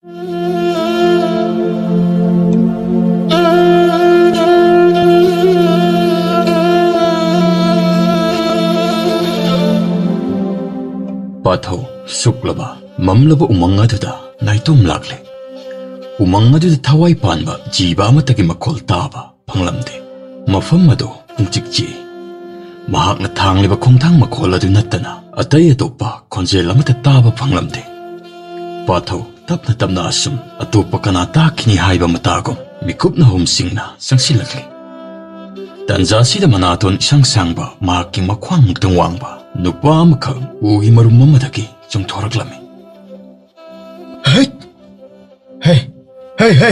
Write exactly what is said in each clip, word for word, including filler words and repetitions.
ꯄꯥꯊꯧ ꯁꯨꯛꯂꯕ ꯃꯝꯂꯕ ꯎꯃꯪ ꯑꯗꯨꯗ ꯅꯥꯏꯇꯣꯝ ꯂꯥꯛꯂꯦ꯫ ꯎꯃꯪ ꯑꯗꯨꯗ ꯊꯋꯥꯏ ꯄꯥꯟꯕ ꯖꯤꯕ ꯑꯃꯠꯇꯒꯤ ꯃꯈꯣꯜ ꯇꯥꯕ ꯐꯪꯂꯝꯗꯦ꯫ ꯃꯐꯝ ꯑꯗꯨ ꯄꯨꯡꯆꯤꯛ ꯆꯤꯛꯏ꯫ ꯃꯍꯥꯛꯅ ꯊꯥꯡꯂꯤꯕ ꯈꯣꯡꯊꯥꯡ ꯃꯈꯣꯜ ꯑꯗꯨ ꯅꯠꯇꯅ ꯑꯇꯩ ꯑꯇꯣꯞꯄ ꯈꯣꯟꯖꯦꯜ ꯑꯃꯠꯇ ꯇꯥꯕ ꯐꯪꯂꯝꯗꯦ꯫ ꯄꯥꯊꯧ ꯇꯞꯅ ꯇꯞꯅ ꯑꯁꯨꯝ ꯑꯇꯣꯞꯄ ꯀꯅꯥ ꯇꯥꯈꯤꯅꯤ ꯍꯥꯏꯕ ꯃꯇꯥꯒꯨꯝ ꯃꯤꯀꯨꯞꯅ ꯍꯨꯝꯁꯤꯡꯅ ꯆꯪꯁꯤꯜꯂꯛꯂꯤ꯫ ꯇꯟꯖꯥꯁꯤꯗ ꯃꯅꯥꯇꯣꯟ ꯏꯁꯥꯡ ꯁꯥꯡꯕ, ꯃꯍꯥꯛꯀꯤ ꯃꯈ꯭ꯋꯥꯡ ꯃꯨꯛꯇꯪ ꯋꯥꯡꯕ ꯅꯨꯄꯥ ꯑꯃꯈꯛ ꯎꯒꯤ ꯃꯔꯨꯝ ꯑꯃꯗꯒꯤ ꯆꯣꯡꯊꯣꯔꯛꯂꯝꯃꯤ꯫ "ꯍꯩꯠ! ꯍꯦ! ꯍꯦ! ꯍꯦ!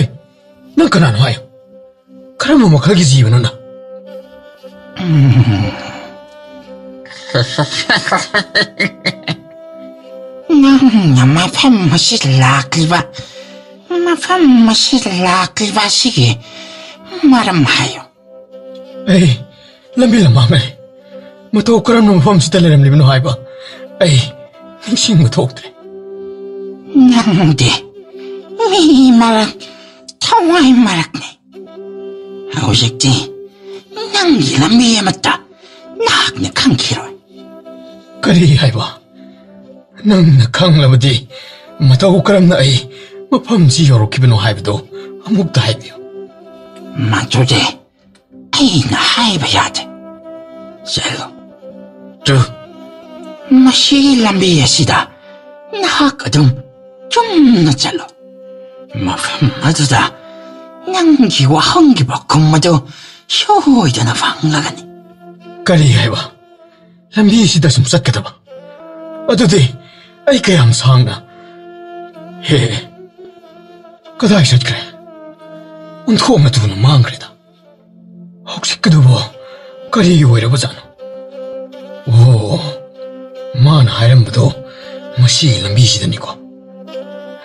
ꯅꯪ ꯀꯅꯥꯅꯣ ꯍꯥꯏꯌꯨ? ꯀꯔꯝꯕ ꯃꯈꯜꯒꯤ ꯖꯤꯕꯅꯣ ꯅꯪ?" ꯎꯝ꯫ ꯅꯪꯅ ꯃꯐꯝ ꯑꯁꯤꯗ ꯂꯥꯛꯂꯤꯕ, ꯃꯐꯝ ꯑꯁꯤꯗ ꯂꯥꯛꯂꯤꯕ ꯑꯁꯤꯒꯤ ꯃꯔꯝ ꯍꯥꯏꯌꯨ꯫ ꯑꯩ ꯂꯝꯕꯤ ꯂꯝꯃꯥꯡꯅ ꯂꯩ꯫ ꯃꯇꯧ ꯀꯔꯝꯅ ꯃꯐꯝꯁꯤꯗ ꯂꯩꯔꯝꯂꯤꯕꯅꯣ ꯍꯥꯏꯕ ꯑꯩ ꯅꯤꯡꯁꯤꯡꯕ ꯊꯣꯛꯇ꯭ꯔꯦ꯫ ꯅꯪꯗꯤ ꯃꯤ ꯃꯔꯛ, ꯊꯋꯥꯏ ꯃꯔꯛꯅꯤ꯫ ꯍꯧꯖꯤꯛꯇꯤ ꯅꯪꯒꯤ ꯂꯝꯕꯤ ꯑꯃꯠꯇ ꯅꯍꯥꯛꯅ ꯈꯪꯈꯤꯔꯣꯏ꯫ ꯀꯔꯤ ꯍꯥꯏꯕ? ꯅꯪꯅ ꯈꯪꯂꯕꯗꯤ ꯃꯇꯧ ꯀꯔꯝꯅ ꯑꯩ ꯃꯐꯝꯁꯤ ꯌꯧꯔꯛꯈꯤꯕꯅꯣ ꯍꯥꯏꯕꯗꯨ ꯑꯃꯨꯛꯇ ꯍꯥꯏꯕꯤꯌꯨ꯫ ꯃꯗꯨꯗꯤ ꯑꯩꯅ ꯍꯥꯏꯕ ꯌꯥꯗꯦ꯫ ꯆꯠꯂꯣ꯫ ꯇꯨ, ꯃꯁꯤꯒꯤ ꯂꯝꯕꯤ ꯑꯁꯤꯗ ꯅꯍꯥꯛ ꯑꯗꯨꯝ ꯆꯨꯝꯅ ꯆꯠꯂꯣ꯫ ꯃꯐꯝ ꯑꯗꯨꯗ ꯅꯪꯒꯤ ꯋꯥꯍꯪꯒꯤ ꯄꯥꯎꯈꯨꯝ ꯑꯗꯨ ꯁꯣꯏꯗꯅ ꯐꯪꯂꯒꯅꯤ꯫ ꯀꯔꯤ ꯍꯥꯏꯕ? ꯂꯝꯕꯤ ꯑꯁꯤꯗ ꯁꯨꯝ ꯆꯠꯀꯗꯕ? ꯑꯗꯨꯗꯤ ꯑꯩ ꯀꯌꯥꯝ ꯁꯥꯡꯅ? ꯍꯦ, ꯀꯗꯥꯏ ꯆꯠꯈ꯭ꯔꯦ? ꯑꯣꯟꯊꯣꯛꯅ ꯊꯨꯅ ꯃꯥꯡꯈ꯭ꯔꯦꯗ꯫ ꯍꯧꯖꯤꯛꯀꯤꯗꯨꯕꯨ ꯀꯔꯤ ꯑꯣꯏꯔꯕꯖꯥꯠꯅꯣ? ꯑꯣ, ꯃꯥꯅ ꯍꯥꯏꯔꯝꯕꯗꯣ ꯃꯁꯤꯒꯤ ꯂꯝꯕꯤꯁꯤꯗꯅꯤꯀꯣ꯫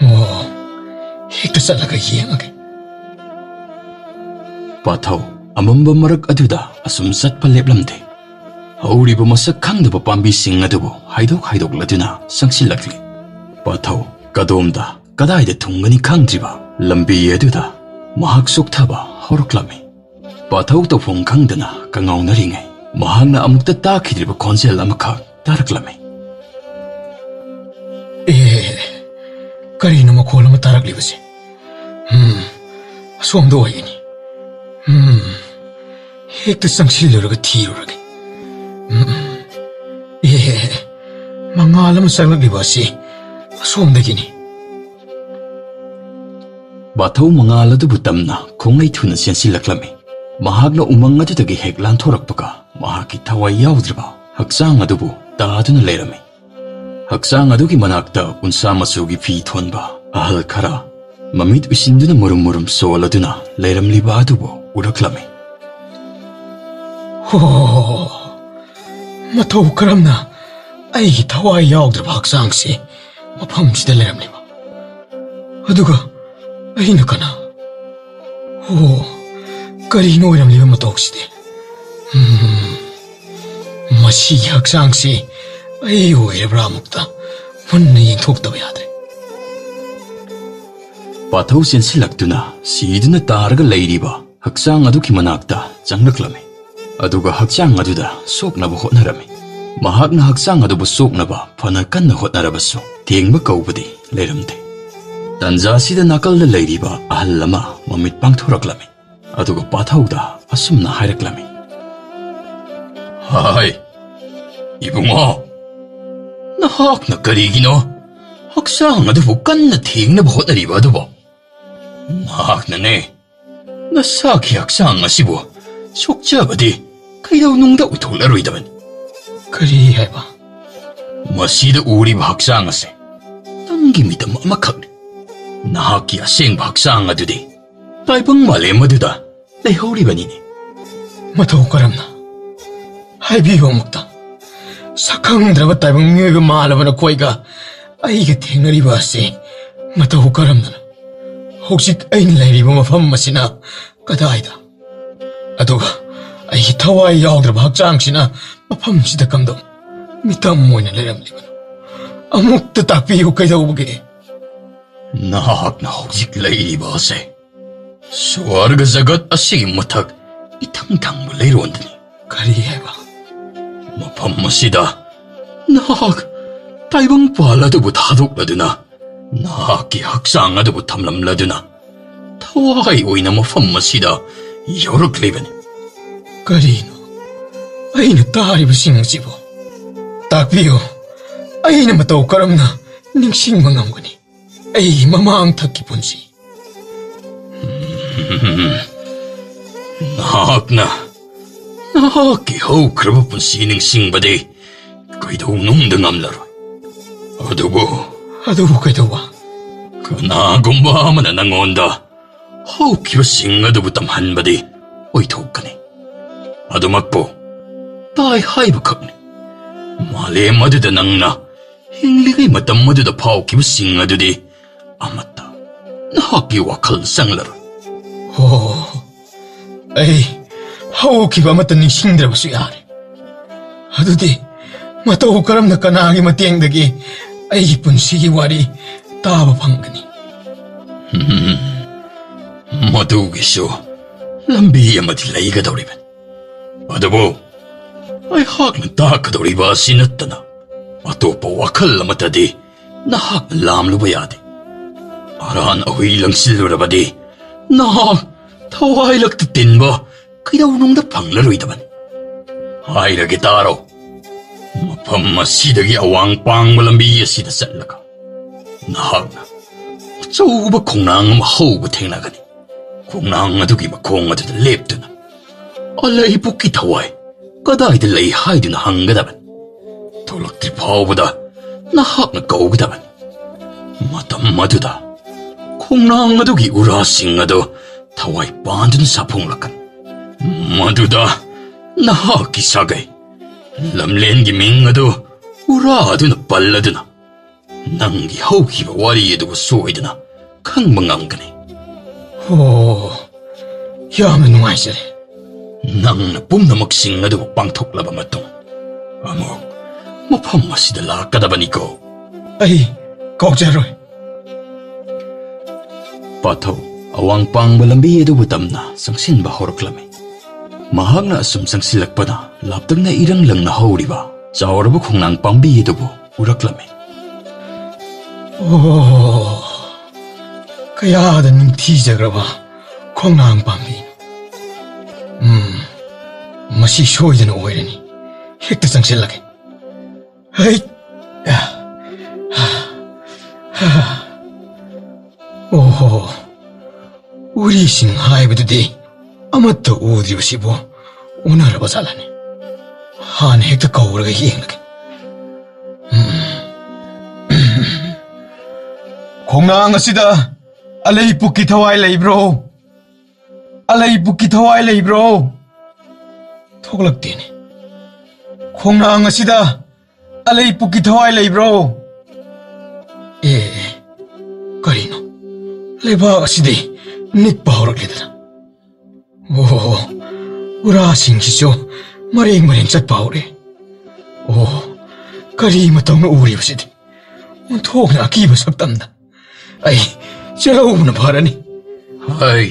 ꯑꯣ, ꯍꯦꯛꯇ ꯆꯠꯂꯒ ꯌꯦꯡꯉꯒꯦ꯫ ꯄꯥꯊꯧ ꯑꯃꯝꯕ ꯃꯔꯛ ꯑꯗꯨꯗ ꯑꯁꯨꯝ ꯆꯠꯄ ꯂꯦꯞꯂꯝꯗꯦ꯫ ꯍꯧꯔꯤꯕ ꯃꯁꯛ ꯈꯪꯗꯕ ꯄꯥꯝꯕꯤꯁꯤꯡ ꯑꯗꯨꯕꯨ ꯍꯥꯏꯗꯣꯛ ꯍꯥꯏꯗꯣꯛꯂꯗꯨꯅ ꯆꯪꯁꯤꯜꯂꯛꯂꯤ꯫ ꯄꯥꯊꯧ ꯀꯗꯣꯝꯗ ꯀꯗꯥꯏꯗ ꯊꯨꯡꯒꯅꯤ ꯈꯪꯗ꯭ꯔꯤꯕ ꯂꯝꯕꯤ ꯑꯗꯨꯗ ꯃꯍꯥꯛ ꯆꯣꯛꯊꯕ ꯍꯧꯔꯛꯂꯝꯃꯤ꯫ ꯄꯥꯊꯧ ꯇꯧꯐꯝ ꯈꯪꯗꯅ ꯀꯉꯥꯎꯅꯔꯤꯉꯩ, ꯃꯍꯥꯛꯅ ꯑꯃꯨꯛꯇ ꯇꯥꯈꯤꯗ꯭ꯔꯤꯕ ꯈꯣꯟꯖꯦꯜ ꯑꯃꯈꯛ ꯇꯥꯔꯛꯂꯝꯃꯤ꯫ ꯑꯦ, ꯀꯔꯤꯅꯣ ꯃꯈꯣꯜ ꯑꯃ ꯇꯥꯔꯛꯂꯤꯕꯁꯦ? ꯎꯝ, ꯑꯁꯣꯝꯗ ꯑꯣꯏꯒꯅꯤ꯫ ꯎꯝ, ꯍꯦꯛꯇ ꯆꯪꯁꯤꯜꯂꯨꯔꯒ ꯊꯤꯔꯨꯔꯒꯦ꯫ ꯎꯝ, ꯑꯦ, ꯃꯉꯥꯜ ꯑꯃ ꯆꯪꯂꯛꯂꯤꯕ ꯑꯁꯤ ꯑꯁꯣꯝꯗꯒꯤꯅꯤ꯫ ꯕꯥꯊꯧ ꯃꯉꯥꯜ ꯑꯗꯨꯕꯨ ꯇꯝꯅ ꯈꯣꯡꯂꯩ ꯊꯨꯅ ꯆꯦꯟꯁꯤꯜꯂꯛꯂꯝꯃꯤ꯫ ꯃꯍꯥꯛꯅ ꯎꯃꯪ ꯑꯗꯨꯗꯒꯤ ꯍꯦꯛ ꯂꯥꯟꯊꯣꯔꯛꯄꯒ, ꯃꯍꯥꯛꯀꯤ ꯊꯋꯥꯏ ꯌꯥꯎꯗ꯭ꯔꯕ ꯍꯛꯆꯥꯡ ꯑꯗꯨꯕꯨ ꯇꯥꯗꯨꯅ ꯂꯩꯔꯝꯃꯤ꯫ ꯍꯛꯆꯥꯡ ꯑꯗꯨꯒꯤ ꯃꯅꯥꯛꯇ ꯎꯟꯁꯥ ꯃꯆꯨꯒꯤ ꯐꯤ ꯊꯣꯟꯕ ꯑꯍꯜ ꯈꯔ, ꯃꯃꯤꯠ ꯎꯏꯁꯤꯟꯗꯨꯅ ꯃꯨꯔꯨꯝ ꯃꯨꯔꯨꯝ ꯁꯣꯜꯂꯗꯨꯅ ꯂꯩꯔꯝꯂꯤꯕ ꯑꯗꯨꯕꯨ ꯎꯔꯛꯂꯝꯃꯤ꯫ ꯍꯣ, ꯃꯇꯧ ꯀꯔꯝꯅ ꯑꯩꯒꯤ ꯊꯋꯥꯏ ꯌꯥꯎꯗ꯭ꯔꯕ ꯍꯛꯆꯥꯡꯁꯤ ꯃꯐꯝꯁꯤꯗ ꯂꯩꯔꯝꯂꯤꯕ? ꯑꯗꯨꯒ ꯑꯩꯅ ꯀꯅꯥ? ꯑꯣ, ꯀꯔꯤꯅꯣ ꯑꯣꯏꯔꯝꯂꯤꯕ ꯃꯇꯧꯁꯤꯗꯤ? ꯎꯝ, ꯃꯁꯤꯒꯤ ꯍꯛꯆꯥꯡꯁꯤ ꯑꯩ ꯑꯣꯏꯔꯕ꯭ꯔꯥ ꯑꯃꯨꯛꯇ ꯃꯨꯟꯅ ꯌꯦꯡꯊꯣꯛꯇꯕ ꯌꯥꯗ꯭ꯔꯦ꯫ ꯄꯥꯊꯧ ꯆꯦꯟꯁꯤꯜꯂꯛꯇꯨꯅ ꯁꯤꯗꯨꯅ ꯇꯥꯔꯒ ꯂꯩꯔꯤꯕ ꯍꯛꯆꯥꯡ ꯑꯗꯨꯒꯤ ꯃꯅꯥꯛꯇ ꯆꯪꯂꯛꯂꯝꯃꯤ꯫ ꯑꯗꯨꯒ ꯍꯛꯆꯥꯡ ꯑꯗꯨꯗ ꯁꯣꯛꯅꯕ ꯍꯣꯠꯅꯔꯝꯃꯤ꯫ ꯃꯍꯥꯛꯅ ꯍꯛꯆꯥꯡ ꯑꯗꯨꯕꯨ ꯁꯣꯛꯅꯕ ꯐꯅ ꯀꯟꯅ ꯍꯣꯠꯅꯔꯕꯁꯨ ꯊꯦꯡꯕ ꯀꯧꯕꯗꯤ ꯂꯩꯔꯝꯗꯦ꯫ ꯇꯟꯖꯥꯁꯤꯗ ꯅꯥꯀꯜꯗ ꯂꯩꯔꯤꯕ ꯑꯍꯜ ꯑꯃ ꯃꯃꯤꯠ ꯄꯥꯡꯊꯣꯔꯛꯂꯝꯃꯤ꯫ ꯑꯗꯨꯒ ꯄꯥꯊꯧꯗ ꯑꯁꯨꯝꯅ ꯍꯥꯏꯔꯛꯂꯝꯃꯤ꯫ ꯍꯥꯏ, ꯏꯕꯨꯡꯉꯣ, ꯅꯍꯥꯛꯅ ꯀꯔꯤꯒꯤꯅꯣ ꯍꯛꯆꯥꯡ ꯑꯗꯨꯕꯨ ꯀꯟꯅ ꯊꯦꯡꯅꯕ ꯍꯣꯠꯅꯔꯤꯕ ꯑꯗꯨꯕꯣ? ꯅꯍꯥꯛꯅꯅꯦ, ꯅꯁꯥꯒꯤ ꯍꯛꯆꯥꯡ ꯑꯁꯤꯕꯨ ꯁꯣꯛꯆꯕꯗꯤ ꯀꯩꯗꯧꯅꯨꯡꯗ ꯑꯣꯏꯊꯣꯛꯂꯔꯣꯏꯗꯕꯅꯤ꯫ ꯀꯔꯤ ꯍꯥꯏꯕ? ꯃꯁꯤꯗ ꯎꯔꯤꯕ ꯍꯛꯆꯥꯡ ꯑꯁꯦ ꯇꯝꯒꯤ ꯃꯤꯇꯝ ꯑꯃꯈꯛꯅꯤ꯫ ꯅꯍꯥꯛꯀꯤ ꯑꯁꯦꯡꯕ ꯍꯛꯆꯥꯡ ꯑꯗꯨꯗꯤ ꯇꯥꯏꯕꯪ ꯃꯥꯂꯦꯝ ꯑꯗꯨꯗ ꯂꯩꯍꯧꯔꯤꯕꯅꯤꯅꯦ꯫ ꯃꯇꯧ ꯀꯔꯝꯅ? ꯍꯥꯏꯕꯤꯌꯨ ꯑꯃꯨꯛꯇ꯫ ꯁꯛꯈꯪꯗ꯭ꯔꯕ ꯇꯥꯏꯕꯪ ꯃꯤꯑꯣꯏꯕ ꯃꯥꯜꯂꯕ ꯅꯈꯣꯏꯒ ꯑꯩꯒ ꯊꯦꯡꯅꯔꯤꯕ ꯑꯁꯤ ꯃꯇꯧ ꯀꯔꯝꯅꯅꯣ? ꯍꯧꯖꯤꯛ ꯑꯩꯅ ꯂꯩꯔꯤꯕ ꯃꯐꯝ ꯑꯁꯤꯅ ꯀꯗꯥꯏꯗ? ꯑꯗꯨꯒ ꯑꯩꯒꯤ ꯊꯋꯥꯏ ꯌꯥꯎꯗ꯭ꯔꯕ ꯍꯛꯆꯥꯡꯁꯤꯅ ꯃꯐꯝꯁꯤꯗ ꯀꯝꯗꯧ ꯃꯤꯇꯝ ꯑꯣꯏꯅ ꯂꯩꯔꯝꯂꯤꯕꯅꯣ? ꯑꯃꯨꯛꯇ ꯇꯥꯛꯄꯤꯌꯨ, ꯀꯩꯗꯧꯕꯒꯦ? ꯅꯍꯥꯛꯅ ꯍꯧꯖꯤꯛ ꯂꯩꯔꯤꯕ ꯑꯁꯦ ꯁ꯭ꯋꯔꯒ ꯖꯒꯠ ꯑꯁꯤꯒꯤ ꯃꯊꯛ ꯏꯊꯪ ꯊꯪꯕ ꯂꯩꯔꯣꯟꯗꯅꯤ꯫ ꯀꯔꯤ ꯍꯥꯏꯕ? ꯃꯐꯝ ꯑꯁꯤꯗ ꯅꯍꯥꯛ ꯇꯥꯏꯕꯪꯄꯥꯜ ꯑꯗꯨꯕꯨ ꯊꯥꯗꯣꯛꯂꯗꯨꯅ, ꯅꯍꯥꯛꯀꯤ ꯍꯛꯆꯥꯡ ꯑꯗꯨꯕꯨ ꯊꯝꯂꯝꯂꯗꯨꯅ, ꯊꯋꯥꯏ ꯑꯣꯏꯅ ꯃꯐꯝ ꯑꯁꯤꯗ ꯌꯧꯔꯛꯂꯤꯕꯅꯤ꯫ ꯀꯔꯤꯅꯣ ꯑꯩꯅ ꯇꯥꯔꯤꯕꯁꯤꯡ ꯑꯁꯤꯕꯨ? ꯇꯥꯛꯄꯤꯌꯨ, ꯑꯩꯅ ꯃꯇꯧ ꯀꯔꯝꯅ ꯅꯤꯡꯁꯤꯡꯕ ꯉꯝꯒꯅꯤ ꯑꯩꯒꯤ ꯃꯃꯥꯡ ꯊꯛꯀꯤ ꯄꯨꯟꯁꯤ? ꯅꯍꯥꯛꯅ ꯅꯍꯥꯛꯀꯤ ꯍꯧꯈ꯭ꯔꯕ ꯄꯨꯟꯁꯤ ꯅꯤꯡꯁꯤꯡꯕꯗꯤ ꯀꯩꯗꯧꯅꯨꯡꯗ ꯉꯝꯂꯔꯣꯏ꯫ ꯑꯗꯨꯕꯨ ꯑꯗꯨꯕꯨ ꯀꯩꯗꯧꯕ? ꯀꯅꯥꯒꯨꯝꯕ ꯑꯃꯅ ꯅꯉꯣꯟꯗ ꯍꯧꯈꯤꯕꯁꯤꯡ ꯑꯗꯨꯕꯨ ꯇꯝꯍꯟꯕꯗꯤ ꯑꯣꯏꯊꯣꯛꯀꯅꯤ꯫ ꯑꯗꯨꯃꯛꯄꯨ ꯇꯥꯏ ꯍꯥꯏꯕꯈꯛꯅꯤ꯫ ꯃꯥꯂꯦꯝ ꯑꯗꯨꯗ ꯅꯪꯅ ꯍꯤꯡꯂꯤꯉꯩ ꯃꯇꯝ ꯑꯗꯨꯗ ꯐꯥꯎꯈꯤꯕꯁꯤꯡ ꯑꯗꯨꯗꯤ ꯑꯃꯠꯇ ꯅꯍꯥꯛꯀꯤ ꯋꯥꯈꯜ ꯆꯪꯂꯔꯣꯏ꯫ ꯑꯣ, ꯑꯩ ꯍꯧꯈꯤꯕ ꯑꯃꯠꯇ ꯅꯤꯡꯁꯤꯡꯗ꯭ꯔꯕꯁꯨ ꯌꯥꯔꯦ꯫ ꯑꯗꯨꯗꯤ ꯃꯇꯧ ꯀꯔꯝꯅ, ꯀꯅꯥꯒꯤ ꯃꯇꯦꯡꯗꯒꯤ ꯑꯩꯒꯤ ꯄꯨꯟꯁꯤꯒꯤ ꯋꯥꯔꯤ ꯇꯥꯕ ꯐꯪꯒꯅꯤ? ꯃꯗꯨꯒꯤꯁꯨ ꯂꯝꯕꯤ ꯑꯃꯗꯤ ꯂꯩꯒꯗꯧꯔꯤꯕꯅꯤ꯫ ꯑꯗꯨꯕꯨ ꯑꯩꯍꯥꯛꯅ ꯇꯥꯛꯀꯗꯧꯔꯤꯕ ꯑꯁꯤ ꯅꯠꯇꯅ ꯑꯇꯣꯞꯄ ꯋꯥꯈꯜ ꯑꯃꯠꯇꯗꯤ ꯅꯍꯥꯛꯅ ꯂꯥꯝꯂꯨꯕ ꯌꯥꯗꯦ꯫ ꯑꯔꯥꯟ ꯑꯍꯨꯏ ꯂꯪꯁꯤꯜꯂꯨꯔꯕꯗꯤ ꯅꯍꯥꯛ ꯊꯋꯥꯏꯂꯛꯇ ꯇꯤꯟꯕ ꯀꯩꯗꯧꯅꯨꯡꯗ ꯐꯪꯂꯔꯣꯏꯗꯕꯅꯤ꯫ ꯍꯥꯏꯔꯒꯦ ꯇꯥꯔꯣ꯫ ꯃꯐꯝ ꯑꯁꯤꯗꯒꯤ ꯑꯋꯥꯡ ꯄꯥꯡꯕ ꯂꯝꯕꯤ ꯑꯁꯤꯗ ꯆꯠꯂꯒ ꯅꯍꯥꯛꯅ ꯑꯆꯧꯕ ꯈꯣꯡꯅꯥꯡ ꯑꯃ ꯍꯧꯕ ꯊꯦꯡꯅꯒꯅꯤ꯫ ꯈꯣꯡꯅꯥꯡ ꯑꯗꯨꯒꯤ ꯃꯈꯣꯡ ꯑꯗꯨꯗ ꯂꯦꯞꯇꯨꯅ ꯑꯂꯩꯄꯨꯛꯀꯤ ꯊꯋꯥꯏ ꯀꯗꯥꯏꯗ ꯂꯩ ꯍꯥꯏꯗꯨꯅ ꯍꯪꯒꯗꯕꯅꯤ꯫ ꯊꯣꯛꯂꯛꯇ꯭ꯔꯤ ꯐꯥꯎꯕꯗ ꯅꯍꯥꯛꯅ ꯀꯧꯒꯗꯕꯅꯤ꯫ ꯃꯇꯝ ꯑꯗꯨꯗ ꯈꯣꯡꯅꯥꯡ ꯑꯗꯨꯒꯤ ꯎꯔꯥꯁꯤꯡ ꯑꯗꯨ ꯊꯋꯥꯏ ꯄꯥꯟꯗꯨꯅ ꯁꯥꯐꯣꯡꯂꯛꯀꯅꯤ꯫ ꯃꯗꯨꯗ ꯅꯍꯥꯛꯀꯤ ꯁꯥꯒꯩ ꯂꯝꯂꯦꯟꯒꯤ ꯃꯤꯡ ꯑꯗꯨ ꯎꯔꯥ ꯑꯗꯨꯅ ꯄꯜꯂꯗꯨꯅ ꯅꯪꯒꯤ ꯍꯧꯈꯤꯕ ꯋꯥꯔꯤ ꯑꯗꯨꯕꯨ ꯁꯣꯏꯗꯅ ꯈꯪꯕ ꯉꯝꯒꯅꯤ꯫ ꯑꯣ, ꯌꯥꯝꯅ ꯅꯨꯡꯉꯥꯏꯖꯔꯦ꯫ ꯅꯪꯅ ꯄꯨꯝꯅꯃꯛꯁꯤꯡ ꯑꯗꯨꯕꯨ ꯄꯥꯡꯊꯣꯛꯂꯕ ꯃꯇꯨꯡ ꯑꯃꯨꯛ ꯃꯐꯝ ꯑꯁꯤꯗ ꯂꯥꯛꯀꯗꯕꯅꯤꯀꯣ꯫ ꯑꯩ ꯀꯥꯎꯖꯔꯣꯏ꯫ ꯄꯥꯊꯧ ꯑꯋꯥꯡ ꯄꯥꯡꯕ ꯂꯝꯕꯤ ꯑꯗꯨꯕꯨ ꯇꯝꯅ ꯆꯪꯁꯤꯟꯕ ꯍꯧꯔꯛꯂꯝꯃꯤ꯫ ꯃꯍꯥꯛꯅ ꯑꯁꯨꯝ ꯆꯪꯁꯤꯜꯂꯛꯄꯗ ꯂꯥꯞꯇꯛꯅ ꯏꯔꯪ ꯂꯪꯅ ꯍꯧꯔꯤꯕ ꯆꯥꯎꯔꯕ ꯈꯣꯡꯅꯥꯡ ꯄꯥꯝꯕꯤ ꯑꯗꯨꯕꯨ ꯎꯔꯛꯂꯝꯃꯤ꯫ ꯑꯣ, ꯀꯌꯥꯗ ꯅꯤꯡꯊꯤꯖꯈ꯭ꯔꯕ ꯈꯣꯡꯅꯥꯡ ꯄꯥꯝꯕꯤꯅꯣ꯫ ꯎꯝ, ꯃꯁꯤ ꯁꯣꯏꯗꯅ ꯑꯣꯏꯔꯅꯤ꯫ ꯍꯦꯛꯇ ꯆꯪꯁꯤꯜꯂꯒꯦ꯫ ꯍꯩ! ꯑꯣꯍꯣ! ꯎꯔꯤꯁꯤꯡ ꯍꯥꯏꯕꯗꯨꯗꯤ ꯑꯃꯠꯇ ꯎꯗ꯭ꯔꯤꯕꯁꯤꯕꯨ ꯎꯅꯔꯕ ꯖꯥꯠꯂꯅꯦ? ꯍꯥꯟꯅ ꯍꯦꯛꯇ ꯀꯧꯔꯒ ꯌꯦꯡꯂꯒꯦ꯫ ꯎꯝ꯫ ꯈꯣꯡꯅꯥꯡ ꯑꯁꯤꯗ ꯑꯂꯩ ꯄꯨꯛꯀꯤ ꯊꯋꯥꯏ ꯂꯩꯕ꯭ꯔꯣ? ꯑꯂꯩ ꯄꯨꯛꯀꯤ ꯊꯋꯥꯏ ꯂꯩꯕ꯭ꯔꯣ? ꯊꯣꯛꯂꯛꯇꯦꯅꯦ꯫ ꯈꯣꯡꯅꯥꯡ ꯑꯁꯤꯗ ꯑꯂꯩ ꯄꯨꯛꯀꯤ ꯊꯋꯥꯏ ꯂꯩꯕ꯭ꯔꯣ? ꯑꯦ, ꯑꯦ, ꯀꯔꯤꯅꯣ? ꯂꯩꯕꯥꯛ ꯑꯁꯤꯗꯤ ꯅꯤꯛꯄ ꯍꯧꯔꯛꯂꯦꯗꯅ꯫ ꯑꯣ, ꯎꯔꯥꯁꯤꯡꯁꯤꯁꯨ ꯃꯔꯦꯡ ꯃꯔꯦꯡ ꯆꯠꯄ ꯍꯧꯔꯦ꯫ ꯑꯣ, ꯀꯔꯤ ꯃꯇꯧꯅ ꯎꯔꯤꯕꯁꯤꯗꯤ? ꯑꯣꯟꯊꯣꯛꯅ ꯑꯀꯤꯕ ꯁꯛꯇꯝꯗ꯫ ꯑꯩ ꯆꯦꯜꯍꯧꯕꯅ ꯐꯔꯅꯤ꯫ ꯍꯩ,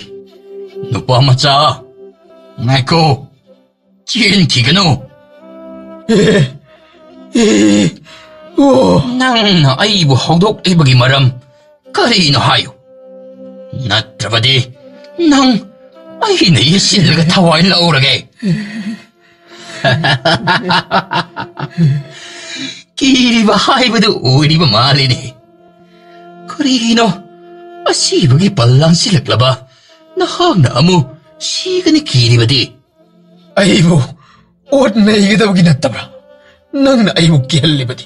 ꯅꯨꯄꯥ ꯃꯆꯥ, ꯉꯥꯏꯈꯣ, ꯆꯦꯟꯈꯤꯒꯅꯨ꯫ ꯑꯦ, ꯑꯦ, ꯑꯣ꯫ ꯅꯪꯅ ꯑꯩꯕꯨ ꯍꯧꯗꯣꯛꯂꯤꯕꯒꯤ ꯃꯔꯝ ꯀꯔꯤꯅꯣ ꯍꯥꯏꯌꯨ? ꯅꯠꯇ꯭ꯔꯕꯗꯤ ꯅꯪ ꯑꯩꯅ ꯌꯦꯠꯁꯤꯜꯂꯒ ꯊꯋꯥꯏ ꯂꯧꯔꯒꯦ꯫ ꯀꯤꯔꯤꯕ ꯍꯥꯏꯕꯗꯨ ꯑꯣꯏꯔꯤꯕ ꯃꯥꯜꯂꯤꯅꯦ꯫ ꯀꯔꯤꯒꯤꯅꯣ ꯑꯁꯤꯕꯒꯤ ꯄꯜ ꯂꯥꯡꯁꯤꯜꯂꯛꯂꯕ ꯅꯍꯥꯛꯅ ꯑꯃꯨꯛ ꯁꯤꯒꯅꯤ ꯀꯤꯔꯤꯕꯗꯤ? ꯑꯩꯕꯨ ꯑꯣꯠ ꯅꯩꯒꯗꯕꯒꯤ ꯅꯠꯇꯕ꯭ꯔꯥ ꯅꯪꯅ ꯑꯩꯕꯨ ꯀꯤꯍꯜꯂꯤꯕꯗꯤ?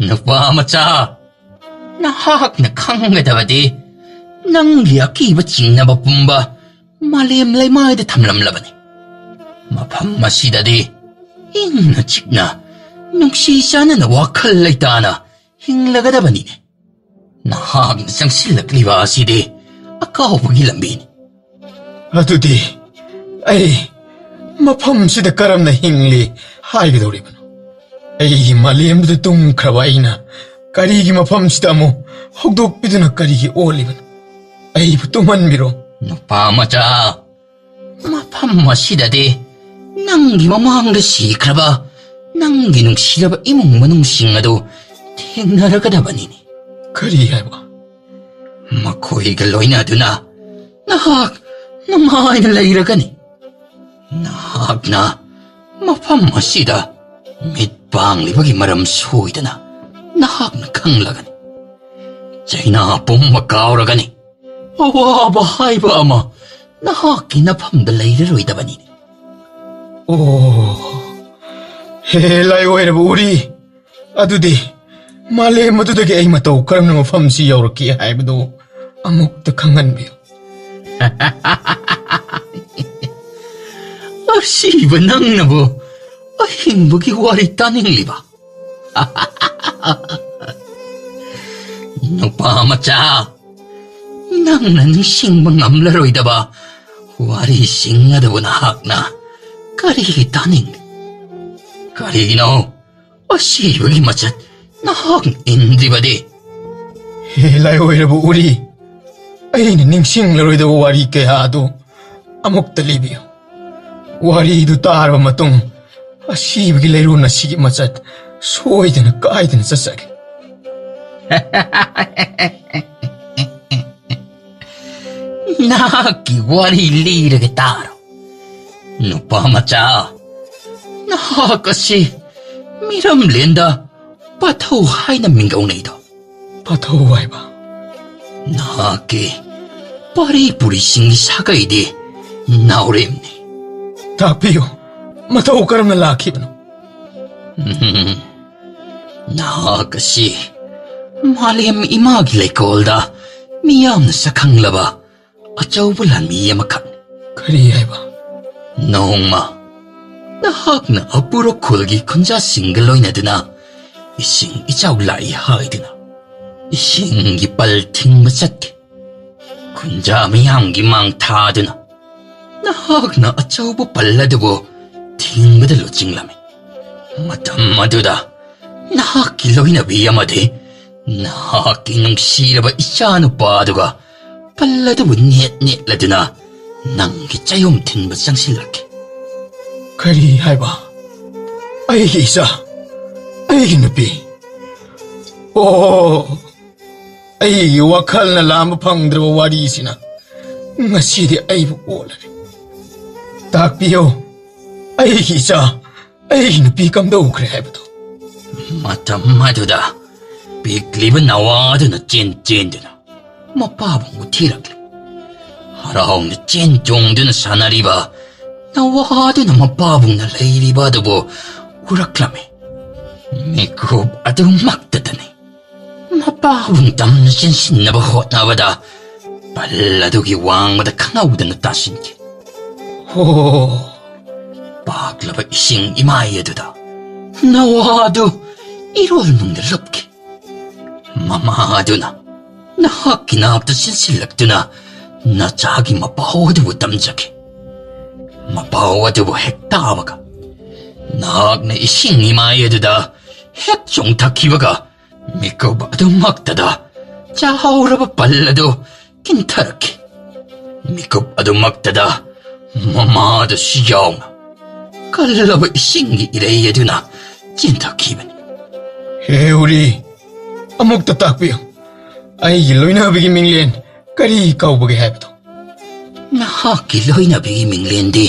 ꯅꯨꯄꯥ ꯃꯆꯥ, ꯅꯍꯥꯛꯅ ꯈꯪꯒꯗꯕꯗꯤ ꯅꯪꯒꯤ ꯑꯀꯤꯕ ꯆꯤꯡꯅꯕ ꯄꯨꯝꯕ ꯃꯥꯂꯦꯝ ꯂꯩꯃꯥꯏꯗ ꯊꯝꯂꯝꯂꯕꯅꯤ꯫ ꯃꯐꯝ ꯑꯁꯤꯗꯗꯤ ꯏꯪꯅ ꯆꯤꯛꯅ ꯅꯨꯡꯁꯤ ꯆꯥꯟꯅꯅ ꯋꯥꯈꯜ ꯂꯩꯇꯥꯅ ꯍꯤꯡꯂꯒꯗꯕꯅꯤꯅꯦ꯫ ꯅꯍꯥꯛꯅ ꯆꯪꯁꯤꯜꯂꯛꯂꯤꯕ ꯑꯁꯤꯗꯤ ꯑꯀꯥꯎꯕꯒꯤ ꯂꯝꯕꯤꯅꯤ꯫ ꯑꯗꯨꯗꯤ ꯑꯩ ꯃꯐꯝꯁꯤꯗ ꯀꯔꯝꯅ ꯍꯤꯡꯂꯤ ꯍꯥꯏꯒꯗꯧꯔꯤꯕꯅꯣ? ꯑꯩꯒꯤ ꯃꯥꯂꯦꯝꯗꯨꯗ ꯇꯨꯝꯈ꯭ꯔꯕ ꯑꯩꯅ ꯀꯔꯤꯒꯤ ꯃꯐꯝꯁꯤꯗ ꯑꯃꯨꯛ ꯍꯧꯗꯣꯛꯄꯤꯗꯨꯅ ꯀꯔꯤꯒꯤ ꯑꯣꯜꯂꯤꯕꯅꯣ? ꯑꯩꯕꯨ ꯇꯨꯝꯍꯟꯕꯤꯔꯣ꯫ ꯅꯨꯄꯥ ꯃꯆꯥ, ꯃꯐꯝ ꯑꯁꯤꯗꯗꯤ ꯅꯪꯒꯤ ꯃꯃꯥꯡꯗ ꯁꯤꯈ꯭ꯔꯕ ꯅꯪꯒꯤ ꯅꯨꯡꯁꯤꯔꯕ ꯏꯃꯨꯡ ꯃꯅꯨꯡꯁꯤꯡ ꯑꯗꯨ ꯊꯦꯡꯅꯔꯒꯗꯕꯅꯤꯅꯦ꯫ ꯀꯔꯤ ꯍꯥꯏꯕ? ꯃꯈꯣꯏꯒ ꯂꯣꯏꯅꯗꯨꯅ ꯅꯍꯥꯛ ꯅꯨꯡꯉꯥꯏꯅ ꯂꯩꯔꯒꯅꯤ꯫ ꯅꯍꯥꯛꯅ ꯃꯐꯝ ꯑꯁꯤꯗ ꯃꯤꯠ ꯄꯥꯡꯂꯤꯕꯒꯤ ꯃꯔꯝ ꯁꯣꯏꯗꯅ ꯅꯍꯥꯛꯅ ꯈꯪꯂꯒꯅꯤ꯫ ꯆꯩꯅꯥ ꯄꯨꯝꯕ ꯀꯥꯎꯔꯒꯅꯤ꯫ ꯑꯋꯥꯕ ꯍꯥꯏꯕ ꯑꯃ ꯅꯍꯥꯛꯀꯤ ꯅꯐꯝꯗ ꯂꯩꯔꯔꯣꯏꯗꯕꯅꯤꯅꯦ꯫ ꯑꯣ, ꯍꯦ ꯂꯥꯏꯑꯣꯏꯔꯕ ꯎꯔꯤ, ꯑꯗꯨꯗꯤ ꯃꯥꯂꯦꯝ ꯑꯗꯨꯗꯒꯤ ꯑꯩ ꯃꯇꯧ ꯀꯔꯝꯅ ꯃꯐꯝꯁꯤ ꯌꯧꯔꯛꯈꯤ ꯍꯥꯏꯕꯗꯨ ꯑꯃꯨꯛꯇ ꯈꯪꯍꯟꯕꯤꯌꯨ꯫ ꯑꯁꯤꯕ ꯅꯪꯅꯕꯨ ꯑꯍꯤꯡꯕꯒꯤ ꯋꯥꯔꯤ ꯇꯥꯅꯤꯡꯂꯤꯕ? ꯅꯨꯄꯥ ꯃꯆꯥ, ꯅꯪꯅ ꯅꯤꯡꯁꯤꯡꯕ ꯉꯝꯂꯔꯣꯏꯗꯕ ꯋꯥꯔꯤꯁꯤꯡ ꯑꯗꯨꯕꯨ ꯅꯍꯥꯛꯅ ꯀꯔꯤꯒꯤ ꯇꯥꯅꯤꯡꯂꯤ? ꯀꯔꯤꯒꯤꯅꯣ ꯑꯁꯤꯕꯒꯤ ꯃꯆꯠ ꯅꯍꯥꯛꯅ ꯏꯟꯗ꯭ꯔꯤꯕꯗꯤ? ꯍꯦ ꯂꯥꯏꯑꯣꯏꯔꯕ ꯎꯔꯤ, ꯑꯩꯅ ꯅꯤꯡꯁꯤꯡꯂꯔꯣꯏꯗꯕ ꯋꯥꯔꯤ ꯀꯌꯥ ꯑꯗꯨ ꯑꯃꯨꯛꯇ ꯂꯤꯕꯤꯌꯨ꯫ ꯋꯥꯔꯤꯗꯨ ꯇꯥꯔꯕ ꯃꯇꯨꯡ ꯑꯁꯤꯕꯒꯤ ꯂꯩꯔꯣꯟ ꯑꯁꯤꯒꯤ ꯃꯆꯠ ꯁꯣꯏꯗꯅ ꯀꯥꯏꯗꯅ ꯆꯠꯆꯒꯦ꯫ ꯅꯍꯥꯛꯀꯤ ꯋꯥꯔꯤ ꯂꯤꯔꯒ ꯇꯥꯔꯣ꯫ ꯅꯨꯄꯥ ꯃꯆꯥ, ꯅꯍꯥꯛ ꯑꯁꯤ ꯃꯤꯔꯝꯂꯦꯟꯗ ꯄꯥꯊꯧ ꯍꯥꯏꯅ ꯃꯤꯡꯒꯧꯅꯩꯗꯣ꯫ ꯄꯥꯊꯧ ꯍꯥꯏꯕ? ꯅꯍꯥꯛꯀꯤ ꯄꯥꯔꯤ ꯄꯨꯔꯤꯁꯤꯡꯒꯤ ꯁꯥꯒꯩꯗꯤ ꯅꯥꯎꯔꯦꯝꯅꯤ꯫ ꯇꯥꯛꯄꯤꯌꯨ, ꯃꯇꯧ ꯀꯔꯝꯅ ꯂꯥꯛꯈꯤꯕꯅꯣ? ꯎꯝ, ꯅꯍꯥꯛ ꯑꯁꯤ ꯃꯥꯂꯦꯝ ꯏꯃꯥꯒꯤ ꯂꯩꯀꯣꯜꯗ ꯃꯤꯌꯥꯝꯅ ꯁꯛꯈꯪꯂꯕ ꯑꯆꯧꯕ ꯂꯥꯟꯃꯤ ꯑꯃꯈꯛꯅꯤ꯫ ꯀꯔꯤ ꯍꯥꯏꯕ? ꯅꯣꯡꯃ ꯅꯍꯥꯛꯅ ꯑꯄꯨꯔ ꯈꯨꯜꯒꯤ ꯈꯨꯟꯖꯥꯁꯤꯡꯒ ꯂꯣꯏꯅꯗꯨꯅ ꯏꯁꯤꯡ ꯏꯆꯥꯎ ꯂꯥꯛꯏ ꯍꯥꯏꯗꯨꯅ ꯏꯁꯤꯡꯒꯤ ꯄꯜ ꯊꯤꯡꯕ ꯆꯠꯈꯤ꯫ ꯈꯨꯟꯖꯥ ꯃꯤꯌꯥꯝꯒꯤ ꯃꯥꯡ ꯊꯥꯗꯨꯅ ꯅꯍꯥꯛꯅ ꯑꯆꯧꯕ ꯄꯜ ꯑꯗꯨꯕꯨ ꯊꯤꯡꯕꯗ ꯂꯨꯆꯤꯡꯂꯝꯃꯤ꯫ ꯃꯇꯝ ꯑꯗꯨꯗ ꯅꯍꯥꯛꯀꯤ ꯂꯣꯏꯅꯕꯤ ꯑꯃꯗꯤ ꯅꯍꯥꯛꯀꯤ ꯅꯨꯡꯁꯤꯔꯕ ꯏꯆꯥꯅꯨꯄꯥꯗꯨꯒ ꯄꯜ ꯑꯗꯨꯕꯨ ꯅꯦꯠ ꯅꯦꯠꯂꯗꯨꯅ ꯅꯪꯒꯤ ꯆꯌꯣꯝ ꯊꯤꯟꯕ ꯆꯪꯁꯤꯜꯂꯛꯀꯦ꯫ ꯀꯔꯤ ꯍꯥꯏꯕ? ꯑꯩꯒꯤ ꯏꯆꯥ, ꯑꯩꯒꯤ ꯅꯨꯄꯤ꯫ ꯑꯣ, ꯑꯩꯒꯤ ꯋꯥꯈꯜꯅ ꯂꯥꯝꯕ ꯐꯪꯗ꯭ꯔꯕ ꯋꯥꯔꯤꯁꯤꯅ ꯉꯁꯤꯗꯤ ꯑꯩꯕꯨ ꯑꯣꯠꯂꯔꯦ꯫ ꯇꯥꯛꯄꯤꯌꯨ, ꯑꯩꯒꯤ ꯏꯆꯥ, ꯑꯩꯒꯤ ꯅꯨꯄꯤ ꯀꯝꯗꯧꯈ꯭ꯔꯦ ꯍꯥꯏꯕꯗꯣ꯫ ꯃꯇꯝ ꯑꯗꯨꯗ ꯄꯤꯛꯂꯤꯕ ꯅꯋꯥꯗꯨꯅ ꯆꯦꯟ ꯆꯦꯟꯗꯨꯅ ꯃꯄꯥꯕꯨꯡꯕꯨ ꯊꯤꯔꯛꯂꯦ꯫ ꯍꯔꯥꯎꯅ ꯆꯦꯟ ꯆꯣꯡꯗꯨꯅ ꯁꯥꯟꯅꯔꯤꯕ ꯅꯋꯥꯗꯨꯅ ꯃꯄꯥꯕꯨꯡꯅ ꯂꯩꯔꯤꯕ ꯑꯗꯨꯕꯨ ꯎꯔꯛꯂꯝꯃꯤ꯫ ꯃꯤꯀꯨꯞ ꯑꯗꯨꯃꯛꯇꯗꯅꯤ ꯃꯄꯥꯕꯨꯡ ꯇꯝꯅ ꯆꯦꯟꯁꯤꯟꯅꯕ ꯍꯣꯠꯅꯕꯗ ꯄꯜ ꯑꯗꯨꯒꯤ ꯋꯥꯡꯃꯗ ꯈꯪꯍꯧꯗꯅ ꯇꯥꯁꯤꯟꯈꯤ꯫ ꯍꯣ! ꯄꯥꯛꯂꯕ ꯏꯁꯤꯡ ꯏꯃꯥꯏ ꯑꯗꯨꯗ ꯅꯋꯥꯗꯨ ꯏꯔꯣꯜ ꯅꯨꯡꯗ ꯂꯨꯞꯈꯤ꯫ ꯃꯃꯥ ꯑꯗꯨꯅ ꯅꯍꯥꯛꯀꯤ ꯅꯥꯛꯇ ꯆꯦꯟꯁꯤꯜꯂꯛꯇꯨꯅ ꯅꯆꯥꯒꯤ ꯃꯄꯥꯎ ꯑꯗꯨꯕꯨ ꯇꯝꯖꯈꯤ꯫ ꯃꯄꯥꯎ ꯑꯗꯨꯕꯨ ꯍꯦꯛ ꯇꯥꯕꯒ ꯅꯍꯥꯛꯅ ꯏꯁꯤꯡ ꯏꯃꯥꯏ ꯑꯗꯨꯗ ꯍꯦꯛ ꯆꯣꯡꯊꯈꯤꯕꯒ ꯃꯤꯀꯨꯞ ꯑꯗꯨꯃꯛꯇꯗ ꯆꯥꯍꯧꯔꯕ ꯄꯜ ꯑꯗꯨ ꯀꯤꯟꯊꯔꯛꯈꯤ꯫ ꯃꯤꯀꯨꯞ ꯑꯗꯨꯃꯛꯇꯗ ꯃꯃꯥꯗꯨꯁꯨ ꯌꯥꯎꯅ ꯀꯜꯂꯕ ꯏꯁꯤꯡꯒꯤ ꯏꯔꯩ ꯑꯗꯨꯅ ꯆꯦꯟꯊꯈꯤꯕꯅꯤ꯫ ꯍꯦ ꯎꯔꯤ, ꯑꯃꯨꯛꯇ ꯇꯥꯛꯄꯤꯌꯨ, ꯑꯩꯒꯤ ꯂꯣꯏꯅꯕꯤꯒꯤ ꯃꯤꯡꯂꯦꯟ ꯀꯔꯤ ꯀꯧꯕꯒꯦ ꯍꯥꯏꯕꯗꯣ꯫ ꯅꯍꯥꯛꯀꯤ ꯂꯣꯏꯅꯕꯤꯒꯤ ꯃꯤꯡꯂꯦꯟꯗꯤ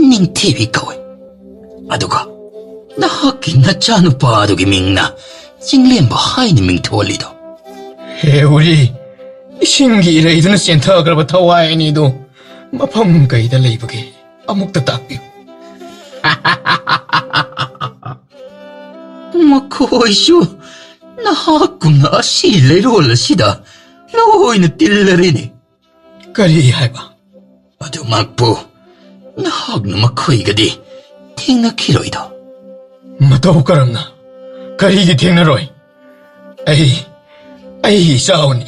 ꯅꯤꯡꯊꯤꯕꯤ ꯀꯧꯏ꯫ ꯑꯗꯨꯒ ꯅꯍꯥꯛꯀꯤ ꯅꯆꯥꯅꯨꯄꯥ ꯑꯗꯨꯒꯤ ꯃꯤꯡꯅ ꯆꯤꯡꯂꯦꯝꯕ ꯍꯥꯏꯅ ꯃꯤꯡꯊꯣꯜꯂꯤꯗꯣ꯫ ꯍꯦ ꯎꯔꯤ, ꯏꯁꯤꯡꯒꯤ ꯏꯔꯩꯗꯨꯅ ꯆꯦꯟꯊꯈ꯭ꯔꯕ ꯊꯋꯥꯏ ꯑꯅꯤꯗꯨ ꯃꯐꯝ ꯀꯩꯗ ꯂꯩꯕꯒꯦ? ꯑꯃꯨꯛꯇ ꯇꯥꯛꯄꯤꯌꯨ꯫ ꯃꯈꯣꯏꯁꯨ ꯅꯍꯥꯛꯀꯨꯝꯅ ꯑꯁꯤ ꯂꯩꯔꯣꯜ ꯑꯁꯤꯗ ꯂꯣꯏꯅ ꯇꯤꯜꯂꯔꯦꯅꯦ꯫ ꯀꯔꯤ ꯍꯥꯏꯕ? ꯑꯗꯨꯃꯛꯄꯨ ꯅꯍꯥꯛꯅ ꯃꯈꯣꯏꯒꯗꯤ ꯊꯦꯡꯅꯈꯤꯔꯣꯏꯗꯣ꯫ ꯃꯇꯧ ꯀꯔꯝꯅ? ꯀꯔꯤꯒꯤ ꯊꯦꯡꯅꯔꯣꯏ? ꯑꯩ, ꯑꯩꯒꯤ ꯏꯆꯥꯎꯅꯤ꯫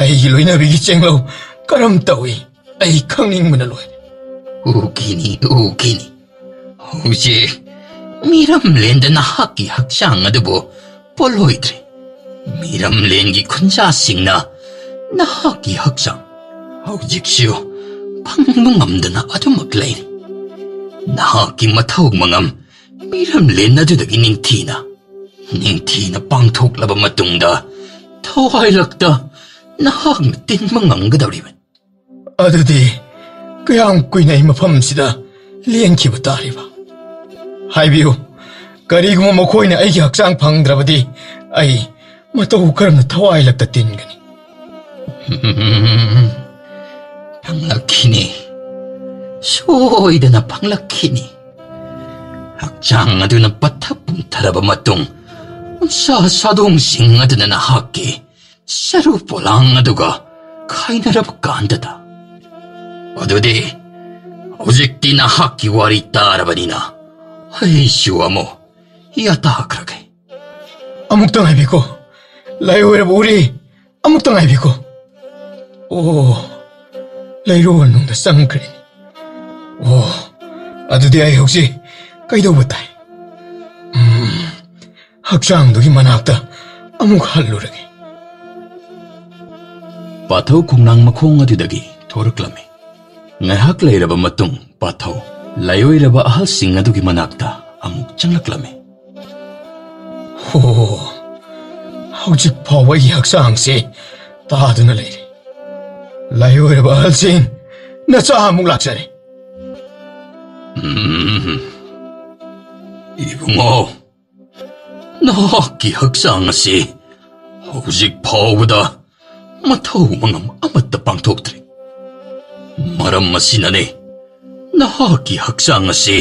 ꯑꯩꯒꯤ ꯂꯣꯏꯅꯕꯤꯒꯤ ꯆꯦꯡꯂꯧ ꯀꯔꯝ ꯇꯧꯏ? ꯑꯩ ꯈꯪꯅꯤꯡꯕꯅ ꯂꯣꯏꯔꯦ꯫ ꯎꯈꯤꯅꯤ, ꯎꯈꯤꯅꯤ꯫ ꯍꯧꯖꯤꯛ ꯃꯤꯔꯝꯂꯦꯟꯗ ꯅꯍꯥꯛꯀꯤ ꯍꯛꯆꯥꯡ ꯑꯗꯨꯕꯨ ꯄꯣꯜꯂꯣꯏꯗ꯭ꯔꯤ꯫ ꯃꯤꯔꯝꯂꯦꯟꯒꯤ ꯈꯨꯟꯖꯥꯁꯤꯡꯅ ꯅꯍꯥꯛꯀꯤ ꯍꯛꯆꯥꯡ ꯍꯧꯖꯤꯛꯁꯨ ꯐꯪꯕ ꯉꯝꯗꯅ ꯑꯗꯨꯃꯛ ꯂꯩꯔꯤ꯫ ꯅꯍꯥꯛꯀꯤ ꯃꯊꯧ ꯃꯉꯝ ꯃꯤꯔꯝꯂꯦꯟ ꯑꯗꯨꯗꯒꯤ ꯅꯤꯡꯊꯤꯅ, ꯅꯤꯡꯊꯤꯅ ꯄꯥꯡꯊꯣꯛꯂꯕ ꯃꯇꯨꯡꯗ ꯊꯋꯥꯏꯔꯛꯇ ꯅꯍꯥꯛꯅ ꯇꯤꯟꯕ ꯉꯝꯒꯗꯧꯔꯤꯕꯅꯤ꯫ ꯑꯗꯨꯗꯤ ꯀꯌꯥꯝ ꯀꯨꯏꯅ ꯑꯩ ꯃꯐꯝꯁꯤꯗ ꯂꯦꯟꯈꯤꯕ ꯇꯥꯔꯤꯕ? ꯍꯥꯏꯕꯤꯌꯨ, ꯀꯔꯤꯒꯨꯝꯕ ꯃꯈꯣꯏꯅ ꯑꯩꯒꯤ ꯍꯛꯆꯥꯡ ꯐꯪꯗ꯭ꯔꯕꯗꯤ ꯑꯩ ꯃꯇꯧ ꯀꯔꯝꯅ ꯊꯋꯥꯏꯂꯛꯇ ꯇꯤꯟꯒꯅꯤ? ꯐꯪꯂꯛꯈꯤꯅꯤ, ꯁꯣꯏꯗꯅ ꯐꯪꯂꯛꯈꯤꯅꯤ꯫ ꯍꯛꯆꯥꯡ ꯑꯗꯨꯅ ꯄꯠꯊ ꯄꯨꯝꯊꯔꯕ ꯃꯇꯨꯡ, ꯎꯟꯁꯥ ꯁꯥꯗꯣꯡꯁꯤꯡ ꯑꯗꯨꯅ ꯅꯍꯥꯛꯀꯤ ꯁꯔꯨ ꯄꯣꯂꯥꯡ ꯑꯗꯨꯒ ꯈꯥꯏꯅꯔꯕ ꯀꯥꯟꯗꯗ꯫ ꯑꯗꯨꯗꯤ ꯍꯧꯖꯤꯛꯇꯤ ꯅꯍꯥꯛꯀꯤ ꯋꯥꯔꯤ ꯇꯥꯔꯕꯅꯤꯅ ꯑꯩꯁꯨ ꯑꯃꯨꯛ ꯌꯥꯇꯥꯈ꯭ꯔꯒꯦ꯫ ꯑꯃꯨꯛꯇ ꯉꯥꯏꯕꯤꯈꯣ, ꯂꯥꯏꯑꯣꯏꯔꯕ ꯎꯔꯤ, ꯑꯃꯨꯛꯇ ꯉꯥꯏꯕꯤꯈꯣ꯫ ꯑꯣ, ꯂꯩꯔꯣꯜ ꯅꯨꯡꯗ ꯆꯪꯈ꯭ꯔꯦ꯫ ꯑꯣ, ꯑꯗꯨꯗꯤ ꯑꯩ ꯍꯧꯖꯤꯛ ꯀꯩꯗꯧꯕ ꯇꯥꯏ? ꯎꯝ, ꯍꯛꯆꯥꯡꯗꯨꯒꯤ ꯃꯅꯥꯛꯇ ꯑꯃꯨꯛ ꯍꯜꯂꯨꯔꯒꯦ꯫ ꯄꯥꯊꯧ ꯈꯣꯡꯅꯥꯡ ꯃꯈꯣꯡ ꯑꯗꯨꯗꯒꯤ ꯊꯣꯔꯛꯂꯝꯃꯤ꯫ ꯉꯥꯏꯍꯥꯛ ꯂꯩꯔꯕ ꯃꯇꯨꯡ ꯄꯥꯊꯧ ꯂꯥꯏꯑꯣꯏꯔꯕ ꯑꯍꯜꯁꯤꯡ ꯑꯗꯨꯒꯤ ꯃꯅꯥꯛꯇ ꯑꯃꯨꯛ ꯆꯪꯂꯛꯂꯝꯃꯤ꯫ ꯍꯣ, ꯍꯧꯖꯤꯛ ꯐꯥꯎꯕ ꯑꯩꯒꯤ ꯍꯛꯆꯥꯡꯁꯦ ꯇꯥꯗꯨꯅ ꯂꯩꯔꯤ꯫ ꯂꯥꯏꯑꯣꯏꯔꯕ ꯑꯍꯜꯁꯤꯡ, ꯅꯆꯥ ꯑꯃꯨꯛ ꯂꯥꯛꯆꯔꯦ꯫ ꯎꯝ꯫ ꯏꯕꯨꯡꯉꯣ, ꯅꯍꯥꯛꯀꯤ ꯍꯛꯆꯥꯡ ꯑꯁꯤ ꯍꯧꯖꯤꯛ ꯐꯥꯎꯕꯗ ꯃꯊꯧ ꯃꯉꯝ ꯑꯃꯠꯇ ꯄꯥꯡꯊꯣꯛꯇ꯭ꯔꯤ꯫ ꯃꯔꯝ ꯑꯁꯤꯅꯅꯤ ꯅꯍꯥꯛꯀꯤ ꯍꯛꯆꯥꯡ ꯑꯁꯤ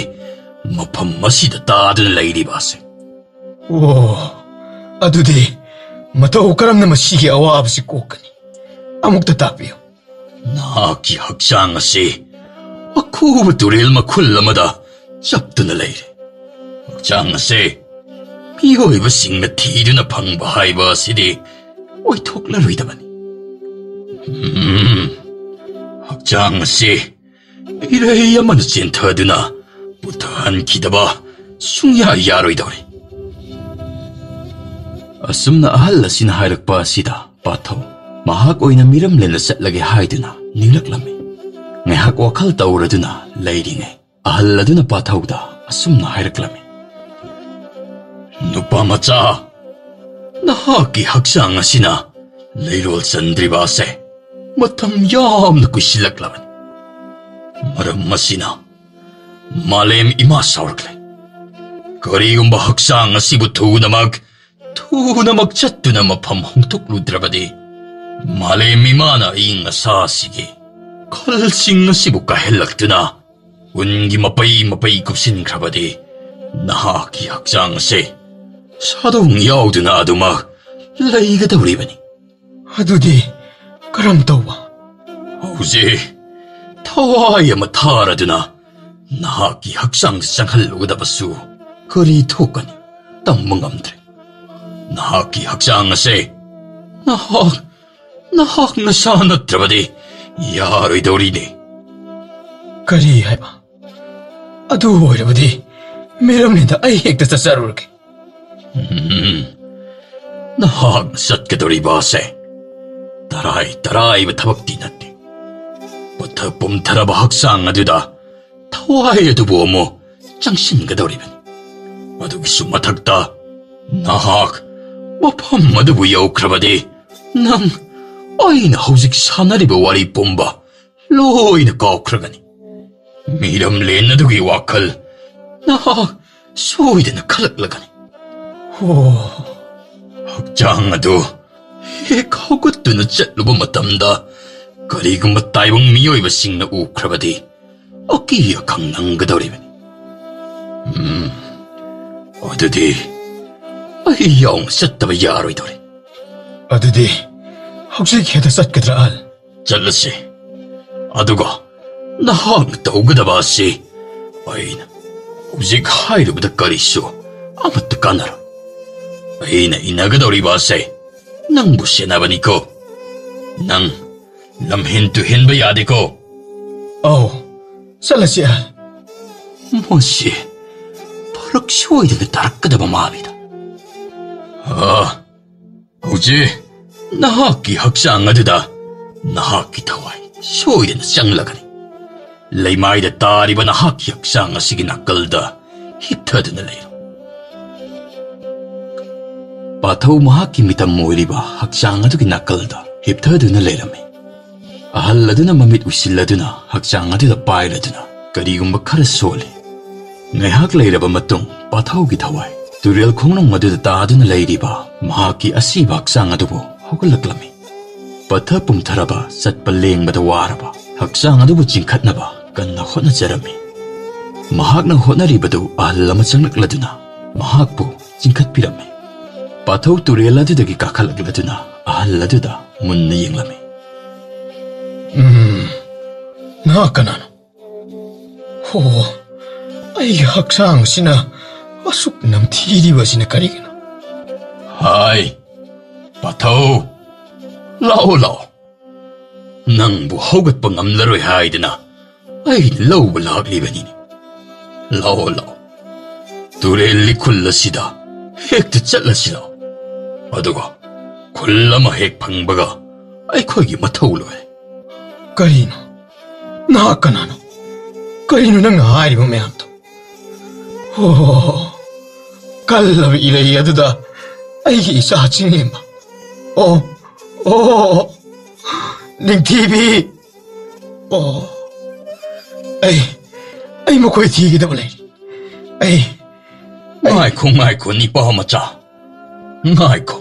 ꯃꯐꯝ ꯑꯁꯤꯗ ꯇꯥꯗꯨꯅ ꯂꯩꯔꯤꯕ ꯑꯁꯤ꯫ ꯑꯣ, ꯑꯗꯨꯗꯤ ꯃꯇꯧ ꯀꯔꯝꯅ ꯃꯁꯤꯒꯤ ꯑꯋꯥꯕꯁꯤ ꯀꯣꯛꯀꯅꯤ? ꯑꯃꯨꯛꯇ ꯇꯥꯛꯄꯤꯌꯨ꯫ ꯅꯍꯥꯛꯀꯤ ꯍꯛꯆꯥꯡ ꯑꯁꯤ ꯑꯈꯨꯕ ꯇꯨꯔꯦꯜ ꯃꯈꯨꯜ ꯑꯃꯗ ꯆꯞꯇꯨꯅ ꯂꯩꯔꯦ꯫ ꯍꯛꯆꯥꯡ ꯑꯁꯤ ꯃꯤꯑꯣꯏꯕꯁꯤꯡꯅ ꯊꯤꯗꯨꯅ ꯐꯪꯕ ꯍꯥꯏꯕ ꯑꯁꯤꯗꯤ ꯑꯣꯏꯊꯣꯛꯂꯔꯣꯏꯗꯕꯅꯤ꯫ ꯎꯝ, ꯍꯛꯆꯥꯡ ꯑꯁꯤ ꯏꯔꯩ ꯑꯃꯅ ꯆꯦꯟꯊꯗꯨꯅ ꯄꯨꯊꯍꯟꯈꯤꯗꯕ ꯁꯨꯡꯌꯥ ꯌꯥꯔꯣꯏꯗꯧꯔꯤ꯫ ꯑꯁꯨꯝꯅ ꯑꯍꯜ ꯑꯁꯤꯅ ꯍꯥꯏꯔꯛꯄ ꯑꯁꯤꯗ ꯄꯥꯊꯧ ꯃꯍꯥꯛ ꯑꯣꯏꯅ ꯃꯤꯔꯝ ꯂꯦꯟꯅ ꯆꯠꯂꯒꯦ ꯍꯥꯏꯗꯨꯅ ꯅꯤꯡꯂꯛꯂꯝꯃꯤ꯫ ꯉꯥꯏꯍꯥꯛ ꯋꯥꯈꯜ ꯇꯧꯔꯗꯨꯅ ꯂꯩꯔꯤꯉꯩ ꯑꯍꯜ ꯑꯗꯨꯅ ꯄꯥꯊꯧꯗ ꯑꯁꯨꯝꯅ ꯍꯥꯏꯔꯛꯂꯝꯃꯤ, "ꯅꯨꯄꯥ ꯃꯆꯥ, ꯅꯍꯥꯛꯀꯤ ꯍꯛꯆꯥꯡ ꯑꯁꯤꯅ ꯂꯩꯔꯣꯜ ꯆꯟꯗ꯭ꯔꯤꯕ ꯑꯁꯦ ꯃꯇꯝ ꯌꯥꯝꯅ ꯀꯨꯏꯁꯤꯜꯂꯛꯂꯕꯅꯤ꯫ ꯃꯔꯝ ꯑꯁꯤꯅ ꯃꯥꯂꯦꯝ ꯏꯃꯥ ꯁꯥꯎꯔꯛꯂꯦ꯫ ꯀꯔꯤꯒꯨꯝꯕ ꯍꯛꯆꯥꯡ ꯑꯁꯤꯕꯨ ꯊꯨꯅꯃꯛ, ꯊꯨꯅꯃꯛ ꯆꯠꯇꯨꯅ ꯃꯐꯝ ꯍꯣꯡꯗꯣꯛꯂꯨꯗ꯭ꯔꯕꯗꯤ, ꯃꯥꯂꯦꯝ ꯏꯃꯥꯅ ꯑꯏꯪ ꯑꯁꯥ ꯑꯁꯤꯒꯤ ꯈꯜꯁꯤꯡ ꯑꯁꯤꯕꯨ ꯀꯥꯏꯍꯜꯂꯛꯇꯨꯅ ꯎꯟꯒꯤ ꯃꯄꯩ ꯃꯄꯩ ꯀꯨꯞꯁꯤꯟꯈ꯭ꯔꯕꯗꯤ, ꯅꯍꯥꯛꯀꯤ ꯍꯛꯆꯥꯡ ꯑꯁꯦ ꯁꯥꯗꯣꯡ ꯌꯥꯎꯗꯨꯅ ꯑꯗꯨꯃꯛ ꯂꯩꯒꯗꯧꯔꯤꯕꯅꯤ꯫" "ꯑꯗꯨꯗꯤ ꯀꯔꯝ ꯇꯧꯕ?" "ꯍꯧꯖꯤꯛ ꯊꯋꯥꯏ ꯑꯃ ꯊꯥꯔꯗꯨꯅ ꯅꯍꯥꯛꯀꯤ ꯍꯛꯆꯥꯡꯗ ꯆꯪꯍꯜꯂꯨꯒꯗꯕꯁꯨ ꯀꯔꯤ ꯊꯣꯛꯀꯅꯤ ꯇꯝꯕ ꯉꯝꯗ꯭ꯔꯦ꯫ ꯅꯍꯥꯛꯀꯤ ꯍꯛꯆꯥꯡ ꯑꯁꯦ ꯅꯍꯥꯛ, ꯅꯍꯥꯛ ꯅꯁꯥ ꯅꯠꯇ꯭ꯔꯕꯗꯤ ꯌꯥꯔꯣꯏꯗꯧꯔꯤꯅꯦ꯫" "ꯀꯔꯤ ꯍꯥꯏꯕ? ꯑꯗꯨ ꯑꯣꯏꯔꯕꯗꯤ ꯃꯤꯔꯝꯂꯦꯟꯗ ꯑꯩ ꯍꯦꯛꯇ ꯆꯠꯆꯔꯨꯔꯒꯦ꯫" "ꯎꯝ, ꯅꯍꯥꯛꯅ ꯆꯠꯀꯗꯧꯔꯤꯕ ꯑꯁꯦ ꯇꯔꯥꯏ ꯇꯔꯥꯏꯕ ꯊꯕꯛꯇꯤ ꯅꯠꯇꯦ꯫ ꯄꯠꯊ ꯄꯨꯝꯊꯔꯕ ꯍꯛꯆꯥꯡ ꯑꯗꯨꯗ ꯊꯋꯥꯏ ꯑꯗꯨꯕꯨ ꯑꯃꯨꯛ ꯆꯪꯁꯤꯟꯒꯗꯧꯔꯤꯕꯅꯤ꯫ ꯑꯗꯨꯒꯤꯁꯨ ꯃꯊꯛꯇ ꯅꯍꯥꯛ ꯃꯐꯝ ꯑꯗꯨꯕꯨ ꯌꯧꯈ꯭ꯔꯕꯗꯤ, ꯅꯪ ꯑꯩꯅ ꯍꯧꯖꯤꯛ ꯁꯥꯟꯅꯔꯤꯕ ꯋꯥꯔꯤ ꯄꯨꯝꯕ ꯂꯣꯏꯅ ꯀꯥꯎꯈ꯭ꯔꯒꯅꯤ꯫ ꯃꯤꯔꯝ ꯂꯦꯟ ꯑꯗꯨꯒꯤ ꯋꯥꯈꯜ ꯅꯍꯥꯛ ꯁꯣꯏꯗꯅ ꯈꯜꯂꯛꯂꯒꯅꯤ꯫ ꯑꯣ, ꯍꯛꯆꯥꯡ ꯑꯗꯨ ꯍꯦꯛ ꯍꯧꯒꯠꯇꯨꯅ ꯆꯠꯂꯨꯕ ꯃꯇꯝꯗ ꯀꯔꯤꯒꯨꯝꯕ ꯇꯥꯏꯕꯪ ꯃꯤꯑꯣꯏꯕꯁꯤꯡꯅ ꯎꯈ꯭ꯔꯕꯗꯤ ꯑꯀꯤ ꯑꯈꯪ ꯅꯪꯒꯗꯧꯔꯤꯕꯅꯤ꯫ ꯎꯝ, ꯑꯗꯨꯗꯤ ꯑꯩ ꯌꯥꯎꯅ ꯆꯠꯇꯕ ꯌꯥꯔꯣꯏꯗꯧꯔꯤ꯫" "ꯑꯗꯨꯗꯤ ꯍꯧꯖꯤꯛ ꯍꯦꯛꯇ ꯆꯠꯀꯗ꯭ꯔꯥ, ꯑꯍꯜ?" "ꯆꯠꯂꯁꯤ꯫ ꯑꯗꯨꯒ ꯅꯍꯥꯛꯅ ꯇꯧꯒꯗꯕ ꯑꯁꯤ ꯑꯩꯅ ꯍꯧꯖꯤꯛ ꯍꯥꯏꯔꯨꯕꯗ ꯀꯔꯤꯁꯨ ꯑꯃꯠꯇ ꯀꯥꯟꯅꯔꯣꯏ꯫ ꯑꯩꯅ ꯏꯟꯅꯒꯗꯧꯔꯤꯕ ꯑꯁꯦ ꯅꯪꯕꯨ ꯁꯦꯟꯅꯕꯅꯤꯀꯣ꯫ ꯅꯪ ꯂꯝꯍꯦꯟ ꯇꯨꯍꯦꯟꯕ ꯌꯥꯗꯦꯀꯣ꯫" "ꯑꯧ, ꯆꯠꯂꯁꯤ, ꯑꯍꯜ꯫" "ꯃꯁꯤ ꯐꯔꯛ ꯁꯣꯏꯗꯅ ꯇꯥꯔꯛꯀꯗꯕ ꯃꯥꯜꯂꯤꯗ꯫ ꯑꯥ, ꯍꯧꯖꯤꯛ ꯅꯍꯥꯛꯀꯤ ꯍꯛꯆꯥꯡ ꯑꯗꯨꯗ ꯅꯍꯥꯛꯀꯤ ꯊꯋꯥꯏ ꯁꯣꯏꯗꯅ ꯆꯪꯂꯒꯅꯤ꯫ ꯂꯩꯃꯥꯏꯗ ꯇꯥꯔꯤꯕ ꯅꯍꯥꯛꯀꯤ ꯍꯛꯆꯥꯡ ꯑꯁꯤꯒꯤ ꯅꯥꯀꯜꯗ ꯍꯤꯞꯊꯗꯨꯅ ꯂꯩꯔꯣ꯫ ꯄꯥꯊꯧ ꯃꯍꯥꯛꯀꯤ ꯃꯤꯇꯝ ꯑꯣꯏꯔꯤꯕ ꯍꯛꯆꯥꯡ ꯑꯗꯨꯒꯤ ꯅꯥꯀꯜꯗ ꯍꯤꯞꯊꯗꯨꯅ ꯂꯩꯔꯝꯃꯤ꯫ ꯑꯍꯜ ꯑꯗꯨꯅ ꯃꯃꯤꯠ ꯎꯏꯁꯤꯜꯂꯗꯨꯅ ꯍꯛꯆꯥꯡ ꯑꯗꯨꯗ ꯄꯥꯏꯔꯗꯨꯅ ꯀꯔꯤꯒꯨꯝꯕ ꯈꯔ ꯁꯣꯜꯂꯤ꯫ ꯉꯥꯏꯍꯥꯛ ꯂꯩꯔꯕ ꯃꯇꯨꯡ ꯄꯥꯊꯧꯒꯤ ꯊꯋꯥꯏ ꯇꯨꯔꯦꯜ ꯈꯣꯡꯅꯨꯡ ꯑꯗꯨꯗ ꯇꯥꯗꯨꯅ ꯂꯩꯔꯤꯕ ꯃꯍꯥꯛꯀꯤ ꯑꯁꯤꯕ ꯍꯛꯆꯥꯡ ꯑꯗꯨꯕꯨ ꯍꯧꯒꯠꯂꯛꯂꯝꯃꯤ꯫ ꯄꯠꯊ ꯄꯨꯝꯊꯔꯕ, ꯆꯠꯄ ꯂꯦꯡꯕꯗ ꯋꯥꯔꯕ ꯍꯛꯆꯥꯡ ꯑꯗꯨꯕꯨ ꯆꯤꯡꯈꯠꯅꯕ ꯀꯟꯅ ꯍꯣꯠꯅꯖꯔꯝꯃꯤ꯫ ꯃꯍꯥꯛꯅ ꯍꯣꯠꯅꯔꯤꯕꯗꯨ ꯑꯍꯜ ꯑꯃ ꯆꯪꯂꯛꯂꯗꯨꯅ ꯃꯍꯥꯛꯄꯨ ꯆꯤꯡꯈꯠꯄꯤꯔꯝꯃꯤ꯫ ꯄꯥꯊꯧ ꯇꯨꯔꯦꯜ ꯑꯗꯨꯗꯒꯤ ꯀꯥꯈꯠꯂꯛꯂꯗꯨꯅ ꯑꯍꯜ ꯑꯗꯨꯗ ꯃꯨꯟꯅ ꯌꯦꯡꯂꯝꯃꯤ꯫ "ꯎꯝ, ꯅꯍꯥꯛ ꯀꯅꯥꯅꯣ? ꯍꯣ, ꯑꯩꯒꯤ ꯍꯛꯆꯥꯡ ꯑꯁꯤꯅ ꯑꯁꯨꯛ ꯅꯝꯊꯤꯔꯤꯕꯁꯤꯅ ꯀꯔꯤꯒꯤꯅꯣ?" "ꯍꯥꯏ, ꯄꯥꯊꯧ, ꯂꯥꯛꯑꯣ, ꯂꯥꯛꯑꯣ꯫ ꯅꯪꯕꯨ ꯍꯧꯒꯠꯄ ꯉꯝꯂꯔꯣꯏ ꯍꯥꯏꯗꯅ ꯑꯩꯅ ꯂꯧꯕ ꯂꯥꯛꯂꯤꯕꯅꯤꯅꯦ꯫ ꯂꯥꯛꯑꯣ, ꯂꯥꯛꯑꯣ꯫ ꯇꯨꯔꯦꯜ ꯂꯤꯈꯨꯜ ꯑꯁꯤꯗ ꯍꯦꯛꯇ ꯆꯠꯂꯁꯤ ꯂꯥꯛꯑꯣ꯫ ꯑꯗꯨꯒ ꯈꯨꯜ ꯑꯃ ꯍꯦꯛ ꯐꯪꯕꯒ ꯑꯩꯈꯣꯏꯒꯤ ꯃꯊꯧ ꯂꯣꯏꯔꯦ꯫" "ꯀꯔꯤꯅꯣ? ꯅꯍꯥꯛ ꯀꯅꯥꯅꯣ? ꯀꯔꯤꯅꯣ ꯅꯪꯅ ꯍꯥꯏꯔꯤꯕ ꯃꯌꯥꯝꯗꯣ?" "ꯑꯣ, ꯀꯜꯂꯕ ꯏꯔꯩ ꯑꯗꯨꯗ ꯑꯩꯒꯤ ꯏꯆꯥ ꯆꯤꯡꯂꯦꯝꯕ꯫ ꯑꯣ, ꯑꯣ, ꯅꯤꯡꯊꯤꯕꯤ꯫ ꯑꯣ, ꯑꯩ, ꯑꯩ ꯃꯈꯣꯏ ꯊꯤꯒꯗꯕ ꯂꯩꯔꯤ꯫ ꯑꯩ, ꯑꯩ" "ꯉꯥꯏꯈꯣ, ꯉꯥꯏꯈꯣ, ꯅꯤꯄꯥ ꯃꯆꯥ꯫ ꯉꯥꯏꯈꯣ꯫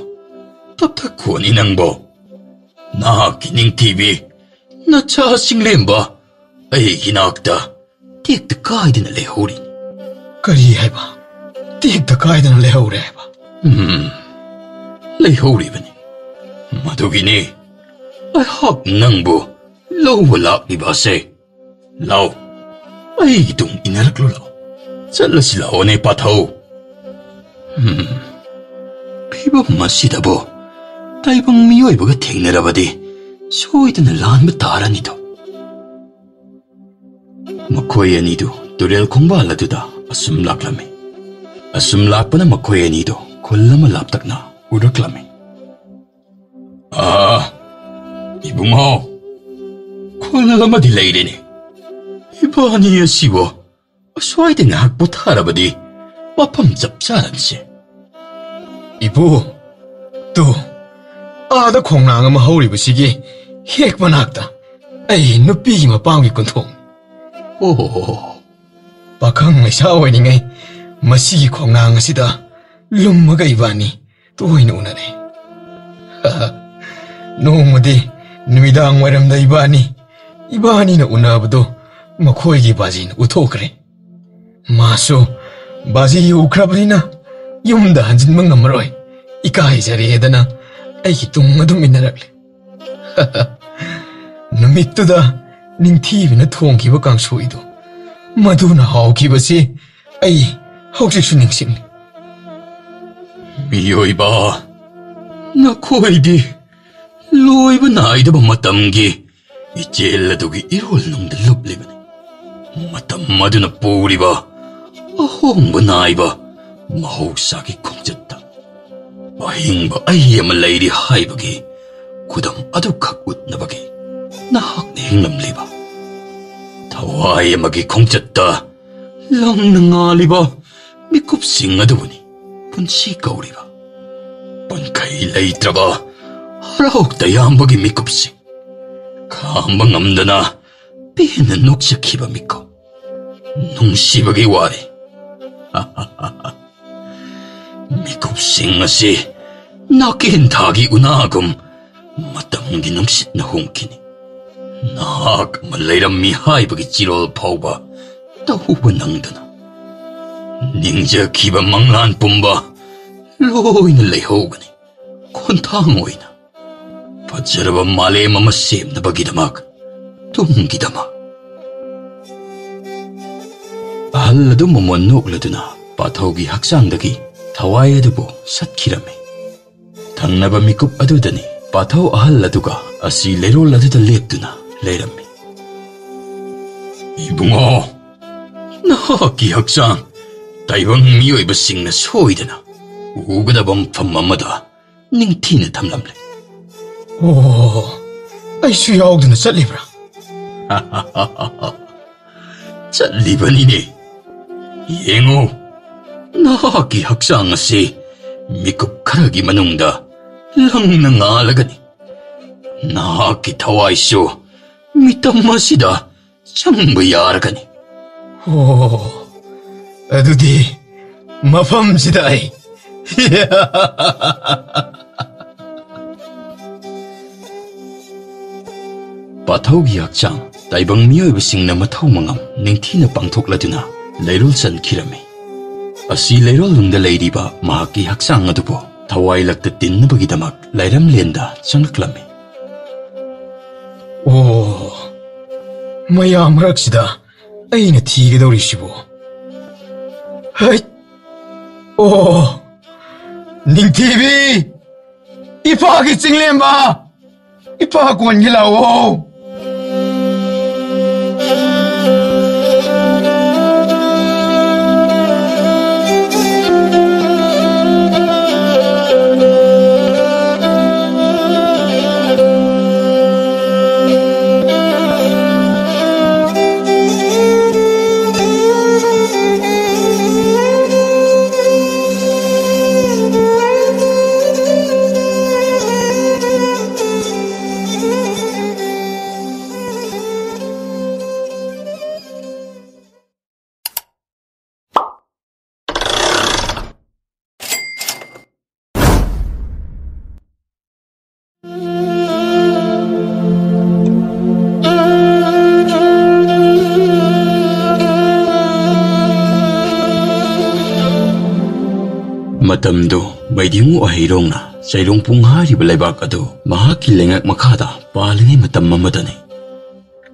ꯇꯞꯊꯈꯣꯅꯤ ꯅꯪꯕꯣ꯫ ꯅꯍꯥꯛꯀꯤ ꯅꯤꯡꯊꯤꯕꯤ, ꯅꯆꯥ ꯆꯤꯡꯂꯦꯝꯕ ꯑꯩꯒꯤ ꯅꯥꯛꯇ ꯇꯦꯛꯇ ꯀꯥꯏꯗꯅ ꯂꯩꯍꯧꯔꯤ꯫" "ꯀꯔꯤ ꯍꯥꯏꯕ? ꯇꯦꯛꯇ ꯀꯥꯏꯗꯅ ꯂꯩꯍꯧꯔꯦ ꯍꯥꯏꯕ?" "ꯎꯝ, ꯂꯩꯍꯧꯔꯤꯕꯅꯤ꯫ ꯃꯗꯨꯒꯤꯅꯤ ꯑꯩꯍꯥꯛ ꯅꯪꯕꯨ ꯂꯧꯕ ꯂꯥꯛꯂꯤꯕ ꯑꯁꯦ꯫ ꯂꯥꯎ, ꯑꯩꯒꯤ ꯇꯨꯡ ꯏꯟꯅꯔꯛꯂꯣ, ꯂꯥꯎ꯫ ꯆꯠꯂꯁꯤ ꯂꯥꯛꯑꯣꯅꯦ, ꯄꯥꯊꯧ꯫" ꯎꯝ, ꯐꯤꯕꯝ ꯑꯁꯤꯗꯕꯨ ꯇꯥꯏꯕꯪ ꯃꯤꯑꯣꯏꯕꯒ ꯊꯦꯡꯅꯔꯕꯗꯤ ꯁꯣꯏꯗꯅ ꯂꯥꯟꯕ ꯇꯥꯔꯅꯤꯗꯣ꯫ ꯃꯈꯣꯏ ꯑꯅꯤꯗꯨ ꯇꯨꯔꯦꯜ ꯈꯣꯡꯕꯥꯜ ꯑꯗꯨꯗ ꯑꯁꯨꯝ ꯂꯥꯛꯂꯝꯃꯤ꯫ ꯑꯁꯨꯝ ꯂꯥꯛꯄꯅ ꯃꯈꯣꯏ ꯑꯅꯤꯗꯨ ꯈꯨꯜ ꯑꯃ ꯂꯥꯞꯇꯛꯅ ꯎꯔꯛꯂꯝꯃꯤ꯫ "ꯑꯥ, ꯏꯕꯨꯡꯉꯣ, ꯈꯨꯜ ꯑꯃꯗꯤ ꯂꯩꯔꯦꯅꯦ꯫ ꯏꯕꯥꯅꯤ ꯑꯁꯤꯕꯨ ꯑꯁ꯭ꯋꯥꯏꯗ ꯉꯥꯏꯍꯥꯛ ꯄꯣꯊꯥꯔꯕꯗꯤ ꯃꯐꯝ ꯆꯞ ꯆꯥꯔꯅꯤꯁꯦ꯫" "ꯏꯄꯨ, ꯇꯨ, ꯑꯥꯗ ꯈꯣꯡꯅꯥꯡ ꯑꯃ ꯍꯧꯔꯤꯕꯁꯤꯒꯤ ꯍꯦꯛ ꯃꯅꯥꯛꯇ ꯑꯩ ꯅꯨꯄꯤꯒꯤ ꯃꯄꯥꯝꯒꯤ ꯀꯨꯟꯊꯣꯡꯅꯤ꯫ ꯑꯣ, ꯄꯥꯈꯪ ꯂꯩꯁꯥ ꯑꯣꯏꯔꯤꯉꯩ ꯃꯁꯤꯒꯤ ꯈꯣꯡꯅꯥꯡ ꯑꯁꯤꯗ ꯂꯨꯝꯃꯒ ꯏꯕꯥꯅꯤ ꯇꯣꯏꯅ ꯎꯅꯔꯦ꯫ ꯅꯣꯡꯃꯗꯤ ꯅꯨꯃꯤꯗꯥꯡ ꯋꯥꯏꯔꯝꯗ ꯏꯕꯥꯅꯤ, ꯏꯕꯥꯅꯤꯅ ꯎꯅꯕꯗꯣ ꯃꯈꯣꯏꯒꯤ ꯕꯥꯖꯤꯅ ꯎꯊꯣꯛꯈ꯭ꯔꯦ꯫ ꯃꯥꯁꯨ ꯕꯥꯖꯤ ꯎꯈ꯭ꯔꯕꯅꯤꯅ ꯌꯨꯝꯗ ꯍꯟꯖꯤꯟꯕ ꯉꯝꯃꯔꯣꯏ, ꯏꯀꯥꯏꯖꯔꯦꯗꯅ ꯑꯩꯒꯤ ꯇꯨꯡ ꯑꯗꯨꯝ ꯏꯟꯅꯔꯛꯂꯦ꯫ ꯅꯨꯃꯤꯠꯇꯨꯗ ꯅꯤꯡꯊꯤꯕꯤꯅ ꯊꯣꯡꯈꯤꯕ ꯀꯥꯡꯁꯣꯏꯗꯨ, ꯃꯗꯨꯅ ꯍꯥꯎꯈꯤꯕꯁꯤ ꯑꯩ ꯍꯧꯖꯤꯛꯁꯨ ꯅꯤꯡꯁꯤꯡꯂꯤ꯫" "ꯃꯤꯑꯣꯏꯕ, ꯅꯈꯣꯏꯗꯤ ꯂꯣꯏꯕ ꯅꯥꯏꯗꯕ ꯃꯇꯝꯒꯤ ꯏꯆꯦꯜ ꯑꯗꯨꯒꯤ ꯏꯔꯣꯜꯅꯨꯡꯗ ꯂꯨꯞꯂꯤꯕꯅꯤ꯫ ꯃꯇꯝ ꯑꯗꯨꯅ ꯄꯨꯔꯤꯕ ꯑꯍꯣꯡꯕ ꯅꯥꯏꯕ ꯃꯍꯧꯁꯥꯒꯤ ꯈꯣꯡꯆꯠꯇ ꯑꯍꯤꯡꯕ ꯑꯩ ꯑꯃ ꯂꯩꯔꯤ ꯍꯥꯏꯕꯒꯤ ꯈꯨꯗꯝ ꯑꯗꯨꯈꯛ ꯎꯠꯅꯕꯒꯤ ꯅꯍꯥꯛꯅ ꯍꯤꯡꯂꯝꯂꯤꯕ꯫ ꯊꯋꯥꯏ ꯑꯃꯒꯤ ꯈꯣꯡꯆꯠꯇ ꯂꯪꯅ ꯉꯥꯜꯂꯤꯕ ꯃꯤꯀꯨꯞꯁꯤꯡ ꯑꯗꯨꯕꯨꯅꯤ ꯄꯨꯟꯁꯤ ꯀꯧꯔꯤꯕ꯫ ꯄꯨꯟꯈꯩ ꯂꯩꯇ꯭ꯔꯕ ꯍꯔꯥꯎ ꯇꯌꯥꯝꯕꯒꯤ ꯃꯤꯀꯨꯞꯁꯤꯡ, ꯈꯥꯝꯕ ꯉꯝꯗꯅ ꯄꯦꯟꯅ ꯅꯣꯛꯆꯈꯤꯕ ꯃꯤꯀꯨꯞ, ꯅꯨꯡꯁꯤꯕꯒꯤ ꯋꯥꯔꯤ꯫ ꯃꯤꯀꯨꯞꯁꯤꯡ ꯑꯁꯤ ꯅꯥꯀꯦꯟ ꯊꯥꯒꯤ ꯎꯅꯥꯒꯨꯝ ꯃꯇꯝꯒꯤ ꯅꯨꯡꯁꯤꯠꯅ ꯍꯨꯝꯈꯤꯅꯤ꯫ ꯅꯍꯥꯛ ꯑꯃ ꯂꯩꯔꯝꯃꯤ ꯍꯥꯏꯕꯒꯤ ꯆꯤꯔꯣꯜ ꯐꯥꯎꯕ ꯇꯧꯕ ꯅꯪꯗꯅ ꯅꯤꯡꯖꯈꯤꯕ ꯃꯪꯂꯥꯟ ꯄꯨꯝꯕ ꯂꯣꯏꯅ ꯂꯩꯍꯧꯒꯅꯤ꯫ ꯈꯣꯟꯊꯥꯡ ꯑꯣꯏꯅ ꯐꯖꯔꯕ ꯃꯥꯂꯦꯝ ꯑꯃ ꯁꯦꯝꯅꯕꯒꯤꯗꯃꯛ, ꯇꯨꯡꯒꯤꯗꯃꯛ꯫" ꯑꯍꯜ ꯑꯗꯨ ꯃꯃꯣꯟ ꯅꯣꯛꯂꯗꯨꯅ ꯄꯥꯊꯧꯒꯤ ꯍꯛꯆꯥꯡꯗꯒꯤ ꯊꯋꯥꯏ ꯑꯗꯨꯕꯨ ꯁꯠꯈꯤꯔꯝꯃꯤ꯫ ꯊꯪꯅꯕ ꯃꯤꯀꯨꯞ ꯑꯗꯨꯗꯅꯤ ꯄꯥꯊꯧ ꯑꯍꯜ ꯑꯗꯨꯒ ꯑꯁꯤ ꯂꯩꯔꯣꯜ ꯑꯗꯨꯗ ꯂꯦꯞꯇꯨꯅ ꯂꯩꯔꯝꯃꯤ꯫ "ꯏꯕꯨꯡꯉꯣ, ꯅꯍꯥꯛꯀꯤ ꯍꯛꯆꯥꯡ ꯇꯥꯏꯕꯪ ꯃꯤꯑꯣꯏꯕꯁꯤꯡꯅ ꯁꯣꯏꯗꯅ ꯎꯒꯗꯕ ꯃꯐꯝ ꯑꯃꯗ ꯅꯤꯡꯊꯤꯅ ꯊꯝꯂꯝꯂꯦ꯫ ꯑꯣ, ꯑꯩꯁꯨ ꯌꯥꯎꯗꯅ ꯆꯠꯂꯤꯕ꯭ꯔꯥ? ꯆꯠꯂꯤꯕꯅꯤꯅꯦ꯫ ꯌꯦꯡꯉꯨ, ꯅꯍꯥꯛꯀꯤ ꯍꯛꯆꯥꯡ ꯑꯁꯤ ꯃꯤꯀꯨꯞ ꯈꯔꯒꯤ ꯃꯅꯨꯡꯗ ꯂꯪꯅ ꯉꯥꯜꯂꯒꯅꯤ꯫ ꯅꯍꯥꯛꯀꯤ ꯊꯋꯥꯏꯁꯨ ꯃꯤꯇꯝ ꯑꯁꯤꯗ ꯆꯪꯕ ꯌꯥꯔꯒꯅꯤ꯫ ꯑꯣ, ꯑꯗꯨꯗꯤ ꯃꯐꯝꯁꯤꯗ ꯑꯩ ꯄꯥꯊꯧꯒꯤ ꯍꯛꯆꯥꯡ ꯇꯥꯏꯕꯪ ꯃꯤꯑꯣꯏꯕꯁꯤꯡꯅ ꯃꯊꯧ ꯃꯉꯝ ꯅꯤꯡꯊꯤꯅ ꯄꯥꯡꯊꯣꯛꯂꯗꯨꯅ ꯂꯩꯔꯣꯜ ꯆꯟꯈꯤꯔꯝꯃꯤ꯫ ꯑꯁꯤ ꯂꯩꯔꯣꯜꯅꯨꯡꯗ ꯂꯩꯔꯤꯕ ꯃꯍꯥꯛꯀꯤ ꯍꯛꯆꯥꯡ ꯑꯗꯨꯕꯨ ꯊꯋꯥꯏ ꯂꯛꯇ ꯇꯤꯟꯅꯕꯒꯤꯗꯃꯛ ꯂꯥꯏꯔꯝꯂꯦꯟꯗ ꯆꯪꯂꯛꯂꯝꯃꯤ꯫ ꯑꯣ, ꯃꯌꯥꯝ ꯃꯔꯛꯁꯤꯗ ꯑꯩꯅ ꯊꯤꯒꯗꯧꯔꯤꯁꯤꯕꯨ? ꯍꯩꯠ! ꯑꯣ, ꯅꯤꯡꯊꯤꯕꯤ! ꯏꯄꯥꯒꯤ ꯆꯤꯡꯂꯦꯝꯕ! ꯏꯄꯥ ꯀꯣꯟꯒꯤ ꯂꯥꯛꯑꯣ! ꯃꯇꯝꯗꯨ ꯕꯩꯗꯤꯡꯉꯨ ꯑꯍꯩꯔꯣꯡꯅ ꯆꯩꯔꯣꯡꯄꯨꯡ ꯍꯥꯏꯔꯤꯕ ꯂꯩꯕꯥꯛ ꯑꯗꯨ ꯃꯍꯥꯛꯀꯤ ꯂꯩꯉꯥꯛ ꯃꯈꯥꯗ ꯄꯥꯜꯂꯤꯉꯩ ꯃꯇꯝ ꯑꯃꯗꯅꯤ꯫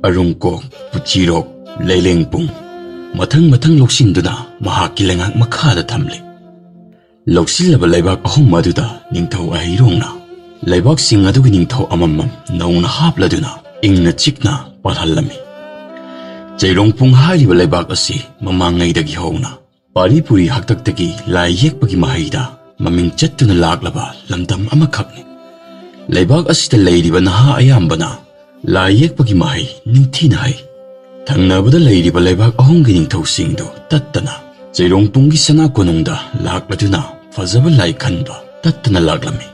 ꯑꯔꯨꯝꯀꯣꯛ, ꯄꯨꯆꯤꯔꯣꯛ, ꯂꯩꯂꯦꯡꯄꯨꯡ, ꯃꯊꯪ ꯃꯊꯪ ꯂꯧꯁꯤꯟꯗꯨꯅ ꯃꯍꯥꯛꯀꯤ ꯂꯩꯉꯥꯛ ꯃꯈꯥꯗ ꯊꯝꯂꯤ꯫ ꯂꯧꯁꯤꯜꯂꯕ ꯂꯩꯕꯥꯛ ꯑꯍꯨꯝ ꯑꯗꯨꯗ ꯅꯤꯡꯊꯧ ꯑꯍꯩꯔꯣꯡꯅ ꯂꯩꯕꯥꯛꯁꯤꯡ ꯑꯗꯨꯒꯤ ꯅꯤꯡꯊꯧ ꯑꯃꯃꯝ ꯅꯧꯅ ꯍꯥꯞꯂꯗꯨꯅ ꯏꯪꯅ ꯆꯤꯛꯅ ꯄꯥꯜꯍꯜꯂꯝꯃꯤ꯫ ꯆꯩꯔꯣꯡꯄꯨꯡ ꯍꯥꯏꯔꯤꯕ ꯂꯩꯕꯥꯛ ꯑꯁꯤ ꯃꯃꯥꯡꯉꯩꯗꯒꯤ ꯍꯧꯅ ꯄꯥꯔꯤ ꯄꯨꯔꯤ ꯍꯥꯛꯇꯛꯇꯒꯤ ꯂꯥꯏ ꯌꯦꯛꯄꯒꯤ ꯃꯍꯩꯗ ꯃꯃꯤꯡ ꯆꯠꯇꯨꯅ ꯂꯥꯛꯂꯕ ꯂꯝꯗꯝ ꯑꯃꯈꯛꯅꯤ꯫ ꯂꯩꯕꯥꯛ ꯑꯁꯤꯗ ꯂꯩꯔꯤꯕ ꯅꯍꯥ ꯑꯌꯥꯝꯕꯅ ꯂꯥꯏ ꯌꯦꯛꯄꯒꯤ ꯃꯍꯩ ꯅꯤꯡꯊꯤꯅ ꯍꯩ꯫ ꯊꯪꯅꯕꯗ ꯂꯩꯔꯤꯕ ꯂꯩꯕꯥꯛ ꯑꯍꯨꯝꯒꯤ ꯅꯤꯡꯊꯧꯁꯤꯡꯗꯨ ꯇꯠꯇꯅ ꯆꯩꯔꯣꯡꯄꯨꯡꯒꯤ ꯁꯅꯥ ꯀꯣꯅꯨꯡꯗ ꯂꯥꯛꯂꯗꯨꯅ ꯐꯖꯕ ꯂꯥꯏ ꯈꯟꯕ ꯇꯠꯇꯅ ꯂꯥꯛꯂꯝꯃꯤ꯫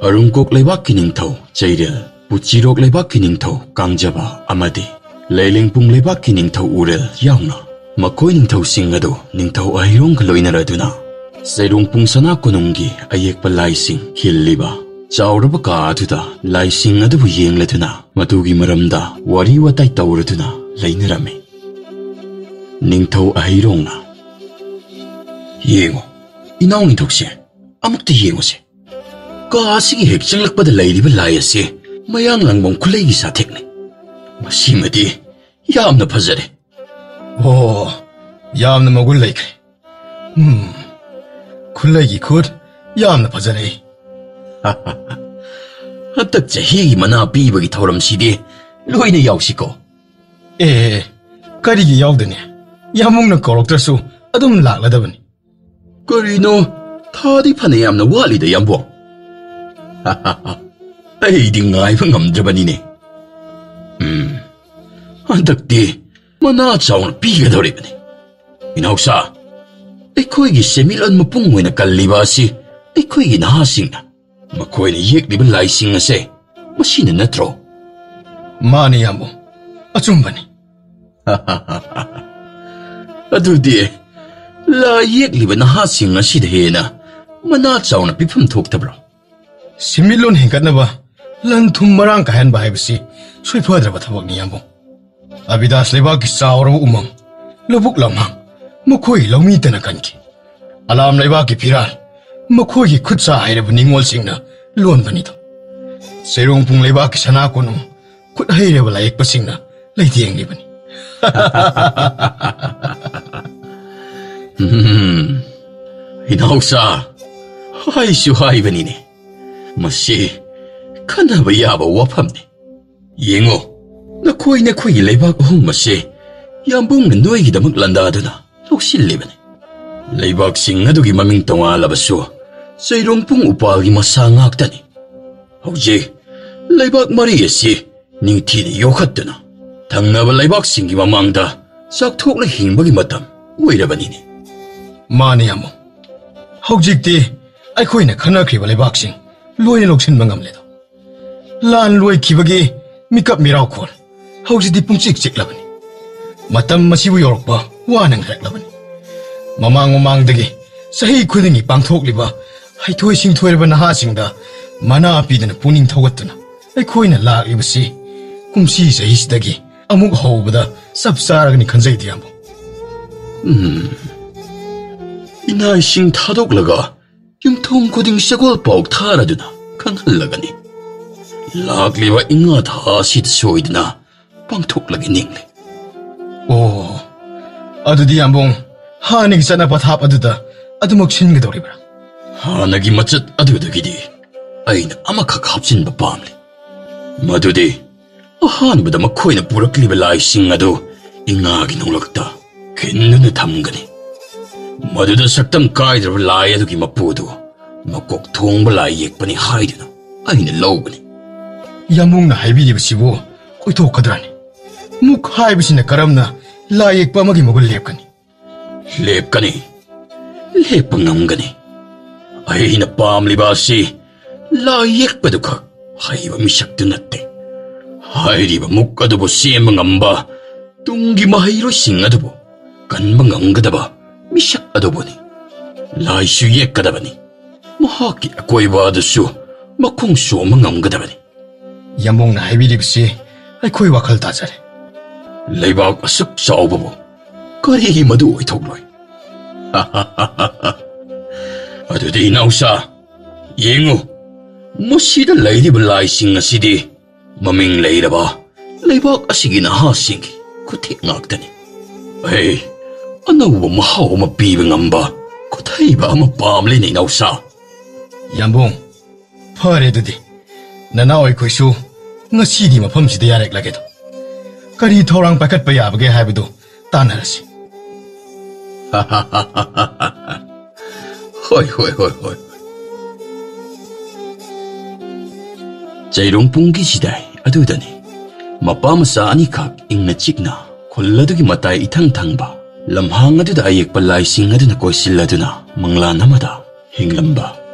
ꯑꯔꯨꯝꯀꯣꯛ ꯂꯩꯕꯥꯛꯀꯤ ꯅꯤꯡꯊꯧ ꯆꯩꯔꯦꯜ, ꯄꯨꯆꯤꯔꯣꯛ ꯂꯩꯕꯥꯛꯀꯤ ꯅꯤꯡꯊꯧ ꯀꯥꯡꯖꯕ ꯑꯃꯗꯤ ꯂꯩꯂꯦꯡꯄꯨꯡ ꯂꯩꯕꯥꯛꯀꯤ ꯅꯤꯡꯊꯧ ꯎꯔꯦꯜ ꯌꯥꯎꯅ ꯃꯈꯣꯏ ꯅꯤꯡꯊꯧꯁꯤꯡ ꯑꯗꯨ ꯅꯤꯡꯊꯧ ꯑꯍꯩꯔꯣꯡꯒ ꯂꯣꯏꯅꯔꯗꯨꯅ ꯆꯩꯔꯣꯡꯄꯨꯡ ꯁꯅꯥ ꯀꯣꯅꯨꯡꯒꯤ ꯑꯌꯦꯛꯄ ꯂꯥꯏꯁꯤꯡ ꯈꯤꯜꯂꯤꯕ ꯆꯥꯎꯔꯕ ꯀꯥ ꯑꯗꯨꯗ ꯂꯥꯏꯁꯤꯡ ꯑꯗꯨꯕꯨ ꯌꯦꯡꯂꯗꯨꯅ ꯃꯗꯨꯒꯤ ꯃꯔꯝꯗ ꯋꯥꯔꯤ ꯋꯥꯇꯥꯏ ꯇꯧꯔꯗꯨꯅ ꯂꯩꯅꯔꯝꯃꯤ꯫ ꯅꯤꯡꯊꯧ ꯑꯍꯩꯔꯣꯡꯅ, "ꯌꯦꯡꯉꯨ, ꯏꯅꯥꯎ ꯅꯤꯡꯊꯧꯁꯦ, ꯑꯃꯨꯛꯇ ꯌꯦꯡꯉꯨꯁꯦ꯫ ꯀꯥ ꯑꯁꯤꯒꯤ ꯍꯦꯛ ꯆꯪꯂꯛꯄꯗ ꯂꯩꯔꯤꯕ ꯂꯥꯏ ꯑꯁꯤ ꯃꯌꯥꯡ ꯂꯥꯡꯕꯝ ꯈꯨꯠꯂꯩꯒꯤ ꯁꯥꯊꯦꯛꯅꯤ꯫ ꯃꯁꯤꯃꯗꯤ ꯌꯥꯝꯅ ꯐꯖꯔꯦ꯫ ꯑꯣ, ꯌꯥꯝꯅ ꯃꯒꯨꯟ ꯂꯩꯈ꯭ꯔꯦ꯫ ꯎꯝ, ꯈꯨꯠꯂꯩꯒꯤ ꯈꯨꯠ ꯌꯥꯝꯅ ꯐꯖꯔꯦ꯫" "ꯍꯟꯗꯛ ꯆꯍꯤꯒꯤ ꯃꯅꯥ ꯄꯤꯕꯒꯤ ꯊꯧꯔꯝꯁꯤꯗꯤ ꯂꯣꯏꯅ ꯌꯥꯎꯁꯤꯀꯣ?" "ꯑꯦ, ꯀꯔꯤꯒꯤ ꯌꯥꯎꯗꯅꯤ? ꯌꯥꯝꯕꯨꯡꯅ ꯀꯧꯔꯛꯇ꯭ꯔꯁꯨ ꯑꯗꯨꯝ ꯂꯥꯛꯂꯗꯕꯅꯤ꯫" "ꯀꯔꯤꯅꯣ? ꯊꯥꯗꯤ ꯐꯅ ꯌꯥꯝꯅ ꯋꯥꯠꯂꯤꯗ, ꯌꯥꯝꯕꯨꯡ꯫" "ꯑꯩꯗꯤ ꯉꯥꯏꯕ ꯉꯝꯗ꯭ꯔꯕꯅꯤꯅꯦ꯫ ꯎꯝ, ꯍꯟꯗꯛꯇꯤ ꯃꯅꯥ ꯆꯥꯎꯅ ꯄꯤꯒꯗꯧꯔꯤꯕꯅꯤ꯫ ꯏꯅꯥꯎꯁꯥ, ꯑꯩꯈꯣꯏꯒꯤ ꯁꯦꯟꯃꯤꯠꯂꯣꯟ ꯃꯄꯨꯡ ꯑꯣꯏꯅ ꯀꯜꯂꯤꯕ ꯑꯁꯤ ꯑꯩꯈꯣꯏꯒꯤ ꯅꯍꯥꯁꯤꯡꯅ꯫ ꯃꯈꯣꯏꯅ ꯌꯦꯛꯂꯤꯕ ꯂꯥꯏꯁꯤꯡ ꯑꯁꯦ ꯃꯁꯤꯅ ꯅꯠꯇ꯭ꯔꯣ?" "ꯃꯥꯅꯤ, ꯌꯥꯝꯕꯨꯡ, ꯑꯆꯨꯝꯕꯅꯤ꯫" "ꯑꯗꯨꯗꯤ ꯂꯥꯏ ꯌꯦꯛꯂꯤꯕ ꯅꯍꯥꯁꯤꯡ ꯑꯁꯤꯗ ꯍꯦꯟꯅ ꯃꯅꯥ ꯆꯥꯎꯅ ꯄꯤꯐꯝ ꯊꯣꯛꯇꯕ꯭ꯔꯣ?" "ꯁꯦꯟꯃꯤꯠꯂꯣꯟ ꯍꯦꯟꯒꯠꯅꯕ ꯂꯟ ꯊꯨꯝ ꯃꯔꯥꯡ ꯀꯥꯏꯍꯟꯕ ꯍꯥꯏꯕꯁꯤ ꯁꯣꯏꯐꯗ꯭ꯔꯕ ꯊꯕꯛꯅꯤ, ꯌꯥꯝꯕꯨꯡ꯫ ꯑꯕꯤꯗꯥꯁ ꯂꯩꯕꯥꯛꯀꯤ ꯆꯥꯎꯔꯕ ꯎꯃꯪ, ꯂꯧꯕꯨꯛ ꯂꯝꯍꯥꯡ, ꯃꯈꯣꯏ ꯂꯧꯃꯤꯇꯅ ꯀꯟꯈꯤ꯫ ꯑꯂꯥꯝ ꯂꯩꯕꯥꯛꯀꯤ ꯐꯤꯔꯥꯜ, ꯃꯈꯣꯏꯒꯤ ꯈꯨꯠ ꯁꯥ ꯍꯩꯔꯕ ꯅꯤꯡꯉꯣꯜꯁꯤꯡꯅ ꯂꯣꯟꯕꯅꯤꯗꯣ꯫ ꯆꯩꯔꯣꯡꯄꯨꯡ ꯂꯩꯕꯥꯛꯀꯤ ꯁꯅꯥ ꯀꯣꯅꯨꯡ, ꯈꯨꯠ ꯍꯩꯔꯕ ꯂꯥꯏꯌꯦꯛꯄꯁꯤꯡꯅ ꯂꯩꯇꯦꯡꯂꯤꯕꯅꯤ꯫" "ꯎꯝ, ꯏꯅꯥꯎꯆꯥ, ꯍꯥꯏꯁꯨ ꯍꯥꯏꯕꯅꯤꯅꯦ, ꯃꯁꯤ ꯈꯟꯅꯕ ꯌꯥꯕ ꯋꯥꯐꯝꯅꯤ꯫ ꯌꯦꯡꯉꯣ, ꯅꯈꯣꯏ ꯅꯈꯣꯏꯒꯤ ꯂꯩꯕꯥꯛ ꯑꯍꯨꯝ ꯑꯁꯤ ꯌꯥꯝꯕꯨꯡꯅ ꯅꯣꯏꯒꯤꯗꯃꯛ ꯂꯥꯟꯗꯥꯗꯨꯅ ꯂꯧꯁꯤꯜꯂꯤꯕꯅꯤ꯫ ꯂꯩꯕꯥꯛꯁꯤꯡ ꯑꯗꯨꯒꯤ ꯃꯃꯤꯡ ꯇꯣꯉꯥꯜꯂꯕꯁꯨ, ꯆꯩꯔꯣꯡ ꯄꯨꯡ ꯎꯄꯥꯜꯒꯤ ꯃꯁꯥ ꯉꯥꯛꯇꯅꯤ꯫ ꯍꯧꯖꯤꯛ ꯂꯩꯕꯥꯛ ꯃꯔꯤ ꯑꯁꯤ ꯅꯤꯡꯊꯤꯅ ꯌꯣꯛꯈꯠꯇꯨꯅ ꯊꯪꯅꯕ ꯂꯩꯕꯥꯛꯁꯤꯡꯒꯤ ꯃꯃꯥꯡꯗ ꯆꯥꯛꯊꯣꯛꯅ ꯍꯤꯡꯕꯒꯤ ꯃꯇꯝ ꯑꯣꯏꯔꯕꯅꯤꯅꯦ꯫ ꯃꯥꯅꯦ, ꯌꯥꯝꯕꯨꯡ꯫ ꯍꯧꯖꯤꯛꯇꯤ ꯑꯩꯈꯣꯏꯅ ꯈꯟꯅꯈ꯭ꯔꯤꯕ ꯂꯩꯕꯥꯛꯁꯤꯡ ꯂꯣꯏꯅ ꯂꯧꯁꯤꯟꯕ ꯉꯝꯂꯦꯗꯣ꯫ ꯂꯥꯟ ꯂꯣꯏꯈꯤꯕꯒꯤ ꯃꯤꯀꯞ ꯃꯤꯔꯥꯎꯈꯣꯜ ꯍꯧꯖꯤꯛꯇꯤ ꯄꯨꯡꯆꯤꯛ ꯆꯤꯛꯂꯕꯅꯤ꯫ ꯃꯇꯝ ꯑꯁꯤꯕꯨ ꯌꯧꯔꯛꯄ ꯋꯥꯅ ꯉꯥꯏꯔꯛꯂꯕꯅꯤ꯫ ꯃꯃꯥꯡ ꯃꯃꯥꯡꯗꯒꯤ ꯆꯍꯤ ꯈꯨꯗꯤꯡꯒꯤ ꯄꯥꯡꯊꯣꯛꯂꯤꯕ ꯍꯩꯊꯣꯏ ꯁꯤꯡꯊꯣꯏꯔꯕ ꯅꯍꯥꯁꯤꯡꯗ ꯃꯅꯥ ꯄꯤꯗꯨꯅ ꯄꯨꯛꯅꯤꯡ ꯊꯧꯒꯠꯇꯨꯅ ꯑꯩꯈꯣꯏꯅ ꯂꯥꯛꯂꯤꯕꯁꯤ ꯀꯨꯝꯁꯤ ꯆꯍꯤꯁꯤꯗꯒꯤ ꯑꯃꯨꯛ ꯍꯧꯕꯗ ꯆꯞ ꯆꯥꯔꯒꯅꯤ ꯈꯟꯖꯩꯗ, ꯌꯥꯝꯕꯨꯡ꯫ ꯎꯝ꯫ ꯏꯅꯥꯏꯁꯤꯡ ꯊꯥꯗꯣꯛꯂꯒ ꯌꯨꯝꯊꯣꯡ ꯈꯨꯗꯤꯡ ꯁꯒꯣꯜ ꯄꯥꯎ ꯊꯥꯔꯗꯨꯅ ꯈꯪꯍꯜꯂꯒꯅꯤ꯫ ꯂꯥꯛꯂꯤꯕ ꯏꯉꯥ ꯊꯥ ꯑꯁꯤꯗ ꯁꯣꯏꯗꯅ ꯄꯥꯡꯊꯣꯛꯂꯒꯦ ꯅꯤꯡꯂꯤ꯫ ꯑꯣ, ꯑꯗꯨꯗꯤ ꯌꯥꯝꯕꯨꯡ, ꯍꯥꯟꯅꯒꯤ ꯆꯠꯅ ꯄꯊꯥꯞ ꯑꯗꯨꯗ ꯑꯗꯨꯃꯛ ꯁꯤꯟꯒꯗꯧꯔꯤꯕ꯭ꯔꯥ? ꯍꯥꯟꯅꯒꯤ ꯃꯆꯠ ꯑꯗꯨꯗꯒꯤꯗꯤ ꯑꯩꯅ ꯑꯃꯈꯛ ꯍꯥꯞꯆꯤꯟꯕ ꯄꯥꯝꯂꯤ꯫ ꯃꯗꯨꯗꯤ ꯑꯍꯥꯟꯕꯗ ꯃꯈꯣꯏꯅ ꯄꯨꯔꯛꯂꯤꯕ ꯂꯥꯏꯁꯤꯡ ꯑꯗꯨ ꯏꯉꯥꯒꯤ ꯅꯣꯡꯂꯛꯇ ꯈꯤꯟꯗꯨꯅ ꯊꯝꯒꯅꯤ꯫ ꯃꯗꯨꯗ ꯁꯛꯇꯝ ꯀꯥꯏꯗ꯭ꯔꯕ ꯂꯥꯏ ꯑꯗꯨꯒꯤ ꯃꯄꯨꯗꯨ ꯃꯀꯣꯛ ꯊꯣꯡꯕ ꯂꯥꯏ ꯌꯦꯛꯄꯅꯤ ꯍꯥꯏꯗꯨꯅ ꯑꯩꯅ ꯂꯧꯒꯅꯤ꯫ ꯌꯥꯝꯕꯨꯡꯅ ꯍꯥꯏꯕꯤꯔꯤꯕꯁꯤꯕꯨ ꯑꯣꯏꯊꯣꯛꯀꯗ꯭ꯔꯥꯅꯤ? ꯃꯨꯛ ꯍꯥꯏꯕꯁꯤꯅ ꯀꯔꯝꯅ ꯂꯥꯏ ꯌꯦꯛꯄ ꯑꯃꯒꯤ ꯃꯒꯨꯟ ꯂꯦꯞꯀꯅꯤ? ꯂꯦꯞꯀꯅꯤ꯫ ꯂꯦꯞꯄ ꯉꯝꯒꯅꯤ꯫ ꯑꯩꯅ ꯄꯥꯝꯂꯤꯕ ꯑꯁꯤ ꯂꯥꯏ ꯌꯦꯛꯄꯗꯨꯈꯛ ꯍꯩꯕ ꯃꯤꯁꯛꯇꯨ ꯅꯠꯇꯦ꯫ ꯍꯥꯏꯔꯤꯕ ꯃꯨꯛ ꯑꯗꯨꯕꯨ ꯁꯦꯝꯕ ꯉꯝꯕ, ꯇꯨꯡꯒꯤ ꯃꯍꯩꯔꯣꯏꯁꯤꯡ ꯑꯗꯨꯕꯨ ꯀꯟꯕ ꯉꯝꯒꯗꯕ ꯃꯤꯁꯛ ꯑꯗꯨꯕꯨꯅꯤ꯫ ꯂꯥꯏꯁꯨ ꯌꯦꯛꯀꯗꯕꯅꯤ꯫ ꯃꯍꯥꯛꯀꯤ ꯑꯀꯣꯏꯕ ꯑꯗꯨꯁꯨ ꯃꯈꯣꯡ ꯁꯣꯝꯕ ꯉꯝꯒꯗꯕꯅꯤ꯫ ꯌꯥꯝꯕꯨꯡꯅ ꯍꯥꯏꯕꯤꯔꯤꯕꯁꯤ ꯑꯩꯈꯣꯏ ꯋꯥꯈꯜ ꯇꯥꯖꯔꯦ꯫ ꯂꯩꯕꯥꯛ ꯑꯁꯨꯛ ꯆꯥꯎꯕꯕꯨ ꯀꯔꯤꯒꯤ ꯃꯗꯨ ꯑꯣꯏꯊꯣꯛꯂꯣꯏ? ꯑꯗꯨꯗꯤ ꯏꯅꯥꯎꯁꯥ, ꯌꯦꯡꯉꯨ, ꯃꯁꯤꯗ ꯂꯩꯔꯤꯕ ꯂꯥꯏꯁꯤꯡ ꯑꯁꯤꯗꯤ ꯃꯃꯤꯡ ꯂꯩꯔꯕ ꯂꯩꯕꯥꯛ ꯑꯁꯤꯒꯤ ꯅꯍꯥꯁꯤꯡꯒꯤ ꯈꯨꯠꯊꯦꯛ ꯉꯥꯛꯇꯅꯤ꯫ ꯑꯩ ꯑꯅꯧꯕ ꯃꯍꯥꯎ ꯑꯃ ꯄꯤꯕ ꯉꯝꯕ ꯈꯨꯠꯍꯩꯕ ꯑꯃ ꯄꯥꯝꯂꯤꯅꯦ, ꯏꯅꯥꯎꯁꯥ꯫ ꯌꯥꯝꯕꯨꯡ, ꯐꯔꯦ ꯑꯗꯨꯗꯤ꯫ ꯅꯅꯥꯎ ꯑꯩꯈꯣꯏꯁꯨ ꯉꯁꯤꯗꯤ ꯃꯐꯝꯁꯤꯗ ꯌꯥꯔꯦꯛꯂꯒꯦꯗꯣ꯫ ꯀꯔꯤ ꯊꯧꯔꯥꯡ ꯄꯥꯏꯈꯠꯄ ꯌꯥꯕꯒꯦ ꯍꯥꯏꯕꯗꯨ ꯇꯥꯟꯅꯔꯁꯤ꯫ ꯍꯣꯏ, ꯍꯣꯏ, ꯍꯣꯏ, ꯍꯣꯏ꯫ ꯆꯩꯔꯣꯡ ꯄꯨꯡꯒꯤ ꯆꯤꯗꯥꯏ ꯑꯗꯨꯗꯅꯤ꯫ ꯃꯄꯥ ꯃꯆꯥ ꯑꯅꯤꯈꯛ ꯏꯪꯅ ꯆꯤꯛꯅ ꯈꯨꯜ ꯑꯗꯨꯒꯤ ꯃꯇꯥꯏ ꯏꯊꯪ ꯊꯪꯕ ꯂꯝꯍꯥꯡ ꯑꯗꯨꯗ ꯑꯌꯦꯛꯄ ꯂꯥꯏꯁꯤꯡ ꯑꯗꯨꯅ ꯀꯣꯏꯁꯤꯜꯂꯗꯨꯅ ꯃꯪꯂꯥꯟ ꯑꯃꯗ ꯍꯤꯡꯂꯝꯕ꯫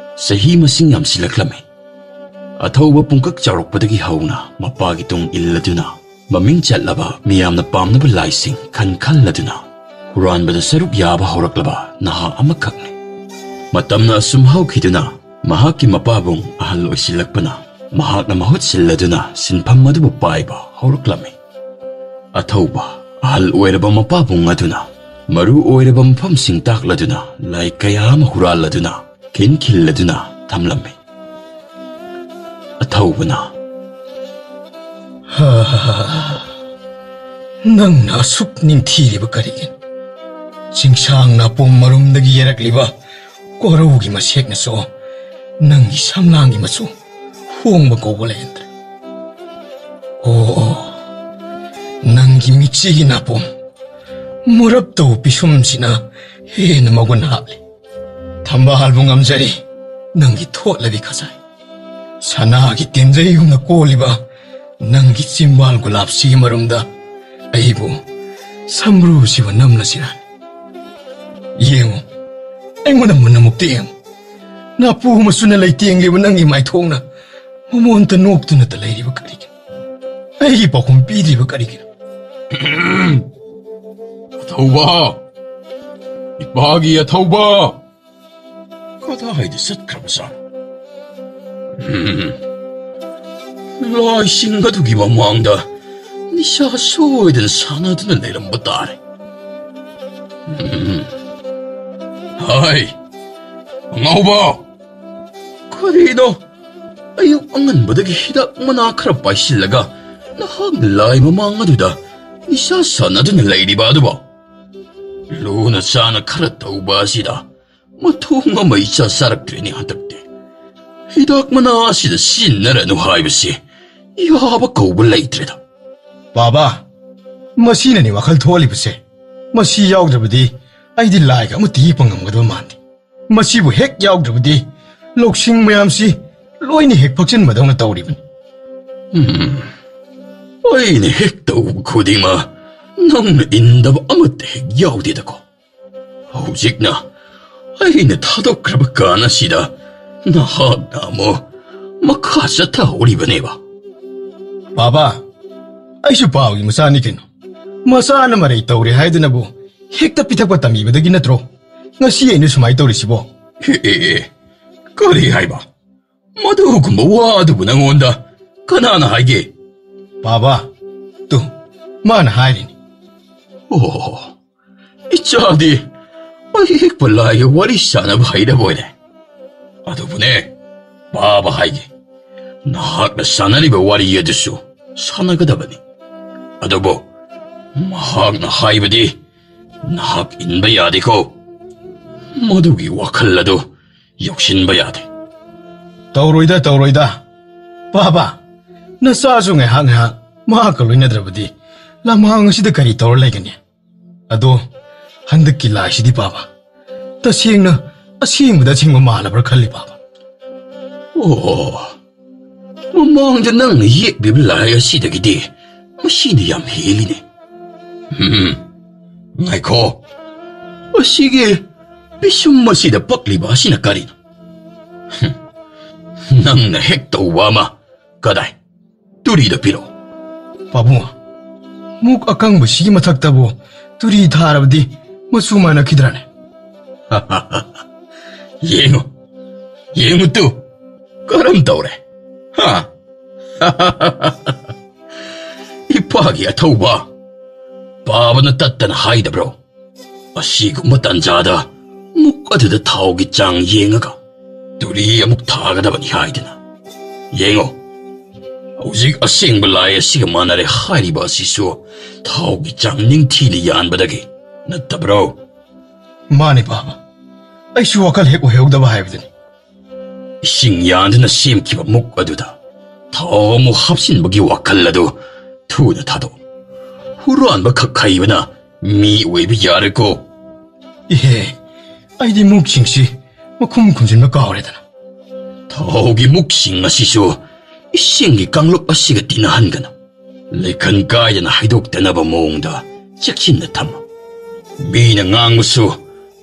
ꯆꯍꯤ ꯃꯁꯤꯡ ꯌꯥꯝꯁꯤꯜꯂꯛꯂꯝꯃꯤ꯫ ꯑꯊꯧꯕ ꯄꯨꯡꯀꯛ ꯆꯥꯎꯔꯛꯄꯗꯒꯤ ꯍꯧꯅ ꯃꯄꯥꯒꯤ ꯇꯨꯡ ꯏꯜꯂꯗꯨꯅ ꯃꯃꯤꯡ ꯆꯠꯂꯕ ꯃꯤꯌꯥꯝꯅ ꯄꯥꯝꯅꯕ ꯂꯥꯏꯁꯤꯡ ꯈꯟ ꯈꯜꯂꯗꯨꯅ ꯍꯨꯔꯥꯟꯕꯗ ꯁꯔꯨꯛ ꯌꯥꯕ ꯍꯧꯔꯛꯂꯕ ꯅꯍꯥ ꯑꯃꯈꯛꯅꯤ꯫ ꯃꯇꯝꯅ ꯑꯁꯨꯝ ꯍꯧꯈꯤꯗꯨꯅ ꯃꯍꯥꯛꯀꯤ ꯃꯄꯥꯕꯨꯡ ꯑꯍꯜ ꯑꯣꯏꯁꯤꯜꯂꯛꯄꯅ ꯃꯍꯥꯛꯅ ꯃꯍꯨꯠ ꯁꯤꯜꯂꯗꯨꯅ ꯁꯤꯟꯐꯝ ꯑꯗꯨꯕꯨ ꯄꯥꯏꯕ ꯍꯧꯔꯛꯂꯝꯃꯤ꯫ ꯑꯊꯧꯕ ꯑꯍꯜ ꯑꯣꯏꯔꯕ ꯃꯄꯥꯕꯨꯡ ꯑꯗꯨꯅ ꯃꯔꯨ ꯑꯣꯏꯔꯕ ꯃꯐꯝꯁꯤꯡ ꯇꯥꯛꯂꯗꯨꯅ ꯂꯥꯏ ꯀꯌꯥ ꯑꯃ ꯍꯨꯔꯥꯜꯂꯗꯨꯅ ꯈꯤꯟ ꯈꯤꯜꯂꯗꯨꯅ ꯊꯝꯂꯝꯃꯤ꯫ ꯑꯊꯧꯕꯅ, "ꯍꯥ, ꯅꯪꯅ ꯑꯁꯨꯛ ꯅꯤꯡꯊꯤꯔꯤꯕ ꯀꯔꯤꯒꯤꯅꯣ? ꯆꯤꯡꯁꯥꯡ ꯅꯥꯄꯣꯝ ꯃꯔꯨꯝꯗꯒꯤ ꯌꯦꯔꯛꯂꯤꯕ ꯀꯣꯔꯧꯒꯤ ꯃꯁꯦꯛꯅꯁꯨ ꯅꯪꯒꯤ ꯁꯝꯂꯥꯡꯒꯤ ꯃꯆꯨ ꯍꯣꯡꯕ ꯀꯧꯕ ꯂꯩꯔꯝꯗ꯭ꯔꯦ꯫ ꯑꯣ, ꯅꯪꯒꯤ ꯃꯤꯠꯁꯤꯒꯤ ꯅꯥꯄꯣꯝ ꯃꯨꯔꯞ ꯇꯧꯕ ꯄꯤꯁꯨꯝꯁꯤꯅ ꯍꯦꯟꯅ ꯃꯒꯨꯟ ꯍꯥꯞꯂꯤ꯫ ꯊꯝꯕꯥꯜꯕꯨ ꯉꯝꯖꯔꯤ ꯅꯪꯒꯤ ꯊꯣꯠꯂꯕꯤ ꯈꯖꯥꯏ꯫ ꯁꯅꯥꯒꯤ ꯇꯦꯟꯖꯩꯒꯨꯝꯅ ꯀꯣꯜꯂꯤꯕ ꯅꯪꯒꯤ ꯆꯤꯝꯕꯥꯜ ꯒꯨꯂꯥꯞꯁꯤꯒꯤ ꯃꯔꯨꯝꯗ ꯑꯩꯕꯨ ꯁꯝꯕ꯭ꯔꯨꯁꯤꯕꯨ ꯅꯝꯂꯁꯤꯔꯥ? ꯌꯦꯡꯉꯨ, ꯑꯩꯉꯣꯟꯗ ꯃꯨꯟꯅ ꯑꯃꯨꯛꯇ ꯌꯦꯡꯉꯨ꯫ ꯅꯥꯄꯨ ꯃꯆꯨꯅ ꯂꯩꯇꯦꯡꯂꯤꯕ ꯅꯪꯒꯤ ꯃꯥꯏꯊꯣꯡꯅ ꯃꯃꯣꯟꯇ ꯅꯣꯛꯇꯨꯅꯇ ꯂꯩꯔꯤꯕ ꯀꯔꯤꯒꯤꯅꯣ? ꯑꯩꯒꯤ ꯄꯥꯎꯈꯨꯝ ꯄꯤꯗ꯭ꯔꯤꯕ ꯀꯔꯤꯒꯤꯅꯣ?" "ꯑꯊꯧꯕ! ꯏꯄꯥꯒꯤ ꯑꯊꯧꯕ! ꯀꯗꯥꯏꯗ ꯆꯠꯈ꯭ꯔꯕꯖꯥꯠꯅꯣ? ꯎꯝ, ꯂꯥꯏꯁꯤꯡ ꯑꯗꯨꯒꯤ ꯃꯃꯥꯡꯗ ꯅꯤꯁꯥ ꯁꯣꯏꯗꯅ ꯁꯥꯟꯅꯗꯨꯅ ꯂꯩꯔꯝꯕ ꯇꯥꯔꯦ꯫ ꯎꯝ꯫ ꯍꯥꯏ, ꯑꯉꯥꯎꯕ! ꯀꯔꯤꯅꯣ? ꯑꯌꯨꯛ ꯑꯉꯟꯕꯗꯒꯤ ꯍꯤꯗꯥꯛ ꯃꯅꯥ ꯈꯔ ꯄꯥꯏꯁꯤꯜꯂꯒ ꯅꯍꯥꯛꯅ ꯂꯥꯏ ꯃꯃꯥꯡ ꯑꯗꯨꯗ ꯅꯤꯁꯥ ꯁꯥꯟꯅꯗꯨꯅ ꯂꯩꯔꯤꯕ ꯑꯗꯨꯕꯣ? ꯂꯨꯅ ꯆꯥꯅ ꯈꯔ ꯇꯧꯕ ꯑꯁꯤꯗ ꯃꯊꯣꯡ ꯑꯃ ꯏꯆꯥ ꯆꯥꯔꯛꯇ꯭ꯔꯦꯅꯦ ꯍꯟꯗꯛꯇꯤ꯫ ꯍꯤꯗꯥꯛ ꯃꯅꯥ ꯑꯁꯤꯗ ꯁꯤꯖꯤꯟꯅꯔꯅꯨ ꯍꯥꯏꯕꯁꯤ ꯌꯥꯕ ꯀꯧꯕ ꯂꯩꯇ꯭ꯔꯦꯗ꯫ ꯕꯥꯕꯥ, ꯃꯁꯤꯅꯅꯤ ꯋꯥꯈꯜ ꯊꯣꯛꯍꯜꯂꯤꯕꯁꯦ꯫ ꯃꯁꯤ ꯌꯥꯎꯗ꯭ꯔꯕꯗꯤ ꯑꯩꯗꯤ ꯂꯥꯏꯒ ꯑꯃꯠꯇ ꯌꯦꯛꯄ ꯉꯝꯒꯗꯕ ꯃꯥꯟꯗꯦ꯫ ꯃꯁꯤꯕꯨ ꯍꯦꯛ ꯌꯥꯎꯗ꯭ꯔꯕꯗꯤ ꯂꯧꯁꯤꯡ ꯃꯌꯥꯝꯁꯤ ꯂꯣꯏꯅ ꯍꯦꯛ ꯐꯛꯆꯟꯕꯗꯧꯅ ꯇꯧꯔꯤꯕꯅꯤ꯫ ꯎꯝ, ꯑꯩꯅ ꯍꯦꯛ ꯇꯧꯕ ꯈꯨꯗꯤꯡꯃꯛ ꯅꯪꯅ ꯏꯟꯗꯕ ꯑꯃꯠꯇ ꯍꯦꯛ ꯌꯥꯎꯗꯦꯗꯀꯣ꯫ ꯍꯧꯖꯤꯛꯅ ꯑꯩꯅ ꯊꯥꯗꯣꯛꯈ꯭ꯔꯕ ꯀꯥꯟ ꯑꯁꯤꯗ ꯅꯍꯥꯛꯅ ꯑꯃꯨꯛ ꯃꯈꯥ ꯆꯠꯊꯍꯧꯔꯤꯕꯅꯦꯕ꯫ ꯕꯥꯕꯥ, ꯑꯩꯁꯨ ꯄꯥꯎꯒꯤ ꯃꯆꯥꯅꯤ ꯀꯩꯅꯣ꯫ ꯃꯆꯥꯅ ꯃꯔꯩ ꯇꯧꯔꯦ ꯍꯥꯏꯗꯨꯅꯕꯨ ꯍꯦꯛꯇ ꯄꯤꯊꯛꯄ ꯇꯝꯕꯤꯕꯗꯒꯤ ꯅꯠꯇ꯭ꯔꯣ ꯉꯁꯤ ꯑꯩꯅ ꯁꯨꯃꯥꯏꯅ ꯇꯧꯔꯤꯁꯤꯕꯣ? ꯑꯦ, ꯑꯦ, ꯑꯦ, ꯀꯔꯤ ꯍꯥꯏꯕ? ꯃꯗꯨꯒꯨꯝꯕ ꯋꯥ ꯑꯗꯨꯕꯨ ꯅꯪꯉꯣꯟꯗ ꯀꯅꯥꯅ ꯍꯥꯏꯒꯦ? ꯕꯥꯕꯥ, ꯇꯨ, ꯃꯥꯅ ꯍꯥꯏꯔꯤꯅꯤ꯫ ꯑꯣ, ꯏꯆꯥꯗꯤ ꯑꯌꯦꯛꯄ ꯂꯥꯏꯒ ꯋꯥꯔꯤ ꯁꯥꯟꯅꯕ ꯍꯩꯔꯕꯣꯏꯔꯦ꯫ ꯑꯗꯨꯕꯨꯅꯦ, ꯕꯥꯕꯥ ꯍꯥꯏꯒꯦ, ꯅꯍꯥꯛꯅ ꯁꯥꯟꯅꯔꯤꯕ ꯋꯥꯔꯤ ꯑꯗꯨꯁꯨ ꯁꯥꯟꯅꯒꯗꯕꯅꯤ꯫ ꯑꯗꯨꯕꯨ ꯃꯍꯥꯛꯅ ꯍꯥꯏꯕꯗꯤ ꯅꯍꯥꯛ ꯏꯟꯕ ꯌꯥꯗꯦꯀꯣ꯫ ꯃꯗꯨꯒꯤ ꯋꯥꯈꯜ ꯑꯗꯨ ꯌꯧꯁꯤꯟꯕ ꯌꯥꯗꯦ꯫ ꯇꯧꯔꯣꯏꯗ, ꯇꯧꯔꯣꯏꯗ꯫ ꯕꯥꯕꯥ, ꯅꯆꯥꯁꯨ ꯉꯥꯏꯍꯥꯛ ꯉꯥꯏꯍꯥꯛ ꯃꯍꯥꯛꯀ ꯂꯣꯏꯅꯗ꯭ꯔꯕꯗꯤ ꯂꯝꯍꯥꯡ ꯑꯁꯤꯗ ꯀꯔꯤ ꯇꯧꯔ ꯂꯩꯒꯅꯤ? ꯑꯗꯣ ꯍꯟꯗꯛꯀꯤ ꯂꯥꯏꯁꯤꯗꯤ ꯕꯥꯕꯥ, ꯇꯁꯦꯡꯅ ꯑꯁꯦꯡꯕꯗ ꯑꯁꯦꯡꯕ ꯃꯥꯜꯂꯕ꯭ꯔꯥ ꯈꯜꯂꯤ ꯕꯥꯕꯥ꯫ ꯑꯣ, ꯃꯃꯥꯡꯗ ꯅꯪꯅ ꯌꯦꯛꯂꯤꯕ ꯂꯥꯏ ꯑꯁꯤꯗꯒꯤꯗꯤ ꯃꯁꯤꯅ ꯌꯥꯝ ꯍꯦꯜꯂꯤꯅꯦ꯫ ꯎꯝ, ꯉꯥꯏꯈꯣ꯫ ꯑꯁꯤꯒꯤ ꯄꯤꯁꯨꯝ ꯑꯁꯤꯗ ꯄꯛꯂꯤꯕ ꯑꯁꯤꯅ ꯀꯔꯤꯅꯣ? ꯍꯝ, ꯅꯪꯅ ꯍꯦꯛ ꯇꯧꯕ ꯑꯃ꯫ ꯀꯗꯥꯏ? ꯇꯨꯔꯤꯗ ꯄꯤꯔꯛꯑꯣ꯫ ꯄꯥꯕꯨꯡ, ꯃꯨꯛ ꯑꯀꯪꯕꯁꯤꯒꯤ ꯃꯊꯛꯇꯕꯨ ꯇꯨꯔꯤ ꯊꯥꯔꯕꯗꯤ ꯃꯆꯨ ꯃꯥꯟꯅꯈꯤꯗ꯭ꯔꯅꯦ? ꯌꯦꯡꯉꯨ, ꯌꯦꯡꯉꯨ ꯇꯨ, ꯀꯔꯝ ꯇꯧꯔꯦ? ꯍꯥ? ꯏꯄꯥꯒꯤ ꯑꯊꯧꯕ, ꯕꯥꯕꯥꯅ ꯇꯠꯇꯅ ꯍꯥꯏꯗꯕ꯭ꯔꯣ? ꯑꯁꯤꯒꯨꯝꯕ ꯇꯥꯟꯖꯥꯗ ꯃꯨꯛ ꯑꯗꯨꯗ ꯊꯥꯎꯒꯤ ꯆꯥꯡ ꯌꯦꯡꯉꯒ ꯇꯨꯔꯤ ꯑꯃꯨꯛ ꯊꯥꯒꯗꯕꯅꯤ ꯍꯥꯏꯗꯅ꯫ ꯌꯦꯡꯉꯣ, ꯍꯧꯖꯤꯛ ꯑꯁꯦꯡꯕ ꯂꯥꯏ ꯑꯁꯤꯒ ꯃꯥꯟꯅꯔꯦ ꯍꯥꯏꯔꯤꯕ ꯑꯁꯤꯁꯨ ꯊꯥꯎꯒꯤ ꯆꯥꯡ ꯅꯤꯡꯊꯤꯅ ꯌꯥꯟꯕꯗꯒꯤ ꯅꯠꯇꯕ꯭ꯔꯣ? ꯃꯥꯅꯤ ꯕꯥꯕꯥ, ꯑꯩꯁꯨ ꯋꯥꯈꯜ ꯍꯦꯛ ꯑꯣꯏꯍꯧꯗꯕ ꯍꯥꯏꯕꯗꯨꯅꯤ꯫ ꯏꯁꯤꯡ ꯌꯥꯟꯗꯨꯅ ꯁꯦꯝꯈꯤꯕ ꯃꯨꯛ ꯑꯗꯨꯗ ꯊꯥꯎ ꯑꯃꯨꯛ ꯍꯥꯞꯆꯤꯟꯕꯒꯤ ꯋꯥꯈꯜ ꯑꯗꯨ ꯊꯨꯅ ꯊꯥꯗꯣꯛꯎ꯫ ꯍꯨꯔꯥꯟꯕ ꯈꯛ ꯍꯩꯕꯅ ꯃꯤ ꯑꯣꯏꯕ ꯌꯥꯔꯦꯀꯣ꯫ ꯏꯍꯦ, ꯑꯩꯗꯤ ꯃꯨꯛꯁꯤꯡꯁꯤ ꯃꯈꯨꯝ ꯈꯨꯝꯖꯤꯟꯕ ꯀꯥꯎꯔꯦꯗꯅ꯫ ꯊꯥꯎꯒꯤ ꯃꯨꯛꯁꯤꯡ ꯑꯁꯤꯁꯨ ꯏꯁꯤꯡꯒꯤ ꯀꯥꯡꯂꯨꯞ ꯑꯁꯤꯒ ꯇꯤꯟꯅꯍꯟꯒꯅꯨ꯫ ꯂꯩꯈꯟ ꯀꯥꯏꯗꯅ ꯍꯥꯏꯗꯣꯛꯇꯅꯕ ꯃꯑꯣꯡꯗ ꯆꯦꯛꯁꯤꯟꯅ ꯊꯝꯃꯨ꯫ ꯃꯤꯅ ꯉꯥꯡꯕꯁꯨ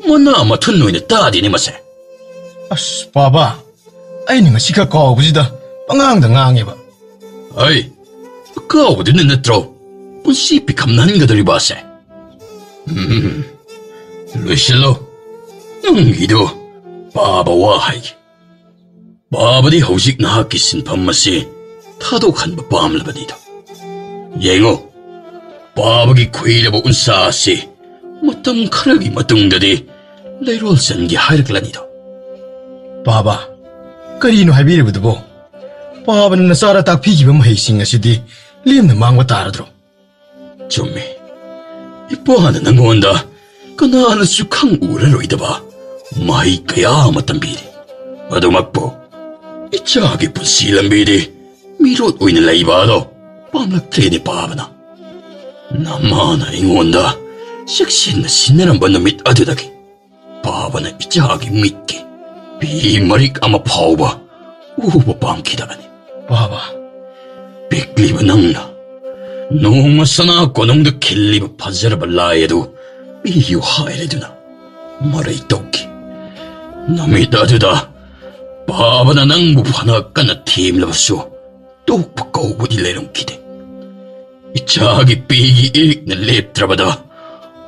ꯃꯅꯥ ꯃꯊꯨꯟ ꯑꯣꯏꯅ ꯇꯥꯗꯦꯅꯦ ꯃꯁꯦ꯫ ꯑꯁ, ꯄꯥꯕ, ꯑꯩꯅ ꯉꯁꯤ ꯈꯛ ꯀꯥꯎꯕꯁꯤꯗ ꯄꯉꯥꯡꯗ ꯉꯥꯡꯉꯦꯕ꯫ ꯑꯩ ꯀꯥꯎꯕꯗꯨꯅ ꯅꯠꯇ꯭ꯔꯣ ꯄꯨꯟꯁꯤ ꯄꯤꯈꯝꯅꯍꯟꯒꯗꯧꯔꯤꯕ ꯑꯁꯦ? ꯎꯝ, ꯂꯣꯏꯁꯤꯜꯂꯣ꯫ ꯅꯪꯒꯤꯗꯣ ꯄꯥꯕ ꯋꯥ ꯍꯥꯏꯒꯦ꯫ ꯄꯥꯕꯗꯤ ꯍꯧꯖꯤꯛ ꯅꯍꯥꯛꯀꯤ ꯁꯤꯟꯐꯝ ꯑꯁꯤ ꯊꯥꯗꯣꯛꯍꯟꯕ ꯄꯥꯝꯂꯕꯅꯤꯗꯣ꯫ ꯌꯦꯡꯉꯣ, ꯄꯥꯕꯒꯤ ꯈꯨꯏꯔꯕ ꯎꯟꯁꯥ ꯑꯁꯤ ꯃꯇꯝ ꯈꯔꯒꯤ ꯃꯇꯨꯡꯗꯗꯤ ꯂꯩꯔꯣꯜ ꯆꯟꯒꯦ ꯍꯥꯏꯔꯛꯂꯅꯤꯗꯣ꯫ ꯄꯥꯕ, ꯀꯔꯤꯅꯣ ꯍꯥꯏꯕꯤꯔꯤꯕꯗꯨꯕꯣ? ꯄꯥꯕꯅ ꯅꯆꯥꯗ ꯇꯥꯛꯄꯤꯈꯤꯕ ꯃꯍꯩꯁꯤꯡ ꯑꯁꯤꯗꯤ ꯂꯦꯝꯅ ꯃꯥꯡꯕ ꯇꯥꯔꯗ꯭ꯔꯣ? ꯆꯨꯝꯃꯤ꯫ ꯏꯄꯥꯅ ꯅꯪꯉꯣꯟꯗ ꯀꯅꯥꯅꯁꯨ ꯈꯪ ꯎꯔꯔꯣꯏꯗꯕ ꯃꯍꯩ ꯀꯌꯥ ꯑꯃ ꯇꯝꯕꯤꯔꯤ꯫ ꯑꯗꯨꯃꯛꯄꯨ ꯏꯆꯥꯒꯤ ꯄꯨꯟꯁꯤ ꯂꯝꯕꯤꯗꯤ ꯃꯤꯔꯣꯠ ꯑꯣꯏꯅ ꯂꯩꯕ ꯑꯗꯣ ꯄꯥꯝꯂꯛꯇ꯭ꯔꯦꯅꯦ ꯄꯥꯕꯅ꯫ ꯅꯃꯥꯅ ꯑꯩꯉꯣꯟꯗ ꯆꯦꯛꯁꯤꯟꯅ ꯁꯤꯟꯅꯔꯝꯕ ꯅꯨꯃꯤꯠ ꯑꯗꯨꯗꯒꯤ ꯄꯥꯕꯅ ꯏꯆꯥꯒꯤ ꯃꯤꯠꯀꯤ ꯄꯤ ꯃꯔꯤꯛ ꯑꯃ ꯐꯥꯎꯕ ꯎꯕ ꯄꯥꯝꯈꯤꯗꯕꯅꯤ꯫ ꯄꯥꯕ, ꯄꯤꯛꯂꯤꯕ ꯅꯪꯅ ꯅꯣꯡꯃ ꯁꯅꯥ ꯀꯣꯅꯨꯡꯗ ꯈꯤꯜꯂꯤꯕ ꯐꯖꯔꯕ ꯂꯥꯏ ꯑꯗꯨ ꯄꯤꯌꯨ ꯍꯥꯏꯔꯗꯨꯅ ꯃꯔꯩ ꯇꯧꯈꯤ꯫ ꯅꯨꯃꯤꯠ ꯑꯗꯨꯗ ꯄꯥꯕꯅ ꯅꯪꯕꯨ ꯐꯅ ꯀꯟꯅ ꯊꯦꯝꯂꯕꯁꯨ ꯇꯣꯛꯄ ꯀꯧꯕꯗꯤ ꯂꯩꯔꯝꯈꯤꯗꯦ꯫ ꯏꯆꯥꯒꯤ ꯄꯤꯒꯤ ꯏꯔꯤꯛꯅ ꯂꯦꯞꯇ꯭ꯔꯕꯗ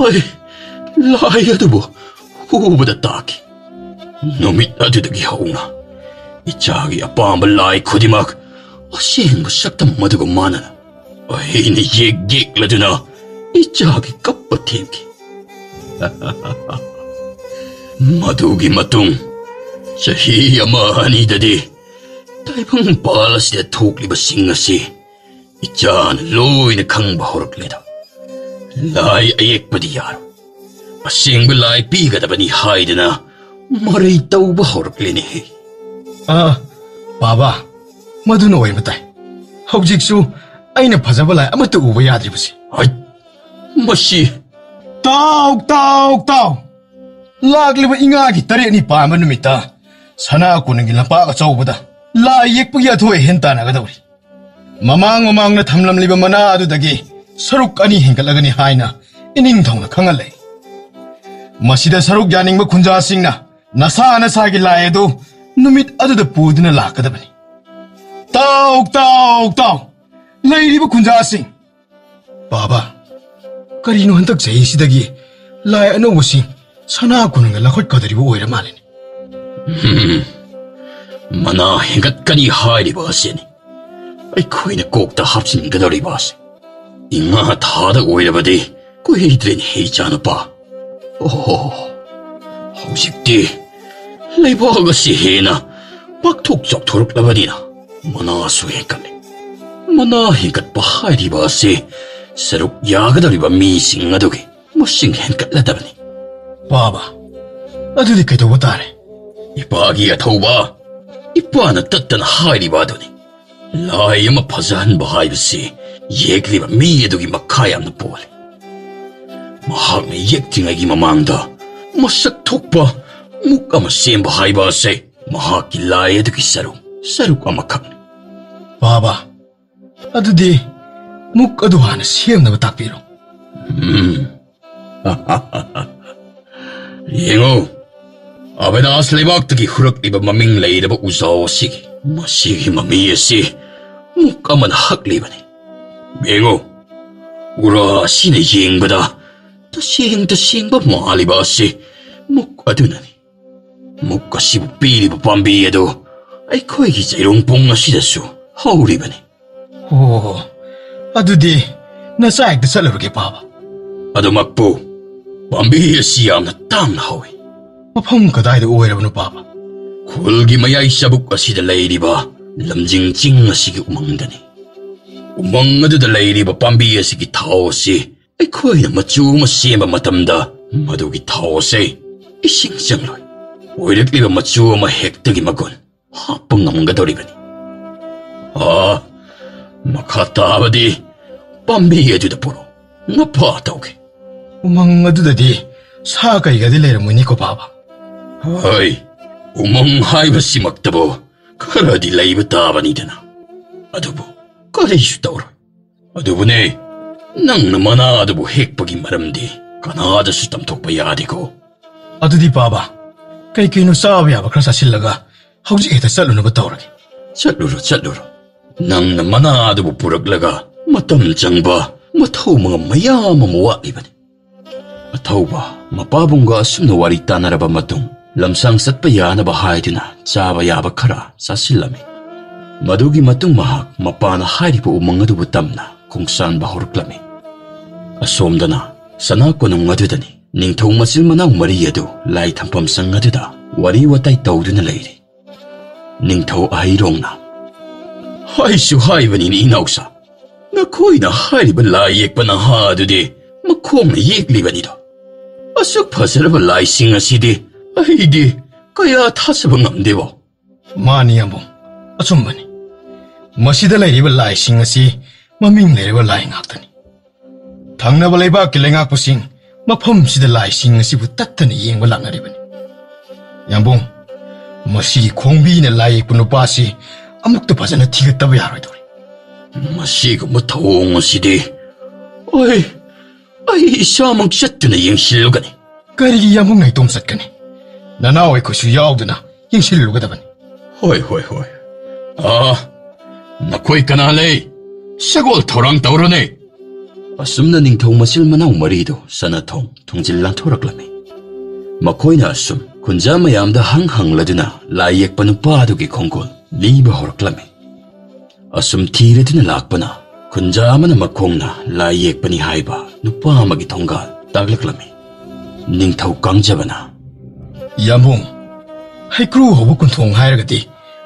ꯑꯩ ꯂꯥꯏ ꯑꯗꯨꯕꯨ ꯍꯨꯕꯗ ꯇꯥꯈꯤ꯫ ꯅꯨꯃꯤꯠ ꯑꯗꯨꯗꯒꯤ ꯍꯧꯅ ꯏꯆꯥꯒꯤ ꯑꯄꯥꯝꯕ ꯂꯥꯏ ꯈꯨꯗꯤꯡꯃꯛ ꯑꯁꯦꯡꯕ ꯁꯛꯇꯝ ꯑꯗꯨꯒ ꯃꯥꯟꯅꯅ ꯑꯩꯅ ꯌꯦꯛ ꯌꯦꯛꯂꯗꯨꯅ ꯏꯆꯥꯒꯤ ꯀꯞꯄ ꯊꯦꯝꯈꯤ꯫ ꯃꯗꯨꯒꯤ ꯃꯇꯨꯡ ꯆꯍꯤ ꯑꯃ ꯑꯅꯤꯗꯗꯤ ꯇꯥꯏꯕꯪ ꯄꯥꯜ ꯑꯁꯤꯗ ꯊꯣꯛꯂꯤꯕꯁꯤꯡ ꯑꯁꯤ ꯏꯆꯥꯅ ꯂꯣꯏꯅ ꯈꯪꯕ ꯍꯧꯔꯛꯂꯦꯗ꯫ ꯂꯥꯏ ꯑꯌꯦꯛꯄꯗꯤ ꯌꯥꯔꯣꯏ, ꯑꯁꯦꯡꯕ ꯂꯥꯏ ꯄꯤꯒꯗꯕꯅꯤ ꯍꯥꯏꯗꯅ ꯃꯔꯩ ꯇꯧꯕ ꯍꯧꯔꯛꯂꯦꯅꯦꯍꯦ꯫ ꯑꯥ, ꯄꯥꯕ, ꯃꯗꯨꯅ ꯑꯣꯏꯕ ꯇꯥꯏ꯫ ꯍꯧꯖꯤꯛꯁꯨ ꯑꯩꯅ ꯐꯖꯕ ꯂꯥꯏ ꯑꯃꯠꯇ ꯎꯕ ꯌꯥꯗ꯭ꯔꯤꯕꯁꯤ꯫ ꯍꯩꯠ, ꯃꯁꯤ ꯇꯥꯎ, ꯇꯥꯎ, ꯇꯥꯎ! ꯂꯥꯛꯂꯤꯕ ꯏꯉꯥꯒꯤ ꯇꯔꯦꯠꯅꯤ ꯄꯥꯟꯕ ꯅꯨꯃꯤꯠꯇ ꯁꯅꯥ ꯀꯣꯅꯨꯡꯒꯤ ꯂꯝꯄꯥꯛ ꯑꯆꯧꯕꯗ ꯂꯥꯏ ꯌꯦꯛꯄꯒꯤ ꯑꯊꯣꯏ ꯑꯍꯦꯟ ꯇꯥꯟꯅꯒꯗꯧꯔꯤ꯫ ꯃꯃꯥꯡ ꯃꯃꯥꯡꯗ ꯊꯝꯂꯝꯂꯤꯕ ꯃꯅꯥ ꯑꯗꯨꯗꯒꯤ ꯁꯔꯨꯛ ꯑꯅꯤ ꯍꯦꯟꯒꯠꯂꯒꯅꯤ ꯍꯥꯏꯅ ꯏꯅꯤꯡꯊꯧꯅ ꯈꯪꯍꯜꯂꯦ꯫ ꯃꯁꯤꯗ ꯁꯔꯨꯛ ꯌꯥꯅꯤꯡꯕ ꯈꯨꯟꯖꯥꯁꯤꯡꯅ ꯅꯁꯥ ꯅꯁꯥꯒꯤ ꯂꯥꯏ ꯑꯗꯨ ꯅꯨꯃꯤꯠ ꯑꯗꯨꯗ ꯄꯨꯗꯨꯅ ꯂꯥꯛꯀꯗꯕꯅꯤ꯫ ꯇꯥꯎ, ꯇꯥꯎ, ꯇꯥꯎ, ꯂꯩꯔꯤꯕ ꯈꯨꯟꯖꯥꯁꯤꯡ! ꯄꯥꯕ, ꯀꯔꯤꯅꯣ ꯍꯟꯗꯛ ꯆꯍꯤꯁꯤꯗꯒꯤ ꯂꯥꯏ ꯑꯅꯧꯕꯁꯤꯡ ꯁꯅꯥ ꯀꯣꯅꯨꯡꯗ ꯂꯧꯈꯠꯀꯗꯧꯔꯤꯕ ꯑꯣꯏꯔ ꯃꯥꯜꯂꯦꯅꯦ꯫ ꯍꯝ, ꯃꯅꯥ ꯍꯦꯟꯒꯠꯀꯅꯤ ꯍꯥꯏꯔꯤꯕ ꯑꯁꯤꯅꯤ ꯑꯩꯈꯣꯏꯅ ꯀꯣꯛꯇ ꯍꯥꯞꯆꯤꯟꯒꯗꯧꯔꯤꯕ ꯑꯁꯤ꯫ ꯏꯉꯥ ꯊꯥꯗ ꯑꯣꯏꯔꯕꯗꯤ ꯀꯨꯏꯗ꯭ꯔꯦꯅꯦ, ꯏꯆꯥꯅꯨꯄꯥ꯫ ꯑꯣꯍꯣ, ꯍꯧꯖꯤꯛꯇꯤ ꯂꯩꯕꯥꯛ ꯑꯁꯤ ꯍꯦꯟꯅ ꯄꯥꯛꯊꯣꯛ ꯆꯥꯎꯊꯣꯔꯛꯂꯕꯅꯤꯅ ꯃꯅꯥꯁꯨ ꯍꯦꯟꯒꯠꯂꯦ꯫ ꯃꯅꯥ ꯍꯦꯟꯒꯠꯄ ꯍꯥꯏꯔꯤꯕ ꯑꯁꯤ ꯁꯔꯨꯛ ꯌꯥꯒꯗꯧꯔꯤꯕ ꯃꯤꯁꯤꯡ ꯑꯗꯨꯒꯤ ꯃꯁꯤꯡ ꯍꯦꯟꯒꯠꯂꯗꯕꯅꯤ꯫ ꯄꯥꯕ, ꯑꯗꯨꯗꯤ ꯀꯩꯗꯧꯕ ꯇꯥꯔꯦ? ꯏꯄꯥꯒꯤ ꯑꯊꯧꯕ, ꯏꯄꯥꯅ ꯇꯠꯇꯅ ꯍꯥꯏꯔꯤꯕ ꯑꯗꯨꯅꯤ꯫ ꯂꯥꯏ ꯑꯃ ꯐꯖꯍꯟꯕ ꯍꯥꯏꯕꯁꯤ ꯌꯦꯛꯂꯤꯕ ꯃꯤ ꯑꯗꯨꯒꯤ ꯃꯈꯥ ꯌꯥꯝꯅ ꯄꯣꯜꯂꯤ꯫ ꯃꯍꯥꯛꯅ ꯌꯦꯛꯇ꯭ꯔꯤꯉꯩꯒꯤ ꯃꯃꯥꯡꯗ ꯃꯁꯛ ꯊꯣꯛꯄ ꯃꯨꯛ ꯑꯃ ꯁꯦꯝꯕ ꯍꯥꯏꯕ ꯑꯁꯤ ꯃꯍꯥꯛꯀꯤ ꯂꯥꯏ ꯑꯗꯨꯒꯤ ꯁꯔꯨꯛ, ꯁꯔꯨꯛ ꯑꯃꯈꯛꯅꯤ꯫ ꯄꯥꯕ, ꯑꯗꯨꯗꯤ ꯃꯨꯛ ꯑꯗꯨ ꯍꯥꯟꯅ ꯁꯦꯝꯅꯕ ꯇꯥꯛꯄꯤꯔꯣ꯫ ꯎꯝ꯫ ꯌꯦꯡꯉꯨ, ꯑꯕꯤꯅꯥꯁ ꯂꯩꯕꯥꯛꯇꯒꯤ ꯍꯨꯔꯛꯂꯤꯕ ꯃꯃꯤꯡ ꯂꯩꯔꯕ ꯎꯖꯥꯎ ꯑꯁꯤꯒꯤ, ꯃꯁꯤꯒꯤ ꯃꯃꯤ ꯑꯁꯤ ꯃꯨꯛ ꯑꯃꯅ ꯍꯛꯂꯤꯕꯅꯤ꯫ ꯌꯦꯡꯉꯨ, ꯎꯔꯥ ꯑꯁꯤꯅ ꯌꯦꯡꯕꯗ ꯇꯁꯦꯡ ꯇꯁꯦꯡꯕ ꯃꯥꯜꯂꯤꯕ ꯑꯁꯤ ꯃꯨꯛ ꯑꯗꯨꯅꯅꯤ꯫ ꯃꯨꯛ ꯑꯁꯤꯕꯨ ꯄꯤꯔꯤꯕ ꯄꯥꯝꯕꯤ ꯑꯗꯨ ꯑꯩꯈꯣꯏꯒꯤ ꯆꯩꯔꯣꯡ ꯄꯨꯡ ꯑꯁꯤꯗꯁꯨ ꯍꯧꯔꯤꯕꯅꯤ꯫ ꯑꯣ, ꯑꯗꯨꯗꯤ ꯅꯆꯥ ꯍꯦꯛꯇ ꯆꯠꯂꯨꯔꯒꯦ, ꯄꯥꯕ꯫ ꯑꯗꯨꯃꯛꯄꯨ, ꯄꯥꯝꯕꯤ ꯑꯁꯤ ꯌꯥꯝꯅ ꯇꯥꯡꯅ ꯍꯧꯏ꯫ ꯃꯐꯝ ꯀꯗꯥꯏꯗ ꯑꯣꯏꯔꯕꯅꯣ, ꯄꯥꯕ? ꯈꯨꯜꯒꯤ ꯃꯌꯥꯏ ꯆꯕꯨꯛ ꯑꯁꯤꯗ ꯂꯩꯔꯤꯕ ꯂꯝꯖꯤꯡ ꯆꯤꯡ ꯑꯁꯤꯒꯤ ꯎꯃꯪꯗꯅꯤ꯫ ꯎꯃꯪ ꯑꯗꯨꯗ ꯂꯩꯔꯤꯕ ꯄꯥꯝꯕꯤ ꯑꯁꯤꯒꯤ ꯊꯥꯎ ꯑꯁꯤ ꯑꯩꯈꯣꯏꯅ ꯃꯆꯨ ꯑꯃ ꯁꯦꯝꯕ ꯃꯇꯝꯗ ꯃꯗꯨꯒꯤ ꯊꯥꯎ ꯑꯁꯤ ꯏꯁꯤꯡ ꯆꯪꯂꯣꯏ꯫ ꯑꯣꯏꯔꯛꯂꯤꯕ ꯃꯆꯨ ꯑꯃ ꯍꯦꯛꯇꯒꯤ ꯃꯒꯨꯟ ꯍꯥꯞꯄ ꯉꯝꯒꯗꯧꯔꯤꯕꯅꯤ꯫ ꯑꯥ, ꯃꯈꯥ ꯇꯥꯕꯗꯤ ꯄꯥꯝꯕꯤ ꯑꯗꯨꯗ ꯄꯨꯔꯛꯎ, ꯅꯄꯥ ꯇꯧꯒꯦ꯫ ꯎꯃꯪ ꯑꯗꯨꯗꯗꯤ ꯁꯥ ꯀꯩꯒꯗꯤ ꯂꯩꯔꯝꯃꯣꯏꯅꯦꯀꯣ, ꯄꯥꯕ? ꯍꯣꯏ, ꯎꯃꯪ ꯍꯥꯏꯕꯁꯤꯃꯛꯇꯕꯨ ꯈꯔꯗꯤ ꯂꯩꯕ ꯇꯥꯕꯅꯤꯗꯅ꯫ ꯑꯗꯨꯕꯨ ꯀꯔꯤꯁꯨ ꯇꯧꯔꯣꯏ꯫ ꯑꯗꯨꯕꯨꯅꯦ, ꯅꯪꯅ ꯃꯅꯥ ꯑꯗꯨꯕꯨ ꯍꯦꯛꯄꯒꯤ ꯃꯔꯝꯗꯤ ꯀꯅꯥꯗꯁꯨ ꯇꯝꯊꯣꯛꯄ ꯌꯥꯗꯦꯀꯣ꯫ ꯑꯗꯨꯗꯤ ꯄꯥꯕ, ꯀꯩ ꯀꯩꯅꯣ ꯆꯥꯕ ꯌꯥꯕ ꯈꯔ ꯆꯥꯁꯤꯜꯂꯒ ꯍꯧꯖꯤꯛ ꯍꯦꯛꯇ ꯆꯠꯂꯨꯅꯕ ꯇꯧꯔꯒꯦ꯫ ꯆꯠꯂꯨꯔꯣ, ꯆꯠꯂꯨꯔꯣ꯫ ꯅꯪꯅ ꯃꯅꯥ ꯑꯗꯨꯕꯨ ꯄꯨꯔꯛꯂꯒ ꯃꯇꯝ ꯆꯪꯕ ꯃꯊꯧ ꯃꯉꯝ ꯃꯌꯥꯝ ꯑꯃ ꯋꯥꯠꯂꯤꯕꯅꯤ꯫ ꯑꯊꯧꯕ ꯃꯄꯥꯕꯨꯡꯒ ꯑꯁꯨꯝꯅ ꯋꯥꯔꯤ ꯇꯥꯅꯔꯕ ꯃꯇꯨꯡ, ꯂꯝꯁꯥꯡ ꯆꯠꯄ ꯌꯥꯅꯕ ꯍꯥꯏꯗꯨꯅ ꯆꯥꯕ ꯌꯥꯕ ꯈꯔ ꯆꯥꯁꯤꯜꯂꯝꯃꯤ꯫ ꯃꯗꯨꯒꯤ ꯃꯇꯨꯡ ꯃꯍꯥꯛ ꯃꯄꯥꯅ ꯍꯥꯏꯔꯤꯕ ꯎꯃꯪ ꯑꯗꯨꯕꯨ ꯇꯝꯅ ꯈꯣꯡꯁꯥꯟꯕ ꯍꯧꯔꯛꯂꯝꯃꯤ꯫ ꯑꯁꯣꯝꯗꯅ ꯁꯅꯥ ꯀꯣꯅꯨꯡ ꯑꯗꯨꯗꯅꯤ ꯅꯤꯡꯊꯧ ꯃꯆꯤꯟ ꯃꯅꯥꯎ ꯃꯔꯤ ꯑꯗꯨ ꯂꯥꯏ ꯊꯝꯐꯝ ꯁꯪ ꯑꯗꯨꯗ ꯋꯥꯔꯤ ꯋꯥꯇꯥꯏ ꯇꯧꯗꯨꯅ ꯂꯩꯔꯤ꯫ ꯅꯤꯡꯊꯧ ꯑꯍꯩꯔꯣꯡꯅ, "ꯍꯥꯏꯁꯨ ꯍꯥꯏꯕꯅꯤꯅꯦ ꯏꯅꯥꯎꯁꯥ, ꯅꯈꯣꯏꯅ ꯍꯥꯏꯔꯤꯕ ꯂꯥꯏ ꯌꯦꯛꯄ ꯅꯍꯥ ꯑꯗꯨꯗꯤ ꯃꯈꯣꯡꯅ ꯌꯦꯛꯂꯤꯕꯅꯤꯗꯣ꯫ ꯑꯁꯨꯛ ꯐꯖꯔꯕ ꯂꯥꯏꯁꯤꯡ ꯑꯁꯤꯗꯤ ꯑꯩꯗꯤ ꯀꯌꯥ ꯊꯥꯖꯕ ꯉꯝꯗꯦꯕꯣ"꯫ ꯃꯥꯅꯤ ꯌꯥꯝꯕꯨꯡ, ꯑꯆꯨꯝꯕꯅꯤ꯫ ꯃꯁꯤꯗ ꯂꯩꯔꯤꯕ ꯂꯥꯏꯁꯤꯡ ꯑꯁꯤ ꯃꯃꯤꯡ ꯂꯩꯔꯕ ꯂꯥꯏ ꯉꯥꯛꯇꯅꯤ꯫ ꯊꯪꯅꯕ ꯂꯩꯕꯥꯛꯀꯤ ꯂꯩꯉꯥꯛꯄꯁꯤꯡ ꯃꯐꯝꯁꯤꯗ ꯂꯥꯏꯁꯤꯡ ꯑꯁꯤꯕꯨ ꯇꯠꯇꯅ ꯌꯦꯡꯕ ꯂꯥꯛꯅꯔꯤꯕꯅꯤ꯫ ꯌꯥꯝꯕꯨꯡ, ꯃꯁꯤꯒꯤ ꯈꯣꯡꯕꯤꯅ ꯂꯥꯏ ꯌꯦꯛꯄ ꯅꯨꯄꯥꯁꯤ ꯑꯃꯨꯛꯇ ꯐꯖꯅ ꯊꯤꯒꯠꯇꯕ ꯌꯥꯔꯣꯏꯗꯧꯔꯤ꯫ ꯃꯁꯤꯒꯨꯝꯕ ꯊꯧꯑꯣꯡ ꯑꯁꯤꯗꯤ ꯑꯩ, ꯑꯩ ꯏꯁꯥꯃꯛ ꯆꯠꯇꯨꯅ ꯌꯦꯡꯁꯤꯜꯂꯨꯒꯅꯤ꯫ ꯀꯔꯤꯒꯤ ꯌꯥꯝꯕꯨꯡ ꯅꯥꯏꯇꯣꯝ ꯆꯠꯀꯅꯤ? ꯅꯅꯥꯎ ꯑꯩꯈꯣꯏꯁꯨ ꯌꯥꯎꯗꯨꯅ ꯌꯦꯡꯁꯤꯜꯂꯨꯒꯗꯕꯅꯤ꯫ ꯍꯣꯏ, ꯍꯣꯏ, ꯍꯣꯏ꯫ ꯑꯥ, ꯅꯈꯣꯏ ꯀꯅꯥ ꯂꯩ? ꯁꯒꯣꯜ ꯊꯧꯔꯥꯡ ꯇꯧꯔꯨꯅꯦ꯫ ꯑꯁꯨꯝꯅ ꯅꯤꯡꯊꯧ ꯃꯆꯤꯟ ꯃꯅꯥꯎ ꯃꯔꯤꯗꯨ ꯁꯅꯥꯊꯣꯡ ꯊꯣꯡꯖꯤꯜ ꯂꯥꯟꯊꯣꯔꯛꯂꯝꯃꯤ꯫ ꯃꯈꯣꯏꯅ ꯑꯁꯨꯝ ꯈꯨꯟꯖꯥ ꯃꯌꯥꯝꯗ ꯍꯪ ꯍꯪꯂꯗꯨꯅ ꯂꯥꯏ ꯌꯦꯛꯄ ꯅꯨꯄꯥ ꯑꯗꯨꯒꯤ ꯈꯣꯡꯒꯨꯜ ꯂꯤꯕ ꯍꯧꯔꯛꯂꯝꯃꯤ꯫ ꯑꯁꯨꯝ ꯊꯤꯔꯗꯨꯅ ꯂꯥꯛꯄꯅ ꯈꯨꯟꯖꯥ ꯑꯃꯅ ꯃꯈꯣꯡꯅ ꯂꯥꯏ ꯌꯦꯛꯄꯅꯤ ꯍꯥꯏꯕ ꯅꯨꯄꯥ ꯑꯃꯒꯤ ꯊꯣꯡꯒꯥꯜ ꯇꯥꯛꯂꯛꯂꯝꯃꯤ꯫ ꯅꯤꯡꯊꯧ ꯀꯥꯡꯖꯕꯅ, "ꯌꯥꯝꯕꯨꯡ, ꯍꯩꯀ꯭ꯔꯨ ꯍꯧꯕ ꯀꯨꯟꯊꯣꯡ ꯍꯥꯏꯔꯒꯗꯤ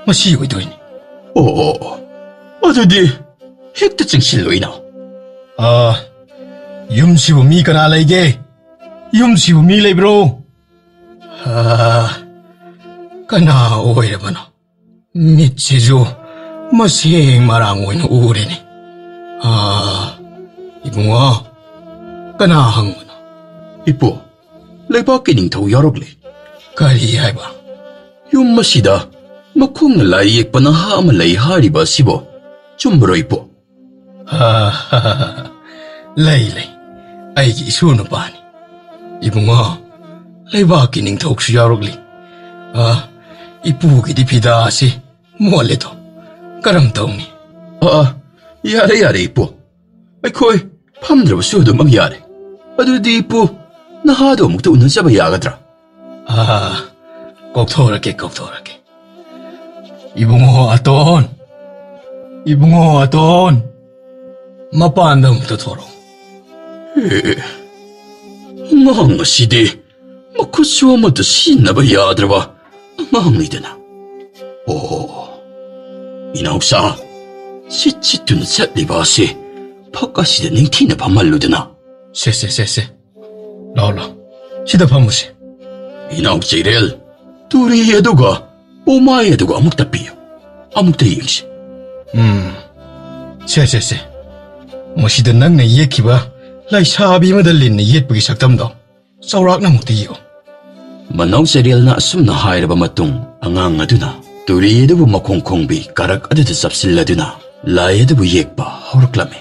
ꯃꯁꯤ ꯑꯣꯏꯗꯣꯏꯅꯤ"꯫ "ꯑꯣ, ꯑꯣ, ꯑꯣ, ꯑꯗꯨꯗꯤ ꯍꯦꯛꯇ ꯆꯪꯁꯤꯜꯂꯣꯏꯅ"꯫ "ꯑꯥ, ꯌꯨꯝꯁꯤꯕꯨ ꯃꯤ ꯀꯅꯥ ꯂꯩꯒꯦ? ꯌꯨꯝꯁꯤꯕꯨ ꯃꯤ ꯂꯩꯕ꯭ꯔꯣ? ꯑꯥ, ꯀꯅꯥ ꯑꯣꯏꯔꯕꯅꯣ? ꯃꯤꯠꯁꯤꯁꯨ ꯃꯁꯦꯡ ꯃꯔꯥꯡ ꯑꯣꯏꯅ ꯎꯔꯦꯅꯦ꯫ ꯑꯥ, ꯏꯕꯨꯡꯉꯣ, ꯀꯅꯥ ꯍꯪꯕꯅꯣ?" "ꯏꯄꯨ, ꯂꯩꯕꯥꯛꯀꯤ ꯅꯤꯡꯊꯧ ꯌꯥꯎꯔꯛꯂꯦ"꯫ "ꯀꯔꯤ ꯍꯥꯏꯕ?" "ꯌꯨꯝ ꯑꯁꯤꯗ ꯃꯈꯣꯡꯅ ꯂꯥꯏ ꯌꯦꯛꯄ ꯅꯍꯥ ꯑꯃ ꯂꯩ ꯍꯥꯏꯔꯤꯕ ꯑꯁꯤꯕꯣ? ꯆꯨꯝꯕꯔꯣ ꯏꯄꯨ? ꯑꯥ, ꯂꯩ, ꯂꯩ꯫ ꯑꯩꯒꯤ ꯏꯁꯨ ꯅꯨꯄꯥꯅꯤ꯫ ꯏꯕꯨꯡꯉꯣ, ꯂꯩꯕꯥꯛꯀꯤ ꯅꯤꯡꯊꯧꯁꯨ ꯌꯥꯎꯔꯛꯂꯤ꯫ ꯑꯥ, ꯏꯄꯨꯒꯤꯗꯤ ꯐꯤꯗꯥ ꯑꯁꯤ ꯃꯣꯠꯂꯦꯗꯣ꯫ ꯀꯔꯝ ꯇꯧꯅꯤ? ꯑꯥ, ꯑꯥ, ꯌꯥꯔꯦ, ꯌꯥꯔꯦ, ꯏꯄꯨ꯫ ꯑꯩꯈꯣꯏ ꯐꯝꯗ꯭ꯔꯕꯁꯨ ꯑꯗꯨꯃꯛ ꯌꯥꯔꯦ꯫ ꯑꯗꯨꯗꯤ ꯏꯄꯨ, ꯅꯍꯥꯗꯣ ꯑꯃꯨꯛꯇ ꯎꯅꯖꯕ ꯌꯥꯒꯗ꯭ꯔꯥ? ꯑꯥ, ꯀꯧꯊꯣꯔꯛꯀꯦ, ꯀꯧꯊꯣꯔꯛꯀꯦ꯫ ꯏꯕꯨꯡꯉꯣ ꯑꯇꯣꯟ, ꯏꯕꯨꯡꯉꯣ ꯑꯇꯣꯟ, ꯃꯄꯥꯟꯗ ꯑꯃꯨꯛꯇ ꯊꯣꯔꯛꯑꯣ꯫ ꯑꯦ, ꯑꯉꯥꯡ ꯑꯁꯤꯗꯤ ꯃꯈꯨꯠꯁꯨ ꯑꯃꯠꯇ ꯁꯤꯖꯤꯟꯅꯕ ꯌꯥꯗ꯭ꯔꯕ ꯑꯉꯥꯡꯅꯤꯗꯅ꯫ ꯑꯣ, ꯏꯅꯥꯎꯆꯥ, ꯁꯤꯠ ꯁꯤꯠꯇꯨꯅ ꯆꯠꯂꯤꯕ ꯑꯁꯤ ꯐꯛ ꯑꯁꯤꯗ ꯅꯤꯡꯊꯤꯅ ꯐꯝꯍꯜꯂꯨꯗꯅ꯫ ꯁꯦ, ꯁꯦ, ꯁꯦ, ꯁꯦ꯫ ꯂꯥꯎ, ꯂꯥꯎ꯫ ꯁꯤꯗ ꯐꯝꯃꯨꯁꯦ꯫ ꯏꯅꯥꯎ ꯆꯩꯔꯦꯜ, ꯇꯨꯔꯤ ꯑꯗꯨꯒ ꯄꯣꯃꯥꯏ ꯑꯗꯨꯒ ꯑꯃꯨꯛꯇ ꯄꯤꯌꯨ꯫ ꯑꯃꯨꯛꯇ ꯌꯦꯡꯁꯤ꯫ ꯎꯝ꯫ ꯁꯦ, ꯁꯦ, ꯁꯦ꯫ ꯃꯁꯤꯗ ꯅꯪꯅ ꯌꯦꯛꯈꯤꯕ ꯂꯩꯁꯥꯕꯤ ꯑꯃꯗ ꯂꯤꯟꯅ ꯌꯦꯠꯄꯒꯤ ꯁꯛꯇꯝꯗꯣ ꯆꯥꯎꯔꯥꯛꯅ ꯑꯃꯨꯛꯇ ꯌꯦꯛꯎ꯫ ꯃꯅꯥꯎ ꯆꯩꯔꯦꯜꯅ ꯑꯁꯨꯝꯅ ꯍꯥꯏꯔꯕ ꯃꯇꯨꯡ, ꯑꯉꯥꯡ ꯑꯗꯨꯅ ꯇꯨꯔꯤ ꯑꯗꯨꯕꯨ ꯃꯈꯣꯡ ꯈꯣꯡꯕꯤ ꯀꯔꯛ ꯑꯗꯨꯗ ꯆꯞꯁꯤꯜꯂꯗꯨꯅ ꯂꯥꯏ ꯑꯗꯨꯕꯨ ꯌꯦꯛꯄ ꯍꯧꯔꯛꯂꯝꯃꯤ꯫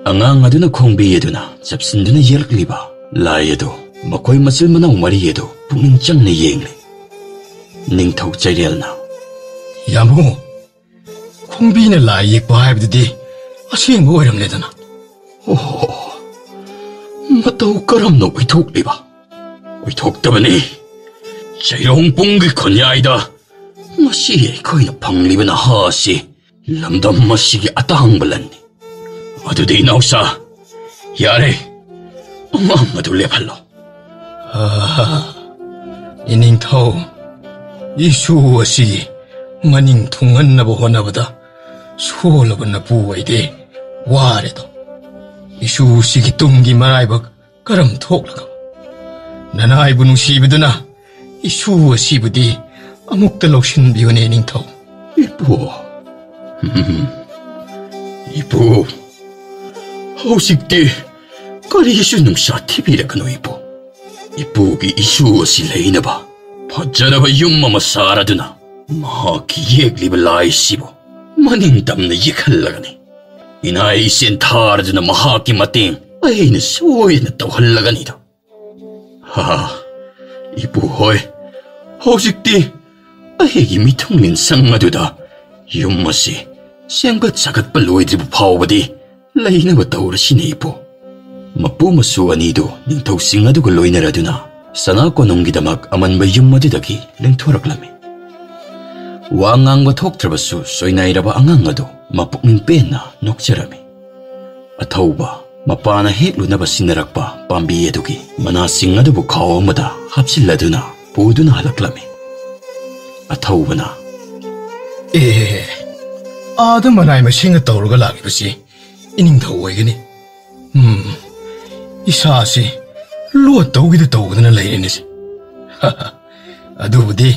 ꯑꯉꯥꯡ ꯑꯗꯨꯅ ꯈꯣꯡꯕꯤ ꯑꯗꯨꯅ ꯆꯞꯁꯤꯟꯗꯨꯅ ꯌꯦꯛꯂꯤꯕ ꯂꯥꯏ ꯑꯗꯨ ꯃꯈꯣꯏ ꯃꯆꯤꯟ ꯃꯅꯥꯎ ꯃꯔꯤ ꯑꯗꯨ ꯄꯨꯛꯅꯤꯡ ꯆꯪꯅ ꯌꯦꯡꯂꯤ꯫ ꯅꯤꯡꯊꯧ ꯆꯩꯔꯦꯜꯅ, "ꯌꯥꯝꯕꯨꯡꯉꯣ, ꯈꯣꯡꯕꯤꯅ ꯂꯥꯏ ꯌꯦꯛꯄ ꯍꯥꯏꯕꯗꯨꯗꯤ ꯑꯁꯦꯡꯕ ꯑꯣꯏꯔꯝꯂꯦꯗꯅ?" "ꯑꯣꯍꯣ, ꯃꯇꯧ ꯀꯔꯝꯅ ꯑꯣꯏꯊꯣꯛꯂꯤꯕ?" "ꯑꯣꯏꯊꯣꯛꯇꯕꯅꯤ꯫ ꯆꯩꯔꯣꯡ ꯄꯨꯡꯒꯤ ꯈꯨꯟꯌꯥꯏꯗ ꯉꯁꯤ ꯑꯩꯈꯣꯏꯅ ꯐꯪꯂꯤꯕ ꯅꯍꯥ ꯑꯁꯤ ꯂꯝꯗꯝ ꯑꯁꯤꯒꯤ ꯑꯇꯥꯡꯕ ꯂꯟꯅꯤ꯫ ꯑꯗꯨꯗꯤ ꯏꯅꯥꯎꯆꯥ, ꯌꯥꯔꯦ, ꯑꯉꯥꯡ ꯑꯗꯨ ꯂꯦꯞꯍꯜꯂꯣ꯫" "ꯑꯥ, ꯏꯅꯤꯡꯊꯧ, ꯏꯁꯨ ꯑꯁꯤ ꯃꯅꯤꯡ ꯊꯨꯡꯍꯟꯅꯕ ꯍꯣꯠꯅꯕꯗ ꯁꯣꯜꯂꯕ ꯅꯄꯨ ꯑꯣꯏꯗꯦ ꯋꯥꯔꯦꯗꯣ꯫ ꯏꯁꯨ ꯑꯁꯤꯒꯤ ꯇꯨꯡꯒꯤ ꯃꯔꯥꯏꯕꯛ ꯀꯔꯝ ꯊꯣꯛꯂꯒ ꯅꯅꯥꯏꯕꯨ ꯅꯨꯡꯁꯤꯕꯗꯨꯅ ꯏꯁꯨ ꯑꯁꯤꯕꯨꯗꯤ ꯑꯃꯨꯛꯇ ꯂꯧꯁꯤꯟꯕꯤꯌꯨꯅꯦ ꯅꯤꯡꯊꯧ꯫" "ꯏꯄꯨ, ꯎꯝ, ꯏꯄꯨ, ꯍꯧꯖꯤꯛꯇꯤ ꯀꯔꯤꯁꯨ ꯅꯨꯡꯁꯥ ꯊꯤꯕꯤꯔꯛꯀꯅꯨ ꯏꯄꯨ꯫ ꯏꯄꯨꯒꯤ ꯏꯁꯨ ꯑꯁꯤ ꯂꯩꯅꯕ ꯐꯖꯔꯕ ꯌꯨꯝ ꯑꯃ ꯁꯥꯔꯗꯨꯅ ꯃꯍꯥꯛꯀꯤ ꯌꯦꯛꯂꯤꯕ ꯂꯥꯏꯁꯤꯕꯨ ꯃꯅꯤꯡ ꯇꯝꯅ ꯌꯦꯛꯍꯜꯂꯒꯅꯤ꯫ ꯏꯅꯥꯏ ꯏꯁꯦꯟ ꯊꯥꯔꯗꯨꯅ ꯃꯍꯥꯛꯀꯤ ꯃꯇꯦꯡ ꯑꯩꯅ ꯁꯣꯏꯗꯅ ꯇꯧꯍꯜꯂꯒꯅꯤꯗꯣ꯫ ꯍꯥ, ꯏꯄꯨ ꯍꯣꯏ, ꯍꯧꯖꯤꯛꯇꯤ ꯑꯩꯒꯤ ꯃꯤꯊꯨꯡꯂꯦꯟ ꯁꯪ ꯑꯗꯨꯗ ꯌꯨꯝ ꯑꯁꯤ ꯁꯦꯝꯒꯠ ꯁꯥꯒꯠꯄ ꯂꯣꯏꯗ꯭ꯔꯤꯕ ꯐꯥꯎꯕꯗꯤ ꯂꯩꯅꯕ ꯇꯧꯔꯁꯤꯅꯦ, ꯏꯄꯨ꯫ ꯃꯄꯨ ꯃꯁꯨ ꯑꯅꯤꯗꯨ ꯅꯤꯡꯊꯧꯁꯤꯡ ꯑꯗꯨꯒ ꯂꯣꯏꯅꯔꯗꯨꯅ ꯁꯅꯥ ꯀꯣꯅꯨꯡꯒꯤꯗꯃꯛ ꯑꯃꯟꯕ ꯌꯨꯝ ꯑꯗꯨꯗꯒꯤ ꯂꯦꯡꯊꯣꯔꯛꯂꯝꯃꯤ꯫ ꯋꯥ ꯉꯥꯡꯕ ꯊꯣꯛꯇ꯭ꯔꯕꯁꯨ ꯁꯣꯏꯅꯥꯏꯔꯕ ꯑꯉꯥꯡ ꯑꯗꯨ ꯃꯄꯨꯛꯅꯤꯡ ꯄꯦꯟꯅ ꯅꯣꯛꯆꯔꯝꯃꯤ꯫ ꯑꯊꯧꯕ ꯃꯄꯥꯅ ꯍꯦꯛꯂꯨꯅꯕ ꯁꯤꯟꯅꯔꯛꯄ ꯄꯥꯝꯕꯤ ꯑꯗꯨꯒꯤ ꯃꯅꯥꯁꯤꯡ ꯑꯗꯨꯕꯨ ꯈꯥꯎ ꯑꯃꯗ ꯍꯥꯞꯆꯤꯜꯂꯗꯨꯅ ꯄꯨꯗꯨꯅ ꯍꯜꯂꯛꯂꯝꯃꯤ꯫ ꯑꯊꯧꯕꯅ, "ꯑꯦ, ꯑꯥꯗ ꯃꯅꯥꯏ ꯃꯁꯤꯡꯒ ꯇꯧꯔꯒ ꯂꯥꯛꯂꯤꯕꯁꯤ ꯏꯅꯤꯡꯊꯧ ꯑꯣꯏꯒꯅꯤ꯫ ꯎꯝ, ꯏꯁꯥꯁꯤ ꯂꯣꯠꯇꯧꯒꯤꯗ ꯇꯧꯗꯅ ꯂꯩꯔꯦꯅꯦ꯫ ꯑꯗꯨꯕꯨꯗꯤ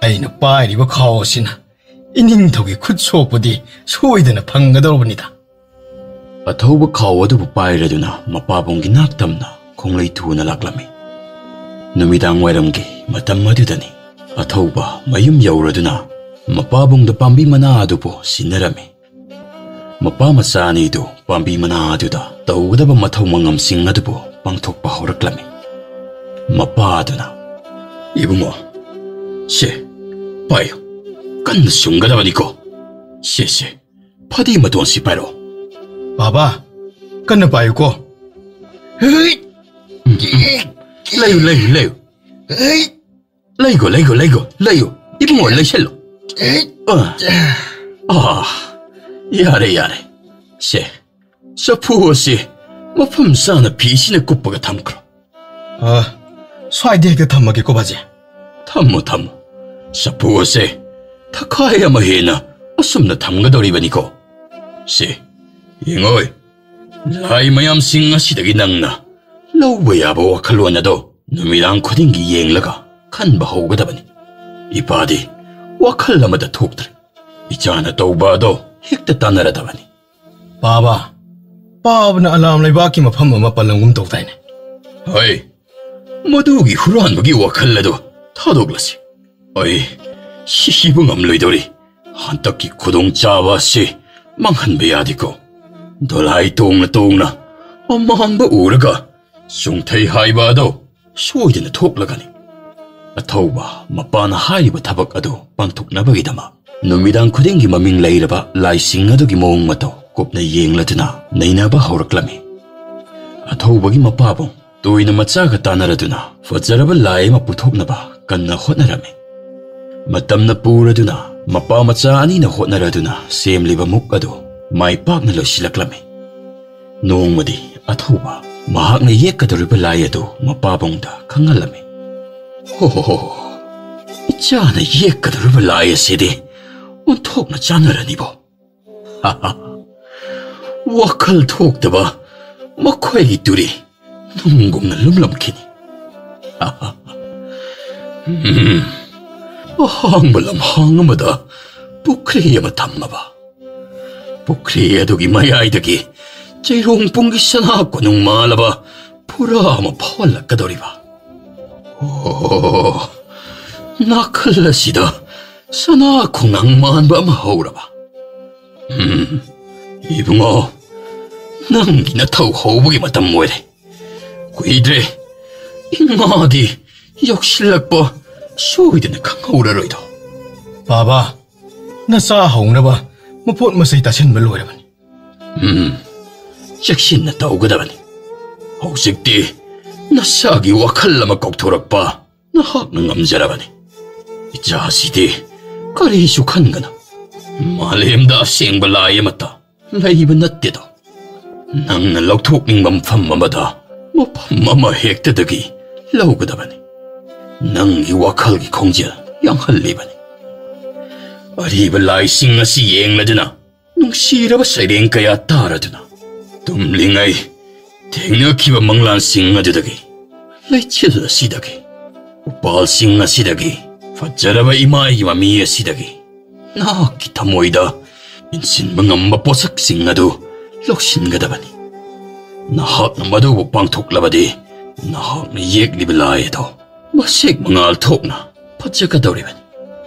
ꯑꯩꯅ ꯄꯥꯏꯔꯤꯕ ꯈꯥꯎ ꯑꯁꯤꯅ ꯏꯅꯤꯡꯊꯧꯒꯤ ꯈꯨꯠ ꯁꯣꯛꯄꯗꯤ ꯁꯣꯏꯗꯅ ꯐꯪꯒꯗꯧꯔꯕꯅꯤꯗ"꯫ ꯑꯊꯧꯕ ꯈꯥꯎ ꯑꯗꯨꯕꯨ ꯄꯥꯏꯔꯗꯨꯅ ꯃꯄꯥꯕꯨꯡꯒꯤ ꯅꯥꯛꯇꯝꯅ ꯈꯣꯡꯂꯩ ꯊꯨꯅ ꯂꯥꯛꯂꯝꯃꯤ꯫ ꯅꯨꯃꯤꯗꯥꯡ ꯋꯥꯏꯔꯝꯒꯤ ꯃꯇꯝ ꯑꯗꯨꯗꯅꯤ꯫ ꯑꯊꯧꯕ ꯃꯌꯨꯝ ꯌꯧꯔꯗꯨꯅ ꯃꯄꯥꯕꯨꯡꯗ ꯄꯥꯝꯕꯤ ꯃꯅꯥ ꯑꯗꯨꯕꯨ ꯁꯤꯟꯅꯔꯝꯃꯤ꯫ ꯃꯄꯥ ꯃꯆꯥ ꯑꯅꯤꯗꯨ ꯄꯥꯝꯕꯤ ꯃꯅꯥ ꯑꯗꯨꯗ ꯇꯧꯒꯗꯕ ꯃꯊꯧ ꯃꯉꯝꯁꯤꯡ ꯑꯗꯨꯕꯨ ꯄꯥꯡꯊꯣꯛꯄ ꯍꯧꯔꯛꯂꯝꯃꯤ꯫ ꯃꯄꯥ ꯑꯗꯨꯅ, "ꯏꯕꯨꯡꯉꯣ, ꯁꯦ, ꯄꯥꯏꯌꯨ, ꯀꯟꯅ ꯁꯨꯝꯒꯗꯕꯅꯤꯀꯣ꯫ ꯁꯦ, ꯁꯦ, ꯐꯗꯤ ꯃꯇꯣꯟꯁꯤ ꯄꯥꯏꯔꯛꯑꯣ"꯫ "ꯕꯥꯕꯥ, ꯀꯟꯅ ꯄꯥꯏꯌꯨꯀꯣ"꯫ ꯍꯩ! "ꯂꯩꯌꯨ, ꯂꯩꯌꯨ, ꯂꯩꯌꯨ꯫ ꯍꯩ! ꯂꯩꯒꯣ, ꯂꯩꯒꯣ, ꯂꯩꯒꯣ, ꯂꯩꯌꯨ꯫ ꯏꯕꯨꯡꯉꯣ, ꯂꯩꯁꯜꯂꯨ꯫ ꯍꯩ! ꯑ, ꯑ, ꯌꯥꯔꯦ, ꯌꯥꯔꯦ꯫ ꯁꯦ, ꯆꯐꯨ ꯑꯁꯤ ꯃꯐꯝ ꯆꯥꯅ ꯐꯤꯁꯤꯅ ꯀꯨꯞꯄꯒ ꯊꯝꯈ꯭ꯔꯣ"꯫ "ꯑ, ꯁ꯭ꯋꯥꯏꯗ ꯍꯦꯛꯇ ꯊꯝꯃꯒꯦꯀꯣ, ꯕꯥꯖꯤ"꯫ "ꯊꯝꯃꯣ, ꯊꯝꯃꯣ꯫ ꯆꯐꯨ ꯑꯁꯦ ꯊꯈꯥꯏ ꯑꯃ ꯍꯦꯟꯅ ꯑꯁꯨꯝꯅ ꯊꯝꯒꯗꯧꯔꯤꯕꯅꯤꯀꯣ꯫ ꯁꯦ, ꯌꯦꯡꯉꯣꯏ, ꯂꯥꯏ ꯃꯌꯥꯝꯁꯤꯡ ꯑꯁꯤꯗꯒꯤ ꯅꯪꯅ ꯂꯧꯕ ꯌꯥꯕ ꯋꯥꯈꯜꯂꯣꯟ ꯑꯗꯣ ꯅꯨꯃꯤꯗꯥꯡ ꯈꯨꯗꯤꯡꯒꯤ ꯌꯦꯡꯂꯒ ꯈꯟꯕ ꯍꯧꯒꯗꯕꯅꯤ꯫ ꯏꯄꯥꯗꯤ ꯋꯥꯈꯜ ꯑꯃꯗ ꯊꯣꯛꯇ꯭ꯔꯦ꯫ ꯏꯆꯥꯅ ꯇꯧꯕ ꯑꯗꯣ ꯍꯦꯛꯇ ꯇꯥꯟꯅꯔꯗꯕꯅꯤ"꯫ "ꯕꯥꯕꯥ, ꯄꯥꯕꯅ ꯑꯂꯥꯝ ꯂꯩꯕꯥꯛꯀꯤ ꯃꯐꯝ ꯑꯃ ꯄꯜꯂꯝꯒꯨꯝ ꯇꯧꯗꯥꯏꯅꯦ?" "ꯍꯣꯏ, ꯃꯗꯨꯒꯤ ꯍꯨꯔꯥꯟꯕꯒꯤ ꯋꯥꯈꯜ ꯑꯗꯨ ꯊꯥꯗꯣꯛꯂꯁꯤ꯫ ꯑꯩ ꯁꯤꯕ ꯉꯝꯂꯣꯏꯗꯧꯔꯤ꯫ ꯍꯟꯗꯛꯀꯤ ꯈꯨꯗꯣꯡꯆꯥꯕ ꯑꯁꯤ ꯃꯥꯡꯍꯟꯕ ꯌꯥꯗꯦꯀꯣ꯫ ꯗꯣꯂꯥꯏ ꯇꯣꯡꯅ ꯇꯣꯡꯅ ꯑꯃꯥꯡꯕ ꯎꯔꯒ ꯆꯣꯡꯊꯩ ꯍꯥꯏꯕ ꯑꯗꯣ ꯁꯣꯏꯗꯅ ꯊꯣꯛꯂꯒꯅꯤ꯫ ꯑꯊꯧꯕ ꯃꯄꯥꯅ ꯍꯥꯏꯔꯤꯕ ꯊꯕꯛ ꯑꯗꯨ ꯄꯥꯡꯊꯣꯛꯅꯕꯒꯤꯗꯃꯛ ꯅꯨꯃꯤꯗꯥꯡ ꯈꯨꯗꯤꯡꯒꯤ ꯃꯃꯤꯡ ꯂꯩꯔꯕ ꯂꯥꯏꯁꯤꯡ ꯑꯗꯨꯒꯤ ꯃꯑꯣꯡ ꯃꯇꯧ ꯀꯨꯞꯅ ꯌꯦꯡꯂꯗꯨꯅ ꯅꯩꯅꯕ ꯍꯧꯔꯛꯂꯝꯃꯤ꯫ ꯑꯊꯧꯕꯒꯤ ꯃꯄꯥꯕꯨꯡ ꯇꯣꯏꯅ ꯃꯆꯥꯒ ꯇꯥꯟꯅꯔꯗꯨꯅ ꯐꯖꯔꯕ ꯂꯥꯏ ꯑꯃ ꯄꯨꯊꯣꯛꯅꯕ ꯀꯟꯅ ꯍꯣꯠꯅꯔꯝꯃꯤ꯫ ꯃꯇꯝꯅ ꯄꯨꯔꯗꯨꯅ ꯃꯄꯥ ꯃꯆꯥ ꯑꯅꯤꯅ ꯍꯣꯠꯅꯔꯗꯨꯅ ꯁꯦꯝꯂꯤꯕ ꯃꯨꯛ ꯑꯗꯨ ꯃꯥꯏ ꯄꯥꯛꯅ ꯂꯣꯏꯁꯤꯜꯂꯛꯂꯝꯃꯤ꯫ ꯅꯣꯡꯃꯗꯤ ꯑꯊꯧꯕ ꯃꯍꯥꯛꯅ ꯌꯦꯛꯀꯗꯧꯔꯤꯕ ꯂꯥꯏ ꯑꯗꯨ ꯃꯄꯥꯕꯨꯡꯗ ꯈꯪꯍꯜꯂꯝꯃꯤ꯫ "ꯍꯣ ꯍꯣ ꯍꯣ, ꯏꯆꯥꯅ ꯌꯦꯛꯀꯗꯧꯔꯤꯕ ꯂꯥꯏ ꯑꯁꯤꯗꯤ ꯑꯣꯟꯊꯣꯛꯅ ꯆꯥꯟꯅꯔꯅꯤꯕꯣ꯫ ꯋꯥꯈꯜ ꯊꯣꯛꯇꯕ ꯃꯈꯣꯏꯒꯤ ꯇꯨꯔꯤ ꯅꯨꯡꯒꯨꯝꯅ ꯂꯨꯝꯂꯝꯈꯤꯅꯤ꯫ ꯎꯝ, ꯑꯍꯥꯡꯕ ꯂꯝꯍꯥꯡ ꯑꯃꯗ ꯄꯨꯈ꯭ꯔꯤ ꯑꯃ ꯊꯝꯃꯕ, ꯄꯨꯈ꯭ꯔꯤ ꯑꯗꯨꯒꯤ ꯃꯌꯥꯏꯗꯒꯤ ꯆꯩꯔꯣꯡ ꯄꯨꯡꯒꯤ ꯁꯅꯥ ꯀꯣꯅꯨꯡ ꯃꯥꯜꯂꯕ ꯐꯨꯔꯥ ꯑꯃ ꯐꯥꯎꯍꯜꯂꯛꯀꯗꯧꯔꯤꯕ꯫ ꯑꯣ, ꯅꯥꯀꯜ ꯑꯁꯤꯗ ꯁꯅꯥ ꯈꯣꯡꯅꯥꯡ ꯃꯥꯟꯕ ꯑꯃ ꯍꯧꯔꯕ꯫ ꯎꯝ, ꯏꯕꯨꯡꯉꯣ, ꯅꯪꯒꯤ ꯅꯊꯧ ꯍꯧꯕꯒꯤ ꯃꯇꯝ ꯑꯣꯏꯔꯦ꯫ ꯀꯨꯏꯗ꯭ꯔꯦ, ꯏꯃꯥꯗꯤ ꯌꯧꯁꯤꯜꯂꯛꯄ ꯁꯣꯏꯗꯅ ꯈꯪꯍꯧꯔꯔꯣꯏꯗꯣ꯫" "ꯕꯥꯕꯥ, ꯅꯆꯥ ꯍꯧꯅꯕ ꯃꯄꯣꯠ ꯃꯆꯩ ꯇꯥꯁꯤꯟꯕ ꯂꯣꯏꯔꯕꯅꯤ꯫" "ꯎꯝ, ꯆꯦꯛꯁꯤꯟꯅ ꯇꯧꯒꯗꯕꯅꯤ꯫ ꯍꯧꯖꯤꯛꯇꯤ ꯅꯁꯥꯒꯤ ꯋꯥꯈꯜ ꯑꯃ ꯀꯥꯎꯊꯣꯔꯛꯄ ꯅꯍꯥꯛꯅ ꯉꯝꯖꯔꯕꯅꯤ꯫ ꯏꯆꯥꯁꯤꯗꯤ ꯀꯔꯤꯁꯨ ꯈꯟꯒꯅꯨ꯫ ꯃꯥꯂꯦꯝꯗ ꯑꯁꯦꯡꯕ ꯂꯥꯏ ꯑꯃꯠꯇ ꯂꯩꯕ ꯅꯠꯇꯦꯗꯣ꯫ ꯅꯪꯅ ꯂꯧꯊꯣꯛꯅꯤꯡꯕ ꯃꯐꯝ ꯑꯃꯗ ꯃꯐꯝ ꯑꯃ ꯍꯦꯛꯇꯗꯒꯤ ꯂꯧꯒꯗꯕꯅꯤ꯫ ꯅꯪꯒꯤ ꯋꯥꯈꯜꯒꯤ ꯈꯣꯡꯖꯦꯜ ꯌꯥꯡꯍꯜꯂꯤꯕꯅꯤ꯫ ꯑꯔꯤꯕ ꯂꯥꯏꯁꯤꯡ ꯑꯁꯤ ꯌꯦꯡꯂꯗꯨꯅ ꯅꯨꯡꯁꯤꯔꯕ ꯁꯩꯔꯦꯡ ꯀꯌꯥ ꯇꯥꯔꯗꯨꯅ ꯇꯨꯝꯂꯤꯉꯩ ꯊꯦꯡꯅꯈꯤꯕ ꯃꯪꯂꯥꯟꯁꯤꯡ ꯑꯗꯨꯗꯒꯤ, ꯂꯩꯆꯤꯜ ꯑꯁꯤꯗꯒꯤ, ꯎꯄꯥꯜꯁꯤꯡ ꯑꯁꯤꯗꯒꯤ, ꯐꯖꯔꯕ ꯏꯃꯥꯒꯤ ꯃꯃꯤ ꯑꯁꯤꯗꯒꯤ ꯅꯍꯥꯛꯀꯤ ꯊꯃꯣꯏꯗ ꯏꯟꯁꯤꯟꯕ ꯉꯝꯕ ꯄꯣꯠꯁꯛꯁꯤꯡ ꯑꯗꯨ ꯂꯧꯁꯤꯟꯒꯗꯕꯅꯤ꯫ ꯅꯍꯥꯛꯅ ꯃꯗꯨꯕꯨ ꯄꯥꯡꯊꯣꯛꯂꯕꯗꯤ ꯅꯍꯥꯛꯅ ꯌꯦꯛꯂꯤꯕ ꯂꯥꯏ ꯑꯗꯨ ꯃꯁꯦꯛ ꯃꯉꯥꯜ ꯊꯣꯛꯅ ꯐꯖꯒꯗꯧꯔꯤꯕꯅꯤ꯫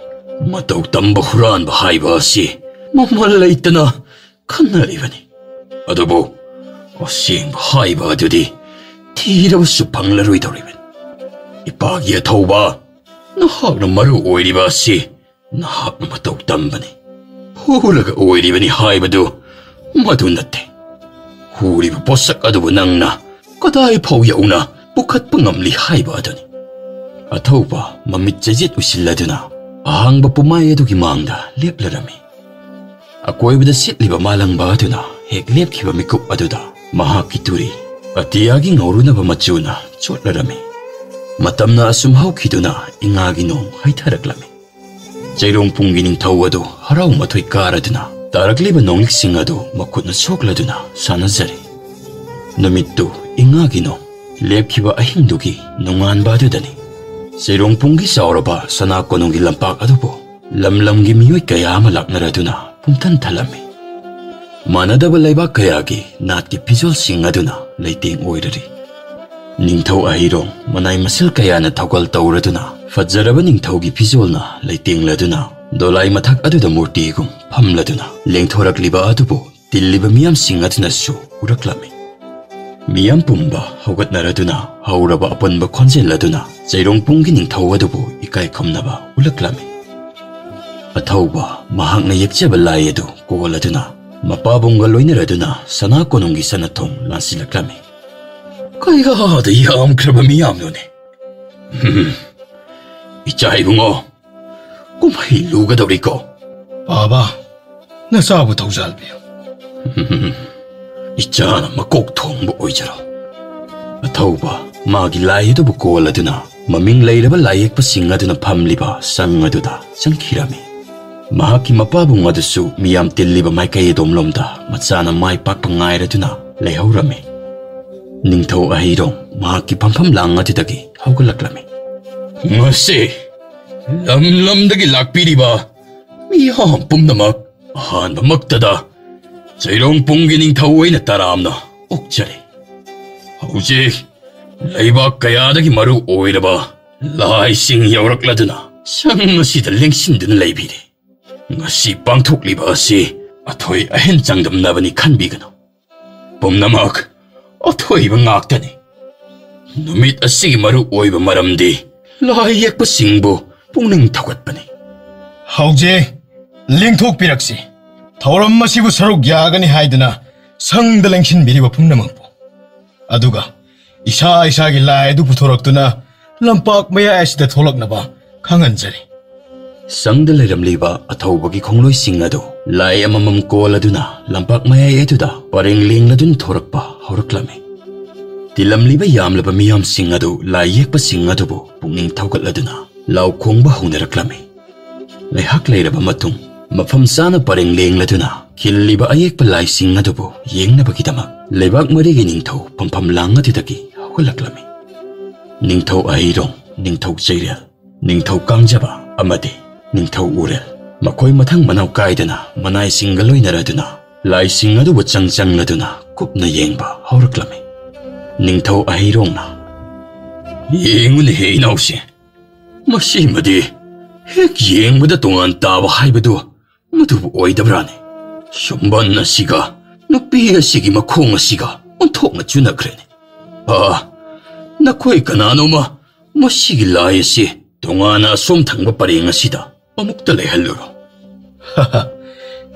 ꯃꯇꯧ ꯇꯝꯕ ꯍꯨꯔꯥꯟꯕ ꯍꯥꯏꯕ ꯑꯁꯤ ꯃꯃꯜ ꯂꯩꯇꯅ ꯈꯟꯅꯔꯤꯕꯅꯤ꯫ ꯑꯗꯨꯕꯨ ꯑꯁꯦꯡꯕ ꯍꯥꯏꯕ ꯑꯗꯨꯗꯤ ꯊꯤꯔꯕꯁꯨ ꯐꯪꯂꯔꯣꯏꯗꯧꯔꯤꯕꯅꯤ꯫ ꯏꯄꯥꯒꯤ ꯑꯊꯧꯕ, ꯅꯍꯥꯛꯅ ꯃꯔꯨ ꯑꯣꯏꯔꯤꯕ ꯑꯁꯤ ꯅꯍꯥꯛꯅ ꯃꯇꯧ ꯇꯝꯕꯅꯤ, ꯍꯨꯔꯒ ꯑꯣꯏꯔꯤꯕꯅꯤ ꯍꯥꯏꯕꯗꯨ ꯃꯗꯨ ꯅꯠꯇꯦ꯫ ꯍꯨꯔꯤꯕ ꯄꯣꯠꯁꯛ ꯑꯗꯨꯕꯨ ꯅꯪꯅ ꯀꯗꯥꯏ ꯐꯥꯎ ꯌꯧꯅ ꯄꯨꯈꯠꯄ ꯉꯝꯂꯤ ꯍꯥꯏꯕ ꯑꯗꯨꯅꯤ꯫ ꯑꯊꯧꯕ ꯃꯃꯤꯠ ꯆꯩꯖꯦꯠ ꯎꯏꯁꯤꯜꯂꯗꯨꯅ ꯑꯍꯥꯡꯕ ꯄꯨꯃꯥꯏ ꯑꯗꯨꯒꯤ ꯃꯥꯡꯗ ꯂꯦꯞꯂꯔꯝꯃꯤ꯫ ꯑꯀꯣꯏꯕꯗ ꯁꯤꯠꯂꯤꯕ ꯃꯥꯂꯪꯕ ꯑꯗꯨꯅ ꯍꯦꯛ ꯂꯦꯞꯈꯤꯕ ꯃꯤꯀꯨꯞ ꯑꯗꯨꯗ ꯃꯍꯥꯛꯀꯤ ꯇꯨꯔꯤ ꯑꯇꯤꯌꯥꯒꯤ ꯉꯧꯔꯨꯅꯕ ꯃꯆꯨꯅ ꯆꯣꯠꯂꯔꯝꯃꯤ꯫ ꯃꯇꯝꯅ ꯑꯁꯨꯝ ꯍꯧꯈꯤꯗꯨꯅ ꯏꯉꯥꯒꯤ ꯅꯣꯡ ꯍꯩꯊꯔꯛꯂꯝꯃꯤ꯫ ꯆꯩꯔꯣꯡ ꯄꯨꯡꯒꯤ ꯅꯤꯡꯊꯧ ꯑꯗꯨ ꯍꯔꯥꯎ ꯃꯊꯣꯏ ꯀꯥꯔꯗꯨꯅ ꯇꯥꯔꯛꯂꯤꯕ ꯅꯣꯡꯂꯤꯛꯁꯤꯡ ꯑꯗꯨ ꯃꯈꯨꯠꯅ ꯁꯣꯛꯂꯗꯨꯅ ꯁꯥꯟꯅꯖꯔꯤ꯫ ꯅꯨꯃꯤꯠꯇꯨ ꯏꯉꯥꯒꯤ ꯅꯣꯡ ꯂꯦꯞꯈꯤꯕ ꯑꯍꯤꯡꯗꯨꯒꯤ ꯅꯣꯡꯉꯥꯟꯕ ꯑꯗꯨꯗꯅꯤ꯫ ꯆꯩꯔꯣꯡ ꯄꯨꯡꯒꯤ ꯆꯥꯎꯔꯕ ꯁꯅꯥ ꯀꯣꯅꯨꯡꯒꯤ ꯂꯝꯄꯥꯛ ꯑꯗꯨꯕꯨ ꯂꯝ ꯂꯝꯒꯤ ꯃꯤꯑꯣꯏ ꯀꯌꯥ ꯑꯃ ꯂꯥꯛꯅꯔꯗꯨꯅ ꯄꯨꯝꯊꯟ ꯊꯜꯂꯝꯃꯤ꯫ ꯃꯥꯟꯅꯗꯕ ꯂꯩꯕꯥꯛ ꯀꯌꯥꯒꯤ ꯅꯥꯠꯀꯤ ꯐꯤꯖꯣꯜꯁꯤꯡ ꯑꯗꯨꯅ ꯂꯩꯇꯦꯡ ꯑꯣꯏꯔꯔꯤ꯫ ꯅꯤꯡꯊꯧ ꯑꯍꯩꯔꯣꯡ ꯃꯅꯥꯏ ꯃꯁꯤꯜ ꯀꯌꯥꯅ ꯊꯧꯒꯜ ꯇꯧꯔꯗꯨꯅ ꯐꯖꯔꯕ ꯅꯤꯡꯊꯧꯒꯤ ꯐꯤꯖꯣꯜꯅ ꯂꯩꯇꯦꯡꯂꯗꯨꯅ ꯗꯣꯂꯥꯏ ꯃꯊꯛ ꯑꯗꯨꯗ ꯃꯨꯔꯇꯤꯒꯨꯝ ꯐꯝꯂꯗꯨꯅ ꯂꯦꯡꯊꯣꯔꯛꯂꯤꯕ ꯑꯗꯨꯕꯨ ꯇꯤꯜꯂꯤꯕ ꯃꯤꯌꯥꯝꯁꯤꯡ ꯑꯗꯨꯅꯁꯨ ꯎꯔꯛꯂꯝꯃꯤ꯫ ꯃꯤꯌꯥꯝ ꯄꯨꯝꯕ ꯍꯧꯒꯠꯅꯔꯗꯨꯅ ꯍꯧꯔꯕ ꯑꯄꯨꯟꯕ ꯈꯣꯟꯖꯦꯜ ꯑꯗꯨꯅ ꯆꯩꯔꯣꯡ ꯄꯨꯡꯒꯤ ꯅꯤꯡꯊꯧ ꯑꯗꯨꯕꯨ ꯏꯀꯥꯏ ꯈꯨꯝꯅꯕ ꯎꯠꯂꯛꯂꯝꯃꯤ꯫ ꯑꯊꯧꯕ ꯃꯍꯥꯛꯅ ꯌꯦꯛꯆꯕ ꯂꯥꯏ ꯑꯗꯨ ꯀꯣꯜꯂꯗꯨꯅ ꯃꯄꯥꯕꯨꯡꯒ ꯂꯣꯏꯅꯔꯗꯨꯅ ꯁꯅꯥ ꯀꯣꯅꯨꯡꯒꯤ ꯁꯅꯥꯊꯣꯡ ꯂꯥꯟꯁꯤꯜꯂꯛꯂꯝꯃꯤ꯫ ꯀꯌꯥꯗ ꯌꯥꯝꯈ꯭ꯔꯕ ꯃꯤꯌꯥꯝꯅꯣꯅꯦ! ꯍꯝ, ꯏꯆꯥ ꯏꯕꯨꯡꯉꯣ, ꯀꯨꯝꯍꯩ ꯂꯨꯒꯗꯧꯔꯤꯀꯣ꯫ ꯕꯥꯕꯥ, ꯅꯆꯥꯕꯨ ꯊꯧꯖꯥꯜꯕꯤꯌꯨ꯫ ꯏꯆꯥꯅ ꯃꯀꯣꯛ ꯊꯣꯡꯕ ꯑꯣꯏꯖꯔꯣ꯫ ꯑꯊꯧꯕ ꯃꯥꯒꯤ ꯂꯥꯏ ꯑꯗꯨꯕꯨ ꯀꯣꯜꯂꯗꯨꯅ ꯃꯃꯤꯡ ꯂꯩꯔꯕ ꯂꯥꯏꯌꯦꯛꯄꯁꯤꯡ ꯑꯗꯨꯅ ꯐꯝꯂꯤꯕ ꯁꯪ ꯑꯗꯨꯗ ꯆꯪꯈꯤꯔꯝꯃꯤ꯫ ꯃꯍꯥꯛꯀꯤ ꯃꯄꯥꯕꯨꯡ ꯑꯗꯨꯁꯨ ꯃꯤꯌꯥꯝ ꯇꯤꯜꯂꯤꯕ ꯃꯥꯏꯀꯩ ꯑꯗꯣꯝꯂꯣꯝꯗ ꯃꯆꯥꯅ ꯃꯥꯏ ꯄꯥꯛꯄ ꯉꯥꯏꯔꯗꯨꯅ ꯂꯩꯍꯧꯔꯝꯃꯤ꯫ ꯅꯤꯡꯊꯧ ꯑꯍꯩꯔꯣꯡ ꯃꯍꯥꯛꯀꯤ ꯐꯝꯐꯝ ꯂꯥꯡ ꯑꯗꯨꯗꯒꯤ ꯍꯧꯒꯠꯂꯛꯂꯝꯃꯤ꯫ ꯉꯁꯤ ꯂꯝ ꯂꯝꯗꯒꯤ ꯂꯥꯛꯄꯤꯔꯤꯕ ꯃꯤꯌꯥꯝ ꯄꯨꯝꯅꯃꯛ ꯑꯍꯥꯟꯕꯃꯛꯇꯗ ꯆꯩꯔꯣꯡ ꯄꯨꯡꯒꯤ ꯅꯤꯡꯊꯧ ꯑꯣꯏꯅ ꯇꯔꯥꯝꯅ ꯑꯣꯛꯆꯔꯤ꯫ ꯍꯧꯖꯤꯛ ꯂꯩꯕꯥꯛ ꯀꯌꯥꯗꯒꯤ ꯃꯔꯨ ꯑꯣꯏꯔꯕ ꯂꯥꯏꯁꯤꯡ ꯌꯧꯔꯛꯂꯗꯨꯅ ꯁꯪ ꯑꯁꯤꯗ ꯂꯦꯡꯁꯤꯟꯗꯨꯅ ꯂꯩꯕꯤꯔꯦ꯫ ꯉꯁꯤ ꯄꯥꯡꯊꯣꯛꯂꯤꯕ ꯑꯁꯤ ꯑꯊꯣꯏ ꯑꯍꯦꯟ ꯆꯥꯡꯗꯝꯅꯕꯅꯤ ꯈꯟꯕꯤꯒꯅꯨ꯫ ꯄꯨꯝꯅꯃꯛ ꯑꯊꯣꯏꯕ ꯉꯥꯛꯇꯅꯤ꯫ ꯅꯨꯃꯤꯠ ꯑꯁꯤꯒꯤ ꯃꯔꯨ ꯑꯣꯏꯕ ꯃꯔꯝꯗꯤ ꯂꯥꯏ ꯌꯦꯛꯄꯁꯤꯡꯕꯨ ꯄꯨꯛꯅꯤꯡ ꯊꯧꯒꯠꯄꯅꯤ꯫ ꯍꯧꯖꯤꯛ ꯂꯦꯡꯊꯣꯛꯄꯤꯔꯛꯁꯤ꯫ ꯊꯧꯔꯝ ꯑꯁꯤꯕꯨ ꯁꯔꯨꯛ ꯌꯥꯒꯅꯤ ꯍꯥꯏꯗꯨꯅ ꯁꯪꯗ ꯂꯦꯡꯁꯤꯟꯕꯤꯔꯤꯕ ꯄꯨꯝꯅꯃꯛꯄꯨ꯫ ꯑꯗꯨꯒ ꯏꯁꯥ ꯏꯁꯥꯒꯤ ꯂꯥꯏ ꯑꯗꯨ ꯄꯨꯊꯣꯔꯛꯇꯨꯅ ꯂꯝꯄꯥꯛ ꯃꯌꯥꯏ ꯑꯁꯤꯗ ꯊꯣꯛꯂꯛꯅꯕ ꯈꯪꯍꯟꯖꯔꯤ꯫ ꯁꯪꯗ ꯂꯩꯔꯝꯂꯤꯕ ꯑꯊꯧꯕꯒꯤ ꯈꯣꯡꯂꯣꯏꯁꯤꯡ ꯑꯗꯨ ꯂꯥꯏ ꯑꯃꯃꯝ ꯀꯣꯜꯂꯗꯨꯅ ꯂꯝꯄꯥꯛ ꯃꯌꯥꯏ ꯑꯗꯨꯗ ꯄꯔꯦꯡ ꯂꯦꯡꯂꯗꯨꯅ ꯊꯣꯔꯛꯄ ꯍꯧꯔꯛꯂꯝꯃꯤ꯫ ꯇꯤꯜꯂꯝꯂꯤꯕ ꯌꯥꯝꯂꯕ ꯃꯤꯌꯥꯝꯁꯤꯡ ꯑꯗꯨ ꯂꯥꯏ ꯌꯦꯛꯄꯁꯤꯡ ꯑꯗꯨꯕꯨ ꯄꯨꯛꯅꯤꯡ ꯊꯧꯒꯠꯂꯗꯨꯅ ꯂꯥꯎ ꯈꯣꯡꯕ ꯍꯧꯅꯔꯛꯂꯝꯃꯤ꯫ ꯉꯥꯏꯍꯥꯛ ꯂꯩꯔꯕ ꯃꯇꯨꯡ, ꯃꯐꯝ ꯆꯥꯅ ꯄꯔꯦꯡ ꯂꯦꯡꯂꯗꯨꯅ ꯈꯤꯜꯂꯤꯕ ꯑꯌꯦꯛꯄ ꯂꯥꯏꯁꯤꯡ ꯑꯗꯨꯕꯨ ꯌꯦꯡꯅꯕꯒꯤꯗꯃꯛ ꯂꯩꯕꯥꯛ ꯃꯔꯤꯒꯤ ꯅꯤꯡꯊꯧ ꯐꯝꯐꯝ ꯂꯥꯡ ꯑꯗꯨꯗꯒꯤ ꯍꯧꯒꯠꯂꯛꯂꯝꯃꯤ꯫ ꯅꯤꯡꯊꯧ ꯑꯍꯩꯔꯣꯡ, ꯅꯤꯡꯊꯧ ꯆꯩꯔꯦꯜ, ꯅꯤꯡꯊꯧ ꯀꯥꯡꯖꯕ ꯑꯃꯗꯤ ꯅꯤꯡꯊꯧ ꯎꯔꯦꯜ, ꯃꯈꯣꯏ ꯃꯊꯪ ꯃꯅꯥꯎ ꯀꯥꯏꯗꯅ ꯃꯅꯥꯏꯁꯤꯡꯒ ꯂꯣꯏꯅꯔꯗꯨꯅ ꯂꯥꯏꯁꯤꯡ ꯑꯗꯨꯕꯨ ꯆꯪ ꯆꯪꯂꯗꯨꯅ ꯀꯨꯞꯅ ꯌꯦꯡꯕ ꯍꯧꯔꯛꯂꯝꯃꯤ꯫ ꯅꯤꯡꯊꯧ ꯑꯍꯩꯔꯣꯡꯅ, "ꯌꯦꯡꯉꯨꯅꯦꯍꯦ ꯏꯅꯥꯎꯁꯦ, ꯃꯁꯤꯃꯗꯤ ꯍꯦꯛ ꯌꯦꯡꯕꯗ ꯇꯣꯉꯥꯟ ꯇꯥꯕ ꯍꯥꯏꯕꯗꯨ ꯃꯗꯨꯕꯨ ꯑꯣꯏꯗꯕ꯭ꯔꯥꯅꯦ? ꯁꯨꯝꯕꯟ ꯑꯁꯤꯒ ꯅꯨꯄꯤ ꯑꯁꯤꯒꯤ ꯃꯈꯣꯡ ꯑꯁꯤꯒ ꯑꯣꯟꯊꯣꯛꯅ ꯆꯨꯅꯈ꯭ꯔꯦꯅꯦ꯫ ꯑꯥ, ꯅꯈꯣꯏ ꯀꯅꯥꯅꯣꯃ ꯃꯁꯤꯒꯤ ꯂꯥꯏ ꯑꯁꯤ ꯇꯣꯉꯥꯟꯅ ꯑꯁꯣꯝ ꯊꯪꯕ ꯄꯔꯦꯡ ꯑꯁꯤꯗ ꯑꯃꯨꯛꯇ ꯂꯩꯍꯜꯂꯨꯔꯣ꯫"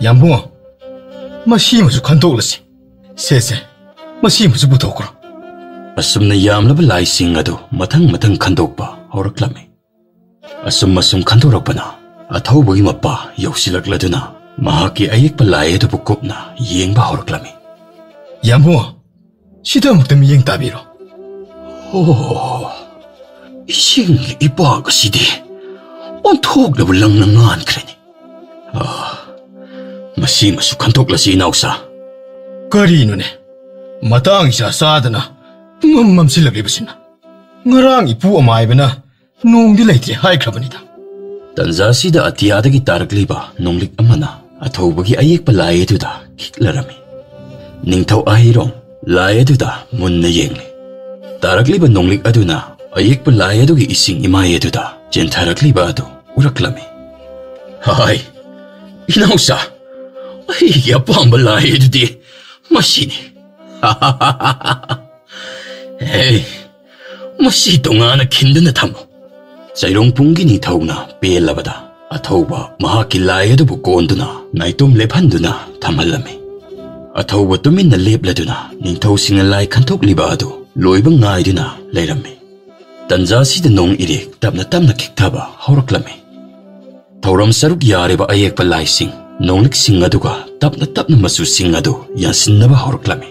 ꯌꯥꯝꯕꯨꯡ, ꯃꯁꯤꯃꯁꯨ ꯈꯟꯗꯣꯛꯂꯁꯤ꯫ ꯁꯦ, ꯁꯦ, ꯃꯁꯤꯃꯁꯨ ꯄꯨꯊꯣꯛꯈ꯭ꯔꯣ꯫ ꯑꯁꯨꯝꯅ ꯌꯥꯝꯂꯕ ꯂꯥꯏꯁꯤꯡ ꯑꯗꯨ ꯃꯊꯪ ꯃꯊꯪ ꯈꯟꯗꯣꯛꯄ ꯍꯧꯔꯛꯂꯝꯃꯤ꯫ ꯑꯁꯨꯝ ꯑꯁꯨꯝ ꯈꯟꯗꯣꯔꯛꯄꯅ ꯑꯊꯧꯕꯒꯤ ꯃꯄꯥ ꯌꯧꯁꯤꯜꯂꯛꯂꯗꯨꯅ ꯃꯍꯥꯛꯀꯤ ꯑꯌꯦꯛꯄ ꯂꯥꯏ ꯑꯗꯨꯕꯨ ꯀꯨꯞꯅ ꯌꯦꯡꯕ ꯍꯧꯔꯛꯂꯝꯃꯤ꯫ ꯌꯥꯝꯕꯨꯡ, ꯁꯤꯗ ꯑꯃꯨꯛꯇ ꯃꯤꯠꯌꯦꯡ ꯇꯥꯕꯤꯔꯣ꯫ ꯑꯣ, ꯏꯁꯤꯡꯒꯤ ꯏꯄꯥꯛ ꯑꯁꯤꯗꯤ ꯑꯣꯟꯊꯣꯛꯂꯕ ꯂꯪꯅ ꯉꯥꯟꯈ꯭ꯔꯦꯅꯦ꯫ ꯑꯥ, ꯃꯁꯤꯃꯁꯨ ꯈꯟꯗꯣꯛꯂꯁꯤ ꯏꯅꯥꯎꯁꯥ꯫ ꯀꯔꯤꯅꯣꯅꯦ? ꯃꯇꯥꯡ ꯏꯆꯥ ꯆꯥꯗꯅ ꯄꯨꯡꯃꯝ ꯃꯝꯁꯤꯜꯂꯛꯂꯤꯕꯁꯤꯅ꯫ ꯉꯔꯥꯡ ꯏꯄꯨ ꯑꯃꯥꯏꯕꯅ ꯅꯣꯡꯗꯤ ꯂꯩꯇ꯭ꯔꯦ ꯍꯥꯏꯈ꯭ꯔꯕꯅꯤꯗ꯫ ꯇꯟꯖꯥꯁꯤꯗ ꯑꯇꯤꯌꯥꯗꯒꯤ ꯇꯥꯔꯛꯂꯤꯕ ꯅꯣꯡꯂꯤꯛ ꯑꯃꯅ ꯑꯊꯧꯕꯒꯤ ꯑꯌꯦꯛꯄ ꯂꯥꯏ ꯑꯗꯨꯗ ꯈꯤꯛꯂꯔꯝꯃꯤ꯫ ꯅꯤꯡꯊꯧ ꯑꯍꯩꯔꯣꯡ ꯂꯥꯏ ꯑꯗꯨꯗ ꯃꯨꯟꯅ ꯌꯦꯡꯂꯤ꯫ ꯇꯥꯔꯛꯂꯤꯕ ꯅꯣꯡꯂꯤꯛ ꯑꯗꯨꯅ ꯑꯌꯦꯛꯄ ꯂꯥꯏ ꯑꯗꯨꯒꯤ ꯏꯁꯤꯡ ꯏꯃꯥꯏ ꯑꯗꯨꯗ ꯆꯦꯟꯊꯔꯛꯂꯤꯕ ꯑꯗꯨ ꯎꯔꯛꯂꯝꯃꯤ꯫ "ꯍꯥꯏ, ꯏꯅꯥꯎꯆꯥ, ꯑꯩꯒꯤ ꯑꯄꯥꯝꯕ ꯂꯥꯏ ꯑꯗꯨꯗꯤ ꯃꯁꯤꯅꯤ꯫ ꯍꯦ, ꯃꯁꯤ ꯇꯣꯉꯥꯟꯅ ꯈꯤꯟꯗꯨꯅ ꯊꯝꯃꯨ꯫" ꯆꯩꯔꯣꯡꯄꯨꯡꯒꯤ ꯅꯤꯡꯊꯧꯅ ꯄꯦꯜꯂꯕꯗ ꯑꯊꯧꯕ ꯃꯍꯥꯛꯀꯤ ꯂꯥꯏ ꯑꯗꯨꯕꯨ ꯀꯣꯟꯗꯨꯅ ꯅꯥꯏꯇꯣꯝ ꯂꯦꯞꯍꯟꯗꯨꯅ ꯊꯝꯍꯜꯂꯝꯃꯤ꯫ ꯑꯊꯧꯕ ꯇꯨꯃꯤꯟꯅ ꯂꯦꯞꯂꯗꯨꯅ ꯅꯤꯡꯊꯧꯁꯤꯡꯅ ꯂꯥꯏ ꯈꯟꯊꯣꯛꯂꯤꯕ ꯑꯗꯨ ꯂꯣꯏꯕ ꯉꯥꯏꯗꯨꯅ ꯂꯩꯔꯝꯃꯤ꯫ ꯇꯟꯖꯥꯁꯤꯗ ꯅꯣꯡ ꯏꯔꯦꯛ ꯇꯞꯅ ꯇꯞꯅ ꯈꯤꯛꯊꯕ ꯍꯧꯔꯛꯂꯝꯃꯤ꯫ ꯊꯧꯔꯝ ꯁꯔꯨꯛ ꯌꯥꯔꯤꯕ ꯑꯌꯦꯛꯄ ꯂꯥꯏꯁꯤꯡ, ꯅꯣꯡꯂꯤꯛꯁꯤꯡ ꯑꯗꯨꯒ ꯇꯞꯅ ꯇꯞꯅ ꯃꯆꯨꯁꯤꯡ ꯑꯗꯨ ꯌꯥꯟꯁꯤꯟꯅꯕ ꯍꯧꯔꯛꯂꯝꯃꯤ꯫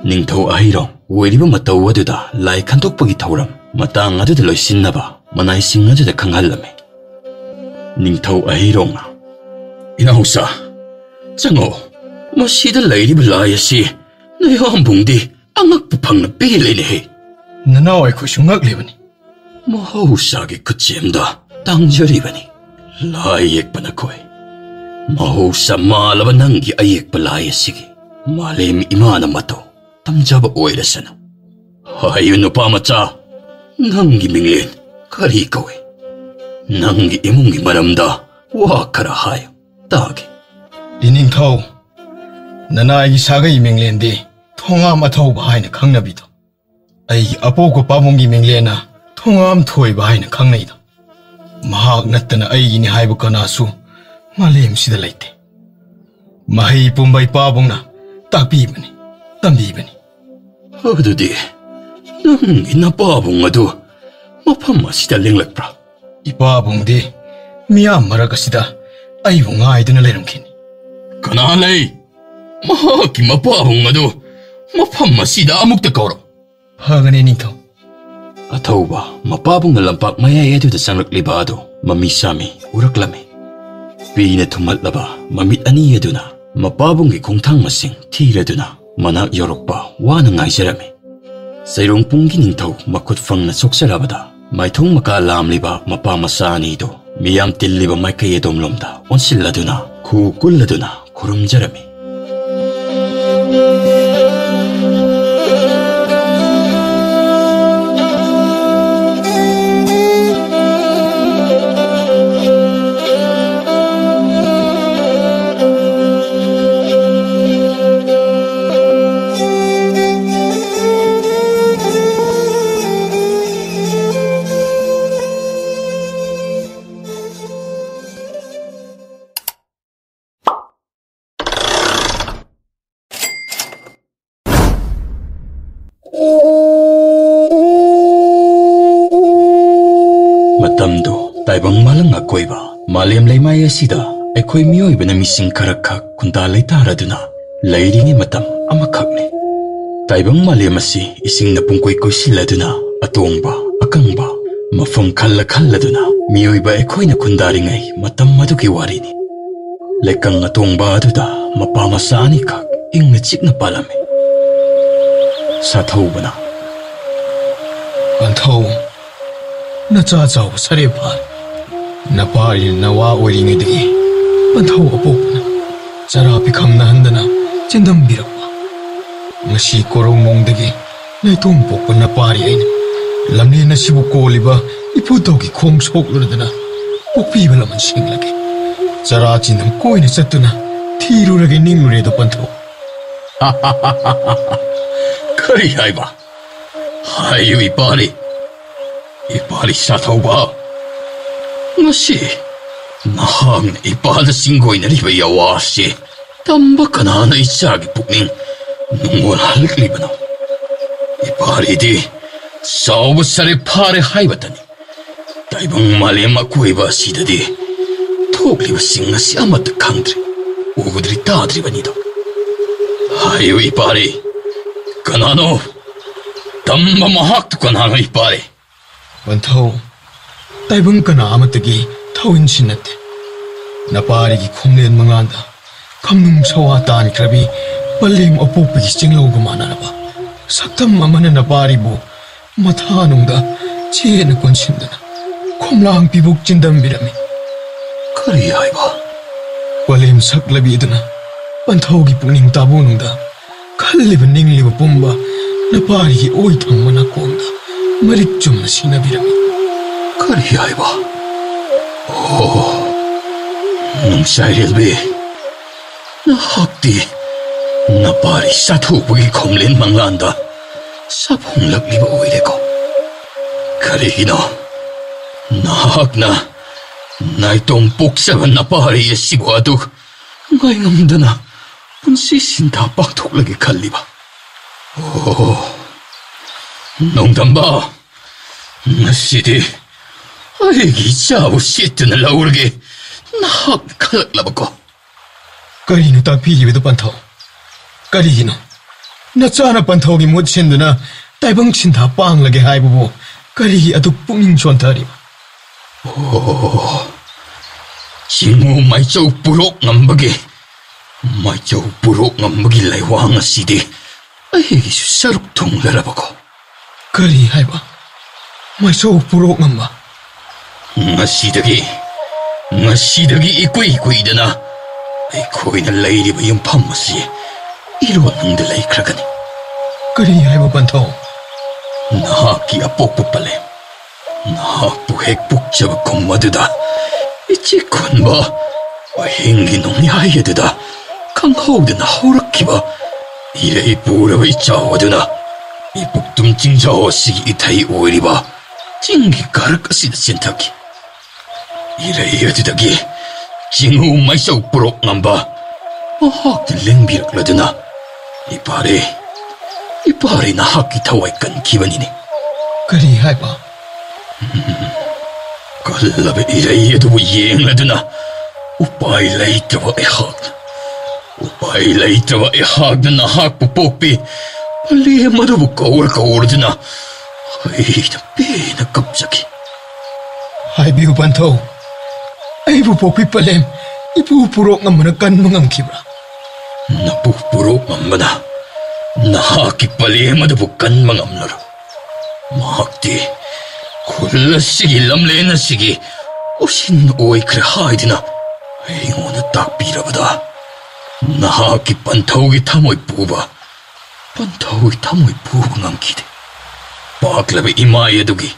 ꯅꯤꯡꯊꯧ ꯑꯍꯩꯔꯣꯡ ꯑꯣꯏꯔꯤꯕ ꯃꯇꯧ ꯑꯗꯨꯗ ꯂꯥꯏ ꯈꯟꯗꯣꯛꯄꯒꯤ ꯊꯧꯔꯝ ꯃꯇꯥꯡ ꯑꯗꯨꯗ ꯂꯣꯏꯁꯤꯟꯅꯕ ꯃꯅꯥꯏꯁꯤꯡ ꯑꯗꯨꯗ ꯈꯪꯍꯜꯂꯝꯃꯤ꯫ ꯅꯤꯡꯊꯧ ꯑꯍꯩꯔꯣꯡꯅ, "ꯏꯅꯥꯎꯆꯥ, ꯆꯪꯉꯣ꯫ ꯃꯁꯤꯗ ꯂꯩꯔꯤꯕ ꯂꯥꯏ ꯑꯁꯤ ꯅꯌꯥꯝꯕꯨꯡꯗꯤ ꯑꯉꯛꯄ ꯐꯪꯅ ꯄꯦꯜꯂꯦꯅꯦꯍꯦ꯫" "ꯅꯅꯥꯎ ꯑꯩꯈꯣꯏꯁꯨ ꯉꯛꯂꯤꯕꯅꯤ꯫ ꯃꯍꯧꯁꯥꯒꯤ ꯈꯨꯠꯁꯦꯝꯗ ꯇꯥꯡꯖꯔꯤꯕꯅꯤ꯫ ꯂꯥꯏ ꯌꯦꯛꯄ ꯅꯈꯣꯏ, ꯃꯍꯧꯁꯥ ꯃꯥꯜꯂꯕ ꯅꯪꯒꯤ ꯑꯌꯦꯛꯄ ꯂꯥꯏ ꯑꯁꯤꯒꯤ ꯃꯥꯂꯦꯝ ꯏꯃꯥꯅ ꯃꯇꯧ ꯇꯝꯖꯕ ꯑꯣꯏꯔꯁꯅꯨ꯫ ꯍꯥꯏꯌꯨ ꯅꯨꯄꯥ ꯃꯆꯥ, ꯅꯪꯒꯤ ꯃꯤꯡꯂꯦꯟ ꯀꯔꯤ ꯀꯧꯏ? ꯅꯪꯒꯤ ꯏꯃꯨꯡꯒꯤ ꯃꯔꯝꯗ ꯋꯥ ꯈꯔ ꯍꯥꯏꯌꯨ, ꯇꯥꯒꯦ꯫" "ꯏꯅꯤꯡꯊꯧ, ꯅꯅꯥꯏꯒꯤ ꯁꯥꯒꯩ ꯃꯤꯡꯂꯦꯟꯗꯤ ꯊꯣꯉꯥꯝ ꯑꯊꯧꯕ ꯍꯥꯏꯅ ꯈꯪꯅꯕꯤꯗꯣ꯫ ꯑꯩꯒꯤ ꯑꯄꯣꯛꯄ ꯄꯥꯕꯨꯡꯒꯤ ꯃꯤꯡꯂꯦꯟꯅ ꯊꯣꯉꯥꯝ ꯊꯣꯏꯕ ꯍꯥꯏꯅ ꯈꯪꯅꯩꯗꯣ꯫ ꯃꯍꯥꯛ ꯅꯠꯇꯅ ꯑꯩꯒꯤꯅꯤ ꯍꯥꯏꯕ ꯀꯅꯥꯁꯨ ꯃꯥꯂꯦꯝꯁꯤꯗ ꯂꯩꯇꯦ꯫ ꯃꯍꯩ ꯄꯨꯝꯕ ꯏꯄꯥꯕꯨꯡꯅ ꯇꯥꯛꯄꯤꯕꯅꯤ, ꯇꯝꯕꯤꯕꯅꯤ꯫" "ꯑꯗꯨꯗꯤ ꯅꯪꯒꯤ ꯅꯄꯥꯕꯨꯡ ꯑꯗꯨ ꯃꯐꯝ ꯑꯁꯤꯗ ꯂꯦꯡꯂꯛꯄ꯭ꯔꯥ?" "ꯏꯄꯥꯕꯨꯡꯗꯤ ꯃꯤꯌꯥꯝ ꯃꯔꯛ ꯑꯁꯤꯗ ꯑꯩꯕꯨ ꯉꯥꯏꯗꯨꯅ ꯂꯩꯔꯝꯈꯤꯅꯤ꯫" "ꯀꯅꯥ ꯂꯩ? ꯃꯍꯥꯛꯀꯤ ꯃꯄꯥꯕꯨꯡ ꯑꯗꯨ ꯃꯐꯝ ꯑꯁꯤꯗ ꯑꯃꯨꯛꯇ ꯀꯧꯔꯣ꯫" "ꯐꯒꯅꯤ, ꯅꯤꯡꯊꯧ꯫" ꯑꯊꯧꯕ ꯃꯄꯥꯕꯨꯡꯅ ꯂꯝꯄꯥꯛ ꯃꯌꯥꯏ ꯑꯗꯨꯗ ꯆꯪꯂꯛꯂꯤꯕ ꯑꯗꯨ ꯃꯃꯤ ꯁꯥꯃꯤ ꯎꯔꯛꯂꯝꯃꯤ꯫ ꯄꯤꯅ ꯊꯨꯝꯍꯠꯂꯕ ꯃꯃꯤꯠ ꯑꯅꯤ ꯑꯗꯨꯅ ꯃꯄꯥꯕꯨꯡꯒꯤ ꯈꯣꯡꯊꯥꯡ ꯃꯁꯤꯡ ꯊꯤꯔꯗꯨꯅ ꯃꯅꯥꯛ ꯌꯧꯔꯛꯄ ꯋꯥꯅ ꯉꯥꯏꯖꯔꯝꯃꯤ꯫ ꯆꯩꯔꯣꯡꯄꯨꯡꯒꯤ ꯅꯤꯡꯊꯧ ꯃꯈꯨꯠ ꯐꯪꯅ ꯁꯣꯛꯆꯔꯕꯗ ꯃꯥꯏꯊꯣꯡ ꯃꯀꯥ ꯂꯥꯝꯂꯤꯕ ꯃꯄꯥ ꯃꯆꯥ ꯑꯅꯤꯗꯨ ꯃꯤꯌꯥꯝ ꯇꯤꯜꯂꯤꯕ ꯃꯥꯏꯀꯩ ꯑꯗꯣꯝꯂꯣꯝꯗ ꯑꯣꯟꯁꯤꯜꯂꯗꯨꯅ ꯈꯨ ꯀꯨꯜꯂꯗꯨꯅ ꯈꯨꯔꯨꯝꯖꯔꯝꯃꯤ꯫ ꯃꯇꯝꯗꯨ ꯇꯥꯏꯕꯪ ꯃꯥꯂꯪ ꯑꯀꯣꯏꯕ ꯃꯥꯂꯦꯝ ꯂꯩꯃꯥꯏ ꯑꯁꯤꯗ ꯑꯩꯈꯣꯏ ꯃꯤꯑꯣꯏꯕꯅ ꯃꯤꯁꯤꯡ ꯈꯔꯈꯛ ꯈꯨꯟꯗꯥ ꯂꯩꯇꯥꯔꯗꯨꯅ ꯂꯩꯔꯤꯉꯩ ꯃꯇꯝ ꯑꯃꯈꯛꯅꯤ꯫ ꯇꯥꯏꯕꯪ ꯃꯥꯂꯦꯝ ꯑꯁꯤ ꯏꯁꯤꯡꯅ ꯄꯨꯡꯀꯣꯏ ꯀꯣꯏꯁꯤꯜꯂꯗꯨꯅ ꯑꯇꯣꯡꯕ, ꯑꯀꯪꯕ ꯃꯐꯝ ꯈꯜꯂ ꯈꯜꯂꯗꯨꯅ ꯃꯤꯑꯣꯏꯕ ꯑꯩꯈꯣꯏꯅ ꯈꯨꯟꯗꯥꯔꯤꯉꯩ ꯃꯇꯝ ꯑꯗꯨꯒꯤ ꯋꯥꯔꯤꯅꯤ꯫ ꯂꯩꯀꯪ ꯑꯇꯣꯡꯕ ꯑꯗꯨꯗ ꯃꯄꯥ ꯃꯆꯥ ꯑꯅꯤꯈꯛ ꯏꯪꯅ ꯆꯤꯛꯅ ꯄꯥꯜꯂꯝꯃꯤ꯫ ꯁꯥꯊꯧꯕꯅ, "ꯄꯟꯊꯧ, ꯅꯆꯥ ꯆꯥꯎꯕ ꯁꯔꯦ ꯐꯥꯔꯦ꯫ ꯅꯄꯥꯔꯤꯅ ꯅꯋꯥ ꯑꯣꯏꯔꯤꯉꯩꯗꯒꯤ ꯄꯟꯊꯧ ꯑꯄꯣꯛꯄꯅ ꯆꯔꯥ ꯄꯤꯈꯝꯅꯍꯟꯗꯅ ꯆꯤꯟꯗꯝꯕꯤꯔꯛꯄ꯫ ꯉꯁꯤ ꯀꯣꯔꯧꯅꯨꯡꯗꯒꯤ ꯅꯥꯏꯇꯣꯝ ꯄꯣꯛꯄ ꯅꯄꯥꯔꯤ ꯑꯩꯅ ꯂꯝꯂꯦꯟ ꯑꯁꯤꯕꯨ ꯀꯣꯜꯂꯤꯕ ꯏꯄꯨꯊꯧꯒꯤ ꯈꯣꯡ ꯁꯣꯛꯂꯨꯔꯗꯅ ꯄꯣꯛꯄꯤꯕ ꯂꯃꯟ ꯁꯤꯡꯂꯒꯦ꯫ ꯆꯔꯥ ꯆꯤꯟꯗꯝ ꯀꯣꯏꯅ ꯆꯠꯇꯨꯅ ꯊꯤꯔꯨꯔꯒꯦ ꯅꯤꯡꯂꯨꯔꯦꯗꯣ ꯄꯟꯊꯧ꯫" "ꯀꯔꯤ ꯍꯥꯏꯕ? ꯍꯥꯏꯌꯨ ꯏꯄꯥꯔꯤ, ꯏꯄꯥꯔꯤ ꯁꯥꯊꯧꯕ꯫ ꯉꯁꯤ ꯅꯍꯥꯛꯅ ꯏꯄꯥꯗ ꯆꯤꯡꯒꯣꯏꯅꯔꯤꯕ ꯌꯥꯋꯥꯁꯤ ꯇꯝꯕ ꯀꯅꯥꯅ ꯏꯆꯥꯒꯤ ꯄꯨꯛꯅꯤꯡ ꯅꯨꯡꯉꯣꯜꯍꯜꯂꯛꯂꯤꯕꯅꯣ? ꯏꯄꯥꯔꯤꯗꯤ ꯆꯥꯎꯕ ꯁꯔꯦ ꯐꯥꯔꯦ ꯍꯥꯏꯕꯇꯅꯤ꯫ ꯇꯥꯏꯕꯪ ꯃꯥꯂꯦꯝ ꯑꯀꯣꯏꯕ ꯑꯁꯤꯗꯗꯤ ꯊꯣꯛꯂꯤꯕꯁꯤꯡ ꯑꯁꯤ ꯑꯃꯠꯇ ꯈꯪꯗ꯭ꯔꯤ, ꯎꯗ꯭ꯔꯤ, ꯇꯥꯗ꯭ꯔꯤꯕꯅꯤꯗꯣ꯫ ꯍꯥꯏꯌꯨ ꯏꯄꯥꯔꯤ, ꯀꯅꯥꯅꯣ? ꯇꯝꯕ ꯃꯍꯥꯛꯇꯨ ꯀꯅꯥꯅꯣ ꯏꯄꯥꯔꯤ?" "ꯄꯟꯊꯧ, ꯇꯥꯏꯕꯪ ꯀꯅꯥ ꯑꯃꯠꯇꯒꯤ ꯊꯧꯏꯟꯁꯤ ꯅꯠꯇꯦ꯫ ꯅꯄꯥꯔꯤꯒꯤ ꯈꯣꯡꯂꯦꯟ ꯃꯉꯥꯟꯗ ꯈꯝꯅꯨꯡ ꯁꯋꯥ ꯇꯥꯟꯈ꯭ꯔꯕꯤ ꯄꯂꯦꯝ ꯑꯄꯣꯛꯄꯒꯤ ꯆꯤꯡꯂꯧꯒ ꯃꯥꯟꯅꯔꯕ ꯁꯛꯇꯝ ꯑꯃꯅ ꯅꯄꯥꯔꯤꯕꯨ ꯃꯊꯥꯅꯨꯡꯗ ꯆꯦꯠꯅ ꯀꯣꯟꯁꯤꯟꯗꯨꯅ ꯈꯣꯝꯂꯥꯡ ꯄꯤꯕꯨꯛ ꯆꯤꯟꯗꯝꯕꯤꯔꯝꯃꯤ꯫" "ꯀꯔꯤ ꯍꯥꯏꯕ?" "ꯄꯂꯦꯝ ꯁꯛꯂꯕꯤꯗꯨꯅ ꯄꯟꯊꯧꯒꯤ ꯄꯨꯛꯅꯤꯡ ꯇꯥꯕꯨꯅꯨꯡꯗ ꯈꯜꯂꯤꯕ ꯅꯤꯡꯂꯤꯕ ꯄꯨꯝꯕ ꯅꯄꯥꯔꯤꯒꯤ ꯑꯣꯏ ꯊꯪꯕ ꯅꯥꯀꯣꯡꯗ ꯃꯔꯤꯛ ꯆꯨꯝꯅ ꯁꯤꯟꯅꯕꯤꯔꯝꯃꯤ꯫" "ꯀꯔꯤ ꯍꯥꯏꯕ? ꯑꯣ, ꯅꯨꯡꯆꯥꯏꯔꯦꯜꯕꯤ, ꯅꯍꯥꯛꯇꯤ ꯅꯄꯥꯔꯤ ꯆꯥꯊꯣꯛꯄꯒꯤ ꯈꯣꯝꯂꯦꯟ ꯃꯪꯂꯥꯟꯗ ꯆꯥꯐꯣꯡꯂꯛꯂꯤꯕ ꯑꯣꯏꯔꯦꯀꯣ꯫ ꯀꯔꯤꯒꯤꯅꯣ ꯅꯍꯥꯛꯅ ꯅꯥꯏꯇꯣꯝ ꯄꯣꯛꯆꯕ ꯅꯄꯥꯔꯤ ꯑꯁꯤꯕꯨ ꯑꯗꯨ ꯉꯥꯏꯉꯝꯗꯅ ꯄꯨꯟꯁꯤ ꯁꯤꯟꯊꯥ ꯄꯥꯡꯊꯣꯛꯂꯒꯦ ꯈꯜꯂꯤꯕ? ꯑꯣ, ꯅꯣꯡꯗꯝꯕ, ꯉꯁꯤꯗꯤ ꯑꯩꯒꯤ ꯏꯆꯥꯕꯨ ꯁꯦꯠꯇꯨꯅ ꯂꯧꯔꯒꯦ ꯅꯍꯥꯛꯅ ꯈꯜꯂꯛꯂꯕꯀꯣ? ꯀꯔꯤꯅꯣ ꯇꯥꯛꯄꯤꯔꯤꯕꯗꯨ, ꯄꯟꯊꯧ? ꯀꯔꯤꯒꯤꯅꯣ? ꯅꯆꯥꯅ ꯄꯟꯊꯧꯒꯤ ꯃꯍꯨꯠ ꯁꯤꯟꯗꯨꯅ ꯇꯥꯏꯕꯪ ꯁꯤꯟꯊꯥ ꯄꯥꯡꯂꯒꯦ ꯍꯥꯏꯕꯕꯨ ꯀꯔꯤꯒꯤ ꯑꯗꯨꯛ ꯄꯨꯛꯅꯤꯡ ꯁꯣꯟꯊꯔꯤꯕ? ꯑꯣ, ꯆꯤꯡꯉꯨ ꯃꯥꯏꯆꯧ ꯄꯨꯔꯣꯛ ꯉꯝꯕꯒꯤ, ꯃꯥꯏꯆꯧ ꯄꯨꯔꯣꯛ ꯉꯝꯕꯒꯤ ꯂꯩꯋꯥꯡ ꯑꯁꯤꯗꯤ ꯑꯩꯒꯤꯁꯨ ꯁꯔꯨꯛ ꯊꯨꯡꯂꯔꯕꯀꯣ? ꯀꯔꯤ ꯍꯥꯏꯕ? ꯃꯥꯏꯆꯧ ꯄꯨꯔꯣꯛ ꯉꯝꯕ? ꯉꯁꯤꯗꯒꯤ, ꯉꯁꯤꯗꯒꯤ ꯏꯀꯨꯏ ꯀꯨꯏꯗꯅ ꯑꯩꯈꯣꯏꯅ ꯂꯩꯔꯤꯕ ꯌꯨꯝꯐꯝ ꯑꯁꯤ ꯏꯔꯣꯟꯅꯨꯡꯗ ꯂꯩꯈ꯭ꯔꯒꯅꯤ꯫ ꯀꯔꯤ ꯍꯥꯏꯕ, ꯄꯟꯊꯧ? ꯅꯍꯥꯛꯀꯤ ꯑꯄꯣꯛꯄ ꯄꯂꯦꯝ, ꯅꯍꯥꯛꯄꯨ ꯍꯦꯛ ꯄꯣꯛꯆꯕ ꯀꯨꯝ ꯑꯗꯨꯗ ꯏꯆꯦꯛ ꯈꯨꯟꯕ ꯑꯍꯤꯡꯒꯤ ꯅꯣꯡꯌꯥꯏ ꯑꯗꯨꯗ ꯈꯪꯍꯧꯗꯅ ꯍꯧꯔꯛꯈꯤꯕ ꯏꯔꯩ ꯄꯨꯔꯕ ꯏꯆꯥꯎ ꯑꯗꯨꯅ ꯏꯄꯨꯛꯇꯨꯝ ꯆꯤꯡꯖꯥꯎ ꯑꯁꯤꯒꯤ ꯏꯊꯩ ꯑꯣꯏꯔꯤꯕ ꯆꯤꯡꯒꯤ ꯀꯥꯔꯛ ꯑꯁꯤꯗ ꯆꯦꯟꯊꯈꯤ꯫ ꯏꯔꯩ ꯑꯗꯨꯗꯒꯤ ꯆꯤꯡꯉꯨ ꯃꯩꯆꯧ ꯄꯨꯔꯣꯛ ꯉꯝꯕ ꯃꯍꯥꯛꯅ ꯂꯦꯡꯕꯤꯔꯛꯂꯗꯨꯅ, ꯏꯄꯥꯔꯦ, ꯏꯄꯥꯔꯦ, ꯅꯍꯥꯛꯀꯤ ꯊꯋꯥꯏ ꯀꯟꯈꯤꯕꯅꯤꯅꯦ꯫ ꯀꯔꯤ ꯍꯥꯏꯕ? ꯀꯜꯂꯕ ꯏꯔꯩ ꯑꯗꯨꯕꯨ ꯌꯦꯡꯂꯗꯨꯅ ꯎꯄꯥꯏ ꯂꯩꯇ꯭ꯔꯕ ꯑꯩꯍꯥꯛꯅ, ꯎꯄꯥꯏ ꯂꯩꯇ꯭ꯔꯕ ꯑꯩꯍꯥꯛꯅ ꯅꯍꯥꯛꯄꯨ ꯄꯣꯛꯄꯤ ꯄꯂꯦꯝ ꯑꯗꯨꯕꯨ ꯀꯧꯔ ꯀꯧꯔꯗꯨꯅ ꯑꯩꯅ ꯄꯦꯟꯅ ꯀꯞꯆꯈꯤ꯫ ꯍꯥꯏꯕꯤꯌꯨ ꯄꯟꯊꯧ, ꯑꯩꯕꯨ ꯄꯣꯛꯄꯤ ꯄꯂꯦꯝ ꯏꯄꯨ ꯄꯨꯔꯣꯛ ꯉꯝꯕꯅ ꯀꯟꯕ ꯉꯝꯈꯤꯕ꯭ꯔꯥ? ꯅꯄꯨ ꯄꯨꯔꯣꯛ ꯉꯝꯕꯅ ꯅꯍꯥꯛꯀꯤ ꯄꯂꯦꯝ ꯑꯗꯨꯕꯨ ꯀꯟꯕ ꯉꯝꯂꯔꯣꯏ꯫ ꯃꯍꯥꯛꯇꯤ ꯈꯨꯜ ꯑꯁꯤꯒꯤ ꯂꯝꯂꯦꯟ ꯑꯁꯤꯒꯤ ꯎꯁꯤꯟ ꯑꯣꯏꯈ꯭ꯔꯦ ꯍꯥꯏꯗꯨꯅ ꯑꯩꯉꯣꯟꯗ ꯇꯥꯛꯄꯤꯔꯕꯗ ꯅꯍꯥꯛꯀꯤ ꯄꯟꯊꯧꯒꯤ ꯊꯃꯣꯏ ꯄꯨꯕ, ꯄꯟꯊꯧꯒꯤ ꯊꯃꯣꯏ ꯄꯨꯕ ꯉꯝꯈꯤꯗꯦ꯫ ꯄꯥꯛꯂꯕ ꯏꯃꯥꯏ ꯑꯗꯨꯒꯤ,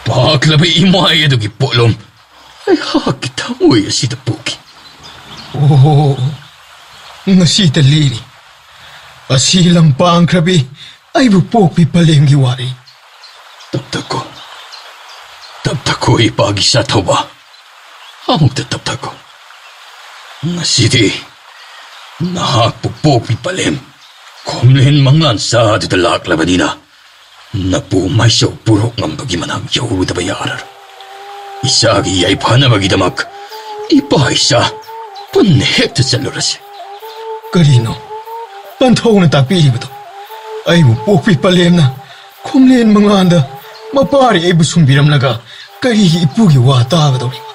ꯄꯥꯛꯂꯕ ꯏꯃꯥꯏ ꯑꯗꯨꯒꯤ ꯄꯣꯠꯂꯨꯝ ꯑꯩꯍꯥꯛꯀꯤ ꯊꯃꯣꯏ ꯑꯁꯤꯗ ꯄꯣꯛꯈꯤ꯫ ꯑꯣ, ꯉꯁꯤꯗ ꯂꯤꯔꯤ꯫ ꯑꯁꯤ ꯂꯝ ꯄꯥꯡꯈ꯭ꯔꯕꯤ ꯑꯩꯕꯨ ꯄꯣꯛꯄꯤ ꯄꯂꯦꯝꯒꯤ ꯋꯥꯔꯤ꯫ ꯇꯞꯊꯈꯣ, ꯇꯞꯊꯈꯣ, ꯏꯄꯥꯒꯤ ꯁꯥꯊꯧꯕ꯫ ꯑꯃꯨꯛꯇ ꯇꯞꯊꯈꯣ꯫ ꯉꯁꯤꯗꯤ ꯅꯍꯥꯛꯄꯨ ꯄꯣꯛꯄꯤ ꯄꯂꯦꯝ ꯈꯣꯝꯂꯦꯟ ꯃꯉꯥꯟ ꯆꯥꯗꯨꯗ ꯂꯥꯛꯂꯕꯅꯤꯅ ꯅꯄꯨ ꯃꯥꯏꯆꯧ ꯄꯨꯔꯣꯛ ꯉꯝꯕꯒꯤ ꯃꯅꯥꯛ ꯌꯧꯔꯨꯗꯕ ꯌꯥꯔꯔꯣꯏ꯫ ꯏꯆꯥꯒꯤ ꯌꯥꯏꯐꯅꯕꯒꯤꯗꯃꯛ ꯏꯄꯥ ꯏꯆꯥ ꯄꯨꯟꯅ ꯍꯦꯛꯇ ꯆꯠꯂꯨꯔꯁꯤ꯫ ꯀꯔꯤꯅꯣ ꯄꯟꯊꯧꯅ ꯇꯥꯛꯄꯤꯔꯤꯕꯗꯣ? ꯑꯩꯕꯨ ꯄꯣꯛꯄꯤ ꯄꯂꯦꯝꯅ ꯈꯣꯝꯂꯦꯟ ꯃꯉꯥꯟꯗ ꯃꯄꯥꯔꯤ ꯑꯩꯕꯨ ꯁꯨꯝꯕꯤꯔꯝꯂꯒ ꯀꯔꯤꯒꯤ ꯏꯄꯨꯒꯤ ꯋꯥ ꯇꯥꯒꯗꯧꯔꯤꯕ?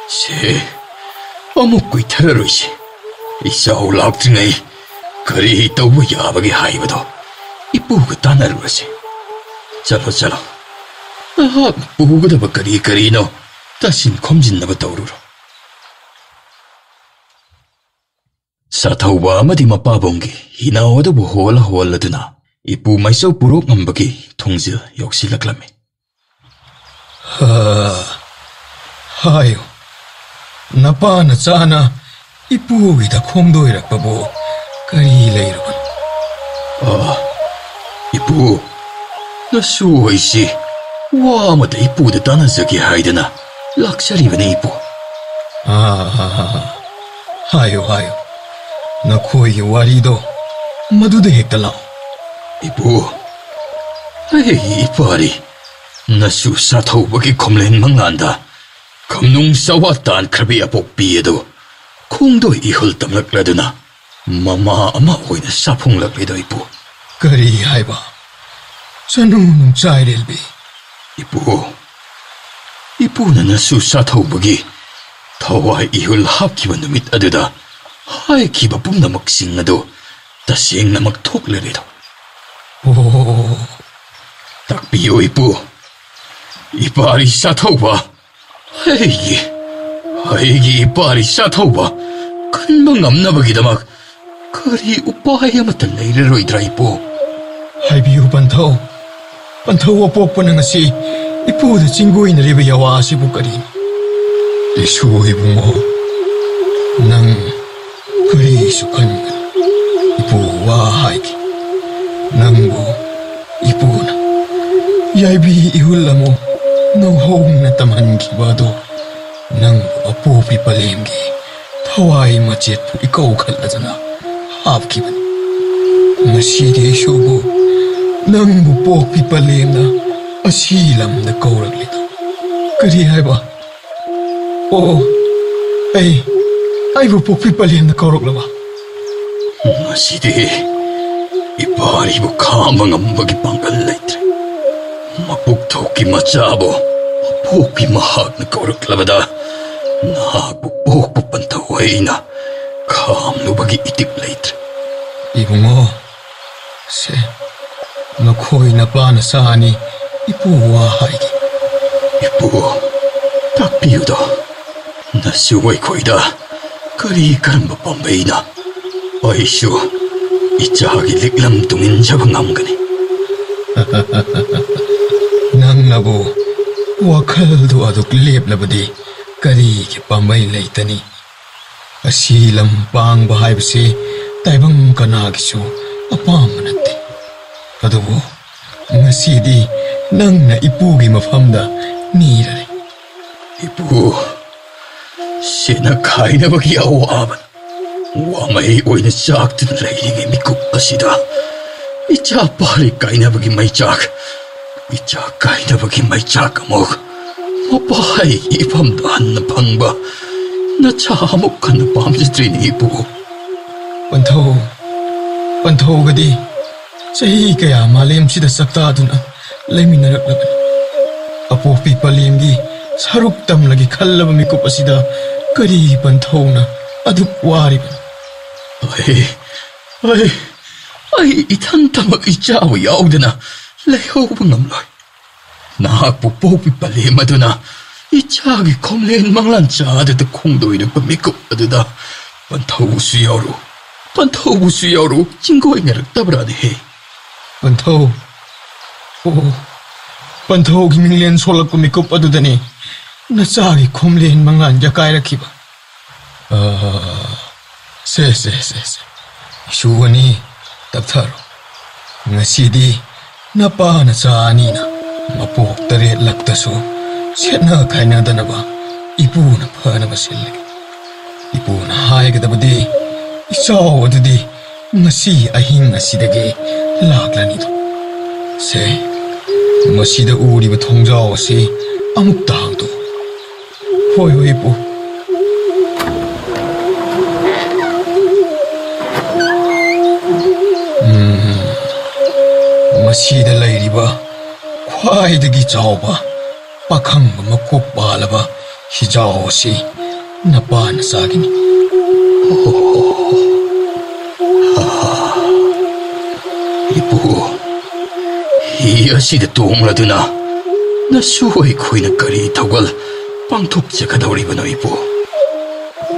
ꯁꯦ, ꯑꯃꯨꯛ ꯀꯨꯏꯊꯔꯔꯣꯏꯁꯤ꯫ ꯏꯆꯥꯎ ꯂꯥꯛꯇ꯭ꯔꯤꯉꯩ ꯀꯔꯤ ꯇꯧꯕ ꯌꯥꯕꯒꯦ ꯍꯥꯏꯕꯗꯣ ꯏꯄꯨꯒ ꯇꯥꯟꯅꯔꯨꯔꯁꯤ꯫ ꯆꯠꯂꯣ, ꯆꯠꯂꯣ꯫ ꯅꯍꯥꯛꯅ ꯄꯨꯒꯗꯕ ꯀꯔꯤ ꯀꯔꯤꯅꯣ ꯇꯥꯁꯤꯟ ꯈꯣꯝꯖꯤꯟꯅꯕ ꯇꯧꯔꯨꯔꯣ꯫ ꯁꯥꯊꯧꯕ ꯑꯃꯗꯤ ꯃꯄꯥꯕꯨꯡꯒꯤ ꯍꯤꯅꯥꯎ ꯑꯗꯨꯕꯨ ꯍꯣꯜꯂ ꯍꯣꯜꯂꯗꯨꯅ ꯏꯄꯨ ꯃꯥꯏꯆꯧ ꯄꯨꯔꯣꯛ ꯉꯝꯕꯒꯤ ꯊꯣꯡꯖꯤꯜ ꯌꯧꯁꯤꯜꯂꯛꯂꯝꯃꯤ꯫ ꯍꯥ, ꯍꯥꯏꯌꯨ, ꯅꯄꯥ ꯅꯆꯥꯅ ꯏꯄꯨꯒꯤꯗ ꯈꯣꯝꯗꯣꯏꯔꯛꯄꯕꯨ ꯀꯔꯤ ꯂꯩꯔꯕꯅꯣ? ꯑꯥ, ꯏꯄꯨ, ꯅꯁꯨ ꯑꯩꯁꯤ ꯋꯥ ꯑꯃꯇ ꯏꯄꯨꯗ ꯇꯥꯟꯅꯖꯒꯦ ꯍꯥꯏꯗꯅ ꯂꯥꯛꯆꯔꯤꯕꯅꯤ, ꯏꯄꯨ꯫ ꯑꯥ, ꯍꯥꯏꯌꯨ, ꯍꯥꯏꯌꯨ, ꯅꯈꯣꯏꯒꯤ ꯋꯥꯔꯤꯗꯣ ꯃꯗꯨꯗ ꯍꯦꯛꯇ ꯂꯥꯛꯑꯣ꯫ ꯏꯄꯨ, ꯑꯩꯒꯤ ꯏꯄꯥꯔꯤ ꯅꯁꯨ ꯁꯥꯊꯧꯕꯒꯤ ꯈꯣꯝꯂꯦꯟ ꯃꯉꯥꯟꯗ ꯈꯝꯅꯨꯡ ꯆꯋꯥ ꯇꯥꯟꯈ꯭ꯔꯕꯤ ꯑꯄꯣꯛꯄꯤ ꯑꯗꯨ ꯈꯣꯡꯗꯣꯏ ꯏꯍꯨꯜ ꯇꯝꯂꯛꯂꯗꯨꯅ ꯃꯃꯥ ꯑꯃ ꯑꯣꯏꯅ ꯁꯥꯐꯣꯡꯂꯛꯂꯤꯗꯣ, ꯏꯄꯨ꯫ ꯀꯔꯤ ꯍꯥꯏꯕ? ꯆꯅꯨ ꯅꯨꯡꯆꯥꯏꯔꯦꯜꯕꯤ꯫ ꯏꯄꯨ, ꯏꯄꯨꯅ ꯅꯁꯨ ꯁꯥꯊꯧꯕꯒꯤ ꯊꯋꯥꯏ ꯏꯍꯨꯜ ꯍꯥꯞꯈꯤꯕ ꯅꯨꯃꯤꯠ ꯑꯗꯨꯗ ꯍꯥꯏꯈꯤꯕ ꯄꯨꯝꯅꯃꯛꯁꯤꯡ ꯑꯗꯨ ꯇꯁꯦꯡꯅꯃꯛ ꯊꯣꯛꯂꯦꯗꯣ꯫ ꯑꯣ꯫ ꯇꯥꯛꯄꯤꯌꯨ, ꯏꯄꯨ꯫ ꯏꯄꯥꯔꯤ ꯁꯥꯊꯧꯕ, ꯑꯩꯒꯤ, ꯑꯩꯒꯤ ꯏꯄꯥꯔꯤ ꯁꯥꯊꯧꯕ ꯀꯟꯕ ꯉꯝꯅꯕꯒꯤꯗꯃꯛ ꯀꯔꯤ ꯎꯄꯥꯏ ꯑꯃꯠꯇ ꯂꯩꯔꯔꯣꯏꯗ꯭ꯔꯥ, ꯏꯄꯨ? ꯍꯥꯏꯕꯤꯌꯨ, ꯄꯟꯊꯧ꯫ ꯄꯟꯊꯧ ꯑꯄꯣꯛꯄꯅ ꯉꯁꯤ ꯏꯄꯨꯗ ꯆꯤꯡꯒꯣꯏꯅꯔꯤꯕ ꯌꯥꯋꯥ ꯑꯁꯤꯕꯨ ꯀꯔꯤꯅꯣ? ꯏꯁꯨ ꯏꯕꯨꯡꯉꯣ, ꯅꯪ ꯀꯔꯤꯁꯨ ꯈꯟꯒꯅꯨ꯫ ꯏꯄꯨ ꯋꯥ ꯍꯥꯏꯒꯦ꯫ ꯅꯪꯕꯨ ꯏꯄꯨꯅ ꯌꯥꯏꯕꯤ ꯏꯍꯨꯜ ꯑꯃꯨꯛ ꯅꯧꯍꯧꯅ ꯇꯝꯍꯟꯈꯤꯕ ꯑꯗꯣ ꯅꯪꯕꯨ ꯑꯄꯣꯛꯄꯤ ꯄꯂꯦꯝꯒꯤ ꯊꯋꯥꯏ ꯃꯆꯦꯠꯄꯨ ꯏꯀꯧ ꯈꯠꯂꯗꯨꯅ ꯍꯥꯞꯈꯤꯕꯅꯤ꯫ ꯉꯁꯤꯗꯤ ꯑꯩꯁꯨꯕꯨ ꯅꯪꯕꯨ ꯄꯣꯛꯄꯤ ꯄꯂꯦꯝꯅ ꯑꯁꯤ ꯂꯝꯗ ꯀꯧꯔꯛꯂꯤꯗꯣ ꯀꯔꯤ ꯍꯥꯏꯕ? ꯑꯣ, ꯑꯩ, ꯑꯩꯕꯨ ꯄꯣꯛꯄꯤ ꯄꯂꯦꯝꯅ ꯀꯧꯔꯛꯂꯕ? ꯉꯁꯤꯗꯤ ꯏꯄꯥꯔꯤꯕꯨ ꯈꯥꯝꯕ ꯉꯝꯕꯒꯤ ꯄꯥꯡꯒꯜ ꯂꯩꯇ꯭ꯔꯦ꯫ ꯃꯄꯨꯛ ꯊꯣꯛꯀꯤ ꯃꯆꯥꯕꯨ ꯄꯣꯛꯄꯤ ꯃꯍꯥꯛꯅ ꯀꯧꯔꯛꯂꯕꯗ ꯅꯍꯥꯛꯄꯨ ꯄꯣꯛꯄ ꯄꯟꯊꯧ ꯑꯩꯅ ꯈꯥꯝꯂꯨꯕꯒꯤ ꯏꯇꯤꯛ ꯂꯩꯇ꯭ꯔꯦ꯫ ꯏꯕꯨꯡꯉꯣ, ꯁꯦ, ꯅꯈꯣꯏ ꯅꯄꯥ ꯅꯆꯥ ꯑꯅꯤ ꯏꯄꯨ ꯋꯥ ꯍꯥꯏꯒꯦ꯫ ꯏꯄꯨ, ꯇꯥꯛꯄꯤꯌꯨꯗꯣ꯫ ꯅꯁꯨ ꯑꯩꯈꯣꯏꯗ ꯀꯔꯤ ꯀꯔꯝꯕ ꯄꯥꯝꯕꯩꯅꯣ? ꯑꯩꯁꯨ ꯏꯆꯥꯒꯤ ꯂꯤꯛꯂꯝ ꯇꯨꯡꯏꯟꯖꯕ ꯉꯝꯒꯅꯤ꯫ ꯅꯪꯅꯕꯨ ꯋꯥꯈꯜꯗꯨ ꯑꯗꯨꯛ ꯂꯦꯞꯂꯕꯗꯤ ꯀꯔꯤꯒꯤ ꯄꯥꯝꯕꯩ ꯂꯩꯇꯅꯤ? ꯑꯁꯤ ꯂꯝ ꯄꯥꯡꯕ ꯍꯥꯏꯕꯁꯤ ꯇꯥꯏꯕꯪ ꯀꯅꯥꯒꯤꯁꯨ ꯑꯄꯥꯝꯕ ꯅꯠꯇꯦ꯫ ꯑꯗꯨꯕꯨ ꯉꯁꯤꯗꯤ ꯅꯪꯅ ꯏꯄꯨꯒꯤ ꯃꯐꯝꯗ ꯅꯤꯔꯔꯦ꯫ ꯏꯄꯨ, ꯁꯦꯟꯅ ꯈꯥꯏꯅꯕꯒꯤ ꯑꯋꯥꯕꯅ ꯋꯥꯃꯩ ꯑꯣꯏꯅ ꯆꯥꯛꯇꯨꯅ ꯂꯩꯔꯤꯉꯩ ꯃꯤꯀꯨꯞ ꯑꯁꯤꯗ ꯏꯆꯥ ꯄꯥꯔꯤ ꯀꯥꯏꯅꯕꯒꯤ ꯃꯩꯆꯥꯛ, ꯏꯆꯥ ꯀꯥꯏꯅꯕꯒꯤ ꯃꯩꯆꯥꯛ ꯑꯃꯨꯛ ꯃꯄꯥ ꯑꯩꯒꯤ ꯏꯐꯝꯗ ꯍꯟꯅ ꯐꯪꯕ ꯅꯆꯥ ꯑꯃꯨꯛ ꯍꯟꯅ ꯄꯥꯝꯖꯗ꯭ꯔꯤꯅꯤ ꯏꯄꯨ꯫ ꯄꯟꯊꯧ, ꯄꯟꯊꯧꯒꯗꯤ ꯆꯍꯤ ꯀꯌꯥ ꯃꯥꯂꯦꯝꯁꯤꯗ ꯆꯥꯛꯇꯥꯗꯨꯅ ꯂꯩꯃꯤꯟꯅꯔꯛꯂꯕꯅꯤ꯫ ꯑꯄꯣꯛꯄꯤ ꯄꯂꯦꯝꯒꯤ ꯁꯔꯨꯛ ꯇꯝꯂꯒꯦ ꯈꯜꯂꯕ ꯃꯤꯀꯨꯞ ꯑꯁꯤꯗ ꯀꯔꯤꯒꯤ ꯄꯟꯊꯧꯅ ꯑꯗꯨꯛ ꯋꯥꯔꯤꯕꯅꯣ? ꯑꯩ, ꯑꯩ, ꯑꯩ ꯏꯊꯟꯇꯃꯛ ꯏꯆꯥꯕꯨ ꯌꯥꯎꯗꯅ ꯂꯩꯍꯧꯕ ꯉꯝꯂꯣꯏ꯫ ꯅꯍꯥꯛꯄꯨ ꯄꯣꯛꯄꯤ ꯄꯂꯦꯝ ꯑꯗꯨꯅ ꯏꯆꯥꯒꯤ ꯈꯣꯝꯂꯦꯟ ꯃꯪꯂꯥꯟ ꯆꯥꯗꯗ ꯈꯣꯡꯗꯣꯏꯔꯛꯄ ꯃꯤꯀꯨꯞ ꯑꯗꯨꯗ ꯄꯟꯊꯧꯕꯨꯁꯨ ꯌꯥꯎꯔꯨ, ꯄꯟꯊꯧꯕꯨꯁꯨ ꯌꯥꯎꯔꯨ ꯆꯤꯡꯒꯣꯏꯅꯔꯛꯇꯕ꯭ꯔꯥꯅꯦꯍꯦ? ꯄꯟꯊꯧ, ꯑꯣ, ꯄꯟꯊꯧꯒꯤ ꯃꯤꯡꯂꯦꯟ ꯁꯣꯛꯂꯛꯄ ꯃꯤꯀꯨꯞ ꯑꯗꯨꯗꯅꯤ ꯅꯆꯥꯒꯤ ꯈꯣꯝꯂꯦꯟ ꯃꯪꯂꯥꯟ ꯌꯥꯀꯥꯏꯔꯛꯈꯤꯕ꯫ ꯑꯥ, ꯁꯦ, ꯁꯦ, ꯁꯦ, ꯁꯦ꯫ ꯏꯁꯨ ꯑꯅꯤ, ꯇꯞꯊꯔꯣ꯫ ꯉꯁꯤꯗꯤ ꯅꯄꯥ ꯅꯆꯥ ꯑꯅꯤꯅ ꯃꯄꯣꯛ ꯇꯔꯦꯠꯂꯛꯇꯁꯨ ꯁꯦꯠꯅ ꯈꯥꯏꯅꯗꯅꯕ ꯏꯄꯨꯅ ꯐꯅꯕ ꯁꯤꯜꯂꯒꯦ꯫ ꯏꯄꯨꯅ ꯍꯥꯏꯒꯗꯕꯗꯤ ꯏꯆꯥꯎ ꯑꯗꯨꯗꯤ ꯉꯁꯤ ꯑꯍꯤꯡ ꯑꯁꯤꯗꯒꯤ ꯂꯥꯛꯂꯅꯤꯗꯣ꯫ ꯁꯦ, ꯃꯁꯤꯗ ꯎꯔꯤꯕ ꯊꯣꯡꯖꯥꯎ ꯑꯁꯤ ꯑꯃꯨꯛꯇ ꯍꯥꯡꯗꯣꯛꯎ꯫ ꯍꯣꯏ, ꯍꯣꯏ, ꯏꯄꯨ꯫ ꯎꯝ, ꯃꯁꯤꯗ ꯂꯩꯔꯤꯕ ꯈ꯭ꯋꯥꯏꯗꯒꯤ ꯆꯥꯎꯕ ꯄꯥꯈꯪꯕ ꯃꯀꯣꯛ ꯄꯥꯜꯂꯕ ꯍꯤꯖꯥꯎ ꯑꯁꯤ ꯅꯄꯥꯅ ꯆꯥꯒꯅꯤ꯫ ꯏꯄꯨ, ꯍꯤ ꯑꯁꯤꯗ ꯇꯣꯡꯂꯗꯨꯅ ꯅꯁꯨ ꯑꯩꯈꯣꯏꯅ ꯀꯔꯤ ꯊꯧꯒꯜ ꯄꯥꯡꯊꯣꯛꯆꯒꯗꯧꯔꯤꯕꯅꯣ, ꯏꯄꯨ?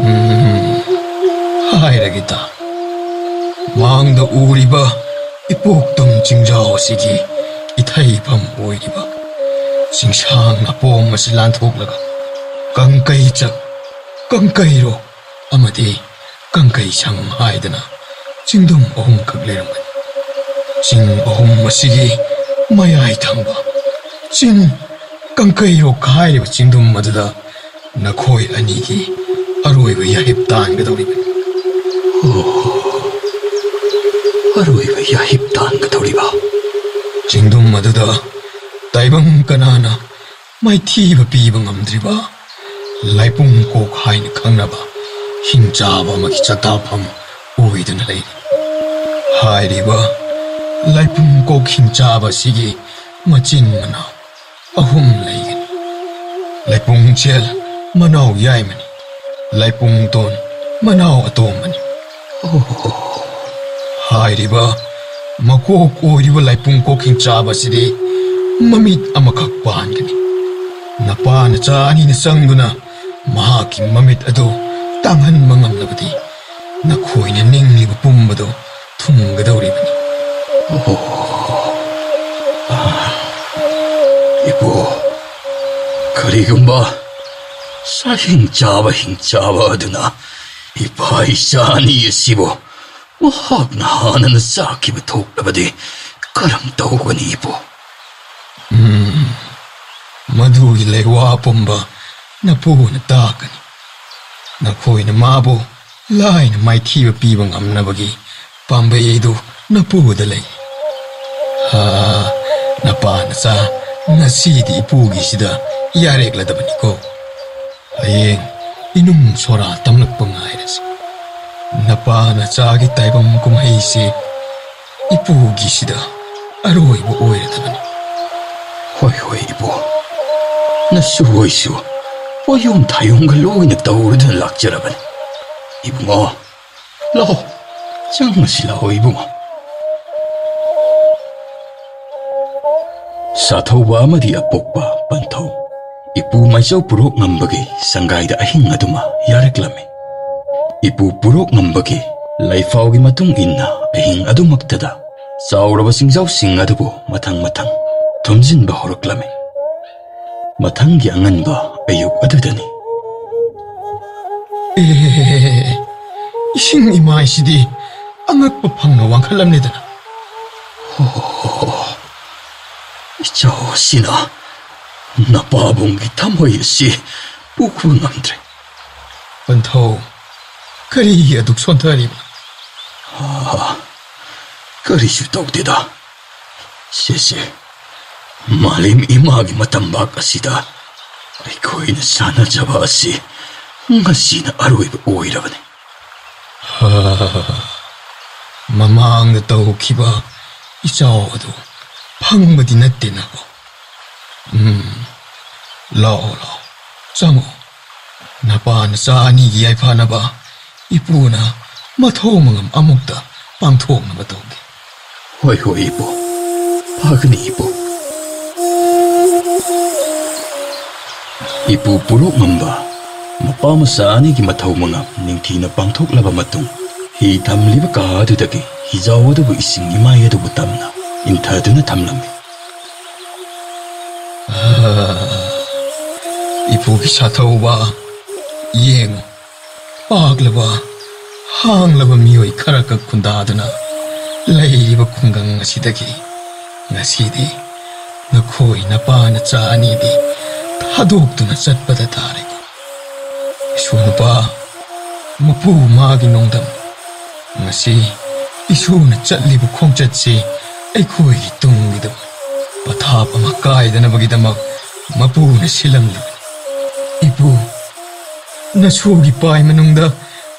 ꯎꯝ, ꯍꯥꯏꯔꯒꯦ ꯇꯥ꯫ ꯃꯥꯡꯗ ꯎꯔꯤꯕ ꯏꯄꯣꯛꯇꯨꯝ ꯆꯤꯡꯖꯥꯎ ꯑꯁꯤꯒꯤ ꯏꯊꯩꯐꯝ ꯑꯣꯏꯔꯤꯕ ꯆꯤꯡꯁꯥꯡ ꯑꯄꯣꯝ ꯑꯁꯤ ꯂꯥꯟꯊꯣꯛꯂꯒ ꯀꯪꯀꯩ ꯆꯛ, ꯀꯪꯀꯩꯔꯣꯛ ꯑꯃꯗꯤ ꯀꯪꯀꯩ ꯁꯪ ꯍꯥꯏꯗꯅ ꯆꯤꯡꯗꯨꯝ ꯑꯍꯨꯝꯈꯛ ꯂꯩꯔꯝꯒꯅꯤ꯫ ꯆꯤꯡ ꯑꯍꯨꯝ ꯑꯁꯤꯒꯤ ꯃꯌꯥꯏ ꯊꯪꯕ ꯆꯤꯡ ꯀꯪꯀꯩꯔꯣꯛ ꯍꯥꯏꯔꯤꯕ ꯆꯤꯡꯗꯨꯝ ꯑꯗꯨꯗ ꯅꯈꯣꯏ ꯑꯅꯤꯒꯤ ꯑꯔꯣꯏꯕ ꯌꯥꯍꯤꯞ ꯇꯥꯟꯒꯗꯧꯔꯤꯕꯅꯤ꯫ ꯑꯣ, ꯑꯔꯣꯏꯕ ꯌꯥꯍꯤꯞ ꯇꯥꯟꯒꯗꯧꯔꯤꯕ? ꯆꯤꯡꯗꯨꯝ ꯑꯗꯨꯗ ꯇꯥꯏꯕꯪ ꯀꯅꯥꯅ ꯃꯥꯏꯊꯤꯕ ꯄꯤꯕ ꯉꯝꯗ꯭ꯔꯤꯕ ꯂꯥꯏꯄꯨꯡ ꯀꯣꯛ ꯍꯥꯏꯅ ꯈꯪꯅꯕ ꯍꯤꯡꯆꯥꯕ ꯑꯃꯒꯤ ꯆꯥꯇꯥꯐꯝ ꯑꯣꯏꯗꯨꯅ ꯂꯩꯔꯤ꯫ ꯍꯥꯏꯔꯤꯕ ꯂꯥꯏꯄꯨꯡ ꯀꯣꯛ ꯍꯤꯡꯆꯥꯕ ꯑꯁꯤꯒꯤ ꯃꯆꯤꯟ ꯃꯅꯥꯎ ꯑꯍꯨꯝ ꯂꯩꯒꯅꯤ꯫ ꯂꯥꯏꯄꯨꯡ ꯆꯦꯜ ꯃꯅꯥꯎ ꯌꯥꯏꯃꯅꯤ, ꯂꯥꯏꯄꯨꯡ ꯇꯣꯟ ꯃꯅꯥꯎ ꯑꯇꯣꯝꯕꯅꯤ꯫ ꯑꯣ꯫ ꯍꯥꯏꯔꯤꯕ ꯃꯀꯣꯛ ꯑꯣꯏꯔꯤꯕ ꯂꯥꯏꯄꯨꯡ ꯀꯣꯛ ꯍꯤꯡꯆꯥꯕ ꯑꯁꯤꯗꯤ ꯃꯃꯤꯠ ꯑꯃꯈꯛ ꯄꯥꯟꯒꯅꯤ꯫ ꯅꯄꯥ ꯅꯆꯥ ꯑꯅꯤꯅ ꯆꯪꯗꯨꯅ ꯃꯍꯥꯛꯀꯤ ꯃꯃꯤꯠ ꯑꯗꯨ ꯇꯥꯡꯍꯟꯕ ꯉꯝꯂꯕꯗꯤ ꯅꯈꯣꯏꯅ ꯅꯤꯡꯂꯤꯕ ꯄꯨꯝꯕꯗꯨ ꯊꯨꯡꯒꯗꯧꯔꯤꯕꯅꯤ꯫ ꯑꯣ, ꯑꯥ, ꯏꯄꯨ, ꯀꯔꯤꯒꯨꯝꯕ ꯆꯥꯍꯤꯡ ꯆꯥꯕ ꯍꯤꯡꯆꯥꯕ ꯑꯗꯨꯅ ꯏꯄꯥ ꯏꯆꯥ ꯑꯅꯤ ꯑꯁꯤꯕꯨ ꯃꯍꯥꯛꯅ ꯍꯥꯟꯅꯅ ꯆꯥꯈꯤꯕ ꯊꯣꯛꯂꯕꯗꯤ ꯀꯔꯝ ꯇꯧꯒꯅꯤ, ꯏꯄꯨ? ꯎꯝ, ꯃꯗꯨꯒꯤ ꯂꯩꯋꯥ ꯄꯨꯝꯕ ꯅꯄꯨꯅ ꯇꯥꯛꯀꯅꯤ꯫ ꯅꯈꯣꯏꯅ ꯃꯥꯕꯨ ꯂꯥꯏꯅ ꯃꯥꯏꯊꯤꯕ ꯄꯤꯕ ꯉꯝꯅꯕꯒꯤ ꯄꯥꯝꯕꯩ ꯑꯗꯨ ꯅꯄꯨꯗ ꯂꯩ꯫ ꯑꯥ, ꯅꯄꯥ ꯅꯆꯥ, ꯉꯁꯤꯗꯤ ꯏꯄꯨꯒꯤꯁꯤꯗ ꯌꯥꯔꯦꯛꯂꯗꯕꯅꯤꯀꯣ꯫ ꯍꯌꯦꯡ ꯏꯅꯨꯡ ꯁꯣꯔꯥ ꯇꯝꯂꯛꯄ ꯉꯥꯏꯔꯁꯤ꯫ ꯅꯄꯥ ꯅꯆꯥꯒꯤ ꯇꯥꯏꯕꯪ ꯀꯨꯝꯍꯩꯁꯤ ꯏꯄꯨꯒꯤꯁꯤꯗ ꯑꯔꯣꯏꯕ ꯑꯣꯏꯔꯗꯕꯅꯤ꯫ ꯍꯣꯏ, ꯍꯣꯏ, ꯏꯄꯨ꯫ ꯅꯁꯨ ꯍꯣꯏꯁꯨ ꯄꯣꯌꯣꯝ ꯊꯥꯌꯣꯝꯒ ꯂꯣꯏꯅ ꯇꯧꯔꯗꯨꯅ ꯂꯥꯛꯆꯔꯕꯅꯤ꯫ ꯏꯕꯨꯡꯉꯣ, ꯂꯥꯛꯑꯣ, ꯆꯪꯉꯁꯤ ꯂꯥꯛꯑꯣ, ꯏꯕꯨꯡꯉꯣ꯫ ꯁꯥꯊꯧꯕ ꯑꯃꯗꯤ ꯑꯄꯣꯛꯄ ꯄꯟꯊꯧ ꯏꯄꯨ ꯃꯥꯏꯆꯧ ꯄꯨꯔꯣꯛ ꯉꯝꯕꯒꯤ ꯁꯪꯒꯥꯏꯗ ꯑꯍꯤꯡ ꯑꯗꯨꯃ ꯌꯥꯔꯛꯂꯝꯃꯤ꯫ ꯏꯄꯨ ꯄꯨꯔꯣꯛ ꯉꯝꯕꯒꯤ ꯂꯩꯐꯥꯎꯒꯤ ꯃꯇꯨꯡ ꯏꯟꯅ ꯑꯍꯤꯡ ꯑꯗꯨꯃꯛꯇꯗ ꯆꯥꯎꯔꯕ ꯆꯤꯡꯖꯥꯎꯁꯤꯡ ꯑꯗꯨꯕꯨ ꯃꯊꯪ ꯃꯊꯪ ꯊꯨꯝꯖꯤꯟꯕ ꯍꯧꯔꯛꯂꯝꯃꯤ꯫ ꯃꯊꯪꯒꯤ ꯑꯉꯟꯕ ꯑꯌꯨꯛ ꯑꯗꯨꯗꯅꯤ꯫ ꯑꯦ, ꯏꯁꯤꯡ ꯏꯃꯥꯏꯁꯤꯗꯤ ꯑꯉꯛꯄ ꯐꯪꯅ ꯋꯥꯡꯈꯠꯂꯝꯂꯦꯗꯅ꯫ ꯍꯣ, ꯏꯆꯥꯎ ꯑꯁꯤꯅ ꯅꯄꯥꯕꯨꯡꯒꯤ ꯊꯃꯣꯏ ꯑꯁꯤ ꯄꯨꯕ ꯉꯝꯗ꯭ꯔꯦ꯫ ꯄꯟꯊꯧ, ꯀꯔꯤꯒꯤ ꯑꯗꯨꯛ ꯁꯣꯟꯊꯔꯤꯕꯅꯣ? ꯑꯥ, ꯀꯔꯤꯁꯨ ꯇꯧꯗꯦꯗ꯫ ꯁꯦ, ꯁꯦ, ꯃꯥꯂꯦꯝ ꯏꯃꯥꯒꯤ ꯃꯇꯝꯕꯥꯛ ꯑꯁꯤꯗ ꯑꯩꯈꯣꯏꯅ ꯁꯥꯟꯅꯖꯕ ꯑꯁꯤ ꯉꯁꯤꯅ ꯑꯔꯣꯏꯕ ꯑꯣꯏꯔꯕꯅꯤ꯫ ꯍꯥ, ꯃꯃꯥꯡꯗ ꯇꯧꯈꯤꯕ ꯏꯆꯥꯎ ꯑꯗꯨ ꯐꯪꯕꯗꯤ ꯅꯠꯇꯦꯅꯀꯣ꯫ ꯎꯝ, ꯂꯥꯛꯑꯣ, ꯂꯥꯛꯑꯣ, ꯆꯪꯉꯣ꯫ ꯅꯄꯥ ꯅꯆꯥ ꯑꯅꯤꯒꯤ ꯌꯥꯏꯐꯅꯕ ꯏꯄꯨꯅ ꯃꯊꯧ ꯃꯉꯝ ꯑꯃꯨꯛꯇ ꯄꯥꯡꯊꯣꯛꯅꯕ ꯇꯧꯒꯦ꯫ ꯍꯣꯏ, ꯍꯣꯏ, ꯏꯄꯨ꯫ ꯐꯒꯅꯤ, ꯏꯄꯨ꯫ ꯏꯄꯨ ꯄꯨꯔꯣꯛ ꯉꯝꯕ ꯃꯄꯥ ꯃꯆꯥ ꯑꯅꯤꯒꯤ ꯃꯊꯧ ꯃꯉꯝ ꯅꯤꯡꯊꯤꯅ ꯄꯥꯡꯊꯣꯛꯂꯕ ꯃꯇꯨꯡ, ꯍꯤ ꯊꯝꯂꯤꯕ ꯀꯥ ꯑꯗꯨꯗꯒꯤ ꯍꯤꯖꯥꯎ ꯑꯗꯨꯕꯨ ꯏꯁꯤꯡ ꯏꯃꯥꯏ ꯑꯗꯨꯕꯨ ꯇꯝꯅ ꯏꯟꯊꯗꯨꯅ ꯊꯝꯂꯝꯃꯤ꯫ ꯑꯥ, ꯏꯄꯨꯒꯤ ꯁꯥꯊꯧꯕ, ꯌꯦꯡꯉꯨ, ꯄꯥꯛꯂꯕ, ꯍꯥꯡꯂꯕ ꯃꯤꯑꯣꯏ ꯈꯔꯈꯛ ꯈꯨꯟꯗꯥꯗꯨꯅ ꯂꯩꯔꯤꯕ ꯈꯨꯡꯒꯪ ꯑꯁꯤꯗꯒꯤ ꯉꯁꯤꯗꯤ ꯅꯈꯣꯏ ꯅꯄꯥ ꯅꯆꯥ ꯑꯅꯤꯗꯤ ꯊꯥꯗꯣꯛꯇꯨꯅ ꯆꯠꯄꯗ ꯇꯥꯔꯦꯀꯣ꯫ ꯏꯁꯨ ꯅꯨꯄꯥ, ꯃꯄꯨ ꯃꯥꯒꯤ ꯅꯣꯡꯗꯝ, ꯉꯁꯤ ꯏꯁꯨꯅ ꯆꯠꯂꯤꯕ ꯈꯣꯡꯆꯠꯁꯤ ꯑꯩꯈꯣꯏꯒꯤ ꯇꯨꯡꯒꯤꯗꯃꯛ ꯄꯊꯥꯞ ꯑꯃ ꯀꯥꯏꯗꯅꯕꯒꯤꯗꯃꯛ ꯃꯄꯨꯅ ꯁꯤꯜꯂꯝꯂꯤꯕꯅꯤ꯫ ꯏꯄꯨ, ꯅꯁꯨꯒꯤ ꯄꯥꯏ ꯃꯅꯨꯡꯗ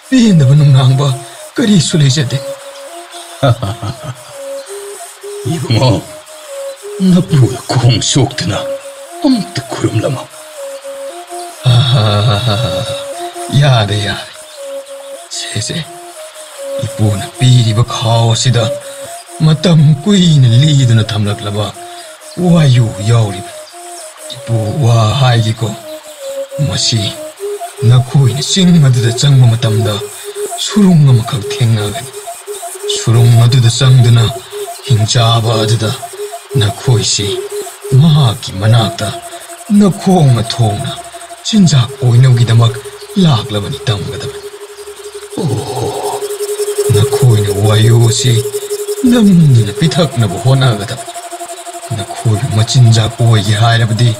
ꯄꯦꯟꯗꯕ ꯅꯨꯡꯅꯥꯡꯕ ꯀꯔꯤꯁꯨ ꯂꯩꯖꯗꯦ꯫ ꯏꯕꯨꯡꯉꯣ, ꯅꯄꯨꯗ ꯈꯣꯡ ꯁꯣꯛꯇꯨꯅ ꯑꯝꯇ ꯈꯨꯔꯨꯝꯂꯝꯃꯨ꯫ ꯑꯍꯥ, ꯌꯥꯔꯦ, ꯌꯥꯔꯦ꯫ ꯁꯦ, ꯁꯦ, ꯏꯄꯨꯅ ꯄꯤꯔꯤꯕ ꯈꯥꯎ ꯑꯁꯤꯗ ꯃꯇꯝ ꯀꯨꯏꯅ ꯂꯤꯗꯨꯅ ꯊꯝꯂꯛꯂꯕ ꯋꯥꯌꯨ ꯌꯥꯎꯔꯤꯕꯅꯤ꯫ ꯏꯄꯨ, ꯋꯥ ꯍꯥꯏꯒꯦꯀꯣ, ꯃꯁꯤ ꯅꯈꯣꯏꯅ ꯆꯤꯡ ꯑꯗꯨꯗ ꯆꯪꯕ ꯃꯇꯝꯗ ꯁꯨꯔꯨꯡ ꯑꯃꯈꯛ ꯊꯦꯡꯅꯒꯅꯤ꯫ ꯁꯨꯔꯨꯡ ꯑꯗꯨꯗ ꯆꯪꯗꯨꯅ ꯍꯤꯡꯆꯥꯕ ꯑꯗꯨꯗ ꯅꯈꯣꯏꯁꯤ ꯃꯍꯥꯛꯀꯤ ꯃꯅꯥꯛꯇ ꯅꯈꯣꯡꯅ ꯊꯣꯡꯅ ꯆꯤꯟꯖꯥꯛ ꯑꯣꯏꯅꯕꯒꯤꯗꯃꯛ ꯂꯥꯛꯂꯕꯅꯤ ꯇꯝꯒꯗꯕꯅꯤ꯫ ꯑꯣ, ꯅꯈꯣꯏꯅ ꯋꯥꯌꯨ ꯑꯁꯤ ꯅꯝꯗꯨꯅ ꯄꯤꯊꯛꯅꯕ ꯍꯣꯠꯅꯒꯗꯕꯅꯤ꯫ ꯅꯈꯣꯏꯕꯨ ꯃꯆꯤꯟꯖꯥꯛ ꯑꯣꯏꯒꯦ ꯍꯥꯏꯔꯕꯗꯤ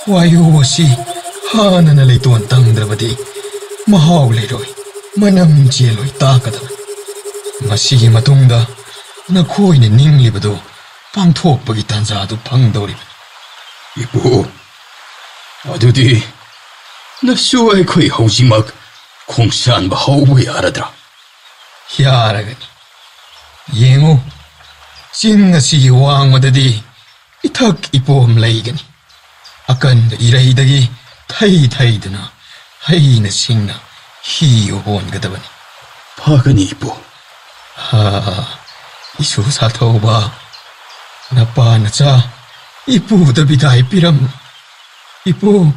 ꯋꯥꯌꯨ ꯑꯁꯤ ꯍꯥꯟꯅꯅ ꯂꯩꯇꯣꯟ ꯇꯪꯗ꯭ꯔꯕꯗꯤ ꯃꯍꯥꯎ ꯂꯩꯔꯣꯏ, ꯃꯅꯝ ꯆꯦꯜꯂꯣꯏ ꯇꯥꯛꯀꯗꯕꯅꯤ꯫ ꯃꯁꯤꯒꯤ ꯃꯇꯨꯡꯗ ꯅꯈꯣꯏꯅ ꯅꯤꯡꯂꯤꯕꯗꯨ ꯄꯥꯡꯊꯣꯛꯄꯒꯤ ꯇꯥꯟꯖꯥꯗꯨ ꯐꯪꯗꯧꯔꯤꯕꯅꯤ꯫ ꯏꯄꯨ, ꯑꯗꯨꯗꯤ ꯅꯁꯨ ꯑꯩꯈꯣꯏ ꯍꯧꯖꯤꯛꯃꯛ ꯈꯣꯡꯁꯥꯟꯕ ꯍꯧꯕ ꯌꯥꯔꯗ꯭ꯔꯥ? ꯌꯥꯔꯒꯅꯤ꯫ ꯌꯦꯡꯉꯨ, ꯆꯤꯡ ꯑꯁꯤꯒꯤ ꯋꯥꯡꯃꯗꯗꯤ ꯏꯊꯛ ꯏꯄꯣꯝ ꯂꯩꯒꯅꯤ꯫ ꯑꯀꯟꯕ ꯏꯔꯩꯗꯒꯤ ꯊꯩ ꯊꯩꯗꯨꯅ ꯍꯩꯅ ꯁꯤꯡꯅ ꯍꯤ ꯍꯣꯟꯒꯗꯕꯅꯤ꯫ ꯐꯒꯅꯤ, ꯏꯄꯨ꯫ ꯍꯥ, ꯏꯁꯨ ꯁꯥꯊꯧꯕ, ꯅꯄꯥ ꯅꯆꯥ ꯏꯄꯨꯗ ꯕꯤꯗꯥꯏ ꯄꯤꯔꯝꯃꯨ꯫ ꯏꯄꯨ꯫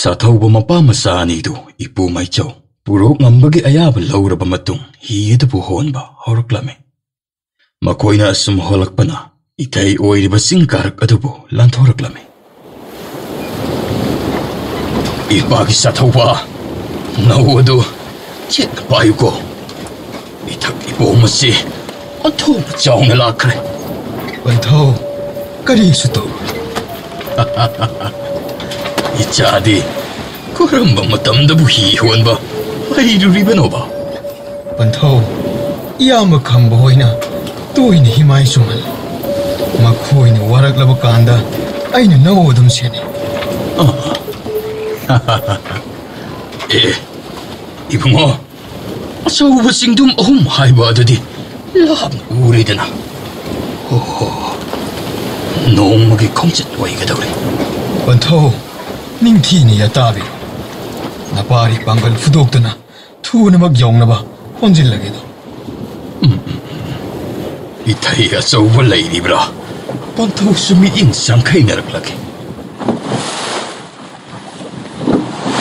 ꯁꯥꯊꯧꯕ ꯃꯄꯥ ꯃꯆꯥ ꯑꯅꯤꯗꯨ ꯏꯄꯨ ꯃꯩꯆꯧ ꯄꯨꯔꯣꯛ ꯉꯝꯕꯒꯤ ꯑꯌꯥꯕ ꯂꯧꯔꯕ ꯃꯇꯨꯡ ꯍꯤ ꯑꯗꯨꯕꯨ ꯍꯣꯟꯕ ꯍꯧꯔꯛꯂꯝꯃꯤ꯫ ꯃꯈꯣꯏꯅ ꯑꯁꯨꯝ ꯍꯣꯜꯂꯛꯄꯅ ꯏꯊꯩ ꯑꯣꯏꯔꯤꯕ ꯆꯤꯡ ꯀꯥꯔꯛ ꯑꯗꯨꯕꯨ ꯂꯥꯟꯊꯣꯔꯛꯂꯝꯃꯤ꯫ ꯏꯄꯥꯒꯤ ꯁꯥꯊꯧꯕ, ꯅꯧ ꯑꯗꯨ ꯆꯦꯠꯅ ꯄꯥꯏꯌꯨꯀꯣ꯫ ꯏꯊꯛ ꯏꯄꯣꯝ ꯑꯁꯤ ꯑꯣꯟꯊꯣꯛꯅ ꯆꯥꯎꯅ ꯂꯥꯛꯈ꯭ꯔꯦ꯫ ꯄꯟꯊꯧ, ꯀꯔꯤꯁꯨ ꯇꯧꯔꯣꯏ꯫ ꯏꯆꯥꯗꯤ ꯀꯔꯝꯕ ꯃꯇꯝꯗꯕꯨ ꯍꯤ ꯍꯣꯟꯕ ꯍꯩꯔꯨꯔꯤꯕꯅꯣꯕ? ꯄꯟꯊꯧ, ꯏꯌꯥꯝꯕ ꯈꯝꯕ ꯍꯣꯏꯅ ꯇꯣꯏꯅ ꯍꯤꯃꯥꯏ ꯆꯨꯝꯍꯜꯂꯤ꯫ ꯃꯈꯣꯏꯅ ꯋꯥꯔꯛꯂꯕ ꯀꯥꯟꯗ ꯑꯩꯅ ꯅꯧ ꯑꯗꯨꯝ ꯁꯦꯟꯅꯩ꯫ ꯑꯦ, ꯏꯕꯨꯡꯉꯣ, ꯑꯆꯧꯕ ꯆꯤꯡꯗꯨꯝ ꯑꯍꯨꯝ ꯍꯥꯏꯕ ꯑꯗꯨꯗꯤ ꯂꯥꯞꯅ ꯎꯔꯦꯗꯅ꯫ ꯍꯣ, ꯍꯣ, ꯅꯣꯡꯃꯒꯤ ꯈꯣꯡꯆꯠ ꯑꯣꯏꯒꯗꯧꯔꯦ꯫ ꯄꯟꯊꯧ, ꯅꯤꯡꯊꯤꯅ ꯌꯥꯇꯥꯕꯤꯔꯣ꯫ ꯅꯄꯥꯔꯤ ꯄꯥꯡꯒꯜ ꯐꯨꯗꯣꯛꯇꯨꯅ ꯊꯨꯅꯃꯛ ꯌꯧꯅꯕ ꯍꯣꯟꯖꯤꯜꯂꯒꯦꯗꯣ꯫ ꯎꯝ, ꯎꯝ, ꯎꯝ꯫ ꯏꯊꯩ ꯑꯆꯧꯕ ꯂꯩꯔꯤꯕ꯭ꯔꯥ? ꯄꯟꯊꯧꯁꯨ ꯃꯤꯠꯌꯦꯡ ꯆꯪꯈꯩꯅꯔꯛꯂꯒꯦ꯫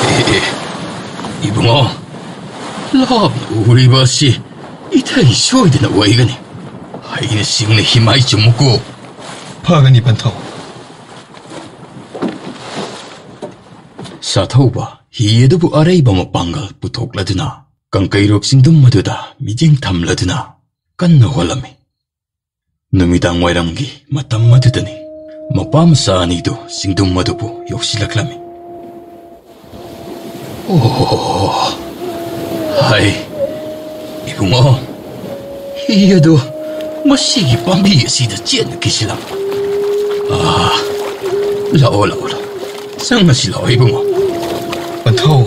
ꯑꯦ, ꯑꯦ, ꯏꯕꯨꯡꯉꯣ, ꯂꯥꯞꯅ ꯎꯔꯤꯕ ꯑꯁꯤ ꯏꯊꯩ ꯁꯣꯏꯗꯅ ꯑꯣꯏꯒꯅꯤ꯫ ꯍꯩꯅ ꯁꯤꯡꯅ ꯍꯤꯃꯥꯏ ꯆꯨꯝꯃꯨꯀꯣ꯫ ꯐꯒꯅꯤ, ꯄꯟꯊꯧ꯫ ꯁꯥꯊꯧꯕ ꯍꯤ ꯑꯗꯨꯕꯨ ꯑꯔꯩꯕ ꯃꯄꯥꯡꯒꯜ ꯄꯨꯊꯣꯛꯂꯗꯨꯅ ꯀꯪꯀꯩꯔꯣꯛ ꯆꯤꯡꯗꯨꯝ ꯑꯗꯨꯗ ꯃꯤꯠꯌꯦꯡ ꯊꯝꯂꯗꯨꯅ ꯀꯟꯅ ꯍꯣꯜꯂꯝꯃꯤ꯫ ꯅꯨꯃꯤꯗꯥꯡ ꯋꯥꯏꯔꯝꯒꯤ ꯃꯇꯝ ꯑꯗꯨꯗꯅꯤ ꯃꯄꯥ ꯃꯆꯥ ꯑꯅꯤꯗꯨ ꯆꯤꯡꯗꯨꯝ ꯑꯗꯨꯕꯨ ꯌꯧꯁꯤꯜꯂꯛꯂꯝꯃꯤ꯫ ꯑꯣ, ꯍꯥꯏ, ꯏꯕꯨꯡꯉꯣ, ꯍꯤ ꯑꯗꯨ ꯃꯁꯤꯒꯤ ꯄꯥꯝꯕꯤ ꯑꯁꯤꯗ ꯆꯦꯟꯅ ꯀꯤꯁꯤꯜꯂꯝꯃꯤ꯫ ꯑꯥ, ꯂꯥꯛꯑꯣ, ꯂꯥꯛꯑꯣ, ꯂꯥꯛꯑꯣ꯫ ꯆꯪꯉꯁꯤ ꯂꯥꯛꯑꯣ, ꯏꯕꯨꯡꯉꯣ꯫ ꯄꯟꯊꯧ,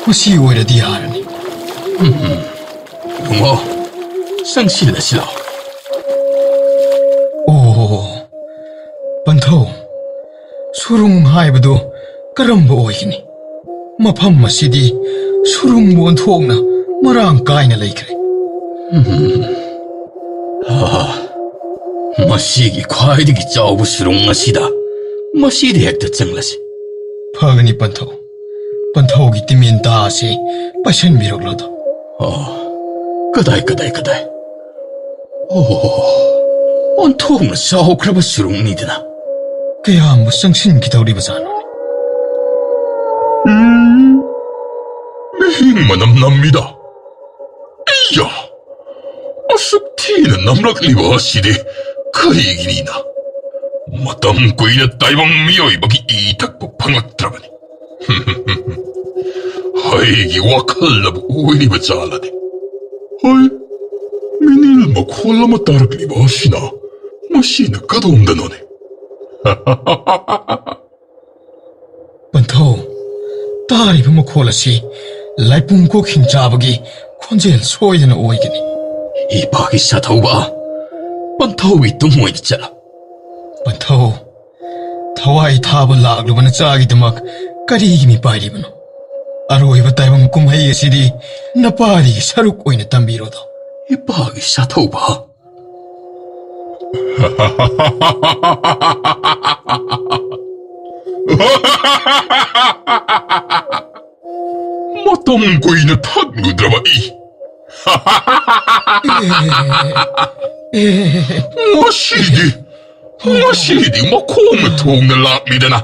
ꯃꯁꯤ ꯑꯣꯏꯔꯗꯤ ꯌꯥꯔꯅꯤ꯫ ꯎꯝ, ꯎꯝ꯫ ꯏꯕꯨꯡꯉꯣ, ꯆꯪꯁꯤꯜꯂꯁꯤ ꯂꯥꯛꯑꯣ꯫ ꯑꯣ, ꯄꯟꯊꯧ, ꯁꯨꯔꯨꯡ ꯍꯥꯏꯕꯗꯨ ꯀꯔꯝꯕ ꯑꯣꯏꯒꯅꯤ? ꯃꯐꯝ ꯑꯁꯤꯗꯤ ꯁꯨꯔꯨꯡꯕꯨ ꯑꯣꯟꯊꯣꯛꯅ ꯃꯔꯥꯡ ꯀꯥꯏꯅ ꯂꯩꯈ꯭ꯔꯦ꯫ ꯎꯝ꯫ ꯑꯥ, ꯃꯁꯤꯒꯤ ꯈ꯭ꯋꯥꯏꯗꯒꯤ ꯆꯥꯎꯕ ꯁꯨꯔꯨꯡ ꯑꯁꯤꯗ, ꯃꯁꯤꯗ ꯍꯦꯛꯇ ꯆꯪꯂꯁꯤ꯫ ꯐꯒꯅꯤ, ꯄꯟꯊꯧ꯫ ꯄꯟꯊꯧꯒꯤ ꯇꯤꯃꯦꯟꯇꯥ ꯑꯁꯤ ꯄꯥꯏꯁꯟꯕꯤꯔꯛꯂꯣꯗꯣ꯫ ꯑꯥ, ꯀꯗꯥꯏ, ꯀꯗꯥꯏ, ꯀꯗꯥꯏ? ꯑꯣ, ꯑꯣꯟꯊꯣꯛꯅ ꯆꯥꯎꯈ꯭ꯔꯕ ꯁꯨꯔꯨꯡꯅꯤꯗꯅ꯫ ꯀꯌꯥꯝꯕꯨ ꯆꯪꯁꯤꯟꯈꯤꯗꯧꯔꯤꯕꯖꯥꯠꯅꯣꯅꯦ? ꯎꯝ, ꯃꯤꯍꯤꯡ ꯃꯅꯝ ꯅꯝꯃꯤꯗ꯫ ꯑꯩꯌꯥ! ꯑꯁꯨꯛ ꯊꯤꯅ ꯅꯝꯂꯛꯂꯤꯕ ꯑꯁꯤꯗꯤ ꯀꯔꯤꯒꯤꯅꯤꯅ? ꯃꯇꯝ ꯀꯨꯏꯅ ꯇꯥꯏꯕꯪ ꯃꯤꯑꯣꯏꯕꯒꯤ ꯏ ꯊꯛꯄ ꯐꯪꯂꯛꯇ꯭ꯔꯕꯅꯤ꯫ ꯍꯩꯒꯤ ꯋꯥꯈꯜꯅꯕꯨ ꯑꯣꯏꯔꯤꯕ ꯖꯥꯠꯂꯅꯦ꯫ ꯑꯩ, ꯃꯤꯅꯤꯜ ꯃꯈꯣꯜ ꯑꯃ ꯇꯥꯔꯛꯂꯤꯕ ꯑꯁꯤꯅ, ꯃꯁꯤꯅ ꯀꯗꯣꯝꯗꯅꯣꯅꯦ? ꯄꯟꯊꯧ, ꯇꯥꯔꯤꯕ ꯃꯈꯣꯜ ꯑꯁꯤ ꯂꯥꯏꯄꯨꯡ ꯀꯣꯛ ꯍꯤꯡꯆꯥꯕꯒꯤ ꯈꯣꯟꯖꯦꯜ ꯁꯣꯏꯗꯅ ꯑꯣꯏꯒꯅꯤ꯫ ꯏꯄꯥꯒꯤ ꯁꯥꯊꯧꯕ, ꯄꯟꯊꯧꯒꯤ ꯇꯨꯡ ꯑꯣꯏꯅ ꯆꯠꯂꯣ꯫ ꯄꯟꯊꯧ, ꯊꯋꯥꯏ ꯊꯥꯕ ꯂꯥꯛꯂꯨꯕ ꯅꯆꯥꯒꯤꯗꯃꯛ ꯀꯔꯤꯒꯤ ꯃꯤꯄꯥꯏꯔꯤꯕꯅꯣ? ꯑꯔꯣꯏꯕ ꯇꯥꯏꯕꯪ ꯀꯨꯝꯍꯩ ꯑꯁꯤꯗꯤ ꯅꯄꯥꯔꯤꯒꯤ ꯁꯔꯨꯛ ꯑꯣꯏꯅ ꯇꯝꯕꯤꯔꯣꯗꯣ꯫ ꯏꯄꯥꯒꯤ ꯁꯥꯊꯧꯕ꯫ ꯃꯇꯝ ꯀꯨꯏꯅ ꯊꯛꯂꯨꯗ꯭ꯔꯕ ꯏ꯫ ꯉꯁꯤꯗꯤ, ꯉꯁꯤꯗꯤ ꯃꯈꯣꯡꯅ ꯊꯣꯡꯅ ꯂꯥꯛꯂꯤꯗꯅ꯫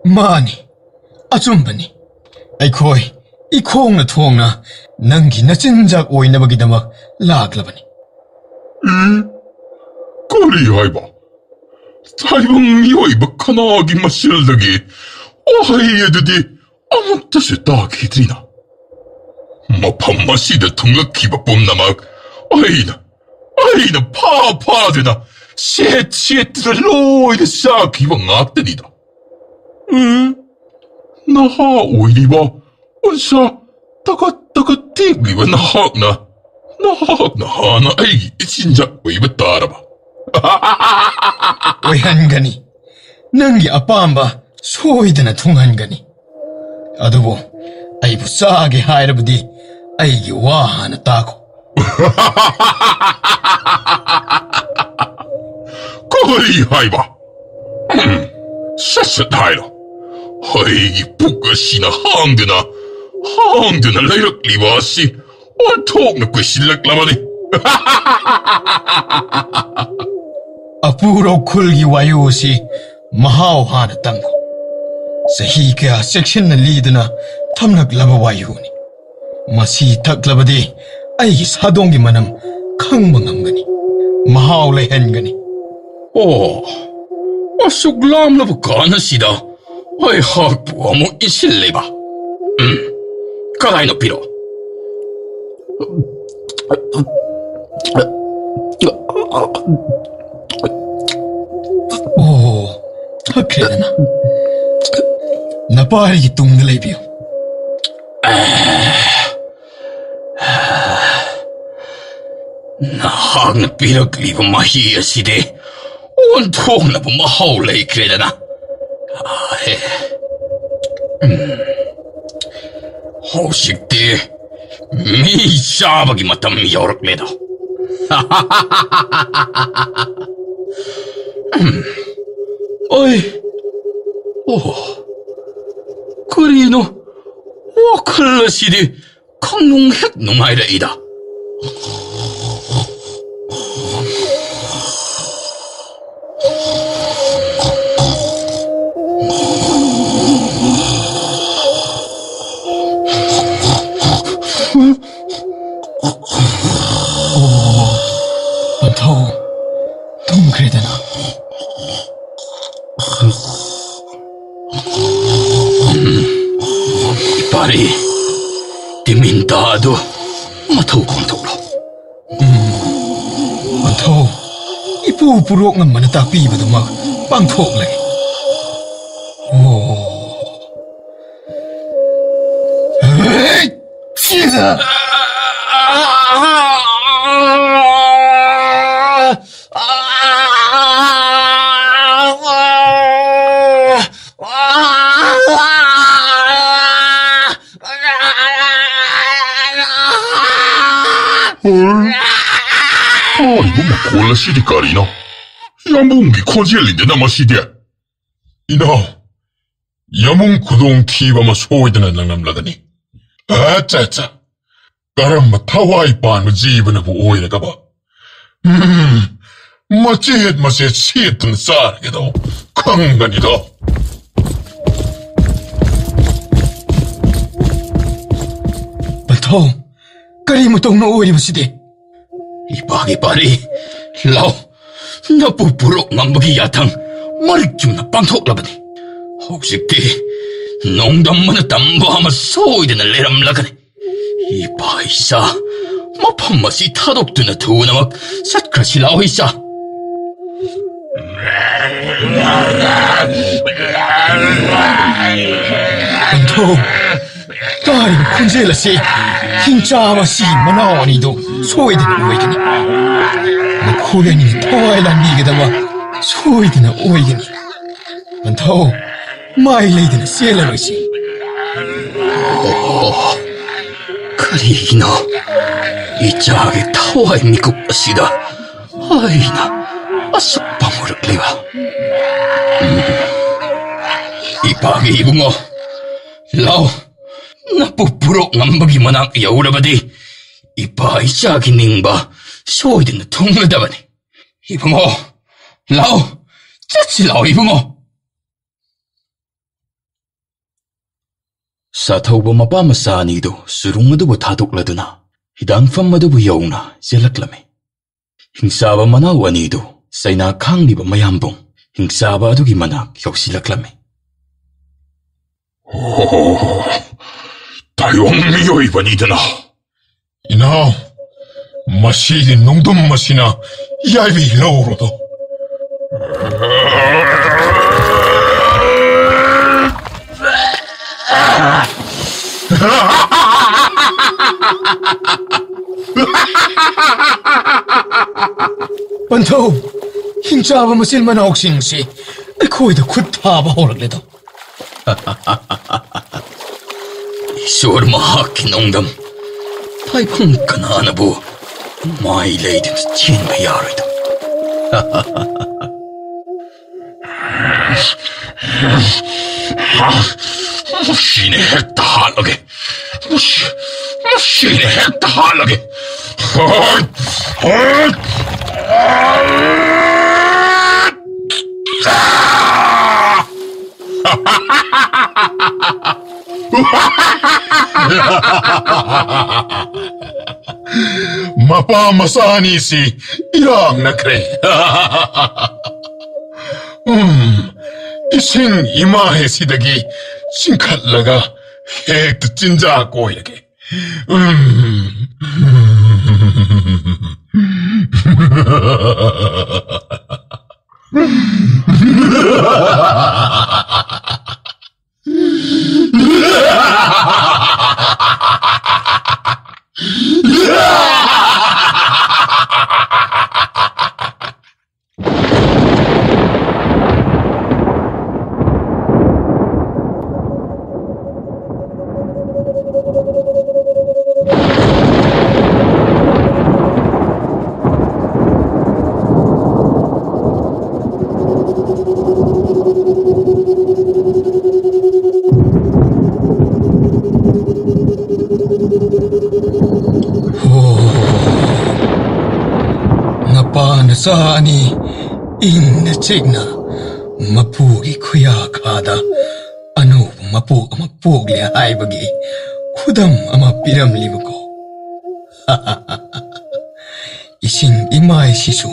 ꯃꯥꯅꯤ, ꯑꯆꯨꯝꯕꯅꯤ꯫ ꯑꯩꯈꯣꯏ ꯏꯈꯣꯡꯅ ꯊꯣꯡꯅ ꯅꯪꯒꯤ ꯅꯆꯤꯟꯖꯥꯛ ꯑꯣꯏꯅꯕꯒꯤꯗꯃꯛ ꯂꯥꯛꯂꯕꯅꯤ꯫ ꯎꯝ? ꯀꯔꯤ ꯍꯥꯏꯕ? ꯇꯥꯏꯕꯪ ꯃꯤꯑꯣꯏꯕ ꯈꯅꯥꯒꯤ ꯃꯁꯦꯜꯗꯒꯤ ꯋꯥꯍꯩ ꯑꯗꯨꯗꯤ ꯑꯃꯨꯛꯇꯁꯨ ꯇꯥꯈꯤꯗ꯭ꯔꯤꯅ꯫ ꯃꯐꯝ ꯑꯁꯤꯗ ꯊꯨꯡꯂꯛꯈꯤꯕ ꯄꯨꯝꯅꯃꯛ ꯑꯩꯅ, ꯑꯩꯅ ꯐꯥ ꯐꯥꯗꯨꯅ, ꯁꯦꯠ ꯁꯦꯠꯇꯨꯅ ꯂꯣꯏꯅ ꯆꯥꯈꯤꯕ ꯉꯥꯛꯇꯅꯤꯗ꯫ ꯎꯝ, ꯅꯍꯥ ꯑꯣꯏꯔꯤꯕ ꯎꯟꯁꯥ ꯇꯀꯠ ꯇꯀꯠ ꯇꯦꯛꯂꯤꯕ ꯅꯍꯥꯛꯅ, ꯅꯍꯥꯛꯅ ꯍꯥꯟꯅ ꯑꯩꯒꯤ ꯏꯆꯤꯟꯖꯥꯛ ꯑꯣꯏꯕ ꯇꯥꯔꯕ? ꯑꯣꯏꯍꯟꯒꯅꯤ꯫ ꯅꯪꯒꯤ ꯑꯄꯥꯝꯕ ꯁꯣꯏꯗꯅ ꯊꯨꯡꯍꯟꯒꯅꯤ꯫ ꯑꯗꯨꯕꯨ ꯑꯩꯕꯨ ꯆꯥꯒꯦ ꯍꯥꯏꯔꯕꯗꯤ ꯑꯩꯒꯤ ꯋꯥ ꯍꯥꯟꯅ ꯇꯥꯈꯣ꯫ ꯀꯔꯤ ꯍꯥꯏꯕ? ꯎꯝ, ꯁꯠ ꯁꯠ ꯍꯥꯏꯔꯣ꯫ ꯑꯩꯒꯤ ꯄꯨꯛ ꯑꯁꯤꯅ ꯍꯥꯡꯗꯨꯅ, ꯍꯥꯡꯗꯨꯅ ꯂꯩꯔꯛꯂꯤꯕ ꯑꯁꯤ ꯑꯣꯟꯊꯣꯛꯅ ꯀꯨꯏꯁꯤꯜꯂꯛꯂꯕꯅꯤ꯫ ꯑꯄꯨꯔꯧ ꯈꯨꯜꯒꯤ ꯋꯥꯌꯨ ꯑꯁꯤ ꯃꯍꯥꯎ ꯍꯥꯟꯅ ꯇꯪꯉꯨ꯫ ꯆꯍꯤ ꯀꯌꯥ ꯆꯦꯛꯁꯤꯟꯅ ꯂꯤꯗꯨꯅ ꯊꯝꯂꯛꯂꯕ ꯋꯥꯌꯨꯅꯤ꯫ ꯃꯁꯤ ꯊꯛꯂꯕꯗꯤ ꯑꯩꯒꯤ ꯁꯥꯗꯣꯡꯒꯤ ꯃꯅꯝ ꯈꯪꯕ ꯉꯝꯒꯅꯤ꯫ ꯃꯍꯥꯎ ꯂꯩꯍꯟꯒꯅꯤ꯫ ꯑꯣ, ꯑꯁꯨꯛ ꯂꯥꯝꯂꯕ ꯀꯥꯟ ꯑꯁꯤꯗ ꯑꯩꯍꯥꯛꯄꯨ ꯑꯃꯨꯛ ꯏꯁꯤꯜꯂꯤꯕ? ꯎꯝ, ꯀꯗꯥꯏꯅꯣ? ꯄꯤꯔꯛꯑꯣ꯫ ꯑꯣ, ꯊꯛꯈ꯭ꯔꯦꯗꯅ꯫ ꯅꯄꯥꯔꯤꯒꯤ ꯇꯨꯡꯗ ꯂꯩꯕꯤꯌꯨ꯫ ꯅꯍꯥꯛꯅ ꯄꯤꯔꯛꯂꯤꯕ ꯃꯍꯤ ꯑꯁꯤꯗꯤ ꯑꯣꯟꯊꯣꯛꯅꯕ ꯃꯍꯥꯎ ꯂꯩꯈ꯭ꯔꯦꯗꯅ꯫ ꯑꯥꯍꯦ꯫ ꯎꯝ꯫ ꯍꯧꯖꯤꯛꯇꯤ ꯃꯤ ꯆꯥꯕꯒꯤ ꯃꯇꯝ ꯌꯧꯔꯛꯂꯦꯗꯣ꯫ ꯎꯝ꯫ ꯑꯣꯏ꯫ ꯑꯣ꯫ ꯀꯔꯤꯅꯣ? ꯋꯥꯈꯜ ꯑꯁꯤꯗꯤ ꯈꯪꯅꯨꯡ ꯍꯦꯛ ꯅꯨꯡꯉꯥꯏꯔꯛꯏꯗ꯫ ꯑꯣ, ꯄꯟꯊꯧ, ꯇꯨꯝꯈ꯭ꯔꯦꯗꯅ꯫ ꯏꯄꯥꯔꯤ, ꯇꯤꯃꯤꯟꯇꯥ ꯑꯗꯨ ꯃꯊꯧ ꯄꯥꯡꯊꯣꯛꯂꯣ꯫ ꯎꯝ, ꯄꯟꯊꯧ, ꯏꯄꯨ ꯄꯨꯔꯣꯛ ꯉꯝꯕꯅ ꯇꯥꯛꯄꯤꯕꯗꯨꯃꯛ ꯄꯥꯡꯊꯣꯛꯂꯒꯦ꯫ ꯑꯣ꯫ ꯍꯥꯏꯕ ꯃꯈꯣꯜ ꯑꯁꯤꯗꯤ ꯀꯔꯤꯅꯣ? ꯌꯥꯝꯕꯨꯡꯒꯤ ꯈꯣꯟꯖꯦꯜꯅꯤꯗꯅ ꯃꯁꯤꯗꯤ꯫ ꯏꯅꯥꯎ, ꯌꯥꯝꯕꯨꯡ ꯈꯨꯗꯣꯡꯊꯤꯕ ꯑꯃ ꯁꯣꯏꯗꯅ ꯅꯪꯂꯝꯂꯒꯅꯤ꯫ ꯑꯠꯆꯥ, ꯑꯠꯆꯥ꯫ ꯀꯔꯝꯕ ꯊꯋꯥꯏ ꯄꯥꯟꯕ ꯖꯤꯕꯅꯕꯨ ꯑꯣꯏꯔꯒꯕ? ꯎꯝ, ꯃꯆꯦꯠ ꯃꯆꯦꯠ ꯁꯦꯠꯇꯨꯅ ꯆꯥꯔꯒꯦꯗꯣ ꯈꯪꯒꯅꯤꯗꯣ꯫ ꯄꯟꯊꯧ, ꯀꯔꯤ ꯃꯇꯧꯅꯣ ꯑꯣꯏꯔꯤꯕꯁꯤꯗꯤ? ꯏꯄꯥꯒꯤ ꯄꯥꯔꯤ, ꯂꯥꯎ, ꯅꯄꯨ ꯄꯨꯔꯣꯛ ꯉꯝꯕꯒꯤ ꯌꯥꯊꯪ ꯃꯔꯤꯛ ꯆꯨꯝꯅ ꯄꯥꯡꯊꯣꯛꯂꯕꯅꯤ꯫ ꯍꯧꯖꯤꯛꯇꯤ ꯅꯣꯡꯗꯝ ꯑꯃꯅ ꯇꯝꯕ ꯑꯃ ꯁꯣꯏꯗꯅ ꯂꯩꯔꯝꯂꯒꯅꯤ꯫ ꯏꯄꯥ ꯏꯆꯥ, ꯃꯐꯝ ꯑꯁꯤ ꯊꯥꯗꯣꯛꯇꯨꯅ ꯊꯨꯅꯃꯛ ꯆꯠꯈ꯭ꯔꯁꯤ ꯂꯥꯎ ꯏꯆꯥ꯫ ꯄꯟꯊꯧ, ꯇꯥꯔꯤꯕ ꯈꯣꯟꯖꯦꯜ ꯑꯁꯤ ꯍꯤꯡꯆꯥꯕ ꯑꯁꯤ ꯃꯅꯥꯎ ꯑꯅꯤꯗꯨ ꯁꯣꯏꯗꯅ ꯑꯣꯏꯒꯅꯤ꯫ ꯃꯈꯣꯏ ꯑꯅꯤ ꯊꯋꯥꯏ ꯂꯥꯡꯕꯤꯒꯗꯕ ꯁꯣꯏꯗꯅ ꯑꯣꯏꯒꯅꯤ꯫ ꯄꯟꯊꯧ, ꯃꯥꯏ ꯂꯩꯗꯅ ꯆꯦꯜꯂꯔꯣꯏꯁꯤ꯫ ꯑꯣ, ꯀꯔꯤꯒꯤꯅꯣ ꯏꯆꯥꯒꯤ ꯊꯋꯥꯏ ꯃꯤꯀꯨꯞ ꯑꯁꯤꯗ ꯑꯩꯅ ꯑꯁꯨꯛ ꯄꯥꯝꯃꯨꯔꯛꯂꯤꯕ? ꯎꯝ꯫ ꯏꯄꯥꯒꯤ ꯏꯕꯨꯡꯉꯣ, ꯂꯥꯎ, ꯅꯄꯨ ꯄꯨꯔꯣꯛ ꯉꯝꯕꯒꯤ ꯃꯅꯥꯛ ꯌꯧꯔꯕꯗꯤ ꯏꯄꯥ ꯏꯆꯥꯒꯤ ꯅꯤꯡꯕ ꯁꯣꯏꯗꯅ ꯊꯨꯡꯂꯗꯕꯅꯤ꯫ ꯏꯕꯨꯡꯉꯣ, ꯂꯥꯎ, ꯆꯠꯁꯤ ꯂꯥꯎ ꯏꯕꯨꯡꯉꯣ꯫ ꯁꯥꯊꯧꯕ ꯃꯄꯥ ꯃꯆꯥ ꯑꯅꯤꯗꯨ ꯆꯨꯔꯨꯡ ꯑꯗꯨꯕꯨ ꯊꯥꯗꯣꯛꯂꯗꯨꯅ ꯍꯤꯗꯥꯡꯐꯝ ꯑꯗꯨꯕꯨ ꯌꯧꯅ ꯆꯦꯜꯂꯛꯂꯝꯃꯤ꯫ ꯍꯤꯡꯆꯥꯕ ꯃꯅꯥꯎ ꯑꯅꯤꯗꯨ ꯆꯩꯅꯥ ꯈꯥꯡꯂꯤꯕ ꯃꯌꯥꯝꯕꯨꯡ ꯍꯤꯡꯆꯥꯕ ꯑꯗꯨꯒꯤ ꯃꯅꯥꯛ ꯌꯧꯁꯤꯜꯂꯛꯂꯝꯃꯤ꯫ ꯑꯣ, ꯇꯥꯏꯕꯪ ꯃꯤꯑꯣꯏꯕꯅꯤꯗꯅ꯫ ꯏꯅꯥꯎ, ꯃꯁꯤꯒꯤ ꯅꯣꯡꯗꯝ ꯑꯁꯤꯅ ꯌꯥꯏꯕꯤ ꯂꯧꯔꯣꯗꯣ꯫ ꯄꯟꯊꯧ, ꯍꯤꯡꯆꯥꯕ ꯃꯆꯤꯟ ꯃꯅꯥꯎꯁꯤꯡꯁꯤ ꯑꯩꯈꯣꯏꯗ ꯈꯨꯠ ꯊꯥꯕ ꯍꯧꯔꯛꯂꯦꯗꯣ꯫ ꯏꯁꯣꯔ ꯃꯍꯥꯛꯀꯤ ꯅꯣꯡꯗꯝ, ꯇꯥꯏꯕꯪ ꯀꯅꯥꯅꯕꯨ ꯃꯥꯏ ꯂꯩꯗꯨꯅ ꯆꯦꯟꯕ ꯌꯥꯔꯣꯏꯗꯣ꯫ ꯃꯁꯤꯅ ꯍꯦꯛꯇ ꯍꯥꯠꯂꯒꯦ꯫ ꯃꯁꯤ, ꯃꯁꯤꯅ ꯍꯦꯛꯇ ꯍꯥꯠꯂꯒꯦ꯫ ꯍꯣꯏ, ꯍꯣꯏ꯫ ꯃꯄꯥ ꯃꯆꯥ ꯑꯅꯤꯁꯤ ꯏꯔꯥꯡꯅꯈ꯭ꯔꯦ꯫ ꯎꯝ, ꯏꯁꯤꯡ ꯏꯃꯥꯏ ꯑꯁꯤꯗꯒꯤ ꯆꯤꯡꯈꯠꯂꯒ ꯍꯦꯛꯇ ꯆꯤꯟꯖꯥꯛ ꯑꯣꯏꯔꯒꯦ꯫ ꯎꯝ꯫ ꯍꯣ, ꯅꯄꯥ ꯅꯆꯥ ꯑꯅꯤ ꯏꯪꯅ ꯆꯤꯛꯅ ꯃꯄꯨꯒꯤ ꯈꯨꯌꯥꯈꯥꯗ ꯑꯅꯧꯕ ꯃꯄꯣꯛ ꯑꯃ ꯄꯣꯛꯂꯦ ꯍꯥꯏꯕꯒꯤ ꯈꯨꯗꯝ ꯑꯃ ꯄꯤꯔꯝꯂꯤꯕꯀꯣ꯫ ꯏꯁꯤꯡ ꯏꯃꯥꯏꯁꯤꯁꯨ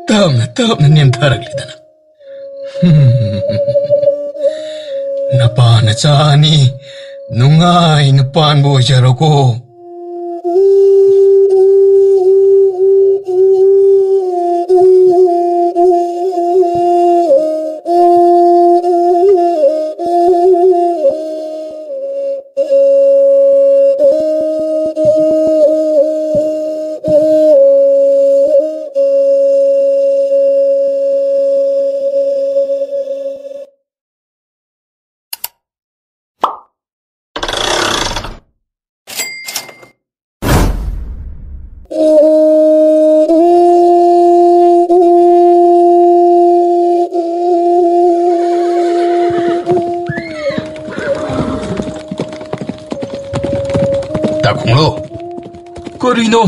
ꯇꯞꯅ ꯇꯞꯅ ꯅꯦꯝꯊꯔꯛꯂꯦꯗꯅ꯫ ꯅꯄꯥ ꯅꯆꯥ ꯑꯅꯤ ꯅꯨꯡꯉꯥꯏꯅ ꯄꯥꯟꯕ ꯑꯣꯏꯖꯔꯣꯀꯣ꯫ ꯇꯥ ꯈꯣꯡꯂꯣ, ꯀꯔꯤꯅꯣ?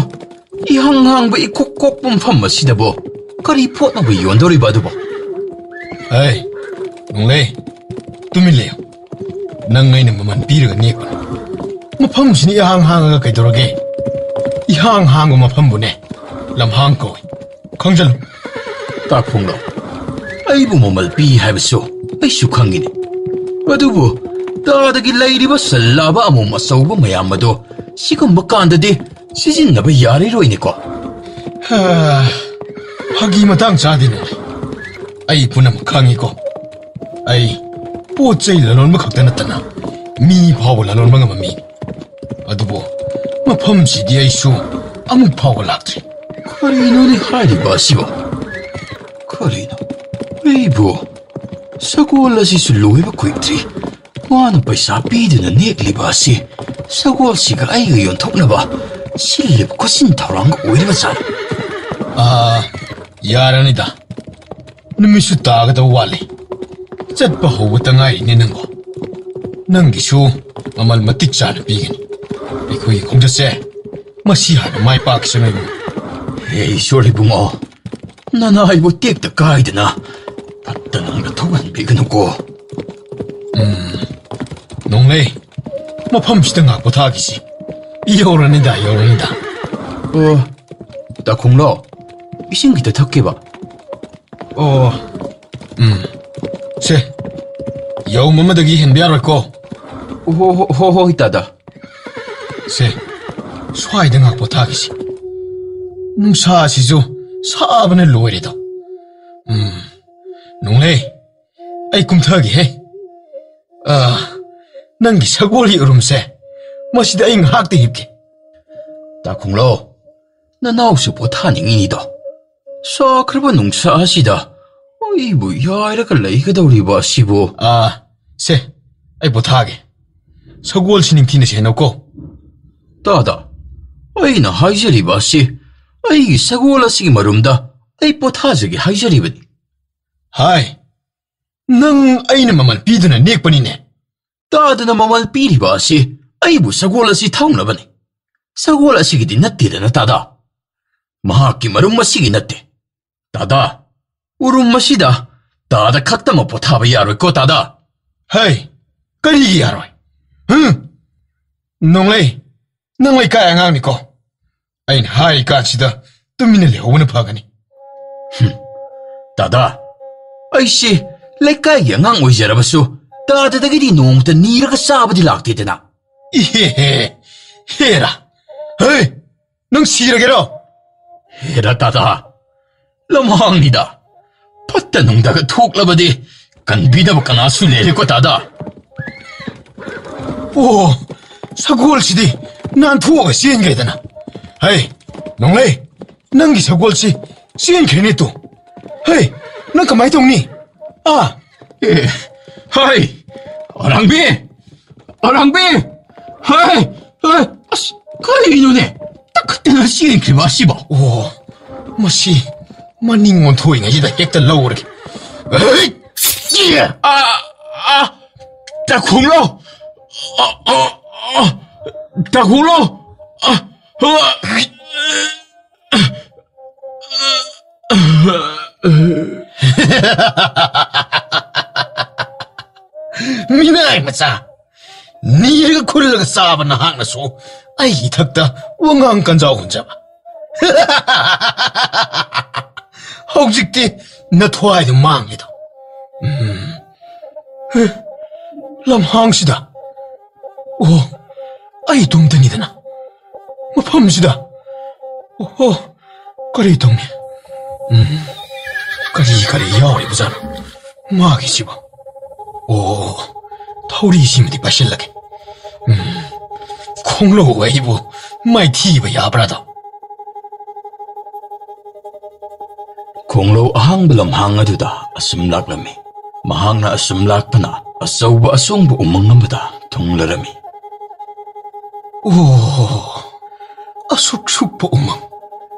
ꯏꯍꯥꯡ ꯍꯥꯡꯕ ꯏꯀꯣꯛ ꯀꯣꯛꯄ ꯃꯐꯝ ꯑꯁꯤꯗꯕꯣ ꯀꯔꯤ ꯄꯣꯠꯅꯕꯨ ꯌꯣꯟꯗꯧꯔꯤꯕ ꯑꯗꯨꯕꯣ? ꯍꯩ, ꯅꯣꯡꯂꯩ, ꯇꯨꯃꯤꯟ ꯂꯩꯌꯨ꯫ ꯅꯪ ꯑꯩꯅ ꯃꯃꯜ ꯄꯤꯔꯒ ꯅꯦꯛꯄꯅꯤ꯫ ꯃꯐꯝꯁꯤꯅ ꯏꯍꯥꯡ ꯍꯥꯡꯉꯒ ꯀꯩꯗꯧꯔꯒꯦ? ꯏꯍꯥꯡ ꯍꯥꯡꯕ ꯃꯐꯝꯕꯨꯅꯦ ꯂꯝꯍꯥꯡ ꯀꯧꯏ꯫ ꯈꯪꯖꯜꯂꯨ꯫ ꯇꯥ ꯈꯣꯡꯂꯣ, ꯑꯩꯕꯨ ꯃꯃꯜ ꯄꯤ ꯍꯥꯏꯕꯁꯨ ꯑꯩꯁꯨ ꯈꯪꯉꯤꯅꯦ꯫ ꯑꯗꯨꯕꯨ ꯇꯥꯗꯒꯤ ꯂꯩꯔꯤꯕ ꯁꯜ ꯂꯥꯕ ꯑꯃꯣꯝ ꯑꯆꯧꯕ ꯃꯌꯥꯝ ꯑꯗꯣ ꯁꯤꯒꯨꯝꯕ ꯀꯥꯟꯗꯗꯤ ꯁꯤꯖꯤꯟꯅꯕ ꯌꯥꯔꯤꯔꯣꯏꯅꯦꯀꯣ꯫ ꯍꯥ, ꯐꯥꯒꯤ ꯃꯇꯥꯡ ꯆꯥꯗꯦꯅꯦ꯫ ꯑꯩ ꯄꯨꯝꯅꯃꯛ ꯈꯪꯉꯤꯀꯣ꯫ ꯑꯩ ꯄꯣꯠ ꯆꯩ ꯂꯂꯣꯟꯕ ꯈꯛꯇ ꯅꯠꯇꯅ ꯃꯤ ꯐꯥꯎꯕ ꯂꯂꯣꯟꯕ ꯉꯝꯕ ꯃꯤꯅꯤ꯫ ꯑꯗꯨꯕꯨ ꯃꯐꯝꯁꯤꯗꯤ ꯑꯩꯁꯨ ꯑꯃꯨꯛ ꯐꯥꯎꯕ ꯂꯥꯛꯇ꯭ꯔꯤ꯫ ꯀꯔꯤꯅꯣꯅꯦ ꯍꯥꯏꯔꯤꯕ ꯑꯁꯤꯕꯣ? ꯀꯔꯤꯅꯣ? ꯑꯩꯕꯨ ꯁꯒꯣꯜ ꯑꯁꯤꯁꯨ ꯂꯣꯏꯕ ꯀꯨꯏꯗ꯭ꯔꯤ꯫ ꯃꯥꯅ ꯄꯩꯁꯥ ꯄꯤꯗꯨꯅ ꯅꯦꯛꯂꯤꯕ ꯑꯁꯤ ꯁꯒꯣꯜꯁꯤꯒ ꯑꯩꯒ ꯌꯣꯟꯊꯣꯛꯅꯕ ꯁꯤꯜꯂꯤꯕ ꯈꯣꯠꯆꯤꯟ ꯊꯧꯔꯥꯡꯒ ꯑꯣꯏꯔꯤꯕ ꯖꯥꯠꯂ? ꯑꯥ, ꯌꯥꯔꯅꯤꯗ꯫ ꯅꯨꯃꯤꯠꯁꯨ ꯇꯥꯒꯗꯕ ꯋꯥꯠꯂꯤ꯫ ꯆꯠꯄ ꯍꯧꯕꯇ ꯉꯥꯏꯔꯤꯅꯦ ꯅꯪꯕꯣ꯫ ꯅꯪꯒꯤꯁꯨ ꯃꯃꯜ ꯃꯇꯤꯛ ꯆꯥꯅ ꯄꯤꯒꯅꯤ꯫ ꯑꯩꯈꯣꯏꯒꯤ ꯈꯣꯡꯆꯠꯁꯦ ꯃꯁꯤ ꯍꯥꯟꯅ ꯃꯥꯏ ꯄꯥꯛꯈꯤꯁꯅꯨ ꯏꯕꯨꯡꯉꯣ꯫ ꯍꯦ ꯏꯁꯣꯔ ꯏꯕꯨꯡꯉꯣ, ꯅꯅꯥꯏꯕꯨ ꯇꯦꯛꯇ ꯀꯥꯏꯗꯅ ꯐꯠꯇ ꯅꯨꯡꯗ ꯊꯣꯛꯍꯟꯕꯤꯒꯅꯨꯀꯣ꯫ ꯎꯝ, ꯅꯣꯡꯂꯩ, ꯃꯐꯝꯁꯤꯗ ꯉꯥꯏꯍꯥꯛ ꯄꯣꯊꯥꯈꯤꯁꯤ꯫ ꯌꯧꯔꯅꯤꯗ, ꯌꯧꯔꯅꯤꯗ꯫ ꯑꯣ, ꯇꯥ ꯈꯣꯡꯂꯣ, ꯏꯁꯤꯡ ꯈꯤꯇ ꯊꯛꯀꯦꯕ꯫ ꯑꯣ, ꯎꯝ, ꯁꯦ, ꯌꯧꯝ ꯑꯃꯗꯒꯤ ꯍꯦꯟꯕ ꯌꯥꯔꯣꯏꯀꯣ꯫ ꯍꯣ, ꯍꯣ, ꯍꯣ, ꯍꯣꯏ, ꯇꯥꯗ꯫ ꯁꯦ, ꯁ꯭ꯋꯥꯏꯗ ꯉꯥꯛ ꯄꯣꯊꯥꯈꯤꯁꯤ꯫ ꯅꯨꯡꯁꯥꯁꯤꯁꯨ ꯁꯥꯕꯅ ꯂꯣꯏꯔꯦꯗꯣ꯫ ꯎꯝ, ꯅꯣꯡꯂꯩ, ꯑꯩ ꯀꯨꯝꯊꯒꯦꯍꯦ꯫ ꯑꯥ, ꯅꯪꯒꯤ ꯁꯒꯣꯜꯒꯤ ꯎꯔꯨꯝꯁꯦ, ꯃꯁꯤꯗ ꯑꯩ ꯉꯥꯏꯍꯥꯛꯇ ꯍꯤꯞꯀꯦ꯫ ꯇꯥ ꯈꯣꯡꯂꯣ, ꯅꯅꯥꯎꯁꯨ ꯄꯣꯊꯥꯅꯤꯡꯉꯤꯅꯤꯗꯣ꯫ ꯁꯥꯈ꯭ꯔꯕ ꯅꯨꯡꯁꯥ ꯑꯁꯤꯗ ꯑꯩꯕꯨ ꯌꯥꯏꯔꯒ ꯂꯩꯒꯗꯧꯔꯤꯕ ꯑꯁꯤꯕꯨ? ꯑꯥ, ꯁꯦ, ꯑꯩ ꯄꯣꯊꯥꯒꯦ꯫ ꯁꯒꯣꯜꯁꯤ ꯅꯤꯡꯊꯤꯅ ꯁꯦꯟꯅꯧꯀꯣ꯫ ꯇꯥꯗ, ꯑꯩꯅ ꯍꯥꯏꯖꯔꯤꯕ ꯑꯁꯤ ꯑꯩꯒꯤ ꯁꯒꯣꯜ ꯑꯁꯤꯒꯤ ꯃꯔꯨꯝꯗ ꯑꯩ ꯄꯣꯊꯥꯖꯒꯦ ꯍꯥꯏꯖꯔꯤꯕꯅꯤ꯫ ꯍꯥꯏ, ꯅꯪ ꯑꯩꯅ ꯃꯃꯜ ꯄꯤꯗꯨꯅ ꯅꯦꯛꯄꯅꯤꯅꯦ꯫ ꯇꯥꯗꯅ ꯃꯃꯜ ꯄꯤꯔꯤꯕ ꯑꯁꯤ ꯑꯩꯕꯨ ꯁꯒꯣꯜ ꯑꯁꯤ ꯊꯧꯅꯕꯅꯤ꯫ ꯁꯒꯣꯜ ꯑꯁꯤꯒꯤꯗꯤ ꯅꯠꯇꯦꯗꯅ ꯇꯥꯗ꯫ ꯃꯍꯥꯛꯀꯤ ꯃꯔꯨꯝ ꯑꯁꯤꯒꯤ ꯅꯠꯇꯦ꯫ ꯇꯥꯗ, ꯎꯔꯨꯝ ꯑꯁꯤꯗ ꯇꯥꯗ ꯈꯛꯇꯃꯛ ꯄꯣꯊꯥꯕ ꯌꯥꯔꯣꯏꯀꯣ ꯇꯥꯗ꯫ ꯍꯩ, ꯀꯔꯤꯒꯤ ꯌꯥꯔꯣꯏ? ꯍꯨꯝ? ꯅꯣꯡꯂꯩ, ꯅꯪ ꯂꯩꯀꯥꯏ ꯑꯉꯥꯡꯅꯤꯀꯣ꯫ ꯑꯩꯅ ꯍꯥꯏꯔꯤ ꯀꯥꯟꯁꯤꯗ ꯇꯨꯃꯤꯟꯅ ꯂꯩꯍꯧꯕꯅ ꯐꯒꯅꯤ꯫ ꯍꯨꯝ, ꯇꯥꯗ, ꯑꯩꯁꯤ ꯂꯩꯀꯥꯏꯒꯤ ꯑꯉꯥꯡ ꯑꯣꯏꯖꯔꯕꯁꯨ ꯇꯥꯗꯗꯒꯤꯗꯤ ꯅꯣꯡꯃꯇ ꯅꯤꯔꯒ ꯆꯥꯕꯗꯤ ꯂꯥꯛꯇꯦꯗꯅ꯫ ꯏꯍꯦꯍꯦ, ꯍꯦꯔꯥ, ꯍꯦ, ꯅꯪ ꯁꯤꯔꯒꯦꯔꯣ? ꯍꯦꯔꯥ ꯇꯥꯗꯥ, ꯂꯝꯍꯥꯡꯅꯤꯗ꯫ ꯐꯠꯇ ꯅꯨꯡꯗꯒ ꯊꯣꯛꯂꯕꯗꯤ ꯀꯟꯕꯤꯅꯕ ꯀꯅꯥꯁꯨ ꯂꯩꯔꯦꯀꯣ ꯇꯥꯗꯥ꯫ ꯑꯣ, ꯁꯒꯣꯜꯁꯤꯗꯤ ꯅꯥꯟꯊꯣꯛꯑꯒ ꯆꯦꯟꯈ꯭ꯔꯦꯗꯅ꯫ ꯍꯩ, ꯅꯣꯡꯂꯩ, ꯅꯪꯒꯤ ꯁꯒꯣꯜꯁꯤ ꯆꯦꯟꯈ꯭ꯔꯦꯅꯦ ꯇꯨ꯫ ꯍꯩ, ꯅꯪ ꯀꯃꯥꯏ ꯇꯧꯅꯤ? ꯑꯥ꯫ ꯑꯦ, ꯍꯩ, ꯑꯔꯥꯡꯕꯤ! ꯑꯔꯥꯡꯕꯤ! ꯍꯩ, ꯍꯩ, ꯑꯁ, ꯀꯔꯤꯅꯣꯅꯦ? ꯇꯛꯈꯠꯇꯅ ꯆꯦꯟꯈ꯭ꯔꯤꯕ ꯑꯁꯤꯕꯣ? ꯑꯣ, ꯃꯁꯤ ꯃꯅꯤꯡ ꯑꯣꯟꯊꯣꯛꯏꯉꯩꯁꯤꯗ ꯍꯦꯛꯇ ꯂꯧꯔꯒꯦ꯫ ꯍꯩ! ꯑꯥ, ꯑꯥ, ꯇꯥꯈꯣꯡꯂꯣ! ꯑꯥ, ꯑꯥ, ꯑꯥ, ꯇꯥꯈꯣꯡꯂꯣ! ꯑꯥ, ꯑꯥ, ꯃꯤꯅꯥꯏ ꯃꯆꯥ! ꯅꯤꯔꯒ ꯈꯨꯜꯂꯒ ꯆꯥꯕ ꯅꯍꯥꯛꯅꯁꯨ ꯑꯩꯒꯤ ꯏꯊꯛꯇ ꯋꯥꯉꯥꯡ ꯀꯟꯖꯥꯎ ꯍꯨꯟꯖꯕ꯫ ꯍꯧꯖꯤꯛꯇꯤ ꯅꯊ꯭ꯋꯥꯏꯗꯣ ꯃꯥꯡꯉꯦꯗꯣ꯫ ꯎꯝ꯫ ꯍꯦ, ꯂꯝꯍꯥꯡꯁꯤꯗ꯫ ꯑꯣ, ꯑꯩ ꯏꯇꯣꯝꯇꯅꯤꯗꯅ꯫ ꯃꯐꯝꯁꯤꯗ꯫ ꯑꯣꯍꯣ, ꯀꯔꯤ ꯇꯧꯅꯤ? ꯎꯝ, ꯀꯔꯤ ꯀꯔꯤ ꯌꯥꯎꯔꯤꯕꯖꯥꯠꯅꯣ ꯃꯥꯒꯤꯁꯤꯕꯣ? ꯑꯣ, ꯊꯧꯔꯤꯁꯤꯃꯗꯤ ꯄꯥꯏꯁꯤꯜꯂꯒꯦ꯫ ꯎꯝ, ꯈꯣꯡꯂꯧ ꯑꯩꯕꯨ ꯃꯥꯏꯊꯤꯕ ꯌꯥꯕ꯭ꯔꯥꯗꯣ? ꯈꯣꯡꯂꯧ ꯑꯍꯥꯡꯕ ꯂꯝꯍꯥꯡ ꯑꯗꯨꯗ ꯑꯁꯨꯝ ꯂꯥꯛꯂꯝꯃꯤ꯫ ꯃꯍꯥꯛꯅ ꯑꯁꯨꯝ ꯂꯥꯛꯄꯅ ꯑꯆꯧꯕ ꯑꯁꯣꯡꯕ ꯎꯃꯪ ꯑꯃꯗ ꯊꯨꯡꯂꯔꯝꯃꯤ꯫ ꯑꯣ, ꯑꯁꯨꯛ ꯁꯨꯛꯄ ꯎꯃꯪ꯫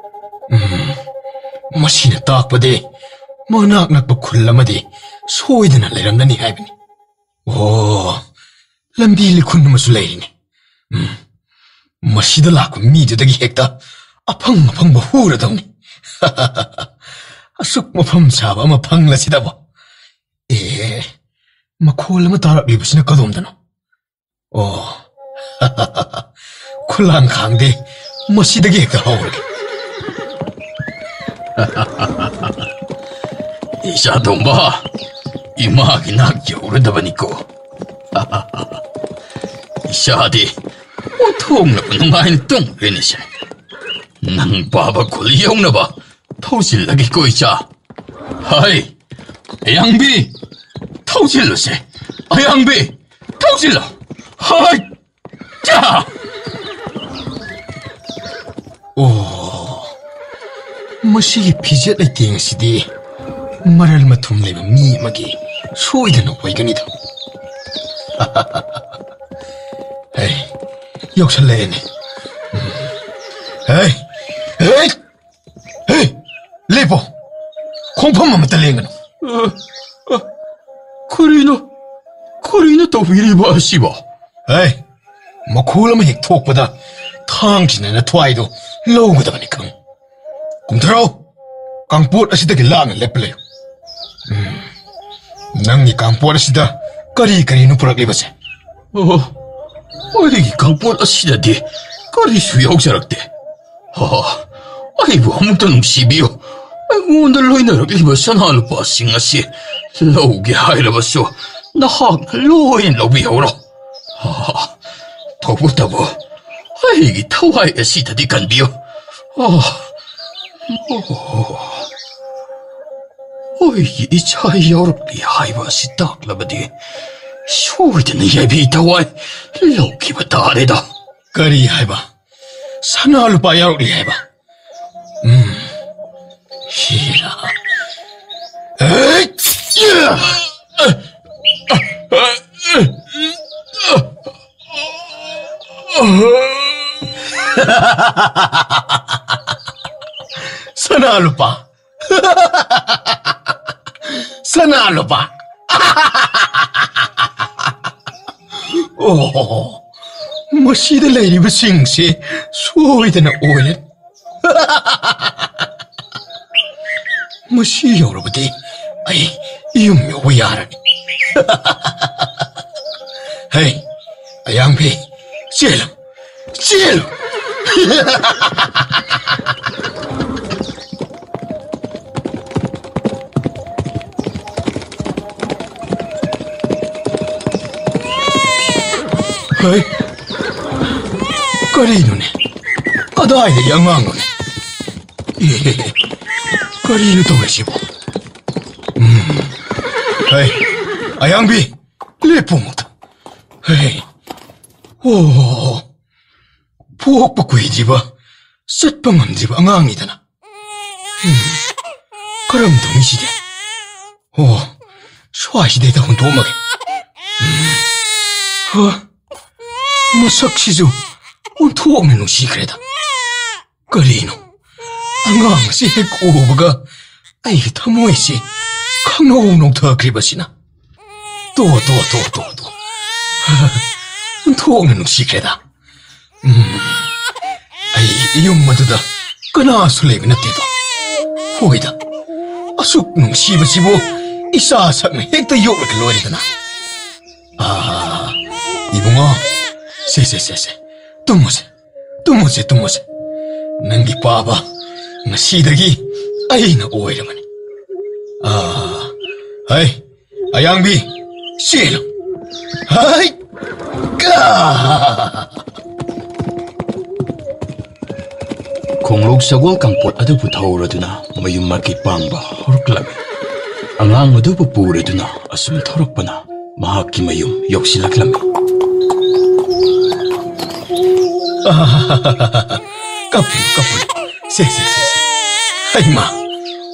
ꯎꯝ, ꯃꯁꯤꯅ ꯇꯥꯛꯄꯗꯤ ꯃꯅꯥꯛ ꯅꯛꯄ ꯈꯨꯜ ꯑꯃꯗꯤ ꯁꯣꯏꯗꯅ ꯂꯩꯔꯝꯂꯅꯤ ꯍꯥꯏꯕꯅꯤ꯫ ꯑꯣ, ꯂꯝꯕꯤ ꯂꯤꯈꯨꯟ ꯑꯃꯁꯨ ꯂꯩꯔꯤꯅꯦ꯫ ꯎꯝ, ꯃꯁꯤꯗ ꯂꯥꯛꯄ ꯃꯤꯗꯨꯗꯒꯤ ꯍꯦꯛꯇ ꯑꯐꯪ ꯑꯐꯪꯕ ꯍꯨꯔꯗꯧꯅꯤ꯫ ꯑꯁꯨꯛ ꯃꯐꯝ ꯆꯥꯕ ꯑꯃ ꯐꯪꯂꯁꯤꯗꯕ꯫ ꯑꯦ, ꯃꯈꯣꯜ ꯑꯃ ꯇꯥꯔꯛꯂꯤꯕꯁꯤꯅ ꯀꯗꯣꯝꯗꯅꯣ? ꯑꯣ, ꯈꯨꯂꯥꯡꯈꯥꯡꯗꯤ ꯃꯁꯤꯗꯒꯤ ꯍꯦꯛꯇ ꯍꯧꯔꯒꯦ꯫ ꯏꯆꯥ ꯇꯣꯝꯕ, ꯏꯃꯥꯒꯤ ꯅꯥꯛ ꯌꯧꯔꯗꯕꯅꯤꯀꯣ꯫ ꯏꯆꯥꯗꯤ ꯑꯣꯟꯊꯣꯛꯅꯕ ꯅꯨꯡꯉꯥꯏꯅ ꯇꯨꯝꯈ꯭ꯔꯦꯅꯦꯁꯦ꯫ ꯅꯪ ꯄꯥꯕ ꯈꯨꯜ ꯌꯧꯅꯕ ꯊꯧꯖꯤꯜꯂꯒꯦꯀꯣ, ꯏꯆꯥ꯫ ꯍꯥꯏ, ꯑꯌꯥꯡꯕꯤ, ꯊꯧꯖꯤꯜꯂꯨꯁꯦ꯫ ꯑꯌꯥꯡꯕꯤ, ꯊꯧꯖꯤꯜꯂꯣ꯫ ꯍꯥꯏ, ꯆꯥ! ꯑꯣ, ꯃꯁꯤꯒꯤ ꯐꯤꯖꯦꯠ ꯂꯩꯇꯦꯡ ꯑꯁꯤꯗꯤ ꯃꯔꯜ ꯃꯊꯨꯝ ꯂꯩꯕ ꯃꯤ ꯑꯃꯒꯤ ꯁꯣꯏꯗꯅ ꯑꯣꯏꯒꯅꯤꯗ꯫ ꯍꯦ, ꯌꯧꯁꯜꯂꯛꯑꯦꯅꯦ꯫ ꯎꯝ꯫ ꯍꯦ, ꯍꯦ, ꯍꯦ, ꯂꯦꯞꯄꯣ꯫ ꯈꯣꯡꯐꯝ ꯑꯃꯠꯇ ꯂꯦꯡꯒꯅꯨ꯫ ꯑ, ꯑ, ꯀꯔꯤꯅꯣ? ꯀꯔꯤꯅꯣ ꯇꯧꯕꯤꯔꯤꯕ ꯑꯁꯤꯕꯣ? ꯍꯦ, ꯃꯈꯣꯜ ꯑꯃ ꯍꯦꯛ ꯊꯣꯛꯄꯗ ꯊꯥꯡꯁꯤꯅ ꯅꯊ꯭ꯋꯥꯏꯗꯣ ꯂꯧꯒꯗꯕꯅꯤ ꯈꯪ꯫ ꯀꯨꯝꯊꯔꯛꯑꯣ꯫ ꯀꯥꯡꯄꯣꯠ ꯑꯁꯤꯗꯒꯤ ꯂꯥꯞꯅ ꯂꯦꯞꯄ ꯂꯩꯌꯨ꯫ ꯎꯝ꯫ ꯅꯪꯒꯤ ꯀꯥꯡꯄꯣꯠ ꯑꯁꯤꯗ ꯀꯔꯤ ꯀꯔꯤꯅꯣ ꯄꯨꯔꯛꯂꯤꯕꯁꯦ? ꯑꯣ, ꯑꯩꯒꯤ ꯀꯥꯡꯄꯣꯠ ꯑꯁꯤꯗꯗꯤ ꯀꯔꯤꯁꯨ ꯌꯥꯎꯖꯔꯛꯇꯦ꯫ ꯑꯣ, ꯑꯩꯕꯨ ꯑꯃꯨꯛꯇ ꯅꯨꯡꯁꯤꯕꯤꯌꯨ꯫ ꯑꯩꯉꯣꯟꯗ ꯂꯣꯏꯅꯔꯛꯂꯤꯕ ꯁꯅꯥ ꯂꯨꯄꯥꯁꯤꯡ ꯑꯁꯤ ꯂꯧꯒꯦ ꯍꯥꯏꯔꯕꯁꯨ ꯅꯍꯥꯛꯅ ꯂꯣꯏꯅ ꯂꯧꯕꯤꯍꯧꯔꯣ꯫ ꯑꯣ, ꯇꯧꯕꯇꯕꯨ ꯑꯩꯒꯤ ꯊꯋꯥꯏ ꯑꯁꯤꯗꯗꯤ ꯀꯟꯕꯤꯌꯨ꯫ ꯑꯣ, ꯑꯣ, ꯑꯩꯒꯤ ꯏꯆꯥ ꯌꯥꯎꯔꯛꯂꯤ ꯍꯥꯏꯕ ꯑꯁꯤ ꯇꯥꯛꯂꯕꯗꯤ ꯁꯣꯏꯗꯅ ꯌꯥꯏꯕꯤ ꯊꯋꯥꯏ ꯂꯧꯈꯤꯕ ꯇꯥꯔꯦꯗ꯫ ꯀꯔꯤ ꯍꯥꯏꯕ? ꯁꯅꯥ ꯂꯨꯄꯥ ꯌꯥꯎꯔꯛꯂꯤ ꯍꯥꯏꯕ? ꯎꯝ꯫ ꯍꯤꯔꯥ꯫ ꯁꯅꯥ ꯂꯨꯄꯥ꯫ ꯁꯅꯥ ꯂꯨꯄꯥ꯫ ꯑꯣ, ꯃꯁꯤꯗ ꯂꯩꯔꯤꯕꯁꯤꯡꯁꯦ ꯁꯣꯏꯗꯅ ꯑꯣꯏꯔꯦ꯫ ꯃꯁꯤ ꯌꯧꯔꯕꯗꯤ ꯑꯩ ꯌꯨꯝ ꯌꯧꯕ ꯌꯥꯔꯅꯤ꯫ ꯍꯦ, ꯑꯌꯥꯡꯕꯤ, ꯆꯦꯜꯂꯨ, ꯆꯦꯜꯂꯨ꯫ ꯍꯩ, ꯀꯔꯤꯅꯣꯅꯦ? ꯀꯗꯥꯏꯗꯒꯤ ꯑꯉꯥꯡꯅꯣꯅꯦ? ꯑꯦ, ꯀꯔꯤꯅꯣ ꯇꯧꯔꯤꯁꯤꯕꯣ? ꯎꯝ. ꯍꯩ, ꯑꯌꯥꯡꯕꯤ, ꯂꯦꯞꯄꯨ ꯑꯃꯨꯛꯇ꯫ ꯍꯩ, ꯑꯣ, ꯄꯣꯛꯄ ꯀꯨꯏꯗ꯭ꯔꯤꯕ, ꯆꯠꯄ ꯉꯝꯗ꯭ꯔꯤꯕ ꯑꯉꯥꯡꯅꯤꯗꯅ꯫ ꯎꯝ, ꯀꯔꯝ ꯇꯧꯅꯤ ꯁꯤꯗꯤ? ꯑꯣ, ꯁ꯭ꯋꯥꯏꯁꯤꯗ ꯍꯦꯛꯇ ꯍꯨꯟꯗꯣꯛꯑꯝꯃꯒꯦ꯫ ꯎꯝ, ꯍ, ꯃꯁꯛꯁꯤꯁꯨ ꯑꯣꯟꯊꯣꯛꯅ ꯅꯨꯡꯁꯤꯈ꯭ꯔꯦꯗ꯫ ꯀꯔꯤꯅꯣ? ꯑꯉꯥꯡ ꯑꯁꯤ ꯍꯦꯛ ꯎꯕꯒ ꯑꯩꯒꯤ ꯊꯃꯣꯏꯁꯤ ꯈꯪꯅꯧ ꯅꯧꯊꯈ꯭ꯔꯤꯕꯁꯤꯅ꯫ ꯇꯣ, ꯇꯣ, ꯇꯣ, ꯇꯣ, ꯇꯣ꯫ ꯑꯣꯟꯊꯣꯛꯅ ꯅꯨꯡꯁꯤꯈ꯭ꯔꯦꯗ꯫ ꯎꯝ, ꯑꯩ ꯌꯨꯝ ꯑꯗꯨꯗ ꯀꯅꯥꯁꯨ ꯂꯩꯕ ꯅꯠꯇꯦꯗꯣ꯫ ꯍꯣꯏꯗ, ꯑꯁꯨꯛ ꯅꯨꯡꯁꯤꯕꯁꯤꯕꯨ ꯏꯆꯥ ꯁꯛꯅ ꯍꯦꯛꯇ ꯌꯣꯛꯂꯒ ꯂꯣꯏꯔꯦꯗꯅ꯫ ꯑꯥ, ꯏꯕꯨꯡꯉꯣ, ꯁꯦ, ꯁꯦ, ꯁꯦ, ꯁꯦ, ꯇꯨꯝꯃꯨꯁꯦ, ꯇꯨꯝꯃꯨꯁꯦ, ꯇꯨꯝꯃꯨꯁꯦ꯫ ꯅꯪꯒꯤ ꯄꯥꯕ ꯉꯁꯤꯗꯒꯤ ꯑꯩꯅ ꯑꯣꯏꯔꯕꯅꯤ꯫ ꯑꯥ, ꯍꯩ, ꯑꯌꯥꯡꯕꯤ, ꯆꯦꯜꯂꯨ꯫ ꯍꯩ! ꯀꯥ! ꯈꯣꯡꯂꯣꯛ ꯁꯒꯣꯜ ꯀꯥꯡꯄꯣꯠ ꯑꯗꯨꯕꯨ ꯊꯧꯔꯗꯨꯅ ꯃꯌꯨꯝ ꯃꯥꯏꯀꯩ ꯄꯥꯡꯕ ꯍꯧꯔꯛꯂꯝꯃꯤ꯫ ꯑꯉꯥꯡ ꯑꯗꯨꯕꯨ ꯄꯨꯔꯗꯨꯅ ꯑꯁꯨꯝ ꯊꯧꯔꯛꯄꯅ ꯃꯍꯥꯛꯀꯤ ꯃꯌꯨꯝ ꯌꯧꯁꯤꯜꯂꯛꯂꯝꯃꯤ꯫ ꯀꯞꯄꯨ, ꯀꯞꯄꯨ꯫ ꯁꯦ, ꯁꯦ, ꯁꯦ, ꯁꯦ꯫ ꯍꯩꯃꯥ,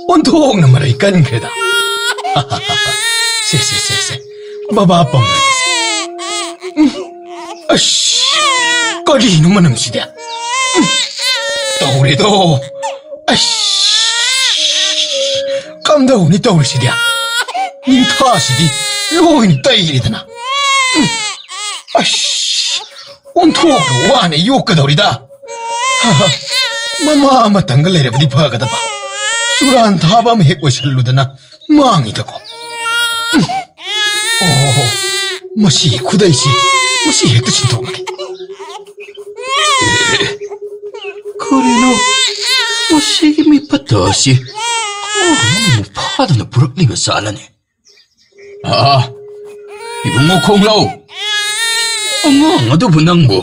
ꯑꯣꯟꯊꯣꯛꯅ ꯃꯔꯩ ꯀꯟꯈ꯭ꯔꯦꯗ꯫ ꯁꯦ, ꯁꯦ, ꯁꯦ, ꯁꯦ꯫ ꯕꯕꯥ ꯄꯝꯂꯒꯦꯁꯦ꯫ ꯎꯝ꯫ ꯑꯁ, ꯀꯔꯤꯅꯣ ꯃꯅꯝꯁꯤꯗꯤ? ꯎꯝ꯫ ꯇꯧꯔꯦꯗꯣ꯫ ꯑꯁ, ꯀꯝꯗꯧꯅꯤ ꯇꯧꯔꯤꯁꯤꯗꯤ? ꯅꯤꯡꯊꯥꯁꯤꯗꯤ ꯂꯣꯏꯅ ꯇꯩꯔꯦꯗꯅ꯫ ꯎꯝ꯫ ꯑꯁ, ꯑꯣꯟꯊꯣꯛꯅ ꯋꯥꯅ ꯌꯣꯛꯀꯗꯧꯔꯤꯗ꯫ ꯃꯃꯥ ꯑꯃꯇꯪꯒ ꯂꯩꯔꯕꯗꯤ ꯐꯒꯗꯕ꯫ ꯆꯨꯔꯥꯟ ꯊꯥꯕ ꯑꯃ ꯍꯦꯛ ꯑꯣꯏꯁꯜꯂꯨꯗꯅ ꯃꯥꯡꯉꯤꯗꯀꯣ꯫ ꯎꯝ꯫ ꯑꯣ, ꯃꯁꯤ ꯈꯨꯗꯩꯁꯤ, ꯃꯁꯤ ꯍꯦꯛꯇ ꯁꯤꯟꯗꯣꯛꯂꯒꯦ꯫ ꯀꯔꯤꯅꯣ ꯃꯁꯤꯒꯤ ꯃꯤꯐꯠꯇ ꯑꯁꯤ? ꯑꯉꯥꯡ ꯑꯃꯕꯨ ꯐꯥꯗꯨꯅ ꯄꯨꯔꯛꯂꯤꯕ ꯖꯥꯠꯂꯅꯦ? ꯑꯥ, ꯏꯕꯨꯡꯉꯣ ꯈꯣꯡꯂꯧ! ꯑꯉꯥꯡ ꯑꯗꯨꯕꯨ ꯅꯪꯕꯨ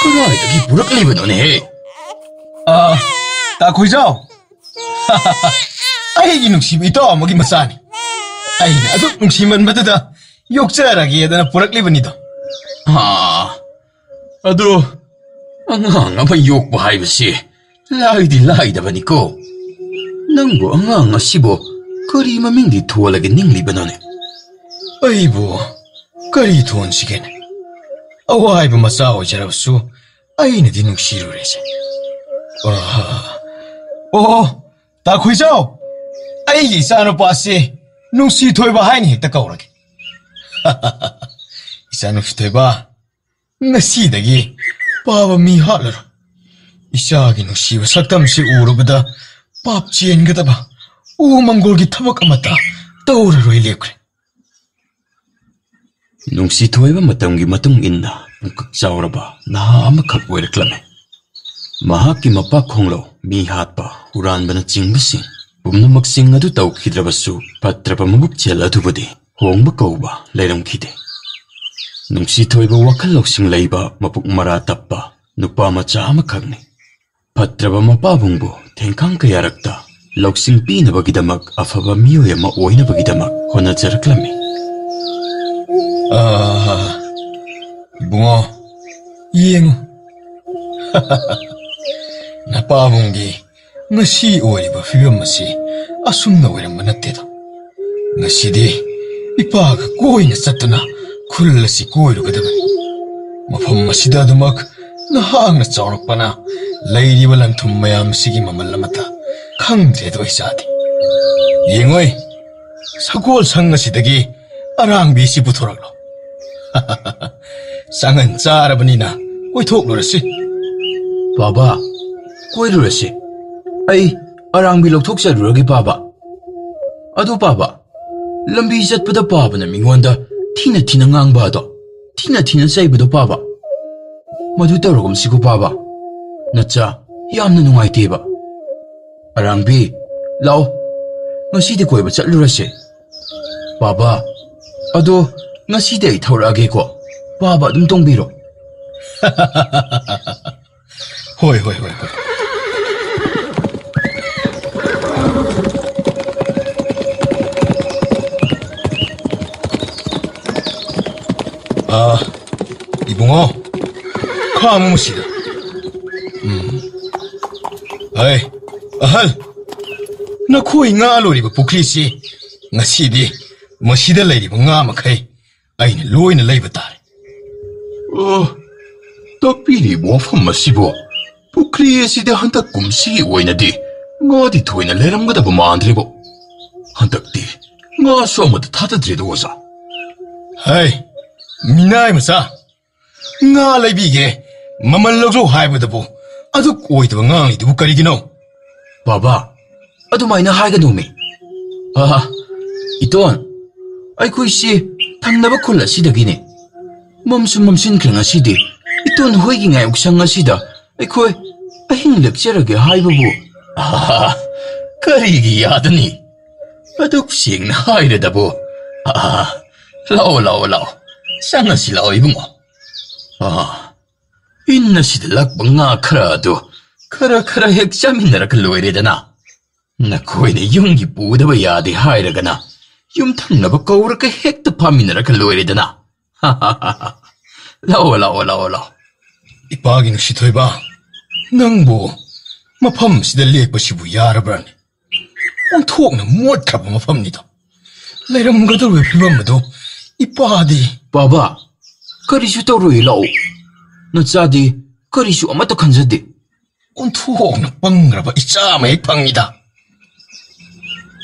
ꯀꯗꯥꯏꯗꯒꯤ ꯄꯨꯔꯛꯂꯤꯕꯅꯣꯅꯦꯍꯦ? ꯑꯥ, ꯇꯥ ꯈꯣꯏꯖꯥꯎ꯫ ꯑꯩꯒꯤ ꯅꯨꯡꯁꯤꯕ ꯏꯇꯥꯎ ꯑꯃꯒꯤ ꯃꯆꯥꯅꯤ꯫ ꯑꯩꯅ ꯑꯗꯨꯛ ꯅꯨꯡꯁꯤꯃꯟꯕꯗꯨꯗ ꯌꯣꯛꯆꯔꯒꯦꯗꯅ ꯄꯨꯔꯛꯂꯤꯕꯅꯤꯗꯣ꯫ ꯑꯥ, ꯑꯗꯨ ꯑꯉꯥꯡ ꯑꯃ ꯌꯣꯛꯄ ꯍꯥꯏꯕꯁꯤ ꯂꯥꯏꯗꯤ ꯂꯥꯏꯗꯕꯅꯤꯀꯣ꯫ ꯅꯪꯕꯨ ꯑꯉꯥꯡ ꯑꯁꯤꯕꯨ ꯀꯔꯤ ꯃꯃꯤꯡꯗꯤ ꯊꯣꯜꯂꯒꯦ ꯅꯤꯡꯂꯤꯕꯅꯣꯅꯦ? ꯑꯩꯕꯨ ꯀꯔꯤ ꯊꯣꯟꯁꯤꯒꯦꯅꯦ? ꯑꯋꯥꯏꯕ ꯃꯆꯥ ꯑꯣꯏꯖꯔꯕꯁꯨ ꯑꯩꯅꯗꯤ ꯅꯨꯡꯁꯤꯔꯨꯔꯦꯁꯦ꯫ ꯑꯥ, ꯑꯣ, ꯇꯥ ꯈꯣꯏꯖꯥꯎ, ꯑꯩꯒꯤ ꯏꯆꯥꯅꯨꯄꯥꯁꯦ ꯅꯨꯡꯁꯤ ꯊꯣꯏꯕ ꯍꯥꯏꯅ ꯍꯦꯛꯇ ꯀꯧꯔꯒꯦ꯫ ꯏꯆꯥ ꯅꯨꯡꯁꯤ ꯊꯣꯏꯕ, ꯉꯁꯤꯗꯒꯤ ꯄꯥꯕ ꯃꯤ ꯍꯥꯠꯂꯔꯣꯏ꯫ ꯏꯆꯥꯒꯤ ꯅꯨꯡꯁꯤꯕ ꯁꯛꯇꯝꯁꯤ ꯎꯔꯨꯕꯗ ꯄꯥꯞ ꯆꯦꯟꯒꯗꯕ ꯎ ꯃꯪꯒꯣꯜꯒꯤ ꯊꯕꯛ ꯑꯃꯠꯇ ꯇꯧꯔꯔꯣꯏ ꯂꯦꯞꯈ꯭ꯔꯦ꯫ ꯅꯨꯡꯁꯤ ꯊꯣꯏꯕ ꯃꯇꯝꯒꯤ ꯃꯇꯨꯡ ꯏꯟꯅ ꯄꯨꯡꯀꯛ ꯆꯥꯎꯔꯕ ꯅꯍꯥ ꯑꯃꯈꯛ ꯑꯣꯏꯔꯛꯂꯝꯃꯤ꯫ ꯃꯍꯥꯛꯀꯤ ꯃꯄꯥ ꯈꯣꯡꯂꯧ, ꯃꯤ ꯍꯥꯠꯄ, ꯍꯨꯔꯥꯟꯕꯅꯆꯤꯡꯕꯁꯤꯡ ꯄꯨꯝꯅꯃꯛꯁꯤꯡ ꯑꯗꯨ ꯇꯧꯈꯤꯗ꯭ꯔꯕꯁꯨ ꯐꯠꯇ꯭ꯔꯕ ꯃꯕꯨꯛꯆꯦꯜ ꯑꯗꯨꯕꯨꯗꯤ ꯍꯣꯡꯕ ꯀꯧꯕ ꯂꯩꯔꯝꯈꯤꯗꯦ꯫ ꯅꯨꯡꯁꯤ ꯊꯣꯏꯕ ꯋꯥꯈꯜ ꯂꯧꯁꯤꯡ ꯂꯩꯕ ꯃꯄꯨꯛ ꯃꯔꯥ ꯇꯞꯄ ꯅꯨꯄꯥ ꯃꯆꯥ ꯑꯃꯈꯛꯅꯤ꯫ ꯐꯠꯇ꯭ꯔꯕ ꯃꯄꯥꯕꯨꯡꯕꯨ ꯊꯦꯡꯈꯥꯡ ꯀꯌꯥꯔꯛꯇ ꯂꯧꯁꯤꯡ ꯄꯤꯅꯕꯒꯤꯗꯃꯛ ꯑꯐꯕ ꯃꯤꯑꯣꯏ ꯑꯃ ꯑꯣꯏꯅꯕꯒꯤꯗꯃꯛ ꯍꯣꯠꯅꯖꯔꯛꯂꯝꯃꯤ꯫ ꯑꯥ, ꯏꯕꯨꯡꯉꯣ, ꯌꯦꯡꯉꯨ꯫ ꯅꯄꯥꯕꯨꯡꯒꯤ ꯉꯁꯤ ꯑꯣꯏꯔꯤꯕ ꯐꯤꯕꯝ ꯑꯁꯤ ꯑꯁꯨꯝꯅ ꯑꯣꯏꯔꯝꯕ ꯅꯠꯇꯦꯗꯣ꯫ ꯉꯁꯤꯗꯤ ꯏꯄꯥꯒ ꯀꯣꯏꯅ ꯆꯠꯇꯨꯅ ꯈꯨꯜ ꯑꯁꯤ ꯀꯣꯏꯔꯨꯒꯗꯕꯅꯤ꯫ ꯃꯐꯝ ꯑꯁꯤꯗ ꯑꯗꯨꯃꯛ ꯅꯍꯥꯛꯅ ꯆꯥꯎꯔꯛꯄꯅ ꯂꯩꯔꯤꯕ ꯂꯟꯊꯨꯝ ꯃꯌꯥꯝ ꯑꯁꯤꯒꯤ ꯃꯃꯜ ꯑꯃꯠꯇ ꯈꯪꯗ꯭ꯔꯦꯗꯣ ꯏꯆꯥꯗꯤ꯫ ꯌꯦꯡꯉꯣꯏ, ꯁꯒꯣꯜ ꯁꯪ ꯑꯁꯤꯗꯒꯤ ꯑꯔꯥꯡꯕꯤꯁꯤ ꯄꯨꯊꯣꯔꯛꯂꯣ꯫ ꯆꯥꯉꯟ ꯆꯥꯔꯕꯅꯤꯅ ꯀꯣꯏꯊꯣꯛꯂꯨꯔꯁꯤ꯫ ꯄꯥꯕ, ꯀꯣꯏꯔꯨꯔꯁꯤ꯫ ꯑꯩ ꯑꯔꯥꯡꯕꯤ ꯂꯧꯊꯣꯛꯆꯔꯨꯔꯒꯦ ꯄꯥꯕ꯫ ꯑꯗꯨ ꯄꯥꯕ, ꯂꯝꯕꯤ ꯆꯠꯄꯗ ꯄꯥꯕꯅ ꯃꯤꯉꯣꯟꯗ ꯊꯤꯅ ꯊꯤꯅ ꯉꯥꯡꯕ ꯑꯗꯣ, ꯊꯤꯅ ꯊꯤꯅ ꯆꯩꯕꯗꯣ ꯄꯥꯕ, ꯃꯗꯨ ꯇꯧꯔꯒꯨꯝꯁꯤꯀꯣ ꯄꯥꯕ꯫ ꯅꯆꯥ, ꯌꯥꯝꯅ ꯅꯨꯡꯉꯥꯏꯇꯦꯕ꯫ ꯑꯔꯥꯡꯕꯤ, ꯂꯥꯛꯑꯣ, ꯉꯁꯤꯗꯤ ꯀꯣꯏꯕ ꯆꯠꯂꯨꯔꯁꯦ꯫ ꯄꯥꯕ, ꯑꯗꯣ ꯉꯁꯤꯗꯤ ꯑꯩ ꯊꯧꯔꯛꯑꯒꯦꯀꯣ꯫ ꯑꯄꯥꯕ ꯑꯗꯨꯝ ꯇꯣꯡꯕꯤꯔꯣ꯫ ꯍꯣꯏ, ꯍꯣꯏ, ꯍꯣꯏ, ꯍꯣꯏ꯫ ꯑꯥ, ꯏꯕꯨꯡꯉꯣ, ꯈꯥꯝꯃꯨ ꯃꯁꯤꯗ꯫ ꯎꯝ꯫ ꯍꯩ, ꯑꯍꯜ, ꯅꯈꯣꯏ ꯉꯥ ꯂꯣꯏꯔꯤꯕ ꯄꯨꯈ꯭ꯔꯤꯁꯤ ꯉꯁꯤꯗꯤ ꯃꯁꯤꯗ ꯂꯩꯔꯤꯕ ꯉꯥ ꯃꯈꯩ ꯑꯩꯅ ꯂꯣꯏꯅ ꯂꯩꯕ ꯇꯥꯔꯦ꯫ ꯑꯣ, ꯇꯥꯛꯄꯤꯔꯤꯕ ꯋꯥꯐꯝ ꯑꯁꯤꯕꯨ ꯄꯨꯈ꯭ꯔꯤ ꯑꯁꯤꯗ ꯍꯟꯗꯛ ꯀꯨꯝꯁꯤꯒꯤ ꯑꯣꯏꯅꯗꯤ ꯉꯥꯗꯤ ꯊꯣꯏꯅ ꯂꯩꯔꯝꯒꯗꯕ ꯃꯥꯟꯗ꯭ꯔꯦꯕꯣ꯫ ꯍꯟꯗꯛꯇꯤ ꯉꯥꯁꯨ ꯑꯃꯠꯇ ꯊꯥꯗꯗ꯭ꯔꯦꯗ, ꯑꯣꯖꯥ꯫ ꯍꯩ, ꯃꯤꯅꯥꯏ ꯃꯆꯥ, ꯉꯥ ꯂꯩꯕꯤꯒꯦ, ꯃꯃꯜ ꯂꯧꯖꯧ ꯍꯥꯏꯕꯗꯕꯨ ꯑꯗꯨꯛ ꯑꯣꯏꯗꯕ ꯉꯥꯡꯂꯤꯗꯨꯕꯨ ꯀꯔꯤꯒꯤꯅꯣ? ꯕꯥꯕꯥ, ꯑꯗꯨꯃꯥꯏꯅ ꯍꯥꯏꯒꯅꯨꯃꯤ꯫ ꯑꯍꯥ, ꯏꯇꯣꯟ, ꯑꯩꯈꯣꯏꯁꯤ ꯊꯪꯅꯕ ꯈꯨꯜ ꯑꯁꯤꯗꯒꯤꯅꯦ꯫ ꯃꯝꯁꯨ ꯃꯝꯁꯤꯟꯈ꯭ꯔꯦ ꯉꯁꯤꯗꯤ꯫ ꯏꯇꯣꯟ ꯍꯣꯏꯒꯤ ꯉꯥꯌꯣꯛꯁꯪ ꯑꯁꯤꯗ ꯑꯩꯈꯣꯏ ꯑꯍꯤꯡ ꯂꯦꯛꯆꯔꯒꯦ ꯍꯥꯏꯕꯕꯨ꯫ ꯑꯍꯥ, ꯀꯔꯤꯒꯤ ꯌꯥꯗꯅꯤ? ꯑꯗꯨꯛ ꯁꯦꯡꯅ ꯍꯥꯏꯔꯗꯕꯨ꯫ ꯑꯍꯥ, ꯂꯥꯛꯑꯣ, ꯂꯥꯛꯑꯣ, ꯂꯥꯛꯑꯣ꯫ ꯆꯪꯉꯁꯤ ꯂꯥꯛꯑꯣ, ꯏꯕꯨꯡꯉꯣ꯫ ꯑꯥ, ꯏꯟ ꯑꯁꯤꯗ ꯂꯛꯄ ꯉꯥ ꯈꯔ ꯑꯗꯨ ꯈꯔ ꯈꯔ ꯍꯦꯛ ꯆꯥꯃꯤꯟꯅꯔꯒ ꯂꯣꯏꯔꯦꯗꯅ꯫ ꯅꯈꯣꯏꯅ ꯌꯨꯝꯒꯤ ꯄꯨꯗꯕ ꯌꯥꯗꯦ ꯍꯥꯏꯔꯒꯅ ꯌꯨꯝꯊꯪꯅꯕ ꯀꯧꯔꯒ ꯍꯦꯛꯇ ꯐꯥꯃꯤꯟꯅꯔꯒ ꯂꯣꯏꯔꯦꯗꯅ꯫ ꯂꯥꯛꯑꯣ, ꯂꯥꯛꯑꯣ, ꯂꯥꯛꯑꯣ, ꯂꯥꯛꯑꯣ꯫ ꯏꯄꯥꯒꯤ ꯅꯨꯡꯁꯤꯊꯣꯏꯕ, ꯅꯪꯕꯨ ꯃꯐꯝꯁꯤꯗ ꯂꯦꯛꯄꯁꯤꯕꯨ ꯌꯥꯔꯕ꯭ꯔꯥꯅꯦ? ꯑꯣꯟꯊꯣꯛꯅ ꯃꯣꯠꯈ꯭ꯔꯕ ꯃꯐꯝꯅꯤꯗꯣ꯫ ꯂꯩꯔꯝꯒꯗꯧꯔꯤꯕ ꯐꯤꯕꯝ ꯑꯗꯣ ꯏꯄꯥꯗꯤ꯫ ꯕꯥꯕꯥ, ꯀꯔꯤꯁꯨ ꯇꯧꯔꯣꯏ, ꯂꯥꯛꯑꯣ꯫ ꯅꯆꯥꯗꯤ ꯀꯔꯤꯁꯨ ꯑꯃꯠꯇ ꯈꯟꯖꯗꯦ꯫ ꯑꯣꯟꯊꯣꯛꯅ ꯄꯪꯈ꯭ꯔꯕ ꯏꯆꯥ ꯑꯃ ꯍꯦꯛ ꯐꯪꯉꯤꯗ꯫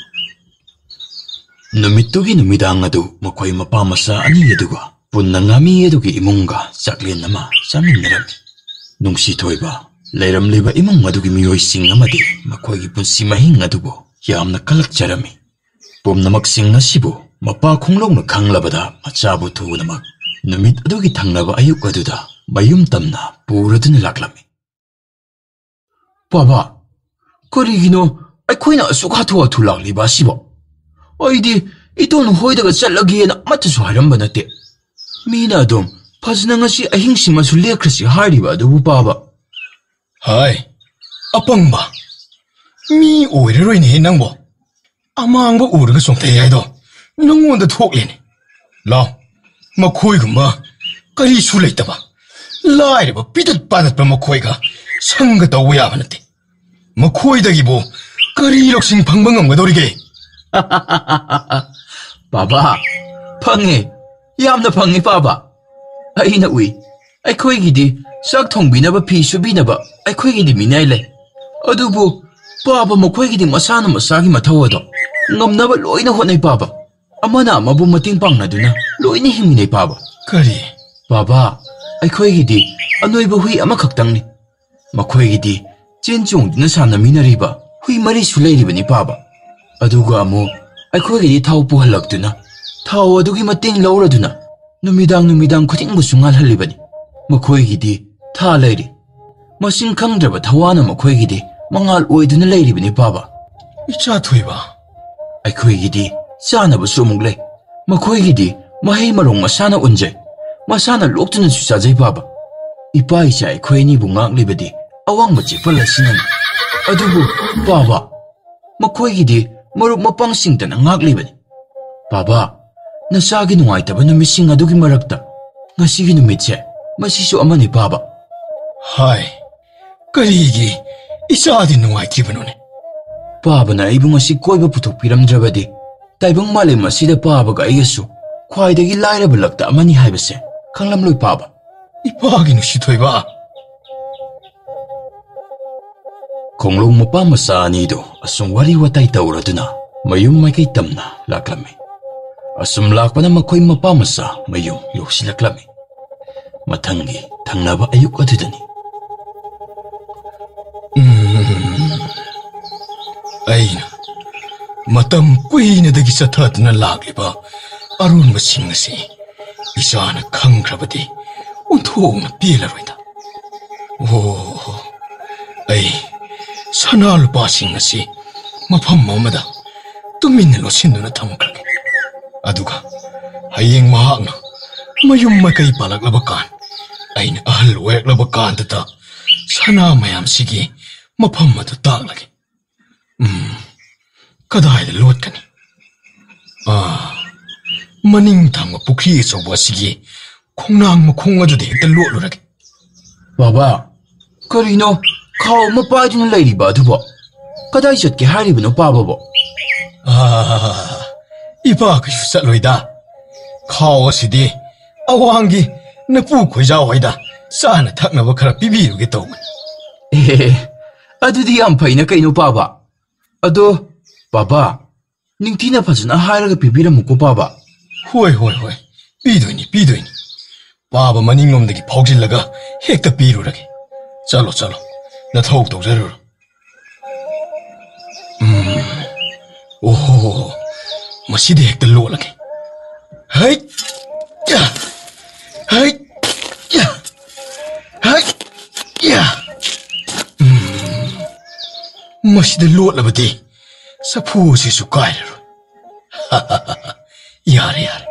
ꯅꯨꯃꯤꯠꯇꯨꯒꯤ ꯅꯨꯃꯤꯗꯥꯡ ꯑꯗꯨ ꯃꯈꯣꯏ ꯃꯄꯥ ꯃꯆꯥ ꯑꯅꯤ ꯑꯗꯨꯒ ꯄꯨꯟꯅ ꯉꯥꯃꯤ ꯑꯗꯨꯒꯤ ꯏꯃꯨꯡꯒ ꯆꯥꯛꯂꯦꯟ ꯑꯃ ꯆꯥꯃꯤꯟꯅꯔꯝꯃꯤ꯫ ꯅꯨꯡꯁꯤꯊꯣꯏꯕ, ꯂꯩꯔꯝꯂꯤꯕ ꯏꯃꯨꯡ ꯑꯗꯨꯒꯤ ꯃꯤꯑꯣꯏꯁꯤꯡ ꯑꯃꯗꯤ ꯃꯈꯣꯏꯒꯤ ꯄꯨꯟꯁꯤ ꯃꯍꯤꯡ ꯑꯗꯨꯕꯨ ꯌꯥꯝꯅ ꯀꯜꯂꯛꯆꯔꯝꯃꯤ꯫ ꯄꯨꯝꯅꯃꯛꯁꯤꯡ ꯑꯁꯤꯕꯨ ꯃꯄꯥ ꯈꯣꯡꯂꯧꯅ ꯈꯪꯂꯕꯗ ꯃꯆꯥꯕꯨ ꯊꯨꯅꯃꯛ ꯅꯨꯃꯤꯠ ꯑꯗꯨꯒꯤ ꯊꯪꯅꯕ ꯑꯌꯨꯛ ꯑꯗꯨꯗ ꯃꯌꯨꯝ ꯇꯝꯅ ꯄꯨꯔꯗꯨꯅ ꯂꯥꯛꯂꯝꯃꯤ꯫ ꯕꯥꯕꯥ, ꯀꯔꯤꯒꯤꯅꯣ ꯑꯩꯈꯣꯏꯅ ꯑꯁꯨꯛ ꯍꯥꯊꯨ ꯍꯥꯊꯨ ꯂꯥꯛꯂꯤꯕ ꯑꯁꯤꯕꯣ? ꯑꯩꯗꯤ ꯏꯇꯣꯟ ꯍꯣꯏꯗꯒ ꯆꯠꯂꯒꯦꯅ ꯑꯃꯠꯇꯁꯨ ꯍꯥꯏꯔꯝꯕ ꯅꯠꯇꯦ꯫ ꯃꯤꯅ ꯑꯗꯨꯝ ꯐꯖꯅ ꯉꯁꯤ ꯑꯍꯤꯡꯁꯤꯃꯁꯨ ꯂꯦꯛꯈ꯭ꯔꯁꯤ ꯍꯥꯏꯔꯤꯕ ꯑꯗꯨꯕꯨ ꯄꯥꯕ꯫ ꯍꯥꯏ, ꯑꯄꯪꯕ, ꯃꯤ ꯑꯣꯏꯔꯔꯣꯏꯅꯦꯍꯦ ꯅꯪꯕꯣ꯫ ꯑꯃꯥꯡꯕ ꯎꯔꯒ ꯆꯣꯡꯊꯩ ꯍꯥꯏꯗꯣ ꯅꯪꯉꯣꯟꯗ ꯊꯣꯛꯂꯦꯅꯦ꯫ ꯂꯥꯎ, ꯃꯈꯣꯏꯒꯨꯝꯕ ꯀꯔꯤꯁꯨ ꯂꯩꯇꯕ, ꯂꯥꯏꯔꯕ ꯄꯤꯇꯠ ꯄꯥꯇꯠꯄ ꯃꯈꯣꯏꯒ ꯁꯪꯒ ꯇꯧꯕ ꯌꯥꯕ ꯅꯠꯇꯦ꯫ ꯃꯈꯣꯏꯗꯒꯤꯕꯨ ꯀꯔꯤ ꯂꯧꯁꯤꯡ ꯐꯪꯕ ꯉꯝꯒꯗꯧꯔꯤꯒꯦ? ꯄꯥꯕ, ꯐꯪꯉꯦ, ꯌꯥꯝꯅ ꯐꯪꯉꯦ ꯄꯥꯕ꯫ ꯑꯩꯅ ꯎꯏ, ꯑꯩꯈꯣꯏꯒꯤꯗꯤ ꯆꯥꯛ ꯊꯣꯡꯕꯤꯅꯕ, ꯐꯤ ꯁꯨꯕꯤꯅꯕ ꯑꯩꯈꯣꯏꯒꯤꯗꯤ ꯃꯤꯅꯥꯏ ꯂꯩ꯫ ꯑꯗꯨꯕꯨ ꯄꯥꯕ ꯃꯈꯣꯏꯒꯤꯗꯤ ꯃꯁꯥꯅ ꯃꯁꯥꯒꯤ ꯃꯊꯧ ꯑꯗꯣ ꯉꯝꯅꯕ ꯂꯣꯏꯅ ꯍꯣꯠꯅꯩ ꯄꯥꯕ꯫ ꯑꯃꯅ ꯑꯃꯕꯨ ꯃꯇꯦꯡ ꯄꯥꯡꯅꯗꯨꯅ ꯂꯣꯏꯅ ꯍꯤꯡꯃꯤꯟꯅꯩ ꯄꯥꯕ꯫ ꯀꯔꯤ? ꯄꯥꯕ, ꯑꯩꯈꯣꯏꯒꯤꯗꯤ ꯑꯅꯣꯏꯕ ꯍꯨꯏ ꯑꯃꯈꯛꯇꯪꯅꯤ꯫ ꯃꯈꯣꯏꯒꯤꯗꯤ ꯆꯦꯟ ꯆꯣꯡꯗꯨꯅ ꯁꯥꯟꯅꯃꯤꯟꯅꯔꯤꯕ ꯍꯨꯏ ꯃꯔꯤꯁꯨ ꯂꯩꯔꯤꯕꯅꯤ ꯄꯥꯕ꯫ ꯑꯗꯨꯒ ꯑꯃꯨꯛ ꯑꯩꯈꯣꯏꯒꯤꯗꯤ ꯊꯥꯎ ꯄꯨꯍꯜꯂꯛꯇꯨꯅ ꯊꯥꯎ ꯑꯗꯨꯒꯤ ꯃꯇꯦꯡ ꯂꯧꯔꯗꯨꯅ ꯅꯨꯃꯤꯗꯥꯡ ꯅꯨꯃꯤꯗꯥꯡ ꯈꯨꯗꯤꯡꯕꯨꯁꯨ ꯉꯥꯜꯍꯜꯂꯤꯕꯅꯤ꯫ ꯃꯈꯣꯏꯒꯤꯗꯤ ꯊꯥ ꯂꯩꯔꯤ꯫ ꯃꯁꯤꯡ ꯈꯪꯗ꯭ꯔꯕ ꯊꯋꯥꯅ ꯃꯈꯣꯏꯒꯤꯗꯤ ꯃꯉꯥꯜ ꯑꯣꯏꯗꯨꯅ ꯂꯩꯔꯤꯕꯅꯤ ꯄꯥꯕ꯫ ꯏꯆꯥ ꯊꯣꯏꯕ, ꯑꯩꯈꯣꯏꯒꯤꯗꯤ ꯆꯥꯅꯕꯁꯨ ꯑꯃꯨꯛ ꯂꯩ꯫ ꯃꯈꯣꯏꯒꯤꯗꯤ ꯃꯍꯩ ꯃꯔꯣꯡ ꯃꯁꯥꯅ ꯎꯟꯖꯩ, ꯃꯁꯥꯅ ꯂꯣꯛꯇꯨꯅꯁꯨ ꯆꯥꯖꯩ ꯄꯥꯕ꯫ ꯏꯄꯥ ꯏꯆꯥ ꯑꯩꯈꯣꯏ ꯑꯅꯤꯕꯨ ꯉꯥꯛꯂꯤꯕꯗꯤ ꯑꯋꯥꯡꯕ ꯆꯦꯛꯄꯜ ꯑꯁꯤꯅꯅꯤ꯫ ꯑꯗꯨꯕꯨ ꯄꯥꯕ, ꯃꯈꯣꯏꯒꯤꯗꯤ ꯃꯔꯨꯞ ꯃꯄꯥꯡꯁꯤꯡꯇꯅ ꯉꯥꯛꯂꯤꯕꯅꯤ꯫ ꯄꯥꯕ, ꯅꯆꯥꯒꯤ ꯅꯨꯡꯉꯥꯏꯇꯕ ꯅꯨꯃꯤꯠꯁꯤꯡ ꯑꯗꯨꯒꯤ ꯃꯔꯛꯇ ꯉꯁꯤꯒꯤ ꯅꯨꯃꯤꯠꯁꯦ, ꯃꯁꯤꯁꯨ ꯑꯃꯅꯤ ꯄꯥꯕ꯫ ꯍꯥꯏ, ꯀꯔꯤꯒꯤ ꯏꯆꯥꯗꯤ ꯅꯨꯡꯉꯥꯏꯇ꯭ꯔꯤꯕꯅꯣꯅꯦ? ꯄꯥꯕꯅ ꯑꯩꯕꯨ ꯉꯁꯤ ꯀꯣꯏꯕ ꯄꯨꯊꯣꯛꯄꯤꯔꯝꯗ꯭ꯔꯕꯗꯤ ꯇꯥꯏꯕꯪ ꯃꯥꯂꯦꯝ ꯑꯁꯤꯗ ꯄꯥꯕꯒ ꯑꯩꯒꯁꯨ ꯈ꯭ꯋꯥꯏꯗꯒꯤ ꯂꯥꯏꯔꯕ ꯂꯛꯇ ꯑꯃꯅꯤ ꯍꯥꯏꯕꯁꯦ ꯈꯪꯂꯝꯂꯣꯏ ꯄꯥꯕ꯫ ꯏꯄꯥꯒꯤ ꯅꯨꯡꯁꯤ ꯊꯣꯏꯕ꯫ ꯈꯣꯡꯂꯣꯡ ꯃꯄꯥ ꯃꯆꯥ ꯑꯅꯤꯗꯨ ꯑꯁꯨꯝ ꯋꯥꯔꯤ ꯋꯥꯇꯥꯏ ꯇꯧꯔꯗꯨꯅ ꯃꯌꯨꯝ ꯃꯥꯏꯀꯩ ꯇꯝꯅ ꯂꯥꯛꯂꯝꯃꯤ꯫ ꯑꯁꯨꯝ ꯂꯥꯛꯄꯅ ꯃꯈꯣꯏ ꯃꯄꯥ ꯃꯆꯥ ꯃꯌꯨꯝ ꯌꯧꯁꯤꯜꯂꯛꯂꯝꯃꯤ꯫ ꯃꯊꯪꯒꯤ ꯊꯪꯅꯕ ꯑꯌꯨꯛ ꯑꯗꯨꯗꯅꯤ꯫ ꯎꯝ, ꯑꯩꯅ ꯃꯇꯝ ꯀꯨꯏꯅꯗꯒꯤ ꯆꯠꯊꯗꯨꯅ ꯂꯥꯛꯂꯤꯕ ꯑꯔꯣꯟꯕꯁꯤꯡ ꯑꯁꯤ ꯏꯆꯥꯅ ꯈꯪꯈ꯭ꯔꯕꯗꯤ ꯑꯣꯟꯊꯣꯛꯅ ꯄꯦꯜꯂꯔꯣꯏꯗ꯫ ꯑꯣ, ꯑꯩ ꯁꯅꯥ ꯂꯨꯄꯥꯁꯤꯡ ꯑꯁꯤ ꯃꯐꯝ ꯑꯃꯗ ꯇꯨꯃꯤꯟꯅ ꯂꯣꯠꯁꯤꯟꯗꯨꯅ ꯊꯝꯈ꯭ꯔꯒꯦ꯫ ꯑꯗꯨꯒ ꯍꯌꯦꯡ ꯃꯍꯥꯛꯅ ꯃꯌꯨꯝ ꯃꯀꯩ ꯄꯥꯜꯂꯛꯂꯕ ꯀꯥꯟ, ꯑꯩꯅ ꯑꯍꯜ ꯑꯣꯏꯔꯛꯂꯕ ꯀꯥꯟꯗꯇ ꯁꯅꯥ ꯃꯌꯥꯝꯁꯤꯒꯤ ꯃꯐꯝ ꯑꯗꯨ ꯇꯥꯛꯂꯒꯦ꯫ ꯎꯝ, ꯀꯗꯥꯏꯗ ꯂꯣꯠꯀꯅꯤ? ꯑꯥ, ꯃꯅꯤꯡ ꯊꯪꯕ ꯄꯨꯈ꯭ꯔꯤ ꯑꯆꯧꯕ ꯑꯁꯤꯒꯤ ꯈꯣꯡꯅꯥꯡ ꯃꯈꯣꯡ ꯑꯗꯨꯗ ꯍꯦꯛꯇ ꯂꯣꯠꯂꯨꯔꯒꯦ꯫ ꯕꯥꯕꯥ, ꯀꯔꯤꯅꯣ ꯈꯥꯎ ꯑꯃ ꯄꯥꯏꯗꯨꯅ ꯂꯩꯔꯤꯕ ꯑꯗꯨꯕꯣ? ꯀꯗꯥꯏ ꯆꯠꯀꯦ ꯍꯥꯏꯔꯤꯕꯅꯣ ꯄꯥꯕꯕꯣ? ꯑꯥ, ꯏꯄꯥ ꯀꯩꯁꯨ ꯆꯠꯂꯣꯏꯗ꯫ ꯈꯥꯎ ꯑꯁꯤꯗꯤ ꯑꯋꯥꯡꯒꯤ ꯅꯄꯨ ꯈꯣꯏꯖꯥꯎ ꯍꯣꯏꯗ ꯆꯥꯅ ꯊꯛꯅꯕ ꯈꯔ ꯄꯤꯕꯤꯔꯨꯒꯦ ꯇꯧꯕꯅꯤ꯫ ꯑꯦ, ꯑꯗꯨꯗꯤ ꯌꯥꯝ ꯐꯩꯅ ꯀꯩꯅꯣ ꯄꯥꯕ꯫ ꯑꯗꯣ ꯄꯥꯕ, ꯅꯤꯡꯊꯤꯅ ꯐꯖꯅ ꯍꯥꯏꯔꯒ ꯄꯤꯕꯤꯔꯝꯃꯨꯀꯣ ꯄꯥꯕ꯫ ꯍꯣꯏ, ꯍꯣꯏ, ꯍꯣꯏ, ꯄꯤꯗꯣꯏꯅꯤ, ꯄꯤꯗꯣꯏꯅꯤ꯫ ꯄꯥꯕ ꯃꯅꯤꯡꯂꯣꯝꯗꯒꯤ ꯐꯥꯎꯖꯤꯜꯂꯒ ꯍꯦꯛꯇ ꯄꯤꯔꯨꯔꯒꯦ꯫ ꯆꯠꯂꯣ, ꯆꯠꯂꯣ, ꯅꯊꯧ ꯇꯧꯖꯔꯨꯔꯣ꯫ ꯎꯝ, ꯑꯣꯍꯣ, ꯃꯁꯤꯗꯤ ꯍꯦꯛꯇ ꯂꯣꯠꯂꯒꯦ꯫ ꯍꯩꯠ! ꯌꯥ! ꯍꯩꯠ! ꯌꯥ! ꯍꯩꯠ! ꯌꯥ! ꯎꯝ, ꯃꯁꯤꯗ ꯂꯣꯠꯂꯕꯗꯤ ꯆꯐꯨ ꯑꯁꯤꯁꯨ ꯀꯥꯏꯔꯔꯣꯏ꯫ ꯌꯥꯔꯦ, ꯌꯥꯔꯦ,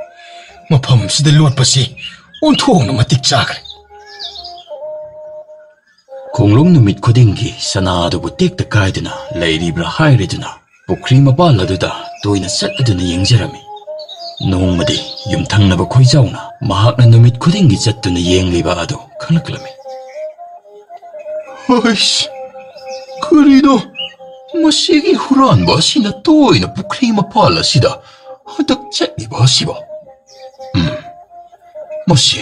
ꯃꯐꯝꯁꯤꯗ ꯂꯣꯠꯄꯁꯤ ꯑꯣꯟꯊꯣꯛꯅ ꯃꯇꯤꯛ ꯆꯥꯈ꯭ꯔꯦ꯫ ꯈꯣꯡꯂꯣꯡ ꯅꯨꯃꯤꯠ ꯈꯨꯗꯤꯡꯒꯤ ꯁꯅꯥ ꯑꯗꯨꯕꯨ ꯇꯦꯛꯇ ꯀꯥꯏꯗꯨꯅ ꯂꯩꯔꯤꯕ꯭ꯔꯥ ꯍꯥꯏꯔꯗꯨꯅ ꯄꯨꯈ꯭ꯔꯤ ꯃꯄꯥꯜ ꯑꯗꯨꯗ ꯇꯣꯏꯅ ꯆꯠꯂꯗꯨꯅ ꯌꯦꯡꯖꯔꯝꯃꯤ꯫ ꯅꯣꯡꯃꯗꯤ ꯌꯨꯝꯊꯪꯅꯕ ꯈꯣꯏꯖꯥꯎꯅ ꯃꯍꯥꯛꯅ ꯅꯨꯃꯤꯠ ꯈꯨꯗꯤꯡꯒꯤ ꯆꯠꯇꯨꯅ ꯌꯦꯡꯂꯤꯕ ꯑꯗꯨ ꯈꯪꯂꯛꯂꯝꯃꯤ꯫ ꯍꯩꯁ, ꯀꯔꯤꯅꯣ? ꯃꯁꯤꯒꯤ ꯍꯨꯔꯥꯟꯕ ꯑꯁꯤꯅ ꯇꯣꯏꯅ ꯄꯨꯈ꯭ꯔꯤ ꯃꯄꯥꯜ ꯑꯁꯤꯗ ꯍꯟꯗꯛ ꯆꯠꯂꯤꯕ ꯑꯁꯤꯕꯣ? ꯎꯝ, ꯃꯁꯤ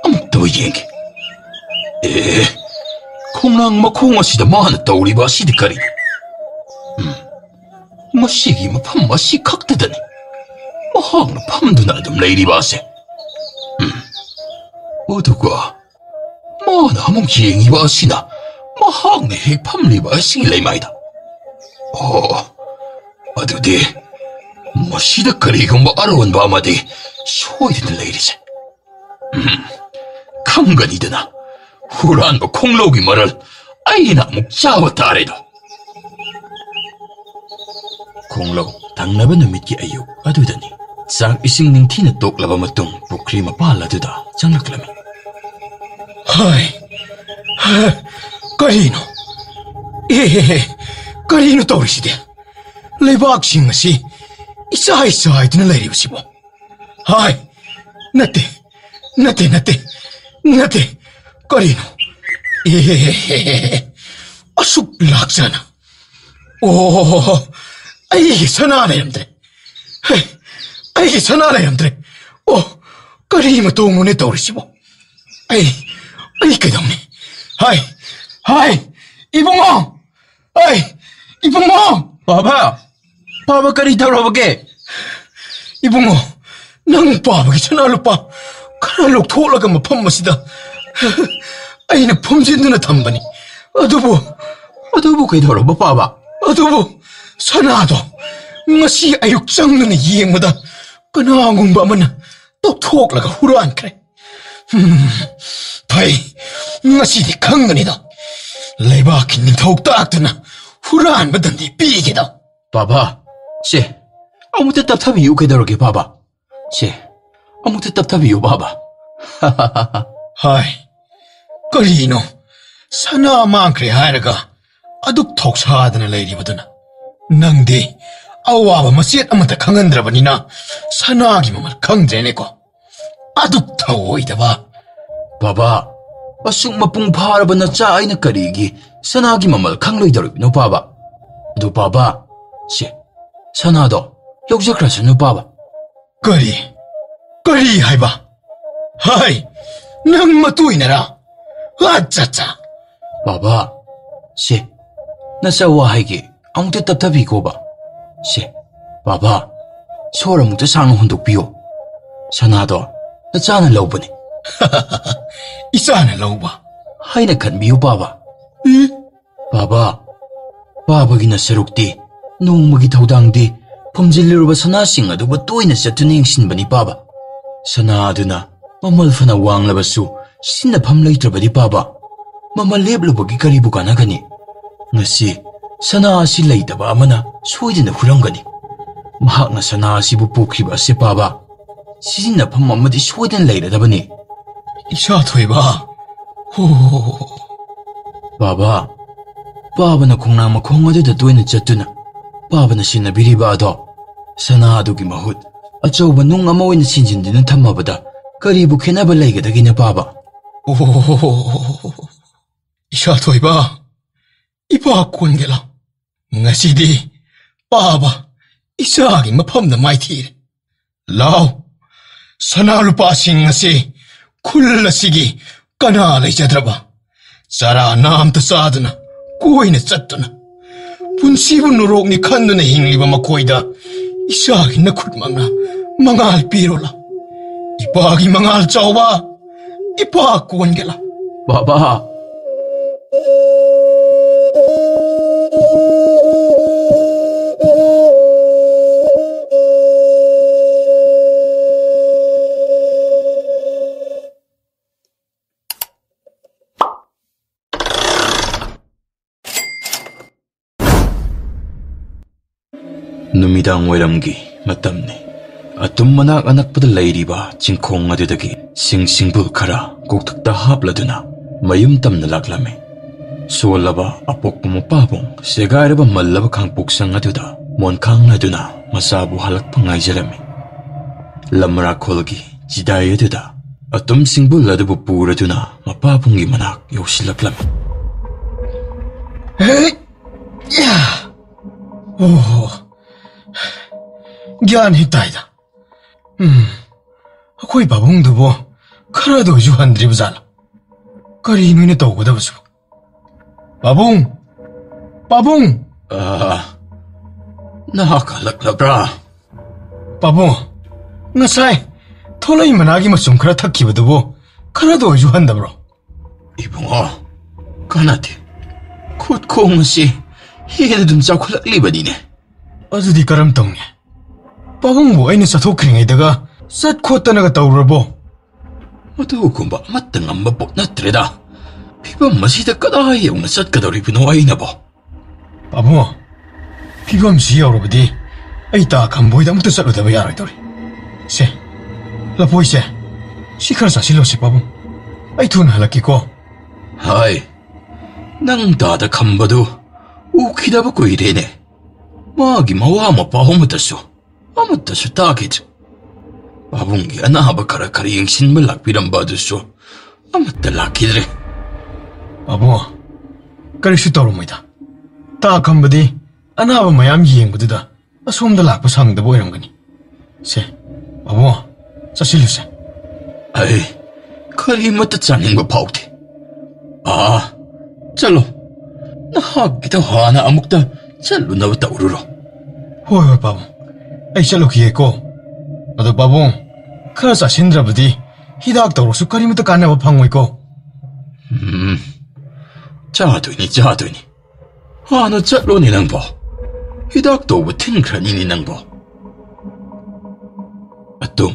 ꯑꯃꯨꯛꯇ ꯌꯦꯡꯒꯦ꯫ ꯑꯦ, ꯈꯣꯡꯅꯥꯡ ꯃꯈꯣꯡ ꯑꯁꯤꯗ ꯃꯥꯅ ꯇꯧꯔꯤꯕ ꯑꯁꯤꯗꯤ ꯀꯔꯤꯅꯣ? ꯎꯝ, ꯃꯁꯤꯒꯤ ꯃꯐꯝ ꯑꯁꯤ ꯈꯛꯇꯗꯅꯤ ꯃꯍꯥꯛꯅ ꯐꯝꯗꯨꯅ ꯑꯗꯨꯝ ꯂꯩꯔꯤꯕ ꯑꯁꯦ꯫ ꯎꯝ, ꯑꯗꯨꯒ ꯃꯥꯅ ꯑꯃꯨꯛ ꯌꯦꯡꯉꯤꯕ ꯑꯁꯤꯅ ꯃꯍꯥꯛꯅ ꯍꯦꯛ ꯐꯝꯂꯤꯕ ꯑꯁꯤꯒꯤ ꯂꯩꯃꯥꯏꯗ꯫ ꯑꯣ, ꯑꯗꯨꯗꯤ ꯃꯁꯤꯗ ꯀꯔꯤꯒꯨꯝꯕ ꯑꯔꯣꯟꯕ ꯑꯃꯗꯤ ꯁꯣꯏꯗꯅ ꯂꯩꯔꯤꯁꯦ꯫ ꯎꯝ, ꯈꯪꯒꯅꯤꯗꯅ, ꯍꯨꯔꯥꯟꯕ ꯈꯣꯡꯂꯧꯒꯤ ꯃꯔꯜ ꯑꯩꯅ ꯑꯃꯨꯛ ꯆꯥꯕ ꯇꯥꯔꯦꯗꯣ꯫ ꯈꯣꯡꯂꯧ ꯊꯪꯅꯕ ꯅꯨꯃꯤꯠꯀꯤ ꯑꯌꯨꯛ ꯑꯗꯨꯗꯅꯤ꯫ ꯆꯥꯛ ꯏꯁꯤꯡ ꯅꯤꯡꯊꯤꯅ ꯇꯣꯛꯂꯕ ꯃꯇꯨꯡ ꯄꯨꯈ꯭ꯔꯤ ꯃꯄꯥꯜ ꯑꯗꯨꯗ ꯆꯪꯂꯛꯂꯝꯃꯤ꯫ ꯍꯥꯏ, ꯍꯥꯏ, ꯀꯔꯤꯅꯣ? ꯑꯦ, ꯀꯔꯤꯅꯣ ꯇꯧꯔꯤꯁꯤꯗꯤ? ꯂꯩꯕꯥꯛꯁꯤꯡ ꯑꯁꯤ ꯏꯆꯥꯏ ꯆꯥꯏꯗꯨꯅ ꯂꯩꯔꯤꯕꯁꯤꯕꯣ? ꯍꯥꯏ, ꯅꯠꯇꯦ, ꯅꯠꯇꯦ, ꯅꯠꯇꯦ, ꯅꯠꯇꯦ꯫ ꯀꯔꯤꯅꯣ? ꯑꯦ, ꯑꯁꯨꯛ ꯂꯥꯛꯆꯅ꯫ ꯑꯣ, ꯑꯩꯒꯤ ꯁꯅꯥ ꯂꯩꯔꯝꯗ꯭ꯔꯦ꯫ ꯍꯦ, ꯑꯩꯒꯤ ꯁꯅꯥ ꯂꯩꯔꯝꯗ꯭ꯔꯦ꯫ ꯑꯣ, ꯀꯔꯤ ꯃꯇꯣꯡꯅꯣꯅꯦ ꯇꯧꯔꯤꯁꯤꯕꯣ? ꯑꯩ, ꯑꯩ ꯀꯩꯗꯧꯅꯤ? ꯍꯥꯏ, ꯍꯥꯏ, ꯏꯕꯨꯡꯉꯣ! ꯍꯥꯏ, ꯏꯕꯨꯡꯉꯣ! ꯄꯥꯕ! ꯄꯥꯕ, ꯀꯔꯤ ꯇꯧꯔꯕꯒꯦ? ꯏꯕꯨꯡꯉꯣ, ꯅꯪ ꯄꯥꯕꯒꯤ ꯁꯅꯥ ꯂꯨꯄꯥ ꯈꯔ ꯂꯧꯊꯣꯛꯂꯒ ꯃꯐꯝ ꯑꯁꯤꯗ ꯑꯩꯅ ꯐꯨꯝꯖꯤꯟꯗꯨꯅ ꯊꯝꯕꯅꯤ꯫ ꯑꯗꯨꯕꯨ, ꯑꯗꯨꯕꯨ ꯀꯩꯗꯧꯔꯕ, ꯄꯥꯕ? ꯑꯗꯨꯕꯨ ꯁꯅꯥꯗꯣ ꯉꯁꯤ ꯑꯌꯨꯛ ꯆꯪꯗꯨꯅ ꯌꯦꯡꯕꯗ ꯀꯅꯥꯒꯨꯝꯕ ꯑꯃꯅ ꯇꯧꯊꯣꯛꯂꯒ ꯍꯨꯔꯥꯟꯈ꯭ꯔꯦ꯫ ꯍꯝ, ꯐꯩ, ꯉꯁꯤꯗꯤ ꯈꯪꯒꯅꯤꯗꯣ꯫ ꯂꯩꯕꯥꯛꯀꯤ ꯅꯤꯡꯊꯧ ꯇꯥꯛꯇꯨꯅ ꯍꯨꯔꯥꯟꯕ ꯗꯟꯗꯤ ꯄꯤꯒꯦꯗꯣ꯫ ꯄꯥꯕ, ꯁꯦ, ꯑꯃꯨꯛꯇ ꯇꯞꯊꯕꯤꯌꯨ, ꯀꯩꯗꯧꯔꯒꯦ, ꯄꯥꯕ? ꯁꯦ, ꯑꯃꯨꯛꯇ ꯇꯞꯊꯕꯤꯌꯨ, ꯄꯥꯕ꯫ ꯍꯥꯏ, ꯀꯔꯤꯅꯣ? ꯁꯅꯥ ꯃꯥꯡꯈ꯭ꯔꯦ ꯍꯥꯏꯔꯒ ꯑꯗꯨꯛ ꯊꯧꯁꯥꯗꯅ ꯂꯩꯔꯤꯕꯗꯨꯅ? ꯅꯪꯗꯤ ꯑꯋꯥꯕ ꯃꯆꯦꯠ ꯑꯃꯠꯇ ꯈꯪꯍꯟꯗ꯭ꯔꯕꯅꯤꯅ ꯁꯅꯥꯒꯤ ꯃꯃꯜ ꯈꯪꯗ꯭ꯔꯦꯅꯦꯀꯣ꯫ ꯑꯗꯨꯛ ꯊꯧꯑꯣꯏꯗꯕ꯫ ꯕꯥꯕꯥ, ꯑꯁꯨꯛ ꯃꯄꯨꯡ ꯐꯥꯔꯕ ꯅꯆꯥ ꯑꯩꯅ ꯀꯔꯤꯒꯤ ꯁꯅꯥꯒꯤ ꯃꯃꯜ ꯈꯪꯂꯣꯏꯗꯧꯔꯤꯕꯅꯣ, ꯄꯥꯕ? ꯑꯗꯨ ꯄꯥꯕ, ꯁꯦ, ꯁꯅꯥꯗꯣ ꯂꯧꯖꯈ꯭ꯔꯁꯅꯨ, ꯄꯥꯕ꯫ ꯀꯔꯤ? ꯀꯔꯤ ꯍꯥꯏꯕ? ꯍꯥꯏ, ꯅꯪ ꯃꯇꯨ ꯑꯣꯏꯅꯔꯥ? ꯑꯠꯆꯥ, ꯑꯠꯆꯥ꯫ ꯕꯥꯕꯥ, ꯁꯦ, ꯅꯆꯥ ꯋꯥ ꯍꯥꯏꯒꯦ, ꯑꯃꯨꯛꯇ ꯇꯞꯊꯕꯤꯈꯣꯕ꯫ ꯁꯦ, ꯕꯥꯕꯥ, ꯁꯣꯔ ꯑꯃꯨꯛꯇ ꯁꯥꯡꯅ ꯍꯣꯟꯗꯣꯛꯄꯤꯌꯣ꯫ ꯁꯅꯥꯗꯣ ꯅꯆꯥꯅ ꯂꯧꯕꯅꯤ꯫ ꯏꯆꯥꯅ ꯂꯧꯕ? ꯍꯥꯏꯅ ꯈꯟꯕꯤꯌꯨ, ꯕꯥꯕꯥ꯫ ꯏ? ꯕꯥꯕꯥ, ꯄꯥꯕꯒꯤ ꯅꯁꯔꯨꯛꯇꯤ ꯅꯣꯡꯃꯒꯤ ꯊꯧꯗꯥꯡꯗꯤ ꯐꯨꯝꯖꯤꯜꯂꯨꯔꯕ ꯁꯅꯥꯁꯤꯡ ꯑꯗꯨꯕꯨ ꯇꯣꯏꯅ ꯆꯠꯇꯨꯅ ꯌꯦꯡꯁꯤꯟꯕꯅꯤ, ꯄꯥꯕ꯫ ꯁꯅꯥ ꯑꯗꯨꯅ ꯃꯃꯜ ꯐꯅ ꯋꯥꯡꯂꯕꯁꯨ ꯁꯤꯖꯤꯟꯅꯐꯝ ꯂꯩꯇ꯭ꯔꯕꯗꯤ, ꯄꯥꯕ, ꯃꯃꯜ ꯂꯦꯞꯂꯨꯕꯒꯤ ꯀꯔꯤꯕꯨ ꯀꯥꯟꯅꯒꯅꯤ? ꯉꯁꯤ ꯁꯅꯥ ꯑꯁꯤ ꯂꯩꯇꯕ ꯑꯃꯅ ꯁꯣꯏꯗꯅ ꯍꯨꯔꯝꯒꯅꯤ꯫ ꯃꯍꯥꯛꯅ ꯁꯅꯥ ꯑꯁꯤꯕꯨ ꯄꯨꯈꯤꯕ ꯑꯁꯤ ꯄꯥꯕ ꯁꯤꯖꯤꯟꯅꯐꯝ ꯑꯃꯗꯤ ꯁꯣꯏꯗꯅ ꯂꯩꯔꯗꯕꯅꯤ꯫ ꯏꯆꯥ ꯊꯣꯏꯕ, ꯍꯣ, ꯄꯥꯕ, ꯄꯥꯕꯅ ꯈꯣꯡꯅꯥꯡ ꯃꯈꯣꯡ ꯑꯗꯨꯗ ꯇꯣꯏꯅ ꯆꯠꯇꯨꯅ ꯄꯥꯕꯅ ꯁꯤꯟꯅꯕꯤꯔꯤꯕ ꯑꯗꯣ ꯁꯅꯥ ꯑꯗꯨꯒꯤ ꯃꯍꯨꯠ ꯑꯆꯧꯕ ꯅꯨꯡ ꯑꯃ ꯑꯣꯏꯅ ꯁꯤꯟꯖꯤꯟꯗꯨꯅ ꯊꯝꯃꯕꯗ ꯀꯔꯤꯕꯨ ꯈꯦꯠꯅꯕ ꯂꯩꯒꯗꯒꯦꯅ ꯄꯥꯕ? ꯑꯣ, ꯏꯆꯥ ꯊꯣꯏꯕ, ꯏꯄꯥ ꯀꯣꯟꯒꯦ ꯂꯥꯎ꯫ ꯉꯁꯤꯗꯤ ꯄꯥꯕ ꯏꯆꯥꯒꯤ ꯃꯐꯝꯗ ꯃꯥꯏꯊꯤꯔꯦ꯫ ꯂꯥꯎ, ꯁꯅꯥ ꯂꯨꯄꯥꯁꯤꯡ ꯑꯁꯤ ꯈꯨꯜ ꯑꯁꯤꯒꯤ ꯀꯅꯥ ꯂꯩꯖꯗ꯭ꯔꯕ, ꯆꯔꯥ ꯅꯥꯝꯇ ꯆꯥꯗꯨꯅ ꯀꯣꯏꯅ ꯆꯠꯇꯨꯅ ꯄꯨꯟꯁꯤꯕꯨ ꯅꯣꯔꯣꯛꯅꯤ ꯈꯟꯗꯨꯅ ꯍꯤꯡꯂꯤꯕ ꯃꯈꯣꯏꯗ ꯏꯆꯥꯒꯤ ꯅꯈꯨꯠꯃꯛꯅ ꯃꯉꯥꯜ ꯄꯤꯔꯣ ꯂꯥꯎ꯫ ꯏꯄꯥꯒꯤ ꯃꯉꯥꯜ ꯆꯥꯎꯕ, ꯏꯄꯥ ꯀꯣꯟꯒꯦ ꯂꯥꯎ꯫ ꯕꯥꯕꯥ꯫ ꯅꯨꯃꯤꯗꯥꯡ ꯋꯥꯏꯔꯝꯒꯤ ꯃꯇꯝꯅꯤ꯫ ꯑꯇꯨꯝ ꯃꯅꯥꯛ ꯑꯅꯛꯄꯗ ꯂꯩꯔꯤꯕ ꯆꯤꯡꯈꯣꯡ ꯑꯗꯨꯗꯒꯤ ꯁꯤꯡ ꯁꯤꯡꯕꯨꯜ ꯈꯔ ꯀꯣꯛꯊꯛꯇ ꯍꯥꯞꯂꯗꯨꯅ ꯃꯌꯨꯝ ꯇꯝꯅ ꯂꯥꯛꯂꯝꯃꯤ꯫ ꯁꯣꯜꯂꯕ ꯑꯄꯣꯛꯄ ꯃꯄꯥꯕꯨꯡ ꯁꯦꯒꯥꯏꯔꯕ ꯃꯜꯂꯕ ꯈꯥꯡꯄꯣꯛꯁꯪ ꯑꯗꯨꯗ ꯃꯣꯟꯈꯥꯡꯅꯗꯨꯅ ꯃꯆꯥꯕꯨ ꯍꯜꯂꯛꯄ ꯉꯥꯏꯖꯔꯝꯃꯤ꯫ ꯂꯝꯔꯥꯈꯣꯜꯒꯤ ꯆꯤꯗꯥꯏ ꯑꯗꯨꯗ ꯑꯇꯨꯝ ꯁꯤꯡꯕꯨꯜ ꯑꯗꯨꯕꯨ ꯄꯨꯔꯗꯨꯅ ꯃꯄꯥꯕꯨꯡꯒꯤ ꯃꯅꯥꯛ ꯌꯧꯁꯤꯜꯂꯛꯂꯝꯃꯤ꯫ ꯍꯦ! ꯌꯥ! ꯑꯣ, ꯒ꯭ꯌꯥꯟ ꯍꯦꯛ ꯇꯥꯏꯗ꯫ ꯎꯝ, ꯑꯩꯈꯣꯏ ꯄꯥꯕꯨꯡꯗꯨꯕꯨ ꯈꯔꯗ ꯑꯣꯏꯁꯨ ꯍꯟꯗ꯭ꯔꯤꯕ ꯖꯥꯠꯂ? ꯀꯔꯤꯅꯣ ꯑꯩꯅ ꯇꯧꯒꯗꯕꯁꯤꯕꯨ? ꯄꯥꯕꯨꯡ! ꯄꯥꯕꯨꯡ! ꯑ, ꯅꯍꯥꯛ ꯍꯜꯂꯛꯂꯕ꯭ꯔꯥ? ꯄꯥꯕꯨꯡ, ꯉꯁꯥꯏ ꯊꯣꯂꯩ ꯃꯅꯥꯒꯤ ꯃꯆꯨꯝ ꯈꯔ ꯊꯛꯈꯤꯕꯗꯨꯕꯨ ꯈꯔꯗ ꯑꯣꯏꯁꯨ ꯍꯟꯗꯕ꯭ꯔꯣ? ꯏꯕꯨꯡꯉꯣ, ꯀꯥꯟꯅꯗꯦ꯫ ꯈꯨꯠ ꯈꯣꯡ ꯑꯁꯤ ꯍꯦꯟꯅ ꯑꯗꯨꯝ ꯆꯥꯎꯈꯠꯂꯛꯂꯤꯕꯅꯤꯅꯦ꯫ ꯑꯗꯨꯗꯤ ꯀꯔꯝ ꯇꯧꯅꯤ? ꯄꯥꯕꯨꯡꯕꯨ ꯑꯩꯅ ꯆꯠꯊꯣꯛꯈ꯭ꯔꯤꯉꯩꯗꯒ ꯆꯠ ꯈꯣꯠꯇꯅꯒ ꯇꯧꯔꯕꯣ? ꯃꯗꯨꯒꯨꯝꯕ ꯑꯃꯠꯇ ꯉꯝꯕ ꯄꯣꯠ ꯅꯠꯇ꯭ꯔꯦꯗ꯫ ꯐꯤꯕꯝ ꯑꯁꯤꯗ ꯀꯗꯥꯏ ꯌꯧꯅ ꯆꯠꯀꯗꯧꯔꯤꯕꯅꯣ ꯑꯩꯅꯕꯣ? ꯄꯥꯕꯨꯡ, ꯐꯤꯕꯝꯁꯤ ꯌꯧꯔꯕꯗꯤ ꯑꯩ ꯇꯥ ꯈꯝꯕ ꯍꯣꯏꯗ ꯑꯃꯨꯛꯇ ꯆꯠꯂꯨꯗꯕ ꯌꯥꯔꯣꯏꯗꯧꯔꯤ꯫ ꯁꯦ, ꯂꯐꯣꯏꯁꯦ, ꯁꯤ ꯈꯔ ꯆꯥꯁꯤꯜꯂꯣꯁꯦ ꯄꯥꯕꯨꯡ꯫ ꯑꯩ ꯊꯨꯅ ꯍꯜꯂꯛꯀꯦꯀꯣ꯫ ꯍꯥꯏ, ꯅꯪ ꯇꯥꯗ ꯈꯝꯕꯗꯨ ꯎꯈꯤꯗꯕ ꯀꯨꯏꯔꯦꯅꯦ꯫ ꯃꯥꯒꯤ ꯃꯋꯥ ꯃꯄꯥꯎ ꯑꯃꯠꯇꯁꯨ, ꯑꯃꯠꯇꯁꯨ ꯇꯥꯈꯤꯗ꯭ꯔꯦ꯫ ꯄꯥꯕꯨꯡꯒꯤ ꯑꯅꯥꯕ ꯈꯔ ꯈꯔ ꯌꯦꯡꯁꯤꯟꯕ ꯂꯥꯛꯄꯤꯔꯝꯕ ꯑꯗꯨꯁꯨ ꯑꯃꯠꯇ ꯂꯥꯛꯈꯤꯗ꯭ꯔꯦ꯫ ꯄꯥꯕꯨꯡ, ꯀꯔꯤꯁꯨ ꯇꯧꯔꯝꯃꯣꯏꯗ꯫ ꯇꯥ ꯈꯝꯕꯗꯤ ꯑꯅꯥꯕ ꯃꯌꯥꯝ ꯌꯦꯡꯕꯗꯨꯗ ꯑꯁꯣꯝꯗ ꯂꯥꯛꯄ ꯁꯪꯗꯕ ꯑꯣꯏꯔꯝꯒꯅꯤ꯫ ꯁꯦ, ꯄꯥꯕꯨꯡ, ꯆꯠꯁꯤꯜꯂꯨꯁꯦ꯫ ꯑꯩ ꯀꯔꯤꯃꯠꯇ ꯆꯥꯅꯤꯡꯕ ꯐꯥꯎꯗꯦ꯫ ꯑꯥ, ꯆꯠꯂꯣ꯫ ꯅꯍꯥꯛꯀꯤꯗꯣ ꯍꯥꯟꯅ ꯑꯃꯨꯛꯇ ꯆꯠꯂꯨꯅꯕ ꯇꯧꯔꯨꯔꯣ꯫ ꯍꯣꯏ, ꯍꯣꯏ, ꯄꯥꯕꯨꯡ꯫ ꯑꯩ ꯆꯠꯂꯨꯈꯤꯒꯦꯀꯣ꯫ ꯑꯗꯣ ꯄꯥꯕꯨꯡ, ꯈꯔ ꯆꯥꯁꯤꯟꯗ꯭ꯔꯕꯗꯤ ꯍꯤꯗꯥꯛ ꯇꯧꯔꯁꯨ ꯀꯔꯤꯃꯠꯇ ꯀꯥꯟꯅꯕ ꯐꯪꯉꯣꯏꯀꯣ꯫ ꯎꯝ, ꯆꯥꯗꯣꯏꯅꯤ, ꯆꯥꯗꯣꯏꯅꯤ꯫ ꯍꯥꯟꯅ ꯆꯠꯂꯣꯅꯦ ꯅꯪꯕꯣ꯫ ꯍꯤꯗꯥꯛ ꯇꯧꯕ ꯊꯤꯟꯈ꯭ꯔꯅꯤꯅꯦ ꯅꯪꯕꯣ꯫ ꯑꯗꯨꯝ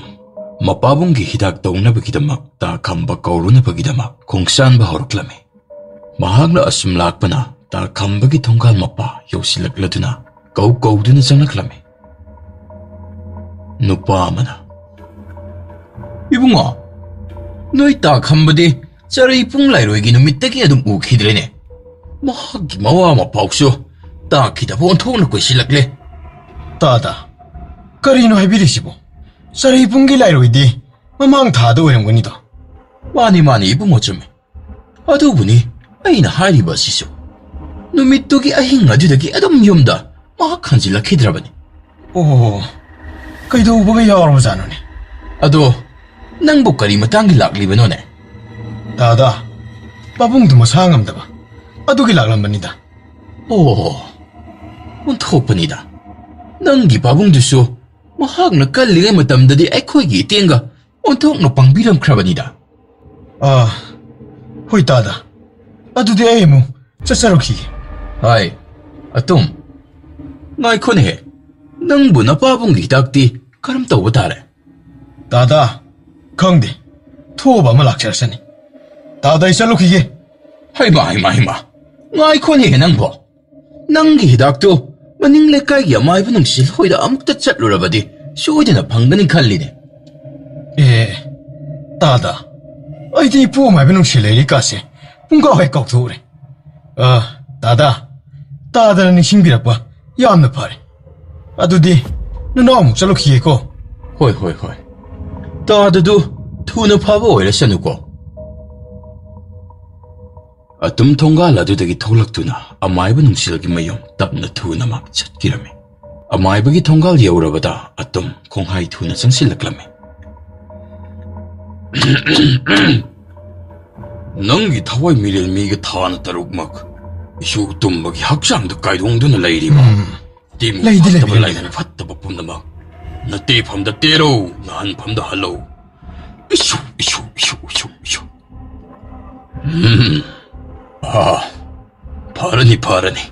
ꯃꯄꯥꯕꯨꯡꯒꯤ ꯍꯤꯗꯥꯛ ꯇꯧꯅꯕꯒꯤꯗꯃꯛ ꯇꯥ ꯈꯝꯕ ꯀꯧꯔꯨꯅꯕꯒꯤꯗꯃꯛ ꯈꯣꯡꯁꯥꯟꯕ ꯍꯧꯔꯛꯂꯝꯃꯤ꯫ ꯃꯍꯥꯛꯅ ꯑꯁꯨꯝ ꯂꯥꯛꯄꯅ ꯇꯥ ꯈꯝꯕꯒꯤ ꯊꯣꯡꯒꯥꯜ ꯃꯄꯥ ꯌꯧꯁꯤꯜꯂꯛꯂꯗꯨꯅ ꯀꯧ ꯀꯧꯗꯨꯅ ꯆꯪꯂꯛꯂꯝꯃꯤ꯫ ꯅꯨꯄꯥ ꯑꯃꯅ, "ꯏꯕꯨꯡꯉꯣ, ꯅꯣꯏ ꯇꯥ ꯈꯝꯕꯗꯤ ꯆꯔꯩ ꯄꯨꯡ ꯂꯥꯏꯔꯣꯏꯒꯤ ꯅꯨꯃꯤꯠꯇꯒꯤ ꯑꯗꯨꯝ ꯎꯈꯤꯗ꯭ꯔꯦꯅꯦ꯫ ꯃꯍꯥꯛꯀꯤ ꯃꯋꯥ ꯃꯄꯥꯎꯁꯨ ꯇꯥꯈꯤꯗꯕ ꯑꯣꯟꯊꯣꯛꯅ ꯀꯨꯏꯁꯤꯜꯂꯛꯂꯦ꯫" "ꯇꯥꯗ, ꯀꯔꯤꯅꯣ ꯍꯥꯏꯕꯤꯔꯤꯁꯤꯕꯣ? ꯆꯔꯩ ꯄꯨꯡꯒꯤ ꯂꯥꯏꯔꯣꯏꯗꯤ ꯃꯃꯥꯡ ꯊꯥꯗ ꯑꯣꯏꯔꯝꯒꯅꯤꯗꯣ?" "ꯃꯥꯅꯤ, ꯃꯥꯅꯤ, ꯏꯕꯨꯡꯉꯣ, ꯆꯨꯝꯃꯤ꯫ ꯑꯗꯨꯕꯨꯅꯤ ꯑꯩꯅ ꯍꯥꯏꯔꯤꯕ ꯑꯁꯤꯁꯨ꯫ ꯅꯨꯃꯤꯠꯇꯨꯒꯤ ꯑꯍꯤꯡ ꯑꯗꯨꯗꯒꯤ ꯑꯗꯨꯝ ꯌꯨꯝꯗ ꯃꯍꯥꯛ ꯍꯟꯖꯤꯜꯂꯛꯈꯤꯗ꯭ꯔꯕꯅꯤ꯫" "ꯑꯣ, ꯀꯩꯗꯧꯕꯒ ꯌꯥꯎꯔꯕꯖꯥꯠꯅꯣꯅꯦ?" "ꯑꯗꯣ ꯅꯪꯕꯨ ꯀꯔꯤ ꯃꯇꯥꯡꯒꯤ ꯂꯥꯛꯂꯤꯕꯅꯣꯅꯦ?" "ꯇꯥꯗ, ꯄꯥꯕꯨꯡꯗꯨ ꯃꯁꯥ ꯉꯝꯗꯕ, ꯑꯗꯨꯒꯤ ꯂꯥꯛꯂꯝꯕꯅꯤꯗ꯫" "ꯑꯣ, ꯑꯣꯟꯊꯣꯛꯄꯅꯤꯗ꯫ ꯅꯪꯒꯤ ꯄꯥꯕꯨꯡꯗꯨꯁꯨ ꯃꯍꯥꯛꯅ ꯀꯜꯂꯤꯉꯩ ꯃꯇꯝꯗꯗꯤ ꯑꯩꯈꯣꯏꯒꯤ ꯏꯇꯦꯡꯒ ꯑꯣꯟꯊꯣꯛꯅ ꯄꯥꯡꯕꯤꯔꯝꯈ꯭ꯔꯕꯅꯤꯗ꯫" "ꯑꯥ, ꯍꯣꯏ ꯇꯥꯗ, ꯑꯗꯨꯗꯤ ꯑꯩ ꯑꯃꯨꯛ ꯆꯠꯆꯔꯨꯈꯤꯒꯦ꯫" "ꯍꯥꯏ, ꯑꯇꯨꯝ, ꯉꯥꯏꯈꯣꯅꯦꯍꯦ, ꯅꯪꯕꯨ ꯅꯄꯥꯕꯨꯡꯒꯤ ꯍꯤꯗꯥꯛꯇꯤ ꯀꯔꯝ ꯇꯧꯕ ꯇꯥꯔꯦ?" "ꯇꯥꯗ, ꯈꯪꯗꯦ, ꯊꯣꯛꯑꯕ ꯑꯃ ꯂꯥꯛꯆꯔꯁꯅꯤ꯫ ꯇꯥꯗ, ꯑꯩ ꯆꯠꯂꯨꯈꯤꯒꯦ꯫" "ꯍꯩꯃꯥ, ꯍꯩꯃꯥ, ꯍꯩꯃꯥ, ꯉꯥꯏꯈꯣꯅꯦꯍꯦ ꯅꯪꯕꯣ꯫ ꯅꯪꯒꯤ ꯍꯤꯗꯥꯛꯇꯨ ꯃꯅꯤꯡ ꯂꯩꯀꯥꯏꯒꯤ ꯑꯃꯥꯏꯕ ꯅꯨꯡꯁꯤꯜ ꯍꯣꯏꯗ ꯑꯃꯨꯛꯇ ꯆꯠꯂꯨꯔꯕꯗꯤ ꯁꯣꯏꯗꯅ ꯐꯪꯒꯅꯤ ꯈꯜꯂꯤꯅꯦ꯫ ꯑꯦ, ꯇꯥꯗ, ꯑꯩꯗꯤ ꯏꯄꯨ ꯑꯃꯥꯏꯕ ꯅꯨꯡꯁꯤꯜ ꯂꯩꯔꯤꯀꯥꯁꯦ ꯄꯨꯡꯀꯥꯎ ꯍꯦꯛ ꯀꯥꯎꯊꯣꯛꯎꯔꯦ꯫ ꯑ, ꯇꯥꯗ, ꯇꯥꯗꯅ ꯅꯤꯡꯁꯤꯡꯕꯤꯔꯛꯄ ꯌꯥꯝꯅ ꯐꯔꯦ꯫ ꯑꯗꯨꯗꯤ ꯅꯅꯥꯎ ꯑꯃꯨꯛ ꯆꯠꯂꯨꯈꯤꯒꯦꯀꯣ꯫ ꯍꯣꯏ, ꯍꯣꯏ, ꯍꯣꯏ꯫ ꯇꯥꯗꯗꯨ ꯊꯨꯅ ꯐꯥꯕ ꯑꯣꯏꯔꯁꯅꯨꯀꯣ꯫ ꯑꯇꯨꯝ ꯊꯣꯡꯒꯥꯜ ꯑꯗꯨꯗꯒꯤ ꯊꯣꯛꯂꯛꯇꯨꯅ ꯑꯃꯥꯏꯕ ꯅꯨꯡꯁꯤꯜꯒꯤ ꯃꯌꯨꯝ ꯇꯞꯅ ꯊꯨꯅ ꯃꯥ ꯆꯠꯈꯤꯔꯝꯃꯤ꯫ ꯑꯃꯥꯏꯕꯒꯤ ꯊꯣꯡꯒꯥꯜ ꯌꯧꯔꯕꯗ ꯑꯇꯨꯝ ꯈꯣꯡꯍꯥꯏ ꯊꯨꯅ ꯆꯪꯁꯤꯜꯂꯛꯂꯝꯃꯤ꯫ ꯅꯪꯒꯤ ꯊꯋꯥꯏ ꯃꯤꯔꯦꯜ ꯃꯤꯒ ꯊꯥꯅ ꯇꯔꯨꯛꯃꯛ ꯏꯁꯨ ꯇꯨꯝꯕꯒꯤ ꯍꯛꯆꯥꯡꯗ ꯀꯥꯏꯗꯣꯡꯗꯨꯅ ꯂꯩꯔꯤꯕ꯫ ꯎꯝ꯫ ꯇꯤꯃꯨ ꯂꯩꯗꯤ ꯐꯠꯇꯕ ꯂꯩꯕꯤꯔꯦ, ꯂꯥꯏꯅ ꯂꯩꯕꯤꯔꯦ꯫ ꯐꯠꯇꯕ ꯄꯨꯝꯅꯃꯛ ꯅꯇꯦꯐꯝꯗ ꯇꯦꯔꯧ, ꯅꯍꯟꯐꯝꯗ ꯍꯜꯂꯧ꯫ ꯏꯁꯨ, ꯏꯁꯨ, ꯏꯁꯨ, ꯏꯁꯨ, ꯏꯁꯨ꯫ ꯎꯝ꯫ ꯑꯥ, ꯐꯔꯅꯤ, ꯐꯔꯅꯤ꯫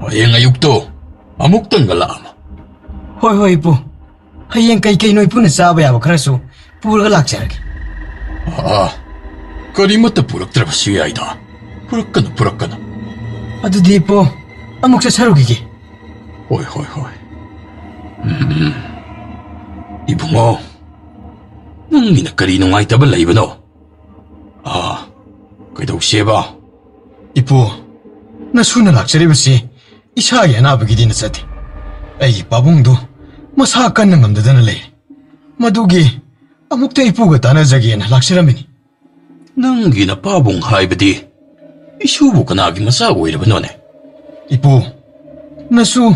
ꯍꯌꯦꯡ ꯑꯌꯨꯛꯇꯣ ꯑꯃꯨꯛꯇꯪꯒ ꯂꯥꯛꯑꯝꯃꯨ꯫ ꯍꯣꯏ, ꯍꯣꯏ, ꯏꯄꯨ꯫ ꯍꯌꯦꯡ ꯀꯩ ꯀꯩꯅꯣ ꯏꯄꯨꯅ ꯆꯥꯕ ꯌꯥꯕ ꯈꯔꯁꯨ ꯄꯨꯔꯒ ꯂꯥꯛꯆꯔꯒꯦ꯫ ꯑꯥ, ꯀꯔꯤꯃꯠꯇ ꯄꯨꯔꯛꯇ꯭ꯔꯕꯁꯨ ꯌꯥꯏꯗ꯫ ꯄꯨꯔꯛꯀꯅꯨ, ꯄꯨꯔꯛꯀꯅꯨ꯫ ꯑꯗꯨꯗꯤ ꯏꯄꯨ, ꯑꯃꯨꯛ ꯆꯠꯆꯔꯨꯈꯤꯒꯦ꯫ ꯍꯣꯏ, ꯍꯣꯏ, ꯍꯣꯏ꯫ ꯎꯝ꯫ ꯏꯕꯨꯡꯉꯣ, ꯅꯪꯒꯤꯅ ꯀꯔꯤ ꯅꯨꯡꯉꯥꯏꯇꯕ ꯂꯩꯕꯅꯣ? ꯑꯥ, ꯀꯩꯗꯧꯁꯦꯕ? ꯏꯄꯨ, ꯅꯁꯨꯅ ꯂꯥꯛꯆꯔꯤꯕꯁꯤ ꯏꯁꯥꯒꯤ ꯑꯅꯥꯕꯒꯤꯗꯤ ꯅꯠꯆꯗꯦ꯫ ꯑꯩꯒꯤ ꯄꯥꯕꯨꯡꯗꯨ ꯃꯁꯥ ꯀꯟꯅ ꯉꯝꯗꯗꯅ ꯂꯩꯔꯦ꯫ ꯃꯗꯨꯒꯤ ꯑꯃꯨꯛꯇ ꯏꯄꯨꯒ ꯇꯥꯟꯅꯖꯒꯦꯅ ꯂꯥꯛꯆꯔꯝꯃꯤꯅꯤ꯫ ꯅꯪꯒꯤ ꯅꯄꯥꯕꯨꯡ ꯍꯥꯏꯕꯗꯤ ꯏꯁꯨꯕꯨ ꯀꯅꯥꯒꯤ ꯃꯆꯥ ꯑꯣꯏꯔꯕꯅꯣꯅꯦ? ꯏꯄꯨ, ꯅꯁꯨ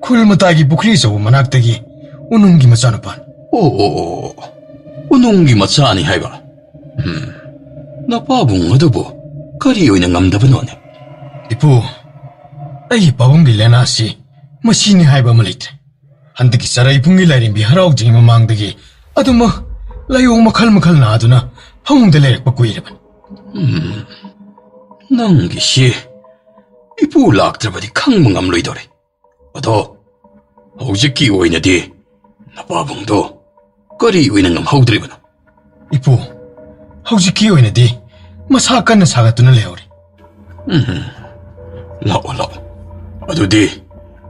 ꯈꯨꯜ ꯃꯇꯥꯏꯒꯤ ꯄꯨꯈ꯭ꯔꯤ ꯑꯆꯧꯕ ꯃꯅꯥꯛꯇꯒꯤ ꯎꯅꯨꯡꯒꯤ ꯃꯆꯥꯅꯨꯄꯥꯅꯤ꯫ ꯑꯣ, ꯑꯣ, ꯑꯣ, ꯑꯣ꯫ ꯎꯅꯨꯡꯒꯤ ꯃꯆꯥꯅꯤ ꯍꯥꯏꯕ? ꯎꯝ꯫ ꯅꯄꯥꯕꯨꯡ ꯑꯗꯨꯕꯨ ꯀꯔꯤ ꯑꯣꯏꯅ ꯉꯝꯗꯕꯅꯣꯅꯦ? ꯏꯄꯨ, ꯑꯩꯒꯤ ꯄꯥꯕꯨꯡꯒꯤ ꯂꯥꯏꯅꯥꯁꯤ ꯃꯁꯤꯅꯤ ꯍꯥꯏꯕ ꯑꯃ ꯂꯩꯇ꯭ꯔꯦ꯫ ꯍꯟꯗꯛꯀꯤ ꯆꯔꯩ ꯄꯨꯡꯒꯤ ꯂꯥꯏꯔꯦꯝꯕꯤ ꯍꯔꯥꯎꯗ꯭ꯔꯤꯉꯩ ꯃꯃꯥꯡꯗꯒꯤ ꯑꯗꯨꯃꯛ ꯂꯥꯏꯑꯣꯡ ꯃꯈꯜ ꯃꯈꯜ ꯅꯥꯗꯨꯅ ꯐꯃꯨꯡꯗ ꯂꯩꯔꯛꯄ ꯀꯨꯏꯔꯕꯅꯤ꯫ ꯎꯝ, ꯅꯪꯒꯤꯁꯤ ꯏꯄꯨ ꯂꯥꯛꯇ꯭ꯔꯕꯗꯤ ꯈꯪꯕ ꯉꯝꯂꯣꯏꯗꯧꯔꯦ꯫ ꯑꯗꯣ ꯍꯧꯖꯤꯛꯀꯤ ꯑꯣꯏꯅꯗꯤ ꯅꯄꯥꯕꯨꯡꯗꯣ ꯀꯔꯤ ꯑꯣꯏꯅ ꯉꯝꯍꯧꯗ꯭ꯔꯤꯕꯅꯣ? ꯏꯄꯨ, ꯍꯧꯖꯤꯛꯀꯤ ꯑꯣꯏꯅꯗꯤ ꯃꯁꯥ ꯀꯟꯅ ꯁꯥꯒꯠꯇꯨꯅ ꯂꯩꯍꯧꯔꯤ꯫ ꯎꯝ, ꯂꯥꯛꯑꯣ, ꯂꯥꯛꯑꯣ꯫ ꯑꯗꯨꯗꯤ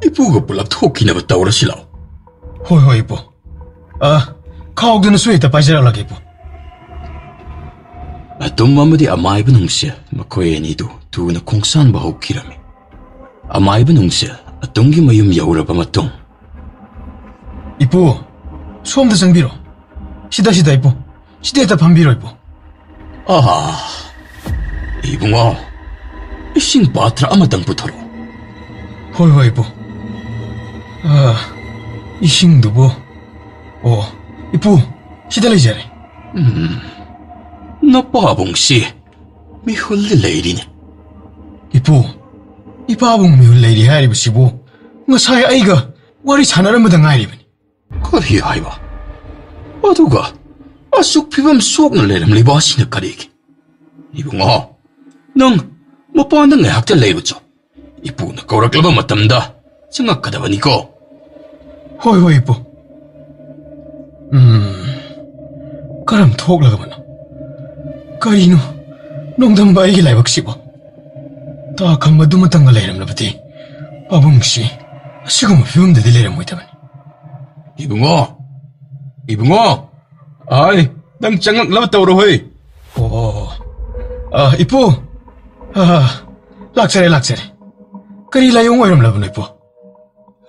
ꯏꯄꯨꯒ ꯄꯨꯂꯞ ꯊꯣꯛꯈꯤꯅꯕ ꯇꯧꯔꯁꯤ ꯂꯥꯛꯑꯣ꯫ ꯍꯣꯏ, ꯍꯣꯏ, ꯏꯄꯨ꯫ ꯑ, ꯈꯥꯎꯗꯨꯅꯁꯨ ꯍꯦꯛꯇ ꯄꯥꯏꯖꯔꯛꯂꯒꯦ, ꯏꯄꯨ꯫ ꯑꯇꯨꯝ ꯑꯃꯗꯤ ꯑꯃꯥꯏꯕ ꯅꯨꯡꯁꯦ ꯃꯈꯣꯏ ꯑꯅꯤꯗꯨ ꯊꯨꯅ ꯈꯣꯡꯁꯥꯟꯕ ꯍꯧꯈꯤꯔꯝꯃꯤ꯫ ꯑꯃꯥꯏꯕ ꯅꯨꯡꯁꯦ ꯑꯇꯨꯝꯒꯤ ꯃꯌꯨꯝ ꯌꯧꯔꯕ ꯃꯇꯨꯡ, ꯏꯄꯨ, ꯁꯣꯝꯗ ꯆꯪꯕꯤꯔꯣ꯫ ꯁꯤꯗ, ꯁꯤꯗ, ꯏꯄꯨ꯫ ꯁꯤꯗ ꯍꯦꯛꯇ ꯐꯝꯕꯤꯔꯣ, ꯏꯄꯨ꯫ ꯑꯥ, ꯏꯕꯨꯡꯉꯣ, ꯏꯁꯤꯡ ꯄꯥꯇ꯭ꯔ ꯑꯃꯇꯪ ꯄꯨꯊꯣꯔꯛꯎ꯫ ꯍꯣꯏ, ꯍꯣꯏ, ꯏꯄꯨ꯫ ꯑꯥ, ꯏꯁꯤꯡꯗꯨꯕꯨ? ꯑꯣ, ꯏꯄꯨ, ꯁꯤꯗ ꯂꯩꯖꯔꯦ꯫ ꯎꯝ, ꯅꯄꯥꯕꯨꯡꯁꯤ ꯃꯤꯍꯨꯜꯗꯤ ꯂꯩꯔꯤꯅꯦ꯫ ꯏꯄꯨ, ꯏꯄꯥꯕꯨꯡ ꯃꯤꯍꯨꯜ ꯂꯩꯔꯤ ꯍꯥꯏꯔꯤꯕꯁꯤꯕꯨ ꯉꯁꯥꯏ ꯑꯩꯒ ꯋꯥꯔꯤ ꯁꯥꯟꯅꯔꯝꯕꯗ ꯉꯥꯏꯔꯤꯕꯅꯤ꯫ ꯀꯔꯤ ꯍꯥꯏꯕ? ꯑꯗꯨꯒ ꯑꯁꯨꯛ ꯐꯤꯕꯝ ꯁꯣꯛꯅ ꯂꯩꯔꯝꯂꯤꯕ ꯑꯁꯤꯅ ꯀꯔꯤꯒꯤ? ꯏꯕꯨꯡꯉꯣ, ꯅꯪ ꯃꯄꯥꯟꯗ ꯉꯥꯏꯍꯥꯛꯇ ꯂꯩꯔꯨꯆꯣ꯫ ꯏꯄꯨꯅ ꯀꯧꯔꯛꯂꯕ ꯃꯇꯝꯗ ꯆꯪꯉꯛꯀꯗꯕꯅꯤꯀꯣ꯫ ꯍꯣꯏ, ꯍꯣꯏ, ꯏꯄꯨ꯫ ꯎꯝ, ꯀꯔꯝ ꯊꯣꯛꯂꯒꯕꯅꯣ? ꯀꯔꯤꯅꯣ ꯅꯣꯡꯗꯝꯕ ꯑꯩꯒꯤ ꯂꯥꯏꯕꯛꯁꯤꯕꯣ? ꯇꯥ ꯈꯝꯕꯗꯨꯃꯇꯪꯒ ꯂꯩꯔꯝꯂꯕꯗꯤ ꯄꯥꯕꯨꯡꯁꯤ ꯑꯁꯤꯒꯨꯝꯕ ꯐꯤꯕꯝꯗꯗꯤ ꯂꯩꯔꯝꯃꯣꯏꯗꯕꯅꯤ꯫ ꯏꯕꯨꯡꯉꯣ! ꯏꯕꯨꯡꯉꯣ! ꯑꯥꯏ, ꯅꯪ ꯆꯪꯉꯛꯅꯕ ꯇꯧꯔꯣ ꯍꯣꯏ꯫ ꯑꯣ, ꯑ, ꯏꯄꯨ! ꯑ, ꯂꯥꯛꯆꯔꯦ, ꯂꯥꯛꯆꯔꯦ꯫ ꯀꯔꯤ ꯂꯥꯏꯑꯣꯡ ꯑꯣꯏꯔꯝꯂꯕꯅꯣ, ꯏꯄꯨ?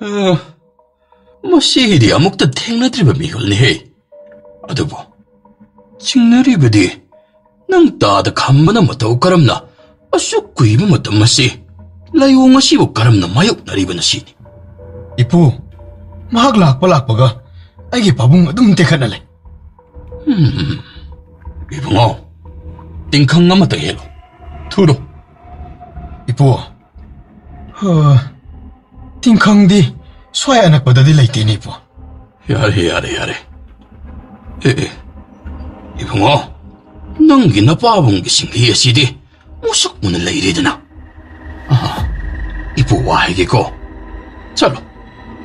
ꯑ, ꯃꯁꯤꯗꯤ ꯑꯃꯨꯛꯇ ꯊꯦꯡꯅꯗ꯭ꯔꯤꯕ ꯃꯤꯍꯨꯜꯅꯤꯍꯦ꯫ ꯑꯗꯨꯕꯨ ꯆꯤꯡꯅꯔꯤꯕꯗꯤ ꯅꯪ ꯇꯥꯗ ꯈꯝꯕꯅ ꯃꯇꯧ ꯀꯔꯝꯅ ꯑꯁꯨꯛ ꯀꯨꯏꯕ ꯃꯇꯝ ꯑꯁꯤ ꯂꯥꯏꯑꯣꯡ ꯑꯁꯤꯕꯨ ꯀꯔꯝꯅ ꯃꯥꯌꯣꯛꯅꯔꯤꯕꯅ ꯁꯤꯅꯤ꯫ ꯏꯄꯨ, ꯃꯍꯥꯛ ꯂꯥꯛꯄ ꯂꯥꯛꯄꯒ ꯑꯩꯒꯤ ꯄꯥꯕꯨꯡ ꯑꯗꯨꯝ ꯇꯦꯛꯈꯠꯅ ꯂꯩ꯫ ꯍꯝ, ꯏꯕꯨꯡꯉꯣ, ꯇꯤꯡꯈꯪ ꯑꯃꯇ ꯍꯦꯛꯂꯣ꯫ ꯊꯨꯔꯣ꯫ ꯏꯄꯨ, ꯍ, ꯇꯤꯡꯈꯪꯗꯤ ꯁ꯭ꯋꯥꯏ ꯑꯅꯛꯄꯗꯗꯤ ꯂꯩꯇꯦꯅꯦ, ꯏꯄꯨ꯫ ꯌꯥꯔꯦ, ꯌꯥꯔꯦ, ꯌꯥꯔꯦ꯫ ꯑꯦ, ꯑꯦ, ꯏꯕꯨꯡꯉꯣ, ꯅꯪꯒꯤ ꯅꯄꯥꯕꯨꯡꯒꯤ ꯁꯤꯡꯂꯤ ꯑꯁꯤꯗꯤ ꯃꯨꯁꯨꯛ ꯃꯨꯅ ꯂꯩꯔꯦꯗꯅ꯫ ꯑꯍꯥ, ꯏꯄꯨ ꯋꯥ ꯍꯥꯏꯒꯦꯀꯣ꯫ ꯆꯠꯂꯣ,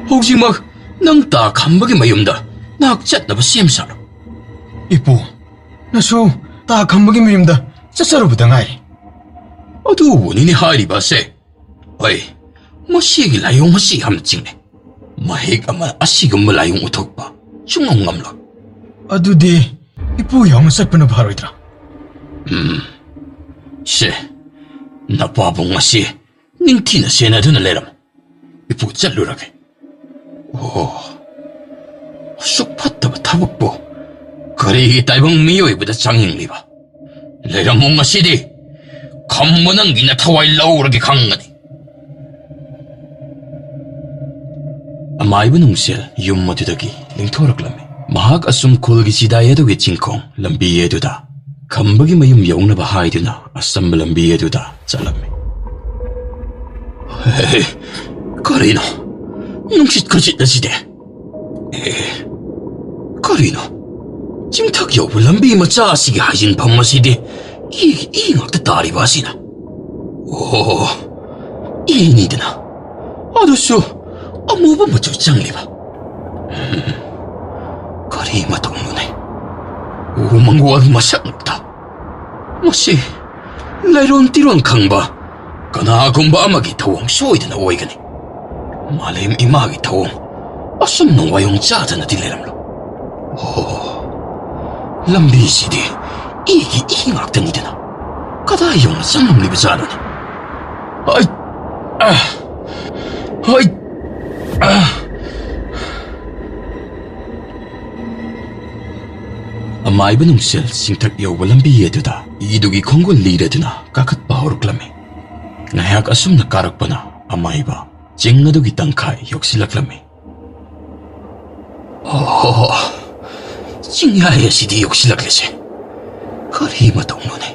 ꯍꯧꯖꯤꯛꯃꯛ ꯅꯪ ꯇꯥ ꯈꯝꯕꯒꯤ ꯃꯌꯨꯝꯗ ꯅꯍꯥꯛ ꯆꯠꯅꯕ ꯁꯦꯝ ꯁꯥꯔꯣ꯫ ꯏꯄꯨ, ꯅꯁꯨ ꯇꯥ ꯈꯝꯕꯒꯤ ꯃꯌꯨꯝꯗ ꯆꯠꯆꯔꯨꯕꯗ ꯉꯥꯏꯔꯤ꯫ ꯑꯗꯨꯕꯨꯅꯤꯅꯦ ꯍꯥꯏꯔꯤꯕ ꯑꯁꯦ꯫ ꯍꯣꯏ, ꯃꯁꯤꯒꯤ ꯂꯥꯏꯑꯣꯡ ꯑꯁꯤ ꯌꯥꯝꯅ ꯆꯤꯡꯅꯩ꯫ ꯃꯍꯤꯛ ꯑꯃ ꯑꯁꯤꯒꯨꯝꯕ ꯂꯥꯏꯑꯣꯡ ꯎꯠꯊꯣꯛꯄ ꯁꯨꯡꯉꯝ ꯉꯝꯂꯣꯏ꯫ ꯑꯗꯨꯗꯤ ꯏꯄꯨ ꯌꯥꯎꯅ ꯆꯠꯄꯅ ꯐꯔꯣꯏꯗ꯭ꯔꯥ? ꯎꯝ, ꯁꯦ, ꯅꯄꯥꯕꯨꯡ ꯑꯁꯤ ꯅꯤꯡꯊꯤꯅ ꯁꯦꯟꯅꯗꯨꯅ ꯂꯩꯔꯝꯃꯨ꯫ ꯏꯄꯨ ꯆꯠꯂꯨꯔꯒꯦ꯫ ꯑꯣ, ꯑꯁꯨꯛ ꯐꯠꯇꯕ ꯊꯕꯛꯄꯨ ꯀꯔꯤꯒꯤ ꯇꯥꯏꯕꯪ ꯃꯤꯑꯣꯏꯕꯗ ꯆꯪꯂꯤꯕ? ꯂꯩꯔꯝꯃꯨ, ꯉꯁꯤꯗꯤ ꯈꯝꯕ ꯅꯪꯒꯤ ꯅꯊꯋꯥꯏ ꯂꯧꯔꯒꯦ ꯈꯪꯒꯅꯤ꯫ ꯑꯃꯥꯏꯕ ꯅꯨꯡꯁꯦꯜ ꯌꯨꯝ ꯑꯗꯨꯗꯒꯤ ꯂꯤꯡꯊꯣꯔꯛꯂꯝꯃꯤ꯫ ꯃꯍꯥꯛ ꯑꯁꯨꯝ ꯈꯨꯜꯒꯤ ꯆꯤꯗꯥꯏ ꯑꯗꯨꯒꯤ ꯆꯤꯡꯈꯣꯡ ꯂꯝꯕꯤ ꯑꯗꯨꯗ ꯈꯝꯕꯒꯤ ꯃꯌꯨꯝ ꯌꯧꯅꯕ ꯍꯥꯏꯗꯨꯅ ꯑꯆꯝꯕ ꯂꯝꯕꯤ ꯑꯗꯨꯗ ꯆꯠꯂꯝꯃꯤ꯫ ꯍꯦ, ꯀꯔꯤꯅꯣ? ꯅꯨꯡꯁꯤꯠ ꯈꯨꯁꯤꯠ ꯑꯁꯤꯗꯤ? ꯑꯦ, ꯀꯔꯤꯅꯣ? ꯆꯤꯡꯊꯛ ꯌꯧꯕ ꯂꯝꯕꯤ ꯃꯆꯥ ꯑꯁꯤꯒꯤ ꯍꯥꯏꯖꯤꯟꯐꯝ ꯑꯁꯤꯗꯤ ꯏ, ꯏ ꯉꯥꯛꯇ ꯇꯥꯔꯤꯕ ꯑꯁꯤꯅ? ꯑꯣ, ꯏꯅꯤꯗꯅ꯫ ꯑꯗꯨꯁꯨ ꯑꯃꯨꯕ ꯃꯆꯨ ꯆꯪꯂꯤꯕ꯫ ꯎꯝ, ꯀꯔꯤ ꯃꯇꯧꯅꯣꯅꯦ? ꯎ ꯃꯪꯒꯣꯜ ꯃꯁꯛ ꯉꯛꯇ꯫ ꯃꯁꯤ ꯂꯩꯔꯣꯟ ꯇꯤꯔꯣꯟ ꯈꯪꯕ ꯀꯅꯥꯒꯨꯝꯕ ꯑꯃꯒꯤ ꯊꯧꯑꯣꯡ ꯁꯣꯏꯗꯅ ꯑꯣꯏꯒꯅꯤ꯫ ꯃꯥꯂꯦꯝ ꯏꯃꯥꯒꯤ ꯊꯧꯑꯣꯡ ꯑꯁꯨꯝꯅ ꯋꯥꯌꯣꯡ ꯆꯥꯗꯅꯗꯤ ꯂꯩꯔꯝꯂꯣ꯫ ꯑꯣ, ꯂꯝꯕꯤꯁꯤꯗꯤ ꯏꯒꯤ ꯏ ꯉꯥꯛꯇꯅꯤꯗꯅ꯫ ꯀꯗꯥꯏ ꯌꯧꯅ ꯆꯪꯂꯝꯂꯤꯕꯖꯥꯠꯅꯣꯅꯦ? ꯑꯩ, ꯑ, ꯑꯩ, ꯑ꯫ ꯑꯃꯥꯏꯕ ꯅꯨꯡꯁꯦꯜ ꯆꯤꯡꯊꯛ ꯌꯧꯕ ꯂꯝꯕꯤ ꯑꯗꯨꯗ ꯏꯗꯨꯒꯤ ꯈꯣꯡꯒꯨꯜ ꯂꯤꯔꯗꯨꯅ ꯀꯥꯈꯠꯄ ꯍꯧꯔꯛꯂꯝꯃꯤ꯫ ꯉꯥꯏꯍꯥꯛ ꯑꯁꯨꯝꯅ ꯀꯥꯔꯛꯄꯅ ꯑꯃꯥꯏꯕ ꯆꯤꯡ ꯑꯗꯨꯒꯤ ꯇꯪꯈꯥꯏ ꯌꯧꯁꯤꯜꯂꯛꯂꯝꯃꯤ꯫ ꯑꯣ, ꯆꯤꯡꯌꯥꯏ ꯑꯁꯤꯗꯤ ꯌꯧꯁꯤꯜꯂꯛꯂꯤꯁꯦ꯫ ꯀꯔꯤ ꯃꯇꯧꯅꯣꯅꯦ?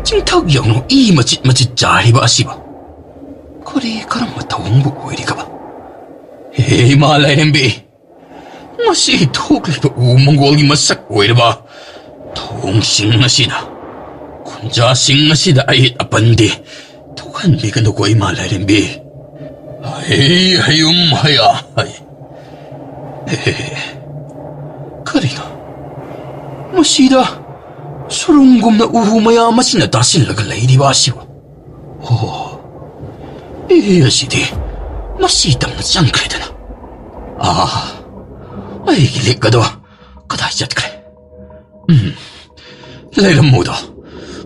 ꯆꯤꯡꯊꯛ ꯌꯧꯅ ꯏ ꯃꯆꯤꯠ ꯃꯆꯤꯠ ꯆꯥꯏꯔꯤꯕ ꯑꯁꯤꯕꯨ? ꯀꯔꯤ ꯀꯔꯝꯕ ꯊꯧꯑꯣꯡꯕꯨ ꯑꯣꯏꯔꯤꯒꯕ? ꯍꯦ ꯏꯃꯥ ꯂꯥꯏꯔꯦꯝꯕꯤ, ꯃꯁꯤ ꯊꯣꯛꯂꯤꯕ ꯎ ꯃꯪꯒꯣꯜꯒꯤ ꯃꯁꯛ ꯑꯣꯏꯔꯕ ꯊꯧꯑꯣꯡꯁꯤꯡ ꯑꯁꯤꯅ ꯈꯨꯟꯖꯥꯁꯤꯡ ꯑꯁꯤꯗ ꯑꯌꯦꯠ ꯑꯄꯟꯗꯤ ꯊꯣꯛꯍꯟꯕꯤꯒꯅꯨꯀꯣ, ꯏꯃꯥ ꯂꯥꯏꯔꯦꯝꯕꯤ꯫ ꯍꯩ, ꯍꯩꯌꯨꯝ, ꯍꯩꯌꯥ, ꯍꯩ꯫ ꯑꯦ, ꯀꯔꯤꯅꯣ? ꯃꯁꯤꯗ ꯁꯨꯔꯨꯡꯒꯨꯝꯅ ꯎ ꯃꯌꯥꯝ ꯑꯁꯤꯅ ꯇꯥꯁꯤꯜꯂꯒ ꯂꯩꯔꯤꯕ ꯑꯁꯤꯕꯨ? ꯑꯣ, ꯏ ꯑꯁꯤꯗꯤ ꯃꯁꯤ ꯇꯝꯅ ꯆꯪꯈ꯭ꯔꯦꯗꯅ꯫ ꯑꯥ, ꯑꯩꯒꯤ ꯂꯤꯛ ꯑꯗꯣ ꯀꯗꯥꯏ ꯆꯠꯈ꯭ꯔꯦ? ꯎꯝ, ꯂꯩꯔꯝꯃꯨꯗꯣ,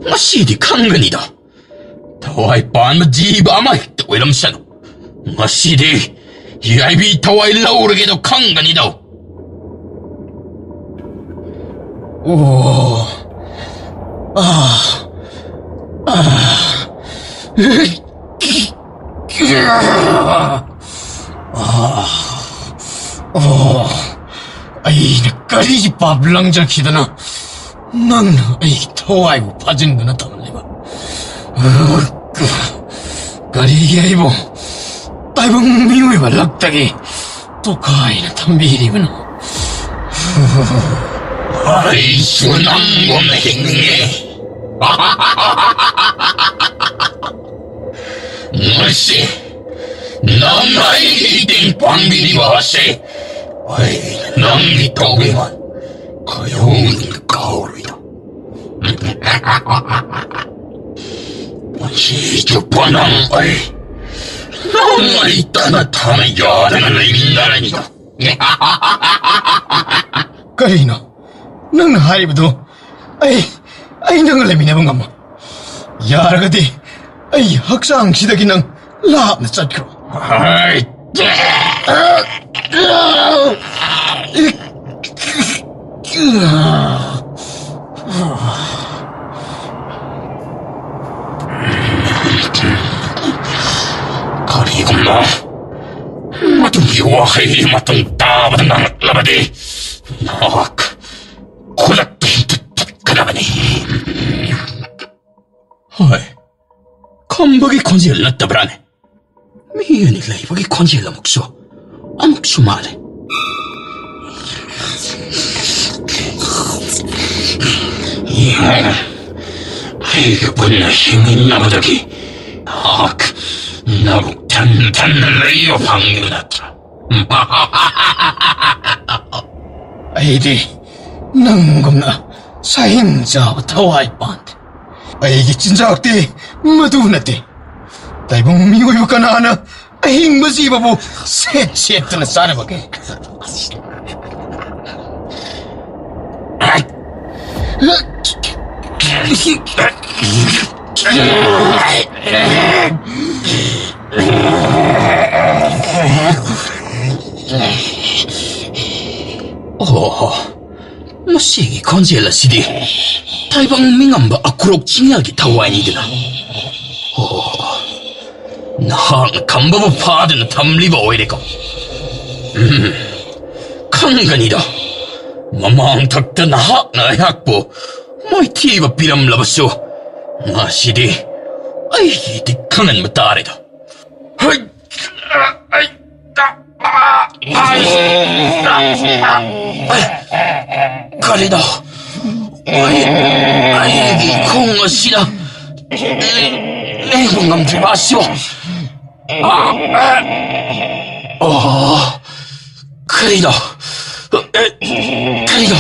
ꯉꯁꯤꯗꯤ ꯈꯪꯒꯅꯤꯗꯣ꯫ ꯊꯋꯥꯏ ꯄꯥꯟꯕ ꯖꯤꯕ ꯑꯃ ꯍꯦꯛꯇ ꯑꯣꯏꯔꯝꯁꯅꯨ, ꯉꯁꯤꯗꯤ ꯌꯥꯏꯕꯤ ꯊꯋꯥꯏ ꯂꯧꯔꯒꯦꯗꯣ ꯈꯪꯒꯅꯤꯗꯣ꯫ ꯑꯣ꯫ ꯑꯥ꯫ ꯑꯥ꯫ ꯑꯥ꯫ ꯑꯣ꯫ ꯑꯩꯅ ꯀꯔꯤꯒꯤ ꯄꯥꯞ ꯂꯪꯖꯈꯤꯗꯅ ꯅꯪꯅ ꯑꯩꯒꯤ ꯊꯋꯥꯏꯕꯨ ꯐꯥꯖꯤꯟꯗꯨꯅ ꯊꯝꯂꯤꯕ? ꯀꯔꯤꯒꯤ ꯑꯩꯕꯨ ꯇꯥꯏꯕꯪ ꯃꯤꯑꯣꯏꯕ ꯂꯛꯇꯒꯤ ꯇꯣꯈꯥꯏꯅ ꯊꯝꯕꯤꯔꯤꯕꯅꯣ? ꯑꯩꯁꯨ ꯅꯪꯒꯨꯝꯅ ꯍꯤꯡꯅꯤꯡꯉꯦ꯫ ꯉꯁꯤ ꯅꯪꯅ ꯑꯩꯒꯤ ꯃꯇꯦꯡ ꯄꯥꯡꯕꯤꯔꯤꯕ ꯑꯁꯤ ꯑꯩꯅ ꯅꯪꯒꯤ ꯇꯧꯕꯤꯃꯜ ꯀꯩꯗꯧꯅꯨꯡꯗ ꯀꯥꯎꯔꯣꯏꯗ꯫ ꯄꯨꯟꯁꯤ ꯆꯨꯞꯄ ꯅꯪ ꯑꯩ, ꯅꯪ ꯑꯩ ꯇꯠꯅ ꯊꯥꯅ ꯌꯥꯗꯅ ꯂꯩꯃꯤꯟꯅꯔꯅꯤꯗ꯫ ꯀꯔꯤꯅꯣ ꯅꯪꯅ ꯍꯥꯏꯔꯤꯕꯗꯨ? ꯑꯩ, ꯑꯩ ꯅꯪꯒ ꯂꯩꯃꯤꯟꯅꯕ ꯉꯝꯃꯣꯏ꯫ ꯌꯥꯔꯒꯗꯤ ꯑꯩ ꯍꯛꯆꯥꯡꯁꯤꯗꯒꯤ ꯅꯪ ꯂꯥꯞꯅ ꯆꯠꯈ꯭ꯔꯣ꯫ ꯍꯩ! ꯀꯔꯤꯒꯨꯝꯕ ꯃꯗꯨꯒꯤ ꯋꯥꯍꯩ ꯃꯇꯨꯡ ꯇꯥꯕꯗ ꯉꯥꯡꯂꯛꯂꯕꯗꯤ ꯅꯍꯥꯛ ꯈꯨꯗꯛꯇ ꯍꯦꯛꯇ ꯇꯠꯀꯗꯕꯅꯤ꯫ ꯍꯣꯏ, ꯈꯝꯕꯒꯤ ꯈꯣꯟꯖꯦꯜ ꯅꯠꯇꯕ꯭ꯔꯥꯅꯦ? ꯃꯤ ꯑꯅꯤ ꯂꯩꯕꯒꯤ ꯈꯣꯟꯖꯦꯜ ꯑꯃꯨꯛꯁꯨ, ꯑꯃꯨꯛꯁꯨ ꯃꯥꯜꯂꯦ꯫ ꯌꯦꯡꯉꯨ, ꯑꯩꯒ ꯄꯨꯟꯅ ꯍꯤꯡꯃꯤꯟꯅꯕꯗꯒꯤ ꯅꯍꯥꯛ ꯅꯕꯨꯛ ꯊꯟ ꯊꯟꯅ ꯂꯩꯕ ꯐꯪꯂꯤꯕ ꯅꯠꯇ꯭ꯔꯥ? ꯑꯩꯗꯤ ꯅꯪꯒꯨꯝꯅ ꯁꯥꯍꯤꯡ ꯆꯥꯕ ꯊꯋꯥꯏ ꯄꯥꯟꯗꯦ꯫ ꯑꯩꯒꯤ ꯆꯤꯟꯖꯥꯛꯇꯤ ꯃꯗꯨ ꯅꯠꯇꯦ꯫ ꯇꯥꯏꯕꯪ ꯃꯤꯑꯣꯏꯕ ꯀꯅꯥꯅ ꯑꯍꯤꯡꯕ ꯖꯤꯕꯕꯨ ꯁꯦꯠ ꯁꯦꯠꯇꯅ ꯆꯥꯅꯕꯒꯦ? ꯑꯣ, ꯃꯁꯤꯒꯤ ꯈꯣꯟꯖꯦꯜ ꯑꯁꯤꯗꯤ ꯇꯥꯏꯕꯪ ꯃꯤꯉꯝꯕ ꯑꯀ꯭ꯔꯣꯛ ꯆꯤꯡꯌꯥꯒꯤ ꯊꯋꯥꯏꯅꯤꯗꯅ꯫ ꯑꯣ, ꯅꯍꯥꯛꯅ ꯈꯝꯕꯕꯨ ꯐꯥꯗꯨꯅ ꯊꯝꯂꯤꯕ ꯑꯣꯏꯔꯦꯀꯣ? ꯎꯝ, ꯈꯪꯒꯅꯤꯗ꯫ ꯃꯃꯥꯡ ꯊꯛꯇ ꯅꯍꯥꯛꯅ ꯑꯩꯍꯥꯛꯄꯨ ꯃꯥꯏꯊꯤꯕ ꯄꯤꯔꯝꯂꯕꯁꯨ, ꯉꯁꯤꯗꯤ ꯑꯩꯒꯤꯗꯤ ꯈꯪꯍꯟꯕ ꯇꯥꯔꯦꯗ꯫ ꯍꯩ! ꯑꯩ! ꯀꯔꯤꯅꯣ? ꯑꯩ, ꯑꯩꯒꯤ ꯈꯣꯡ ꯑꯁꯤꯅ ꯂꯦꯡꯕ ꯉꯝꯗ꯭ꯔꯤꯕ ꯑꯁꯤꯕꯨ? ꯑꯣ, ꯀꯔꯤꯅꯣ? ꯀꯔꯤꯅꯣ?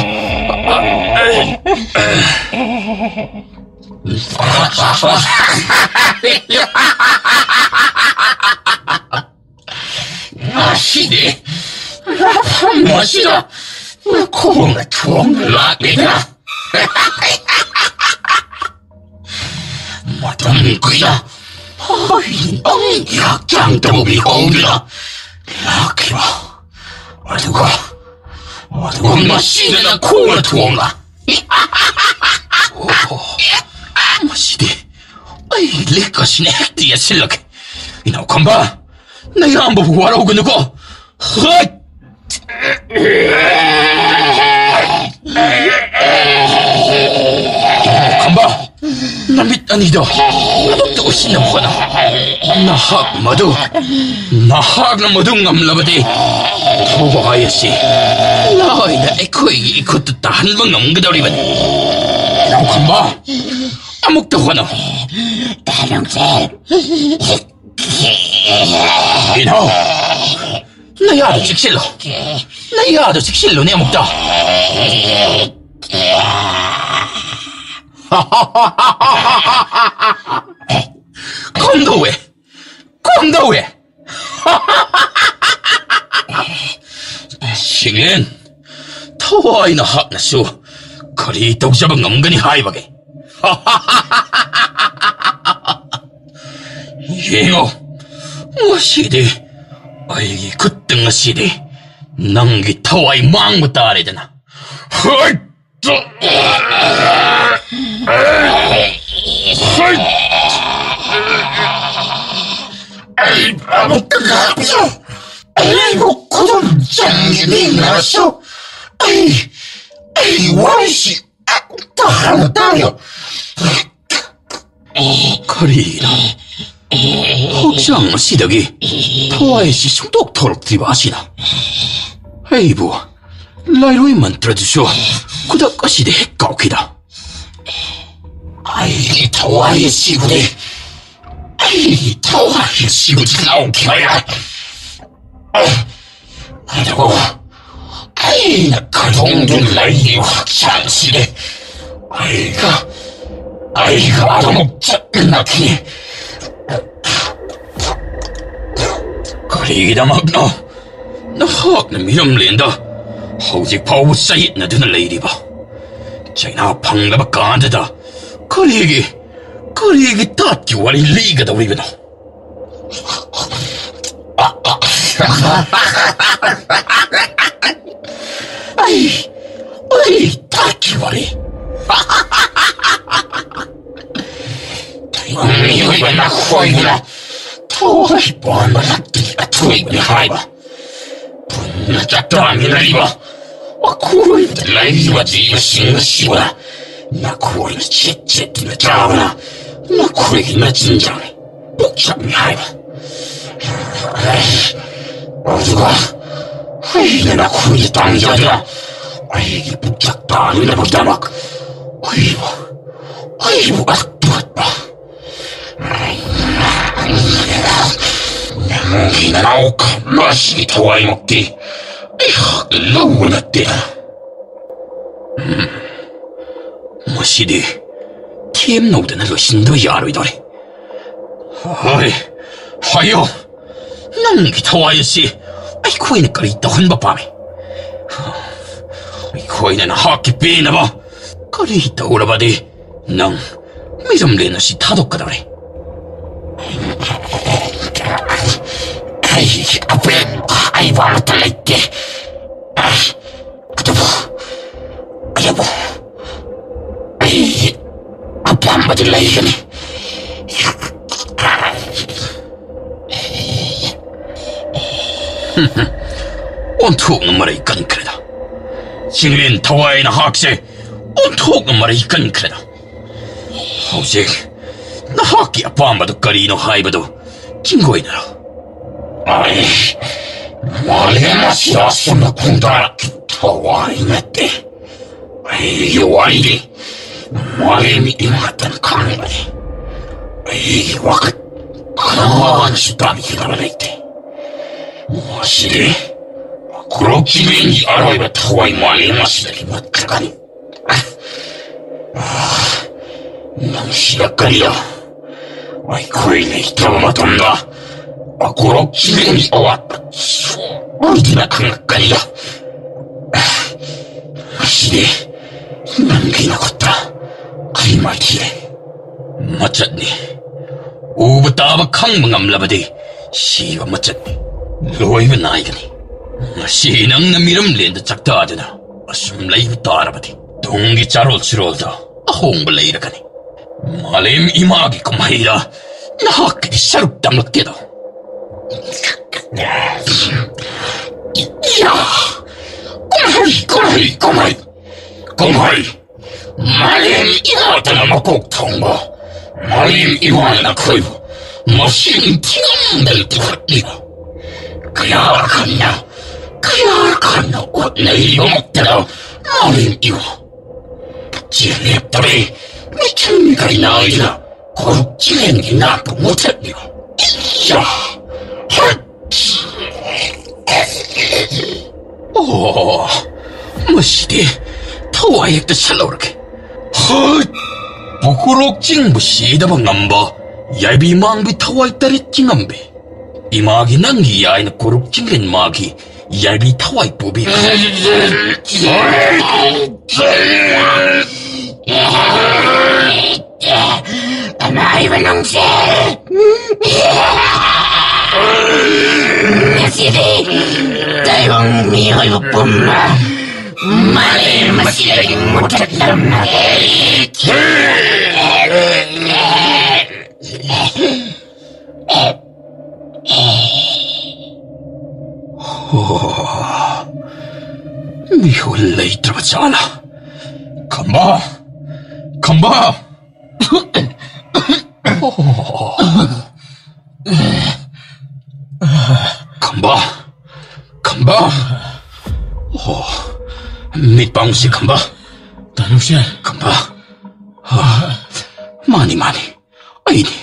ꯉꯁꯤꯗꯤ ꯃꯐꯝ ꯑꯁꯤꯗ ꯅꯈꯣꯡꯅ ꯊꯣꯡꯗꯨꯅ ꯂꯥꯛꯂꯤꯗꯅ꯫ ꯃꯇꯝ ꯀꯨꯏꯅ ꯑꯩ ꯅꯪꯒꯤ ꯍꯛꯆꯥꯡꯗ ꯎꯕꯤꯍꯧꯗꯨꯅ ꯂꯥꯛꯈꯤꯕ꯫ ꯑꯗꯨꯒ, ꯑꯗꯨꯒ ꯉꯁꯤꯅ ꯅꯈꯣꯡꯅ ꯊꯣꯡꯅ꯫ ꯑꯣ, ꯃꯁꯤꯗꯤ ꯑꯩ ꯂꯤꯛ ꯑꯁꯤꯅ ꯍꯦꯛꯇ ꯌꯦꯠꯁꯤꯜꯂꯒꯦ꯫ ꯏꯅꯥꯎꯈꯝꯕ, ꯅꯌꯥꯝꯕꯕꯨ ꯋꯥꯔꯧꯒꯅꯨꯀꯣ꯫ ꯍꯣꯏ! ꯈꯝꯕ, ꯅꯃꯤꯠ ꯑꯅꯤꯗꯣ ꯑꯃꯨꯛꯇ ꯎꯏꯁꯤꯟꯅꯕ ꯍꯣꯠꯅꯧ꯫ ꯅꯍꯥꯛ ꯃꯗꯨ, ꯅꯍꯥꯛꯅ ꯃꯗꯨ ꯉꯝꯂꯕꯗꯤ, ꯊꯋꯥꯏ ꯑꯁꯤ ꯂꯥꯏꯅ ꯑꯩꯈꯣꯏꯒꯤ ꯏꯈꯨꯠꯇ ꯇꯥꯍꯟꯕ ꯉꯝꯒꯗꯧꯔꯤꯕꯅꯤ꯫ ꯏꯅꯥꯎ ꯈꯝꯕ, ꯑꯃꯨꯛꯇ ꯍꯣꯠꯅꯧ꯫ ꯏꯅꯥꯎ, ꯅꯌꯥꯗꯣ ꯆꯤꯛꯁꯤꯜꯂꯣ꯫ ꯅꯌꯥꯗꯣ ꯆꯤꯛꯁꯤꯜꯂꯨꯅꯦ ꯑꯃꯨꯛꯇ꯫ ꯀꯝꯗꯧꯋꯦ? ꯁꯤꯡꯂꯦꯟ, ꯊꯋꯥꯏ ꯅꯍꯥꯛꯅꯁꯨ ꯀꯔꯤ ꯇꯧꯖꯕ ꯉꯝꯒꯅꯤ ꯍꯥꯏꯕꯒꯦ? ꯌꯦꯡꯉꯣ, ꯉꯁꯤꯗꯤ ꯑꯩꯒꯤ ꯈꯨꯠꯇ ꯉꯁꯤꯗꯤ ꯅꯪꯒꯤ ꯊꯋꯥꯏ ꯃꯥꯡꯕ ꯇꯥꯔꯦꯗꯅ꯫ ꯍꯣꯏ! ꯑꯩ ꯑꯃꯨꯛꯇ ꯉꯥꯏꯕꯤꯌꯨ꯫ ꯑꯩꯕꯨ ꯈꯨꯗꯨꯝ ꯆꯟꯒꯦ ꯅꯤꯡꯂꯕꯁꯨ ꯑꯩ, ꯑꯩ ꯋꯥꯔꯤꯁꯤ ꯑꯃꯨꯛꯇ ꯍꯥꯟꯅ ꯇꯥꯕꯤꯌꯨ꯫ ꯀꯔꯤꯅꯣ? ꯍꯛꯆꯥꯡ ꯑꯁꯤꯗꯒꯤ ꯊꯋꯥꯏ ꯑꯁꯤ ꯁꯨꯡꯊꯣꯛ ꯊꯣꯛꯂꯛꯇ꯭ꯔꯤꯕ ꯑꯁꯤꯅ ꯑꯩꯕꯨ ꯂꯥꯏꯔꯣꯏ ꯃꯟꯇ꯭ꯔꯗꯨꯁꯨ ꯈꯨꯗꯛ ꯑꯁꯤꯗ ꯍꯦꯛ ꯀꯥꯎꯈꯤꯗ꯫ ꯑꯩꯒꯤ ꯊꯋꯥꯏ ꯑꯁꯤꯕꯨꯗꯤ, ꯑꯩꯒꯤ ꯊꯋꯥꯏ ꯑꯁꯤꯕꯨꯗꯤ ꯂꯧꯈꯤꯕ ꯌꯥꯏ꯫ ꯑꯗꯨꯕꯨ ꯑꯩꯅ ꯀꯗꯣꯝꯗ ꯂꯩꯔꯤꯕ ꯍꯛꯆꯥꯡꯁꯤꯗꯤ ꯑꯩꯒ, ꯑꯩꯒ ꯑꯗꯨꯃꯛ ꯆꯠꯃꯤꯟꯅꯈꯤ꯫ ꯀꯔꯤꯒꯤꯗꯃꯛꯅꯣ ꯅꯍꯥꯛꯅ ꯃꯤꯔꯝꯂꯦꯟꯗ ꯍꯧꯖꯤꯛ ꯐꯥꯎꯕ ꯆꯌꯦꯠꯅꯗꯨꯅ ꯂꯩꯔꯤꯕ? ꯆꯩꯅꯥ ꯐꯪꯂꯕ ꯀꯥꯟꯗꯗ ꯀꯔꯤꯒꯤ, ꯀꯔꯤꯒꯤ ꯇꯥꯠꯀꯤ ꯋꯥꯔꯤ ꯂꯤꯒꯗꯧꯔꯤꯕꯅꯣ? ꯑꯩ, ꯑꯩ ꯇꯥꯠꯀꯤ ꯋꯥꯔꯤ꯫ ꯇꯥꯏꯕꯪ ꯃꯤꯑꯣꯏꯕ ꯅꯈꯣꯏꯕꯨꯅ ꯊꯋꯥꯏ ꯄꯥꯟꯕ ꯅꯠꯇꯦ ꯑꯊꯣꯏꯕꯅꯤ ꯍꯥꯏꯕ꯫ ꯄꯨꯟꯅ ꯆꯥꯛꯇꯥꯃꯤꯟꯅꯔꯤꯕ ꯑꯀꯣꯏꯕꯗ ꯂꯩꯔꯤꯕ ꯖꯤꯕꯁꯤꯡ ꯑꯁꯤꯕꯨꯅ ꯅꯈꯣꯏꯅ ꯆꯦꯠ ꯆꯦꯠꯇꯨꯅ ꯆꯥꯕꯅ ꯅꯈꯣꯏꯒꯤ ꯃꯆꯤꯟꯖꯥꯛꯅꯤ, ꯄꯣꯠꯁꯛꯅꯤ ꯍꯥꯏꯕ꯫ ꯑꯗꯨꯒ ꯑꯩꯅ ꯅꯈꯣꯏꯗ ꯇꯥꯡꯖꯗꯨꯅ ꯑꯩꯒꯤ ꯄꯣꯠꯁꯛ ꯇꯥꯅꯅꯕꯒꯤꯗꯃꯛ ꯑꯩꯕꯨ, ꯑꯩꯕꯨ ꯑꯗꯨ ꯄꯨꯔꯛꯄ꯫ ꯅꯪꯒꯤ ꯅꯅꯥꯎ ꯈꯝꯕ ꯑꯁꯤꯒꯤ ꯊꯋꯥꯏꯃꯛꯇꯤ ꯑꯩꯍꯥꯛꯅ ꯂꯧꯕ ꯅꯠꯇꯦꯗ꯫ ꯎꯝ, ꯃꯁꯤꯗꯤ ꯊꯦꯝꯅꯧꯗꯅ ꯂꯣꯏꯁꯤꯟꯗꯕ ꯌꯥꯔꯣꯏꯗꯧꯔꯤ꯫ ꯍꯣꯏ, ꯍꯥꯏꯌꯣ, ꯅꯪꯒꯤ ꯊꯋꯥꯏ ꯑꯁꯤ ꯑꯩꯈꯣꯏꯅ ꯀꯔꯤ ꯇꯧꯍꯟꯕ ꯄꯥꯝꯃꯤ? ꯑꯩꯈꯣꯏꯅ ꯅꯍꯥꯛꯀꯤ ꯄꯦꯟꯅꯕ ꯀꯔꯤ ꯇꯧꯔꯕꯗꯤ ꯅꯪ ꯃꯤꯔꯝꯂꯦꯟ ꯑꯁꯤ ꯊꯥꯗꯣꯛꯀꯗꯧꯔꯦ? ꯑꯩꯒꯤ ꯑꯄꯦꯟꯕ ꯍꯥꯏꯕ ꯑꯃꯠꯇ ꯂꯩꯇꯦ꯫ ꯑꯗꯨꯕꯨ, ꯑꯗꯨꯕꯨ, ꯑꯩꯒꯤ ꯑꯄꯥꯝꯕꯗꯤ ꯂꯩꯒꯅꯤ꯫ ꯑꯣꯟꯊꯣꯛꯅ ꯃꯔꯩ ꯀꯟꯈ꯭ꯔꯦꯗ꯫ ꯆꯤꯡꯂꯦꯟ ꯊꯋꯥꯏ ꯅꯍꯥꯛꯁꯦ ꯑꯣꯟꯊꯣꯛꯅ ꯃꯔꯩ ꯀꯟꯈ꯭ꯔꯦꯗ꯫ ꯍꯧꯖꯤꯛ ꯅꯍꯥꯛꯀꯤ ꯑꯄꯥꯝꯕꯗꯨ ꯀꯔꯤꯅꯣ ꯍꯥꯏꯕꯗꯨ ꯆꯤꯡꯒꯣꯏꯅꯔꯣ꯫ ꯑꯩ ꯃꯥꯂꯦꯝ ꯑꯁꯤꯗ ꯑꯁꯨꯝꯅ ꯈꯣꯡꯗꯥꯔꯛꯈꯤꯕ ꯊꯋꯥꯏ ꯅꯠꯇꯦ꯫ ꯑꯩꯒꯤ ꯋꯥꯔꯤꯗꯤ ꯃꯥꯂꯦꯝ ꯏꯃꯥꯇꯅ ꯈꯪꯕꯅꯤ꯫ ꯑꯩꯒꯤ ꯋꯥꯈꯜ ꯀꯅꯥꯅꯁꯨ ꯇꯥꯕꯤꯒꯗꯕ ꯂꯩꯇꯦ꯫ ꯃꯁꯤꯗꯤ ꯀ꯭ꯔꯣꯛ ꯆꯤꯡꯂꯦꯟꯒꯤ ꯑꯔꯣꯏꯕ ꯊꯋꯥꯏ ꯃꯥꯂꯦꯝ ꯑꯁꯤꯗꯒꯤ ꯃꯨꯠꯈ꯭ꯔꯒꯅꯤ꯫ ꯅꯨꯡꯁꯤꯔꯛꯀꯅꯤꯗ꯫ ꯑꯩꯈꯣꯏ ꯂꯩꯇ꯭ꯔꯕ ꯃꯇꯝꯗ ꯑꯀꯣꯔꯣꯛ ꯆꯤꯡꯂꯦꯟꯒꯤ ꯑꯋꯥꯠꯄ ꯁꯣꯏꯗꯅ ꯈꯪꯂꯛꯀꯅꯤꯗ꯫ ꯉꯁꯤꯗꯤ ꯅꯪꯒꯤ ꯅꯈꯨꯠꯇ ꯑꯩ ꯃꯥꯏꯊꯤꯔꯦ꯫ ꯃꯆꯠꯅꯤ꯫ ꯎꯕ ꯇꯥꯕ ꯈꯪꯕ ꯉꯝꯂꯕꯗꯤ ꯁꯤꯕ ꯃꯆꯠꯅꯤ꯫ ꯂꯣꯏꯕ ꯅꯥꯏꯒꯅꯤ꯫ ꯉꯁꯤ ꯅꯪꯅ ꯃꯤꯔꯝꯂꯦꯟꯗ ꯆꯥꯛꯇꯥꯗꯨꯅ ꯑꯁꯨꯝ ꯂꯩꯕ ꯇꯥꯔꯕꯗꯤ ꯇꯨꯡꯒꯤ ꯆꯥꯔꯣꯜ ꯁꯨꯔꯣꯜꯗ ꯑꯍꯣꯡꯕ ꯂꯩꯔꯒꯅꯤ꯫ ꯃꯥꯂꯦꯝ ꯏꯃꯥꯒꯤ ꯀꯨꯝꯍꯩꯗ ꯅꯍꯥꯛꯀꯤꯗꯤ ꯁꯔꯨꯛ ꯇꯝꯂꯛꯇꯦꯗꯣ꯫ ꯏꯌꯥ! ꯀꯨꯝꯍꯩ, ꯀꯨꯝꯍꯩ, ꯀꯨꯝꯍꯩ! ꯀꯨꯝꯍꯩ! ꯃꯥꯂꯦꯝ ꯏꯃꯥꯇꯅ ꯃꯀꯣꯛ ꯊꯣꯡꯕ, ꯃꯥꯂꯦꯝ ꯏꯃꯥꯅ ꯅꯈꯣꯏꯕꯨ ꯃꯁꯤꯡ ꯊꯤꯉꯝꯗꯅ ꯄꯨꯈꯠꯂꯤꯕ꯫ ꯀꯌꯥ ꯀꯟꯅ, ꯀꯌꯥ ꯀꯟꯅ ꯍꯣꯠꯅꯔꯤꯕꯃꯛꯇꯗ ꯃꯥꯂꯦꯝ ꯏꯃꯥ ꯆꯦꯜꯂꯦꯞꯇꯕꯤ ꯃꯤꯆꯪ ꯃꯤꯈꯥꯏ ꯅꯥꯏꯗꯅ ꯀꯣꯔꯨꯛ ꯆꯤꯡꯂꯦꯟꯒꯤ ꯅꯥꯛꯄꯨ ꯃꯨꯊꯠꯂꯤꯕ꯫ ꯏꯌꯥ! ꯍꯠ! ꯑꯣ, ꯃꯁꯤꯗꯤ ꯊꯋꯥꯏ ꯍꯦꯛꯇ ꯁꯠꯍꯧꯔꯒꯦ꯫ ꯍꯠ! ꯄꯨꯀꯨꯔꯣꯛ ꯆꯤꯡꯕꯨ ꯁꯤꯗꯕ ꯉꯝꯕ ꯌꯥꯏꯕꯤ ꯃꯥꯡꯕꯤ ꯊꯋꯥꯏ ꯇꯔꯦꯠ ꯆꯤꯡꯉꯝꯕꯤ꯫ ꯏꯃꯥꯒꯤ ꯅꯪꯒꯤ ꯌꯥꯏꯅ ꯀꯣꯔꯨꯛ ꯆꯤꯡꯂꯦꯟ ꯃꯥꯒꯤ ꯌꯥꯔꯤ ꯊꯋꯥꯏ ꯄꯨꯕꯤ꯫ ꯑꯃꯥꯏꯕ ꯅꯪꯁꯦ꯫ ꯉꯁꯤꯗꯤ ꯇꯥꯏꯕꯪ ꯃꯤꯑꯣꯏꯕ ꯄꯨꯝꯕ ꯃꯥꯂꯦꯝ ꯑꯁꯤꯗꯒꯤ ꯃꯨꯊꯠꯂꯝꯃꯒꯦ꯫ ꯃꯤꯍꯨꯜ ꯂꯩꯇ꯭ꯔꯕ ꯖꯥꯠꯂ? ꯈꯝꯕ! ꯈꯝꯕ! ꯈꯝꯕ! ꯈꯝꯕ! ꯑꯣ, ꯃꯤꯠ ꯄꯥꯡꯁꯤ ꯈꯝꯕ꯫ ꯇꯥꯅꯨꯁꯦ꯫ ꯈꯝꯕ꯫ ꯑ, ꯃꯥꯅꯤ, ꯃꯥꯅꯤ꯫ ꯑꯩꯅꯤ꯫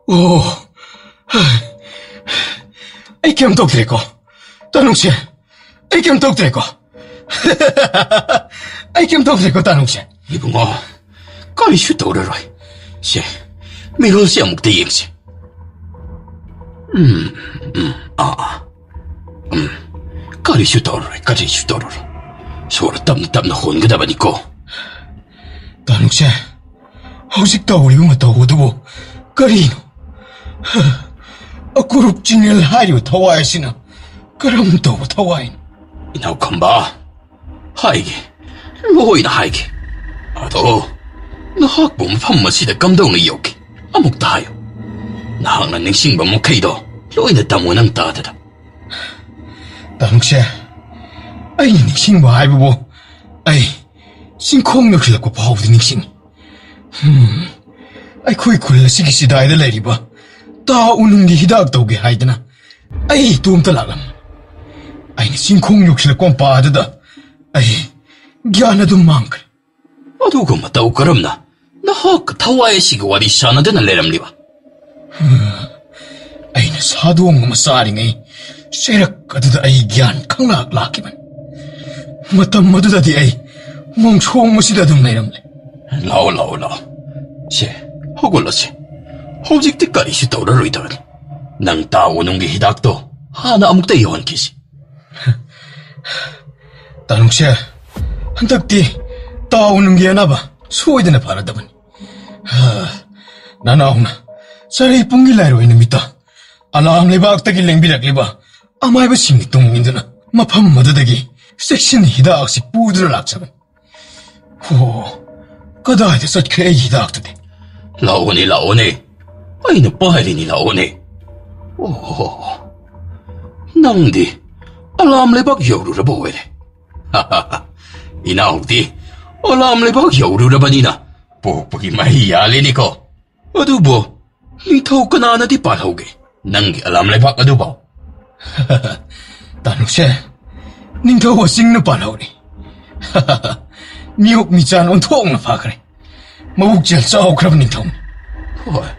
ꯑꯣ꯫ ꯑꯩ ꯀꯩꯝ ꯇꯧꯗ꯭ꯔꯦꯀꯣ꯫ ꯇꯥꯅꯨꯁꯦ꯫ ꯑꯩ ꯀꯩꯝ ꯇꯧꯗ꯭ꯔꯦꯀꯣ꯫ ꯑꯩ ꯀꯩꯝ ꯇꯧꯗ꯭ꯔꯦꯀꯣ, ꯇꯥꯅꯨꯁꯦ꯫ ꯏꯕꯨꯡꯉꯣ, ꯀꯔꯤꯁꯨ ꯇꯧꯔꯔꯣꯏ꯫ ꯁꯦ, ꯃꯤꯔꯣꯜꯁꯦ ꯑꯃꯨꯛꯇ ꯌꯦꯡꯁꯤ꯫ ꯎꯝ, ꯎꯝ, ꯑꯥ, ꯑꯥ꯫ ꯎꯝ, ꯀꯔꯤꯁꯨ ꯇꯧꯔꯔꯣꯏ, ꯀꯔꯤꯁꯨ ꯇꯧꯔꯔꯣꯏ꯫ ꯁꯣꯔ ꯇꯞꯅ ꯇꯞꯅ ꯍꯣꯟꯒꯗꯕꯅꯤꯀꯣ꯫ ꯇꯥꯅꯨꯁꯦ, ꯍꯧꯖꯤꯛ ꯇꯧꯔꯤꯕ ꯃꯇꯧ ꯑꯗꯨꯕꯨ ꯀꯔꯤꯅꯣ? ꯑꯀꯨꯔꯨꯞ ꯆꯤꯡꯅꯦꯜ ꯍꯥꯏꯔꯤꯕ ꯊꯋꯥꯏ ꯑꯁꯤꯅ ꯀꯔꯝ ꯇꯧꯕ ꯊꯋꯥꯏꯅꯣ? ꯏꯅꯥꯎ ꯈꯝꯕ, ꯍꯥꯏꯒꯦ, ꯂꯣꯏꯅ ꯍꯥꯏꯒꯦ꯫ ꯑꯗꯣ, ꯅꯍꯥꯛꯄꯨ ꯃꯐꯝ ꯑꯁꯤꯗ ꯀꯝꯗꯧꯅ ꯌꯧꯈꯤ? ꯑꯃꯨꯛꯇ ꯍꯥꯏꯌꯨ꯫ ꯅꯍꯥꯛꯅ ꯅꯤꯡꯁꯤꯡꯕ ꯃꯈꯩꯗꯣ ꯂꯣꯏꯅ ꯇꯝꯃꯨ ꯅꯪ ꯇꯥꯗꯅ꯫ ꯇꯥꯅꯨꯁꯦ, ꯑꯩꯅ ꯅꯤꯡꯁꯤꯡꯕ ꯍꯥꯏꯕꯕꯨ ꯑꯩ ꯆꯤꯡꯈꯣꯡ ꯌꯧꯁꯤꯜꯂꯛꯄ ꯐꯥꯎꯕꯗꯤ ꯅꯤꯡꯁꯤꯡꯉꯤ꯫ ꯍꯝ, ꯑꯩꯈꯣꯏ ꯈꯨꯜ ꯑꯁꯤꯒꯤ ꯆꯤꯗꯥꯏꯗ ꯂꯩꯔꯤꯕ ꯇꯥ ꯎꯅꯨꯡꯒꯤ ꯍꯤꯗꯥꯛ ꯇꯧꯒꯦ ꯍꯥꯏꯗꯅ ꯑꯩ ꯏꯇꯣꯝꯇ ꯂꯥꯛꯂꯝꯃꯤ꯫ ꯑꯩꯅ ꯆꯤꯡꯈꯣꯡ ꯌꯧꯁꯤꯜꯂꯛꯄ ꯃꯄꯥ ꯑꯗꯨꯗ ꯑꯩ ꯒ꯭ꯌꯥꯟ ꯑꯗꯨꯝ ꯃꯥꯡꯈ꯭ꯔꯦ꯫ ꯑꯗꯨꯒ ꯃꯇꯧ ꯀꯔꯝꯅ ꯅꯍꯥꯛꯀ ꯊꯋꯥꯏ ꯑꯁꯤꯒꯤ ꯋꯥꯔꯤ ꯁꯥꯟꯅꯗꯨꯅ ꯂꯩꯔꯝꯂꯤꯕ? ꯑꯩꯅ ꯁꯥꯗꯣꯡ ꯑꯃ ꯆꯥꯔꯤꯉꯩ ꯆꯩꯔꯛ ꯑꯗꯨꯗ ꯑꯩ ꯒ꯭ꯌꯥꯟ ꯈꯪꯂꯥꯛ ꯂꯥꯛꯈꯤꯕꯅꯤ꯫ ꯃꯇꯝ ꯑꯗꯨꯗꯗꯤ ꯑꯩ ꯃꯣꯡꯁꯣꯡ ꯑꯁꯤꯗ ꯑꯗꯨꯝ ꯂꯩꯔꯝꯂꯦ꯫ ꯂꯥꯛꯑꯣ, ꯂꯥꯛꯑꯣ, ꯂꯥꯛꯑꯣ꯫ ꯁꯦ, ꯍꯧꯒꯠꯂꯁꯦ꯫ ꯍꯧꯖꯤꯛꯇꯤ ꯀꯔꯤꯁꯨ ꯇꯧꯔꯔꯣꯏꯗꯕꯅꯤ꯫ ꯅꯪ ꯇꯥ ꯎꯅꯨꯡꯒꯤ ꯍꯤꯗꯥꯛꯇꯣ ꯍꯥꯟꯅ ꯑꯃꯨꯛꯇ ꯌꯧꯍꯟꯈꯤꯁꯤ꯫ ꯇꯥꯅꯨꯁꯦ, ꯍꯟꯗꯛꯇꯤ ꯇꯥꯎ ꯅꯨꯡꯒꯤ ꯑꯅꯥꯕ ꯁꯣꯏꯗꯅ ꯐꯔꯗꯕꯅꯤ꯫ ꯍꯥ, ꯅꯅꯥꯎꯅ ꯆꯔꯩ ꯄꯨꯡꯒꯤ ꯂꯥꯏꯔꯣꯏ ꯅꯨꯃꯤꯠꯇ ꯑꯂꯥꯝ ꯂꯩꯕꯥꯛꯇꯒꯤ ꯂꯦꯡꯕꯤꯔꯛꯂꯤꯕ ꯑꯃꯥꯏꯕꯁꯤꯡꯒꯤ ꯇꯨꯡ ꯏꯟꯗꯨꯅ ꯃꯐꯝ ꯑꯗꯨꯗꯒꯤ ꯆꯦꯛꯁꯤꯟ ꯍꯤꯗꯥꯛꯁꯤ ꯄꯨꯗꯨꯅ ꯂꯥꯛꯆꯕꯅꯤ꯫ ꯍꯣ, ꯀꯗꯥꯏꯗ ꯆꯠꯈ꯭ꯔꯦ ꯑꯩꯒꯤ ꯍꯤꯗꯥꯛꯇꯨꯗꯤ? ꯂꯥꯛꯑꯣꯅꯦ, ꯂꯥꯛꯑꯣꯅꯦ꯫ ꯑꯩꯅ ꯄꯥꯏꯔꯤꯅꯤ, ꯂꯥꯛꯑꯣꯅꯦ꯫ ꯑꯣ, ꯅꯪꯗꯤ ꯑꯂꯥꯝ ꯂꯩꯕꯥꯛ ꯌꯧꯔꯨꯔꯕ ꯑꯣꯏꯔꯦ꯫ ꯏꯅꯥꯎꯗꯤ ꯑꯂꯥꯝ ꯂꯩꯕꯥꯛ ꯌꯧꯔꯨꯔꯕꯅꯤꯅ ꯄꯣꯛꯄꯒꯤ ꯃꯍꯩ ꯌꯥꯜꯂꯦꯅꯦꯀꯣ꯫ ꯑꯗꯨꯕꯨ ꯅꯤꯡꯊꯧ ꯀꯅꯥꯅꯗꯤ ꯄꯥꯜꯍꯧꯒꯦ ꯅꯪꯒꯤ ꯑꯂꯥꯝ ꯂꯩꯕꯥꯛ ꯑꯗꯨꯕꯣ? ꯇꯥꯅꯨꯁꯦ, ꯅꯤꯡꯊꯧ ꯑꯁꯤꯡꯅ ꯄꯥꯜꯍꯧꯔꯤ꯫ ꯃꯤꯑꯣꯛ ꯃꯤꯆꯥꯟ ꯑꯣꯟꯊꯣꯛꯅ ꯐꯈ꯭ꯔꯦ꯫ ꯃꯕꯨꯛ ꯆꯦꯜ ꯆꯥꯎꯈ꯭ꯔꯕ ꯅꯤꯡꯊꯧꯅꯤ꯫ ꯍꯣꯏ,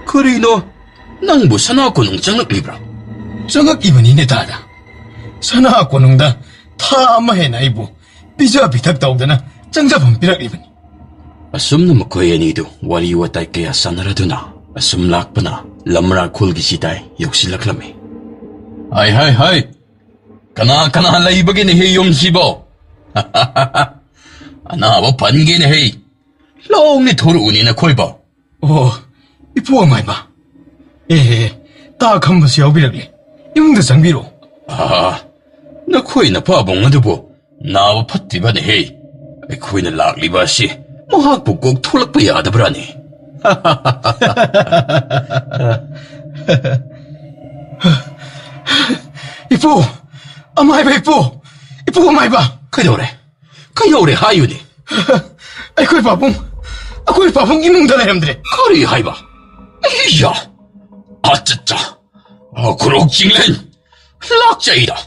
ꯀꯔꯤꯅꯣ, ꯅꯪꯕꯨ ꯁꯅꯥ ꯀꯣꯅꯨꯡ ꯆꯪꯂꯛꯂꯤꯕ꯭ꯔꯥ? ꯆꯪꯂꯛꯂꯤꯕꯅꯤꯅꯦ ꯗꯥꯗꯥ꯫ ꯁꯅꯥ ꯀꯣꯅꯨꯡꯗ ꯊꯥ ꯑꯃ ꯍꯦꯟꯅ ꯑꯩꯕꯨ ꯄꯤꯖ ꯄꯤꯊꯛ ꯇꯧꯗꯅ ꯆꯪꯖꯐꯝ ꯄꯤꯔꯛꯂꯤꯕꯅꯤ꯫ ꯑꯁꯨꯝꯅ ꯃꯈꯣꯏ ꯑꯅꯤꯗꯨ ꯋꯥꯔꯤ ꯋꯥꯇꯥꯏ ꯀꯌꯥ ꯁꯥꯟꯅꯔꯗꯨꯅ ꯑꯁꯨꯝ ꯂꯥꯛꯄꯅ ꯂꯝꯔꯥ ꯈꯨꯜꯒꯤ ꯆꯤꯗꯥꯏ ꯌꯧꯁꯤꯜꯂꯛꯂꯝꯃꯤ꯫ ꯍꯥꯏ, ꯍꯥꯏ, ꯍꯥꯏ! ꯀꯅꯥ ꯀꯅꯥ ꯂꯩꯕꯒꯦꯅꯦꯍꯦ ꯌꯨꯝꯁꯤꯕꯣ? ꯑꯅꯥꯕ ꯐꯟꯒꯦꯅꯦꯍꯦ꯫ ꯂꯥꯎꯅꯦ, ꯊꯣꯔꯛꯎꯅꯦ ꯅꯈꯣꯏꯕꯣ꯫ ꯑꯣ, ꯏꯄꯨ ꯑꯃꯥꯏꯕ꯫ ꯑꯦ, ꯇꯥ ꯈꯝꯕꯁꯨ ꯌꯥꯎꯕꯤꯔꯛꯂꯦ꯫ ꯏꯃꯨꯡꯗ ꯆꯪꯕꯤꯔꯣ꯫ ꯑꯥ, ꯅꯈꯣꯏ ꯅꯄꯥꯕꯨꯡ ꯑꯗꯨꯕꯨ ꯅꯥꯕ ꯐꯠꯇ꯭ꯔꯤꯕꯅꯦꯍꯦ꯫ ꯑꯩꯈꯣꯏꯅ ꯂꯥꯛꯂꯤꯕ ꯑꯁꯤ ꯃꯍꯥꯛꯄꯨ ꯀꯣꯛ ꯊꯣꯛꯂꯛꯄ ꯌꯥꯗꯕ꯭ꯔꯥꯅꯦ? ꯏꯄꯨ! ꯑꯃꯥꯏꯕ ꯏꯄꯨ! ꯏꯄꯨ ꯑꯃꯥꯏꯕ! ꯀꯩꯗꯧꯔꯦ? ꯀꯩꯗꯧꯔꯦ ꯍꯥꯏꯌꯨꯅꯦ? ꯑꯩꯈꯣꯏ ꯄꯥꯕꯨꯡ, ꯑꯩꯈꯣꯏ ꯄꯥꯕꯨꯡ ꯏꯃꯨꯡꯗ ꯂꯩꯔꯝꯗ꯭ꯔꯦ꯫ ꯀꯔꯤ ꯍꯥꯏꯕ? ꯑꯩꯌꯥ! ꯑꯆꯠꯆꯥ! ꯈꯨꯔꯣꯛ ꯆꯤꯡꯂꯦꯟ! ꯂꯥꯛꯆꯩꯗ!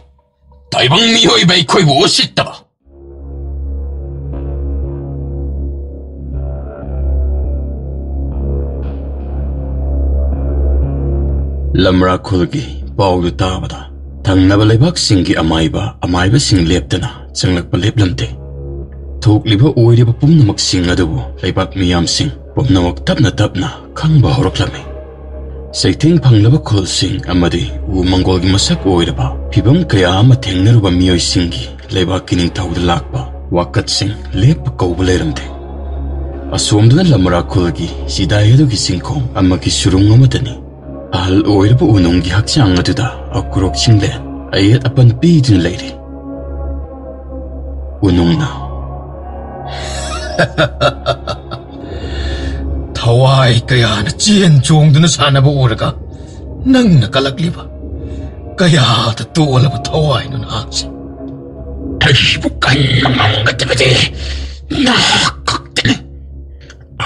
ꯇꯥꯏꯕꯪ ꯃꯤꯑꯣꯏꯕ ꯑꯩꯈꯣꯏꯕꯨ ꯎꯁꯤꯠꯇꯕ! ꯂꯝꯔꯥ ꯈꯨꯜꯒꯤ ꯄꯥꯎꯗꯨ ꯇꯥꯕꯗ ꯊꯪꯅꯕ ꯂꯩꯕꯥꯛꯁꯤꯡꯒꯤ ꯑꯃꯥꯏꯕ ꯑꯃꯥꯏꯕꯁꯤꯡ ꯂꯦꯞꯇꯅ ꯆꯪꯂꯛꯄ ꯂꯦꯞꯂꯝꯗꯦ꯫ ꯊꯣꯛꯂꯤꯕ ꯑꯣꯏꯔꯤꯕ ꯄꯨꯝꯅꯃꯛꯁꯤꯡ ꯑꯗꯨꯕꯨ ꯂꯩꯕꯥꯛ ꯃꯤꯌꯥꯝꯁꯤꯡ ꯄꯨꯝꯅꯃꯛ ꯇꯞꯅ ꯇꯞꯅ ꯈꯪꯕ ꯍꯧꯔꯛꯂꯝꯃꯤ꯫ ꯆꯩꯊꯦꯡ ꯐꯪꯂꯕ ꯈꯨꯜꯁꯤꯡ ꯑꯃꯗꯤ ꯎꯃꯪꯒꯣꯜꯒꯤ ꯃꯁꯛ ꯑꯣꯏꯔꯕ ꯐꯤꯚꯝ ꯀꯌꯥ ꯑꯃ ꯊꯦꯡꯅꯔꯨꯕ ꯃꯤꯑꯣꯏꯁꯤꯡꯒꯤ ꯂꯩꯕꯥꯛꯀꯤ ꯅꯤꯡꯊꯧꯗ ꯂꯥꯛꯄ ꯋꯥꯀꯠꯁꯤꯡ ꯂꯦꯞꯄ ꯀꯧꯕ ꯂꯩꯔꯝꯗꯦ꯫ ꯑꯁꯣꯝꯗꯅ ꯂꯝꯔꯥ ꯈꯨꯜꯒꯤ ꯆꯤꯗꯥꯏ ꯑꯗꯨꯒꯤ ꯆꯤꯡꯈꯣꯡ ꯑꯃꯒꯤ ꯁꯨꯔꯨꯡ ꯑꯃꯗꯅꯤ ꯑꯍꯜ ꯑꯣꯏꯔꯕ ꯎꯅꯨꯡꯒꯤ ꯍꯛꯆꯥꯡ ꯑꯗꯨꯗ ꯑꯀꯨꯔꯣꯛ ꯆꯤꯡꯂꯦꯟ ꯑꯌꯦꯠ ꯑꯄꯟ ꯄꯤꯗꯨꯅ ꯂꯩꯔꯤ꯫ ꯎꯅꯨꯡꯅ ꯊꯋꯥꯏ ꯀꯌꯥꯅ ꯆꯦꯟ ꯆꯣꯡꯗꯨꯅ ꯁꯥꯟꯅꯕ ꯎꯔꯒ ꯅꯪꯅ ꯀꯜꯂꯛꯂꯤꯕ ꯀꯌꯥꯗ ꯇꯣꯜꯂꯕ ꯊꯋꯥꯏꯅꯣ ꯅꯍꯥꯛꯁꯦ? ꯑꯩꯕꯨ ꯀꯟꯕ ꯉꯝꯒꯗꯕꯗꯤ ꯅꯍꯥꯛ ꯈꯛꯇꯅꯤ꯫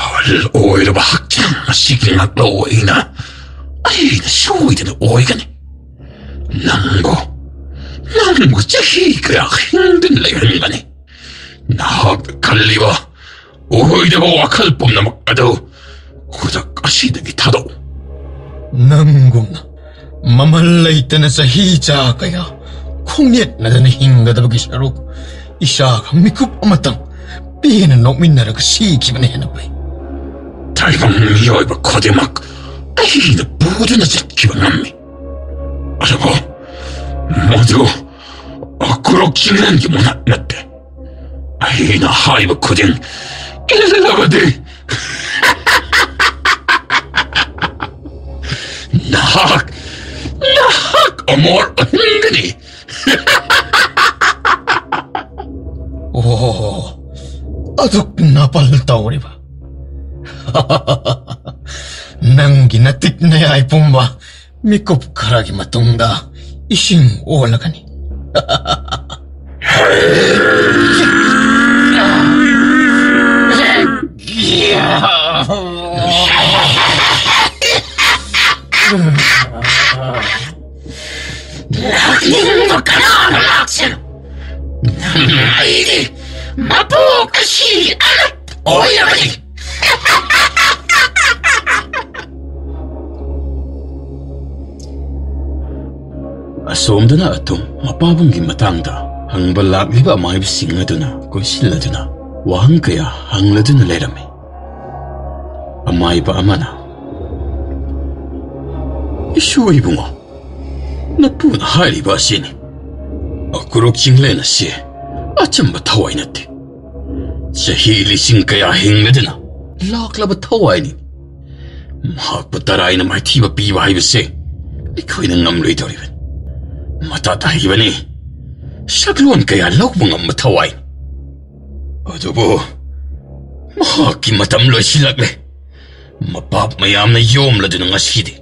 ꯑꯍꯜ ꯑꯣꯏꯔꯕ ꯍꯛꯆꯥꯡ ꯑꯁꯤꯒꯤ ꯉꯥꯛꯂꯧ ꯑꯩꯅ, ꯑꯩꯅ ꯁꯣꯏꯗꯅ ꯑꯣꯏꯒꯅꯤ꯫ ꯅꯪꯕꯨ, ꯅꯪꯕꯨ ꯆꯍꯤ ꯀꯌꯥ ꯍꯤꯡꯗꯨꯅ ꯂꯩꯍꯟꯒꯅꯤ? ꯅꯍꯥꯛꯅ ꯈꯜꯂꯤꯕ ꯑꯣꯏꯗꯕ ꯋꯥꯈꯜ ꯄꯨꯝꯅꯃꯛ ꯑꯗꯨ ꯈꯨꯗꯛ ꯑꯁꯤꯗꯒꯤ ꯊꯥꯗꯣꯛꯎ꯫ ꯅꯪꯒꯨꯝꯅ ꯃꯃꯜ ꯂꯩꯇꯅ ꯆꯍꯤ ꯆꯥ ꯀꯌꯥ ꯈꯣꯡꯅꯦꯠꯅꯗꯅ ꯍꯤꯡꯒꯗꯕꯒꯤ ꯁꯔꯨꯛ, ꯏꯆꯥꯒ ꯃꯤꯀꯨꯞ ꯑꯃꯇꯪ ꯄꯦꯟꯅ ꯅꯣꯛꯃꯤꯟꯅꯔꯒ ꯁꯤꯈꯤꯕꯅ ꯍꯦꯟꯅ ꯐꯩ꯫ ꯇꯥꯏꯕꯪ ꯃꯤꯑꯣꯏꯕ ꯈꯨꯗꯤꯡꯃꯛ ꯑꯩꯅ ꯄꯨꯗꯨꯅ ꯆꯠꯈꯤꯕ ꯉꯝꯃꯤ꯫ ꯑꯗꯨꯕꯨ ꯃꯗꯨ ꯑꯀꯨꯔꯣꯛ ꯆꯤꯡꯂꯦꯟꯒꯤ ꯃꯅꯥꯛ ꯅꯠꯇꯦ꯫ ꯑꯩꯅ ꯍꯥꯏꯕ ꯈꯨꯗꯤꯡ ꯏꯜꯂꯕꯗꯤ ꯅꯍꯥꯛ, ꯅꯍꯥꯛ ꯑꯃꯣꯔ ꯑꯣꯏꯍꯟꯒꯅꯤ꯫ ꯑꯣ, ꯑꯗꯨꯛ ꯅꯥꯄꯜ ꯇꯧꯔꯤꯕ꯫ ꯅꯪꯒꯤ ꯅꯇꯤꯛ ꯅꯌꯥꯏ ꯄꯨꯝꯕ ꯃꯤꯀꯨꯞ ꯈꯔꯒꯤ ꯃꯇꯨꯡꯗ ꯏꯁꯤꯡ ꯑꯣꯜꯂꯒꯅꯤ꯫ ꯂꯥꯛꯅꯤꯡꯕ ꯀꯅꯥꯅ ꯂꯥꯛꯁꯅꯨ꯫ ꯅꯪ ꯑꯩꯒꯤ ꯃꯄꯣꯛ ꯑꯁꯤ ꯑꯂꯛ ꯑꯣꯏꯔꯕꯅꯤ꯫ ꯑꯁꯣꯝꯗꯅ ꯑꯇꯨꯝ ꯃꯄꯥꯕꯨꯡꯒꯤ ꯃꯇꯥꯡꯗ ꯍꯪꯕ ꯂꯥꯛꯂꯤꯕ ꯑꯃꯥꯏꯕꯁꯤꯡ ꯑꯗꯨꯅ ꯀꯣꯏꯁꯤꯜꯂꯗꯨꯅ ꯋꯥꯍꯪ ꯀꯌꯥ ꯍꯪꯂꯗꯨꯅ ꯂꯩꯔꯝꯃꯤ꯫ ꯑꯃꯥꯏꯕ ꯑꯃꯅ, ꯏꯁꯨ ꯏꯕꯨꯡꯉꯣ, ꯅꯄꯨꯅ ꯍꯥꯏꯔꯤꯕ ꯑꯁꯤꯅꯤ꯫ ꯑꯀꯨꯔꯨꯛ ꯆꯤꯡꯂꯦꯟ ꯑꯁꯤ ꯑꯆꯝꯕ ꯊꯋꯥꯏ ꯅꯠꯇꯦ꯫ ꯆꯍꯤ ꯂꯤꯁꯤꯡ ꯀꯌꯥ ꯍꯤꯡꯂꯗꯨꯅ ꯂꯥꯛꯂꯕ ꯊꯋꯥꯏꯅꯤ꯫ ꯃꯍꯥꯛꯄꯨ ꯇꯔꯥꯏꯅ ꯃꯥꯏꯊꯤꯕ ꯄꯤꯕ ꯍꯥꯏꯕꯁꯦ ꯑꯩꯈꯣꯏꯅ ꯉꯝꯂꯣꯏꯗꯧꯔꯤꯕꯅꯤ꯫ ꯃꯇꯥ ꯇꯥꯍꯩꯕꯅꯤ, ꯁꯛꯂꯣꯟ ꯀꯌꯥ ꯂꯧꯕ ꯉꯝꯕ ꯊꯋꯥꯏꯅꯤ꯫ ꯑꯗꯨꯕꯨ ꯃꯍꯥꯛꯀꯤ ꯃꯇꯝ ꯂꯣꯏꯁꯤꯜꯂꯛꯂꯦ꯫ ꯃꯄꯥꯞ ꯃꯌꯥꯝꯅ ꯌꯣꯝꯂꯗꯨꯅ ꯉꯁꯤꯗꯤ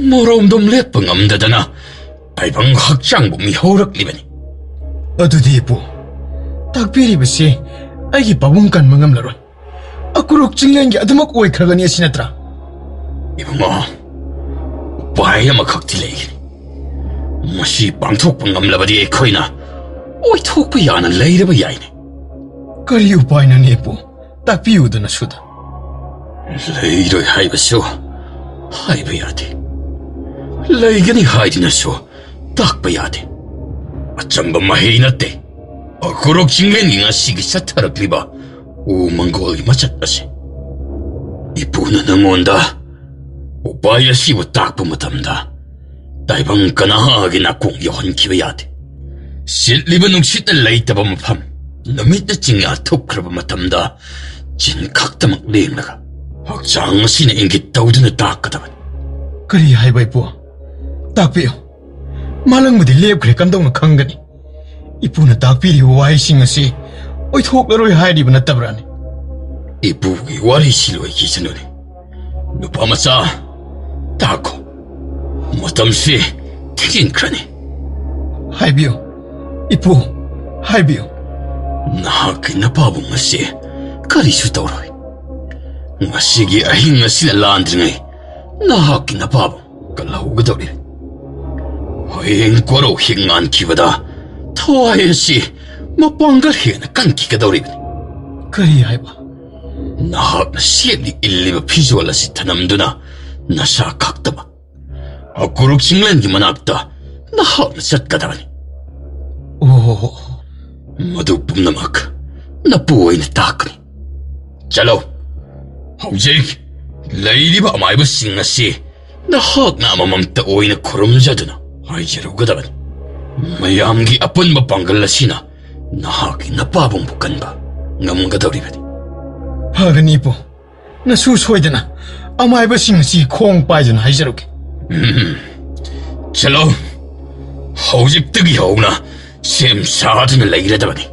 ꯃꯣꯔꯣꯝꯗꯣꯝ ꯂꯦꯞꯄ ꯉꯝꯗꯗꯅ ꯇꯥꯏꯕꯪ ꯍꯛꯆꯥꯡꯕꯨ ꯃꯤꯍꯧꯔꯛꯂꯤꯕꯅꯤ꯫ ꯑꯗꯨꯗꯤ ꯏꯄꯨ, ꯇꯥꯛꯄꯤꯔꯤꯕꯁꯤ ꯑꯩꯒꯤ ꯄꯥꯕꯨꯡ ꯀꯟꯕ ꯉꯝꯂꯔꯣꯏ꯫ ꯑꯀꯨꯔꯨꯛ ꯆꯤꯡꯂꯦꯟꯒꯤ ꯑꯗꯨꯃꯛ ꯑꯣꯏꯈ꯭ꯔꯒꯅꯤ ꯑꯁꯤ ꯅꯠꯇ꯭ꯔꯥ? ꯏꯕꯨꯡꯉꯣ, ꯎꯄꯥꯏ ꯑꯃꯈꯛꯇꯤ ꯂꯩꯒꯅꯤ꯫ ꯃꯁꯤ ꯄꯥꯡꯊꯣꯛꯄ ꯉꯝꯂꯕꯗꯤ ꯑꯩꯈꯣꯏꯅ ꯑꯣꯏꯊꯣꯛꯄ ꯌꯥꯅ ꯂꯩꯔꯕ ꯌꯥꯏꯅꯦ꯫ ꯀꯔꯤ ꯎꯄꯥꯏꯅꯣꯅꯦ ꯏꯄꯨ? ꯇꯥꯛꯄꯤꯌꯨꯗꯅ ꯁꯨꯗ꯫ ꯂꯩꯔꯣꯏ ꯍꯥꯏꯕꯁꯨ ꯍꯥꯏꯕ ꯌꯥꯗꯦ꯫ ꯂꯩꯒꯅꯤ ꯍꯥꯏꯗꯨꯅꯁꯨ ꯇꯥꯛꯄ ꯌꯥꯗꯦ꯫ ꯑꯆꯝꯕ ꯃꯍꯩ ꯅꯠꯇꯦ꯫ ꯑꯀꯨꯔꯨꯛ ꯆꯤꯡꯂꯦꯟꯒꯤ ꯉꯁꯤꯒꯤ ꯆꯠꯊꯔꯛꯂꯤꯕ ꯎ ꯃꯪꯒꯣꯜꯒꯤ ꯃꯆꯠ ꯑꯁꯤ꯫ ꯏꯄꯨꯅ ꯅꯉꯣꯟꯗ ꯎꯄꯥꯏ ꯑꯁꯤꯕꯨ ꯇꯥꯛꯄ ꯃꯇꯝꯗ ꯇꯥꯏꯕꯪ ꯀꯅꯥꯒꯤ ꯅꯥꯀꯣꯡ ꯌꯧꯍꯟꯈꯤꯕ ꯌꯥꯗꯦ꯫ ꯁꯤꯠꯂꯤꯕ ꯅꯨꯡꯁꯤꯠꯅ ꯂꯩꯇꯕ ꯃꯐꯝ, ꯅꯨꯃꯤꯠꯅ ꯆꯤꯡꯌꯥ ꯊꯨꯞꯈ꯭ꯔꯕ ꯃꯇꯝꯗ ꯆꯤꯟ ꯈꯛꯇꯃꯛ ꯂꯦꯡꯂꯒ ꯍꯛꯆꯥꯡ ꯑꯁꯤꯅ ꯏꯪꯒꯤꯠ ꯇꯧꯗꯨꯅ ꯇꯥꯛꯀꯗꯕꯅꯤ꯫ ꯀꯔꯤ ꯍꯥꯏꯕ ꯏꯄꯨ? ꯇꯥꯛꯄꯤꯌꯨ꯫ ꯃꯥꯂꯪꯕꯗꯤ ꯂꯦꯞꯈ꯭ꯔꯦ, ꯀꯝꯗꯧꯅ ꯈꯪꯒꯅꯤ? ꯏꯄꯨꯅ ꯇꯥꯛꯄꯤꯔꯤꯕ ꯋꯥꯍꯩꯁꯤꯡ ꯑꯁꯤ ꯑꯣꯏꯊꯣꯛꯂꯔꯣꯏ ꯍꯥꯏꯔꯤꯕ ꯅꯠꯇꯕ꯭ꯔꯥꯅꯦ? ꯏꯄꯨꯒꯤ ꯋꯥꯔꯤꯁꯤ ꯂꯣꯏꯈꯤꯁꯅꯨꯅꯦ꯫ ꯅꯨꯄꯥ ꯃꯆꯥ, ꯇꯥꯈꯣ꯫ ꯃꯇꯝꯁꯤ ꯊꯦꯡꯖꯤꯟꯈ꯭ꯔꯅꯤ꯫ ꯍꯥꯏꯕꯤꯌꯨ, ꯏꯄꯨ, ꯍꯥꯏꯕꯤꯌꯨ꯫ ꯅꯍꯥꯛꯀꯤ ꯅꯄꯥꯕꯨꯡ ꯑꯁꯤ ꯀꯔꯤꯁꯨ ꯇꯧꯔꯣꯏ꯫ ꯉꯁꯤꯒꯤ ꯑꯍꯤꯡ ꯑꯁꯤꯅ ꯂꯥꯟꯗ꯭ꯔꯤꯉꯩ ꯅꯍꯥꯛꯀꯤ ꯅꯄꯥꯕꯨꯡ ꯀꯜꯍꯧꯒꯗꯧꯔꯤ꯫ ꯍꯌꯦꯡ ꯀꯣꯔꯧ ꯍꯤꯡ ꯉꯥꯟꯈꯤꯕꯗ ꯊꯋꯥꯏ ꯑꯁꯤ ꯃꯄꯥꯡꯒꯜ ꯍꯦꯟꯅ ꯀꯟꯈꯤꯒꯗꯧꯔꯤꯕꯅꯤ꯫ ꯀꯔꯤ ꯍꯥꯏꯕ? ꯅꯍꯥꯛꯅ ꯁꯦꯠꯂꯤ ꯏꯜꯂꯤꯕ ꯐꯤꯖꯣꯜ ꯑꯁꯤ ꯊꯅꯝꯗꯨꯅ ꯅꯁꯥ ꯈꯛꯇꯃꯛ ꯑꯀꯨꯔꯨꯛ ꯆꯤꯡꯂꯦꯟꯒꯤ ꯃꯅꯥꯛꯇ ꯅꯍꯥꯛꯅ ꯆꯠꯀꯗꯕꯅꯤ꯫ ꯑꯣ꯫ ꯃꯗꯨ ꯄꯨꯝꯅꯃꯛ ꯅꯄꯨ ꯑꯣꯏꯅ ꯇꯥꯛꯀꯅꯤ꯫ ꯆꯠꯂꯣ꯫ ꯍꯧꯖꯤꯛ ꯂꯩꯔꯤꯕ ꯑꯃꯥꯏꯕꯁꯤꯡ ꯑꯁꯤ ꯅꯍꯥꯛꯅ ꯑꯃꯃꯝꯇ ꯑꯣꯏꯅ ꯈꯨꯔꯨꯝꯖꯗꯨꯅ ꯍꯥꯏꯖꯔꯨꯒꯗꯕꯅꯤ꯫ ꯃꯌꯥꯝꯒꯤ ꯑꯄꯨꯟꯕ ꯄꯥꯡꯒꯜ ꯑꯁꯤꯅ ꯅꯍꯥꯛꯀꯤ ꯅꯄꯥꯕꯨꯡꯕꯨ ꯀꯟꯕ ꯉꯝꯒꯗꯧꯔꯤꯕꯅꯤ꯫ ꯐꯒꯅꯤ, ꯏꯄꯨ꯫ ꯅꯁꯨ ꯁꯣꯏꯗꯅ ꯑꯃꯥꯏꯕꯁꯤꯡ ꯑꯁꯤ ꯈꯣꯡ ꯄꯥꯏꯗꯨꯅ ꯍꯥꯏꯖꯔꯨꯒꯦ꯫ ꯎꯝ꯫ ꯆꯠꯂꯣ꯫ ꯍꯧꯖꯤꯛꯇꯒꯤ ꯍꯧꯅ ꯁꯦꯝ ꯁꯥꯗꯨꯅ ꯂꯩꯔꯗꯕꯅꯤ꯫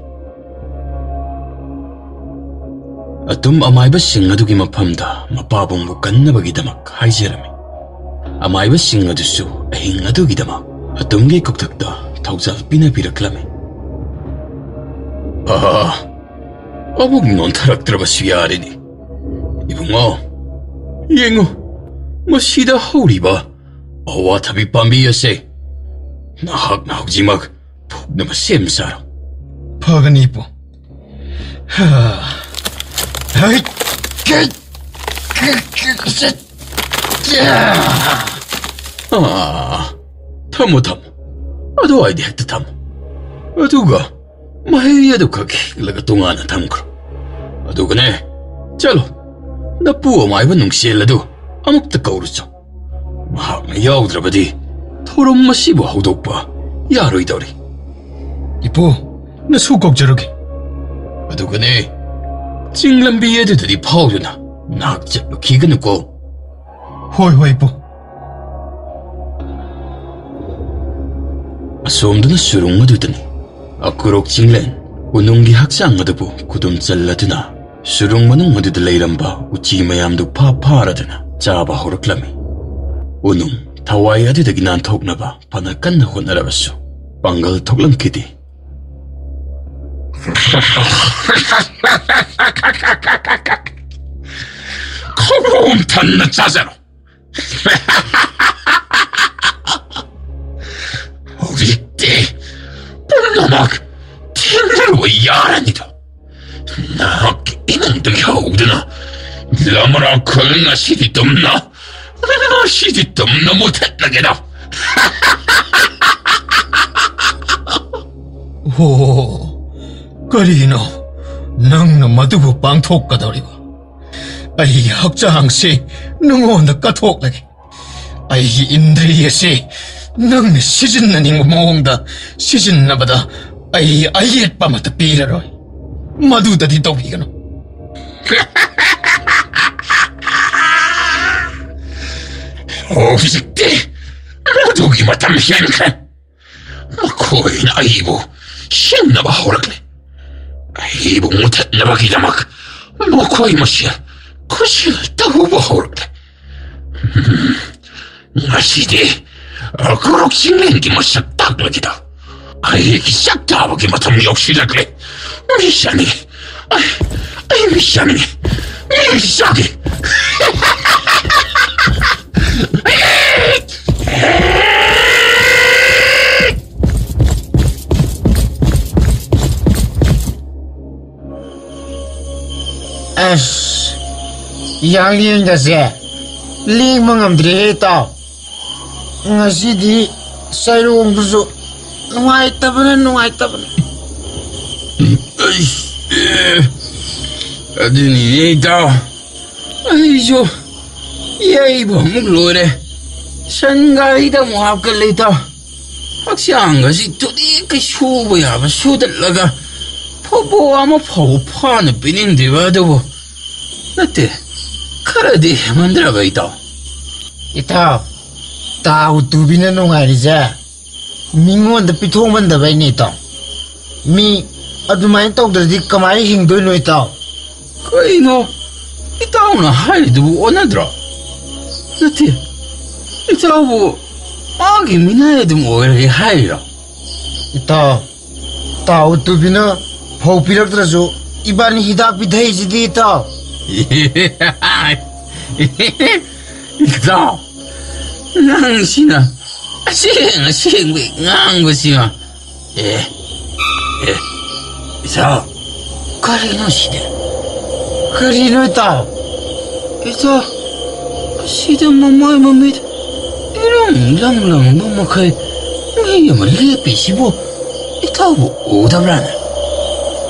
ꯑꯗꯨꯝ ꯑꯃꯥꯏꯕꯁꯤꯡ ꯑꯗꯨꯒꯤ ꯃꯐꯝꯗ ꯃꯄꯥꯕꯨꯡꯕꯨ ꯀꯟꯅꯕꯒꯤꯗꯃꯛ ꯍꯥꯏꯖꯔꯝꯃꯤ꯫ ꯑꯃꯥꯏꯕꯁꯤꯡ ꯑꯗꯨꯁꯨ ꯑꯍꯤꯡ ꯑꯗꯨꯒꯤꯗꯃꯛ ꯑꯗꯨꯝꯒꯤ ꯀꯣꯛꯊꯛꯇ ꯊꯧꯖꯥꯜ ꯄꯤꯅꯕꯤꯔꯛꯂꯝꯃꯤ꯫ ꯑꯥ, ꯑꯃꯨꯛ ꯅꯣꯟꯊꯔꯛꯇ꯭ꯔꯕꯁꯨ ꯌꯥꯔꯦꯅꯦ꯫ ꯏꯕꯨꯡꯉꯣ, ꯌꯦꯡꯉꯨ, ꯃꯁꯤꯗ ꯍꯧꯔꯤꯕ ꯑꯋꯥꯊꯕꯤ ꯄꯥꯝꯕꯤ ꯑꯁꯦ ꯅꯍꯥꯛꯅ ꯍꯧꯖꯤꯛꯃꯛ ꯐꯨꯛꯅꯕ ꯁꯦꯝ ꯁꯥꯔꯣ꯫ ꯐꯒꯅꯤ, ꯏꯄꯨ꯫ ꯍꯥ꯫ ꯍꯩ! ꯀꯩ! ꯀꯩ! ꯀꯩ! ꯀꯩ! ꯑꯥ, ꯊꯝꯃꯣ, ꯊꯝꯃꯣ꯫ ꯑꯗꯨꯋꯥꯏꯗ ꯍꯦꯛꯇ ꯊꯝꯃꯣ꯫ ꯑꯗꯨꯒ ꯃꯍꯩ ꯑꯗꯨ ꯈꯛ ꯍꯦꯛꯂꯒ ꯇꯣꯉꯥꯟꯅ ꯊꯝꯈ꯭ꯔꯣ꯫ ꯑꯗꯨꯒꯅꯦ, ꯆꯠꯂꯣ, ꯅꯄꯨ ꯑꯃꯥꯏꯕ ꯅꯨꯡꯁꯦꯜ ꯑꯗꯨ ꯑꯃꯨꯛꯇ ꯀꯧꯔꯨꯆꯣ꯫ ꯃꯍꯥꯛꯅ ꯌꯥꯎꯗ꯭ꯔꯕꯗꯤ ꯊꯧꯔꯝ ꯑꯁꯤꯕꯨ ꯍꯧꯗꯣꯛꯄ ꯌꯥꯔꯣꯏꯗꯧꯔꯤ꯫ ꯏꯄꯨ, ꯅꯁꯨ ꯀꯧꯖꯔꯨꯒꯦ꯫ ꯑꯗꯨꯒꯅꯦ, ꯆꯤꯡ ꯂꯝꯕꯤ ꯑꯗꯨꯗꯗꯤ ꯐꯥꯎꯗꯨꯅ ꯅꯍꯥꯛ ꯆꯠꯂꯨꯈꯤꯒꯅꯨꯀꯣ꯫ ꯍꯣꯏ, ꯍꯣꯏ, ꯏꯄꯨ꯫ ꯑꯁꯣꯝꯗꯅ ꯁꯨꯔꯨꯡ ꯑꯗꯨꯗꯅꯤ꯫ ꯑꯀꯨꯔꯣꯛ ꯆꯤꯡꯂꯦꯟ ꯎꯅꯨꯡꯒꯤ ꯍꯛꯆꯥꯡ ꯑꯗꯨꯕꯨ ꯈꯨꯗꯨꯝ ꯆꯜꯂꯗꯨꯅ ꯁꯨꯔꯨꯡ ꯃꯅꯨꯡ ꯑꯗꯨꯗ ꯂꯩꯔꯝꯕ ꯎꯆꯤ ꯃꯌꯥꯝꯗꯨ ꯐꯥ ꯐꯥꯔꯗꯨꯅ ꯆꯥꯕ ꯍꯧꯔꯛꯂꯝꯃꯤ꯫ ꯎꯅꯨꯡ ꯊꯋꯥꯏ ꯑꯗꯨꯗꯒꯤ ꯅꯥꯟꯊꯣꯛꯅꯕ ꯐꯅ ꯀꯟꯅ ꯍꯣꯠꯅꯔꯕꯁꯨ ꯄꯥꯡꯒꯜ ꯊꯣꯛꯂꯝꯈꯤꯗꯦ꯫ ꯈꯣꯡ ꯊꯟꯅ ꯆꯥꯖꯔꯣ꯫ ꯍꯧꯖꯤꯛꯇꯤ ꯄꯨꯝꯅꯃꯛ ꯊꯦꯡꯅꯔꯨꯕ ꯌꯥꯔꯅꯤꯗꯣ꯫ ꯅꯍꯥꯛꯀꯤ ꯏꯃꯨꯡꯗꯒꯤ ꯍꯧꯗꯨꯅ ꯂꯃꯔꯥ ꯈꯨꯜ ꯉꯁꯤꯗꯤ ꯇꯨꯝꯅ, ꯉꯁꯤꯗꯤ ꯇꯨꯝꯅ ꯃꯨꯊꯠꯂꯒꯦꯗ꯫ ꯑꯣ, ꯀꯔꯤꯅꯣ ꯅꯪꯅ ꯃꯗꯨꯕꯨ ꯄꯥꯡꯊꯣꯛꯀꯗꯧꯔꯤꯕ? ꯑꯩꯒꯤ ꯍꯛꯆꯥꯡꯁꯤ ꯅꯉꯣꯟꯗ ꯀꯠꯊꯣꯛꯂꯒꯦ꯫ ꯑꯩꯒꯤ ꯏꯟꯗ꯭ꯔꯤ ꯑꯁꯤ ꯅꯪꯅ ꯁꯤꯖꯤꯟꯅꯅꯤꯡꯕ ꯃꯑꯣꯡꯗ ꯁꯤꯖꯤꯟꯅꯕꯗ ꯑꯩ ꯑꯌꯦꯠꯄ ꯑꯃꯠꯇ ꯄꯤꯔꯔꯣꯏ꯫ ꯃꯗꯨꯗꯗꯤ ꯇꯧꯕꯤꯒꯅꯨ꯫ ꯍꯧꯖꯤꯛꯇꯤ ꯃꯗꯨꯒꯤ ꯃꯇꯝ ꯍꯦꯟꯈ꯭ꯔꯦ꯫ ꯃꯈꯣꯏꯅ ꯑꯩꯕꯨ ꯁꯤꯡꯅꯕ ꯍꯧꯔꯛꯂꯦ꯫ ꯑꯩꯕꯨ ꯃꯨꯊꯠꯅꯕꯒꯤꯗꯃꯛ ꯃꯈꯣꯏ ꯃꯁꯦꯜ ꯈꯨꯠꯁꯦꯜ ꯇꯧꯕ ꯍꯧꯔꯛꯂꯦ꯫ ꯎꯝ, ꯉꯁꯤꯗꯤ ꯀ꯭ꯔꯣꯛ ꯆꯤꯡꯂꯦꯟꯒꯤ ꯃꯁꯛ ꯇꯥꯛꯂꯒꯦꯗ꯫ ꯑꯩꯒꯤ ꯆꯥꯛ ꯆꯥꯕꯒꯤ ꯃꯇꯝ ꯌꯧꯁꯤꯜꯂꯛꯂꯦ꯫ ꯃꯤ ꯆꯥꯅꯤꯡꯉꯤ꯫ ꯑꯩ, ꯑꯩ ꯃꯤ ꯆꯥꯅꯤꯡꯉꯤ꯫ ꯃꯤ ꯆꯥꯒꯦ꯫ ꯑꯁ, ꯌꯥꯡꯂꯦꯟꯒꯁꯦ ꯂꯦꯡꯕ ꯉꯝꯗ꯭ꯔꯦꯍꯦ, ꯏꯇꯥꯎ꯫ ꯉꯁꯤꯗꯤ ꯆꯩꯔꯣꯡꯗꯨꯁꯨ ꯅꯨꯡꯉꯥꯏꯇꯕꯅ, ꯅꯨꯡꯉꯥꯏꯇꯕꯅ꯫ ꯑꯩꯁ, ꯑꯦ, ꯑꯗꯨꯅꯤꯅꯦ, ꯏꯇꯥꯎ꯫ ꯑꯩꯁꯨ ꯌꯩꯕ ꯑꯃꯨꯛ ꯂꯣꯏꯔꯦ꯫ ꯁꯟ ꯒꯥꯔꯤꯗ ꯑꯃꯨꯛ ꯍꯥꯞꯀꯠꯂꯦ, ꯏꯇꯥꯎ꯫ ꯍꯛꯆꯥꯡ ꯑꯁꯤ ꯊꯨꯗꯦꯛ ꯀꯩ ꯁꯨꯕ ꯌꯥꯕ ꯁꯨꯗꯠꯂꯒ ꯐꯧꯕꯣ ꯑꯃ ꯐꯥꯎꯕ ꯐꯥꯅ ꯄꯤꯅꯤꯡꯗ꯭ꯔꯤꯕ ꯑꯗꯨꯕꯨ ꯅꯠꯇꯦ, ꯈꯔꯗꯤ ꯍꯦꯟꯃꯟꯗ꯭ꯔꯕ, ꯏꯇꯥꯎ? ꯏꯇꯥꯎ, ꯇꯥꯎ ꯇꯨꯕꯤꯅ ꯅꯨꯡꯉꯥꯏꯔꯤꯁꯦ ꯃꯤꯉꯣꯟꯗ ꯄꯤꯊꯣꯛꯃꯟꯗꯕꯩꯅꯦ, ꯏꯇꯥꯎ꯫ ꯃꯤ ꯑꯗꯨꯃꯥꯏꯅ ꯇꯧꯗ꯭ꯔꯗꯤ ꯀꯃꯥꯏꯅ ꯍꯤꯡꯗꯣꯏꯅꯣ, ꯏꯇꯥꯎ? ꯀꯩꯅꯣ ꯏꯇꯥꯎꯅ ꯍꯥꯏꯔꯤꯗꯨꯕꯨ ꯑꯣꯟꯅꯗ꯭ꯔꯣ? ꯅꯠꯇꯦ, ꯏꯇꯥꯎꯕꯨ ꯃꯥꯒꯤ ꯃꯤꯅꯥꯏ ꯑꯗꯨꯝ ꯑꯣꯏꯔꯒꯦ ꯍꯥꯏꯔꯤꯔꯣ? ꯏꯇꯥꯎ, ꯇꯥꯎ ꯇꯨꯕꯤꯅ ꯐꯧ ꯄꯤꯔꯛꯇ꯭ꯔꯁꯨ ꯏꯕꯥꯅꯤ ꯍꯤꯗꯥꯛ ꯄꯤꯊꯛꯏꯁꯤꯗꯤ, ꯏꯇꯥꯎ꯫ ꯏꯇꯥꯎ, ꯅꯪꯁꯤꯅ ꯑꯁꯦꯡ ꯑꯁꯦꯡꯕ ꯉꯥꯡꯕꯁꯤꯃ꯫ ꯑꯦ, ꯑꯦ, ꯏꯇꯥꯎ, ꯀꯔꯤꯅꯣ ꯁꯤꯗꯤ? ꯀꯔꯤꯅꯣ, ꯏꯇꯥꯎ? ꯏꯇꯥꯎ, ꯑꯁꯤꯗ ꯃꯃꯥꯏ ꯃꯃꯤꯠ ꯏꯔꯪ ꯂꯪ ꯂꯪꯕ ꯃꯈꯩ ꯃꯤ ꯑꯃ ꯂꯦꯞꯄꯤꯁꯤꯕꯨ ꯏꯇꯥꯎꯕꯨ ꯎꯗꯕ꯭ꯔꯥꯅꯦ?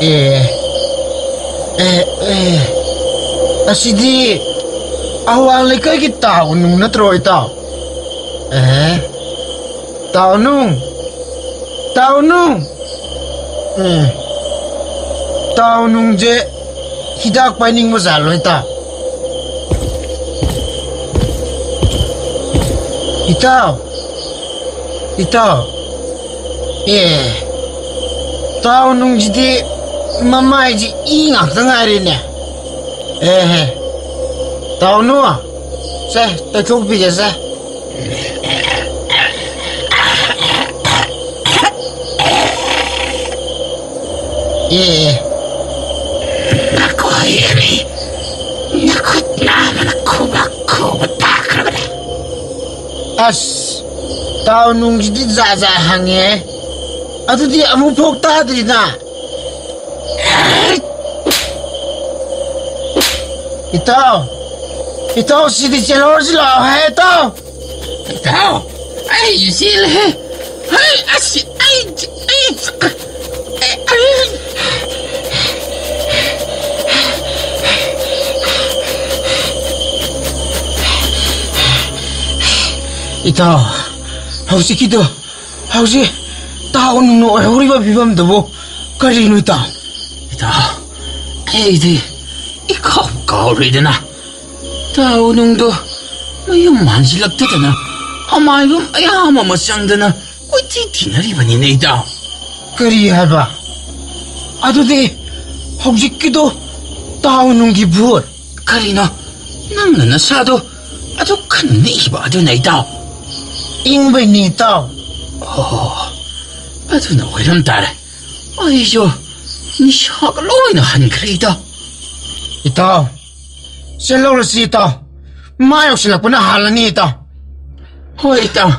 ꯑꯦ, ꯑꯦ, ꯑꯦ, ꯑꯁꯤꯗꯤ ꯑꯋꯥꯡ ꯂꯩꯀꯥꯏꯒꯤ ꯇꯥꯎ ꯅꯨꯡ ꯅꯠꯇ꯭ꯔꯣ, ꯏꯇꯥꯎ? ꯑꯦ, ꯇꯥꯎꯅꯨꯡ, ꯇꯥꯎꯅꯨꯡ꯫ ꯎꯝ, ꯇꯥꯎꯅꯨꯡꯁꯦ ꯍꯤꯗꯥꯛ ꯄꯥꯏꯅꯤꯡꯕ ꯖꯥꯠꯂꯣ, ꯏꯇꯥꯎ? ꯏꯇꯥꯎ, ꯏꯇꯥꯎ꯫ ꯑꯦ, ꯇꯥꯎꯅꯨꯡꯁꯤꯗꯤ ꯃꯃꯥꯏꯁꯤ ꯏ ꯉꯥꯛꯇ ꯉꯥꯏꯔꯦꯅꯦ꯫ ꯑꯦꯍꯦ, ꯇꯥꯎꯅꯨ, ꯁꯦ, ꯇꯩꯊꯣꯛꯄꯤꯒꯦꯁꯦ꯫ ꯑꯦ, ꯅꯈꯣꯏ ꯑꯅꯤ ꯅꯈꯨꯠ ꯅꯥꯝꯃꯅ ꯈꯨꯕꯥꯛ ꯈꯨꯕ ꯇꯥꯈ꯭ꯔꯕꯅꯤ꯫ ꯑꯁ, ꯇꯥꯎ ꯅꯨꯡꯁꯤꯗꯤ ꯖꯥꯠ ꯖꯥꯠ ꯍꯪꯉꯦ꯫ ꯑꯗꯨꯗꯤ ꯑꯃꯨꯛ ꯐꯥꯎ ꯇꯥꯗ꯭ꯔꯤꯅ꯫ ꯏꯇꯥꯎ, ꯏꯇꯥꯎ, ꯁꯤꯗꯤ ꯆꯦꯜꯍꯧꯔꯁꯤ ꯂꯥꯛꯑꯣ ꯍꯦ, ꯏꯇꯥꯎ꯫ ꯏꯇꯥꯎ, ꯑꯩ ꯆꯦꯜꯂꯦꯍꯦ꯫ ꯍꯩ, ꯑꯁ, ꯑꯩ, ꯑꯩ, ꯑꯩ, ꯑꯩ꯫ ꯏꯇꯥꯎ, ꯍꯧꯖꯤꯛꯀꯤꯗꯣ, ꯍꯧꯖꯤꯛ ꯇꯥꯎ ꯅꯨꯡꯅ ꯑꯣꯏꯍꯧꯔꯤꯕ ꯐꯤꯕꯝꯗꯨꯕꯨ ꯀꯔꯤꯅꯣ, ꯏꯇꯥꯎ? ꯏꯇꯥꯎ, ꯑꯩꯗꯤ ꯏꯀꯥꯎ ꯀꯥꯎꯔꯦꯗꯅ꯫ ꯇꯥꯎ ꯅꯨꯡꯗꯣ ꯃꯌꯨꯝ ꯍꯟꯖꯤꯜꯂꯛꯇꯗꯅ, ꯑꯃꯥꯏꯕ ꯃꯌꯥꯝ ꯑꯃ ꯆꯪꯗꯅ ꯀꯣꯏꯊꯤ ꯊꯤꯅꯔꯤꯕꯅꯤꯅꯦ, ꯏꯇꯥꯎ꯫ ꯀꯔꯤ ꯍꯥꯏꯕ? ꯑꯗꯨꯗꯤ ꯍꯧꯖꯤꯛꯀꯤꯗꯣ ꯇꯥꯎ ꯅꯨꯡꯒꯤ ꯚꯨꯠ? ꯀꯔꯤꯅꯣ? ꯅꯪꯅ ꯅꯁꯥꯗꯣ ꯑꯗꯨꯛ ꯀꯟꯅ ꯅꯤꯛꯏꯕ ꯑꯗꯨꯅ, ꯏꯇꯥꯎ? ꯏꯪꯕꯩꯅꯤ, ꯏꯇꯥꯎ꯫ ꯑꯣ, ꯑꯗꯨꯅ ꯑꯣꯏꯔꯝ ꯇꯥꯔꯦ꯫ ꯑꯩꯁꯨ ꯅꯤꯁꯥꯒ ꯂꯣꯏꯅ ꯍꯟꯈ꯭ꯔꯦ, ꯏꯇꯥꯎ꯫ ꯏꯇꯥꯎ, ꯆꯦꯜꯍꯧꯔꯁꯤ, ꯏꯇꯥꯎ꯫ ꯃꯥ ꯌꯧꯁꯤꯜꯂꯛꯄꯅ ꯍꯥꯜꯂꯅꯤ, ꯏꯇꯥꯎ꯫ ꯍꯣꯏ, ꯏꯇꯥꯎ꯫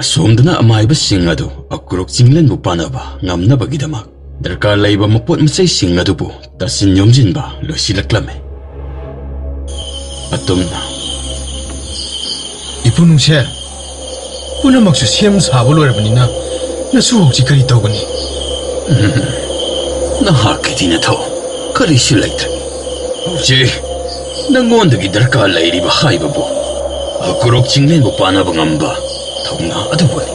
ꯑꯁꯣꯝꯗꯅ ꯑꯃꯥꯏꯕꯁꯤꯡ ꯑꯗꯨ ꯑꯀ꯭ꯔꯨꯛ ꯆꯤꯡꯂꯦꯟꯕꯨ ꯄꯥꯟꯅꯕ ꯉꯝꯅꯕꯒꯤꯗꯃꯛ ꯗꯔꯀꯥꯔ ꯂꯩꯕ ꯃꯄꯣꯠ ꯃꯆꯩꯁꯤꯡ ꯑꯗꯨꯕꯨ ꯇꯥꯁꯤꯟ ꯌꯣꯝꯁꯤꯟꯕ ꯂꯣꯏꯁꯤꯜꯂꯛꯂꯝꯃꯤ꯫ ꯑꯇꯨꯝꯅ, ꯏꯄꯨ ꯅꯨꯡꯁꯦ, ꯄꯨꯝꯅꯃꯛꯁꯨ ꯁꯦꯝ ꯁꯥꯕ ꯂꯣꯏꯔꯕꯅꯤꯅ, ꯅꯁꯨ ꯍꯧꯖꯤꯛ ꯀꯔꯤ ꯇꯧꯒꯅꯤ? ꯎꯝ, ꯅꯍꯥꯛꯀꯤꯗꯤ ꯅꯊꯧ ꯀꯔꯤꯁꯨ ꯂꯩꯇ꯭ꯔꯦ꯫ ꯍꯧꯖꯤꯛ ꯅꯉꯣꯟꯗꯒꯤ ꯗꯔꯀꯥꯔ ꯂꯩꯔꯤꯕ ꯍꯥꯏꯕꯕꯨ ꯑꯀꯨꯔꯣꯛ ꯆꯤꯡꯂꯦꯟꯕꯨ ꯄꯥꯟꯅꯕ ꯉꯝꯕ ꯊꯧꯅꯥ ꯑꯗꯨꯕꯨꯅꯤ꯫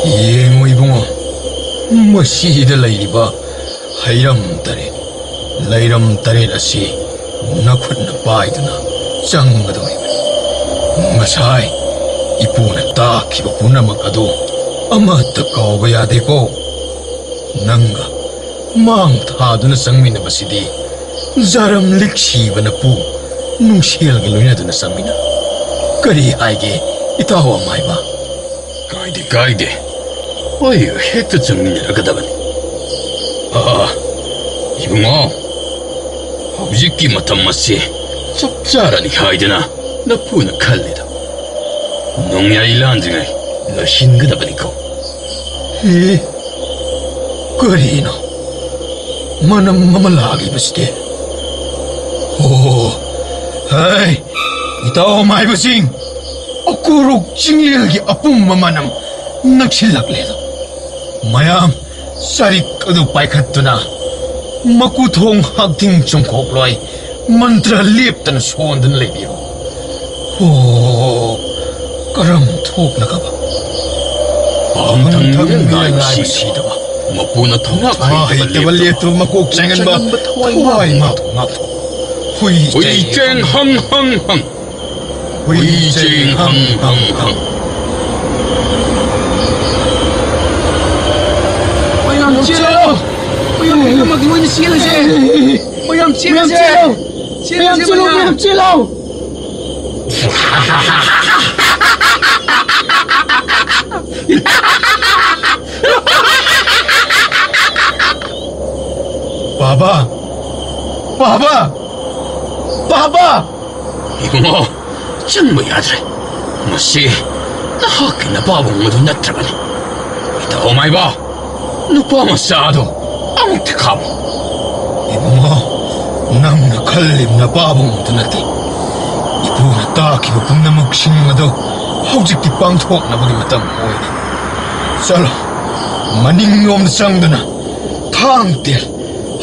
ꯌꯦꯡꯉꯨ ꯏꯕꯨꯡꯉꯣ, ꯃꯁꯤꯗ ꯂꯩꯔꯤꯕ ꯍꯩꯔꯝ ꯇꯔꯦꯠ, ꯂꯩꯔꯝ ꯇꯔꯦꯠ ꯑꯁꯤ ꯅꯈꯨꯠꯅ ꯄꯥꯏꯗꯨꯅ ꯆꯪꯒꯗꯧꯔꯤꯕꯅꯤ꯫ ꯉꯁꯥꯏ ꯏꯄꯨꯅ ꯇꯥꯛꯈꯤꯕ ꯄꯨꯝꯅꯃꯛ ꯑꯗꯨ ꯑꯃꯠꯇ ꯀꯥꯎꯕ ꯌꯥꯗꯦꯀꯣ꯫ ꯅꯪꯒ ꯃꯥꯡ ꯊꯥꯗꯨꯅ ꯆꯪꯃꯤꯟꯅꯕꯁꯤꯗꯤ ꯖꯥꯔꯝ ꯂꯤꯛꯁꯤꯕ ꯅꯄꯨ ꯅꯨꯡꯁꯦꯜꯒ ꯂꯣꯏꯅꯗꯨꯅ ꯆꯪꯃꯤꯟꯅ꯫ ꯀꯔꯤ ꯍꯥꯏꯒꯦ, ꯏꯇꯥꯎ ꯑꯃꯥꯏꯕ? ꯀꯥꯏꯗꯦ, ꯀꯥꯏꯗꯦ꯫ ꯑꯩ ꯍꯦꯛꯇ ꯆꯪꯃꯤꯟꯅꯔꯒꯗꯕꯅꯤ꯫ ꯑꯥ, ꯏꯕꯨꯡꯉꯣ, ꯍꯧꯖꯤꯛꯀꯤ ꯃꯇꯝ ꯑꯁꯤ ꯆꯞ ꯆꯥꯔꯅꯤ ꯍꯥꯏꯗꯅ ꯅꯄꯨꯅ ꯈꯜꯂꯤꯗ꯫ ꯅꯣꯡꯌꯥꯏ ꯂꯥꯟꯗ꯭ꯔꯤꯉꯩ ꯂꯣꯏꯁꯤꯟꯒꯗꯕꯅꯤꯀꯣ꯫ ꯏ, ꯀꯔꯤꯅꯣ? ꯃꯅꯝ ꯑꯃ ꯂꯥꯛꯂꯤꯕꯁꯤꯗꯤ? ꯑꯣ, ꯍꯩ, ꯏꯇꯥꯎ ꯃꯥꯏꯕꯁꯤꯡ, ꯑꯀꯣꯔꯣꯛ ꯆꯤꯡꯂꯦꯜꯒꯤ ꯑꯄꯨꯝꯕ ꯃꯅꯝ ꯅꯛꯁꯤꯜꯂꯛꯂꯦꯗꯣ꯫ ꯃꯌꯥꯝ ꯆꯔꯤꯛ ꯑꯗꯨ ꯄꯥꯏꯈꯠꯇꯨꯅ ꯃꯀꯨ ꯊꯣꯡ ꯍꯥꯛꯊꯤꯡ ꯆꯨꯝꯈꯣꯛꯂꯣꯏ ꯃꯟꯇ꯭ꯔ ꯂꯦꯞꯇꯅ ꯁꯣꯟꯗꯨꯅ ꯂꯩꯕꯤꯔꯣ꯫ ꯑꯣ, ꯀꯔꯝ ꯊꯣꯛꯂꯒꯕ? ꯄꯥꯝꯊꯪ ꯄꯥꯝꯊꯪ ꯃꯤꯔ ꯃꯤꯔ ꯅꯥꯏꯕ ꯅꯥꯏꯕ ꯁꯤꯗꯕ, ꯁꯤꯗꯕ, ꯃꯄꯨꯅ ꯊꯧꯅꯥ ꯊꯧꯅꯥ ꯍꯩꯇꯕ ꯍꯩꯇꯕ ꯂꯦꯞꯇꯕ, ꯂꯦꯞꯇꯕ ꯃꯀꯣꯛ ꯆꯪꯍꯟꯕ ꯆꯪꯍꯟꯕ ꯊꯋꯥꯏ ꯊꯋꯥꯏ ꯃꯥ ꯃꯥ ꯊꯣꯛ ꯉꯥꯛꯊꯣꯛ꯫ ꯍꯨꯏ ꯍꯨꯏ ꯆꯦꯡ ꯆꯦꯡ ꯍꯪ ꯍꯪ ꯍꯪ꯫ ꯍꯨꯏ ꯍꯨꯏ ꯆꯦꯡ ꯆꯦꯡ ꯍꯪ ꯍꯪ ꯍꯪ ꯍꯪ꯫ ꯍꯪ꯫ ꯃꯌꯥꯝ ꯆꯦꯜꯂꯣ! ꯃꯌꯥꯝ ꯄꯨꯝꯅꯃꯛ ꯂꯣꯏꯅ ꯆꯦꯜꯂꯁꯦ! ꯃꯌꯥꯝ ꯃꯌꯥꯝ ꯆꯦꯜꯂꯁꯦ! ꯆꯦꯜꯂꯣ! ꯆꯦꯜꯂꯁꯦ, ꯃꯌꯥꯝ ꯆꯦꯜꯂꯣ! ꯃꯌꯥꯝ! ꯃꯌꯥꯝ ꯆꯦꯜꯂꯣ! ꯕꯥꯕꯥ! ꯕꯥꯕꯥ! ꯕꯥꯕꯥ! ꯏꯕꯨꯡꯉꯣ, ꯆꯪꯕ ꯌꯥꯗ꯭ꯔꯦ꯫ ꯃꯁꯤ ꯅꯍꯥꯛꯀꯤ ꯅꯄꯥꯕꯨꯡ ꯑꯗꯨ ꯅꯠꯇ꯭ꯔꯕꯅꯤ꯫ ꯏꯇꯥꯎ ꯃꯥꯏꯕ, ꯅꯨꯄꯥ ꯃꯆꯥ ꯑꯗꯨ ꯑꯃꯨꯛꯇ ꯈꯥꯝꯃꯨ꯫ ꯏꯕꯨꯡꯉꯣ, ꯅꯪꯅ ꯈꯜꯂꯤꯕ ꯅꯄꯥꯕꯨꯡ ꯑꯗꯨ ꯅꯠꯇꯦ꯫ ꯏꯄꯨꯅ ꯇꯥꯛꯈꯤꯕ ꯄꯨꯝꯅꯃꯛꯁꯤꯡ ꯑꯗꯨ ꯍꯧꯖꯤꯛꯇꯤ ꯄꯥꯡꯊꯣꯛꯅꯕꯒꯤ ꯃꯇꯝ ꯑꯣꯏꯔꯦ꯫ ꯆꯠꯂꯣ, ꯃꯅꯤꯡꯂꯣꯝꯗ ꯆꯪꯗꯨꯅ ꯊꯥꯡ ꯇꯦꯜ,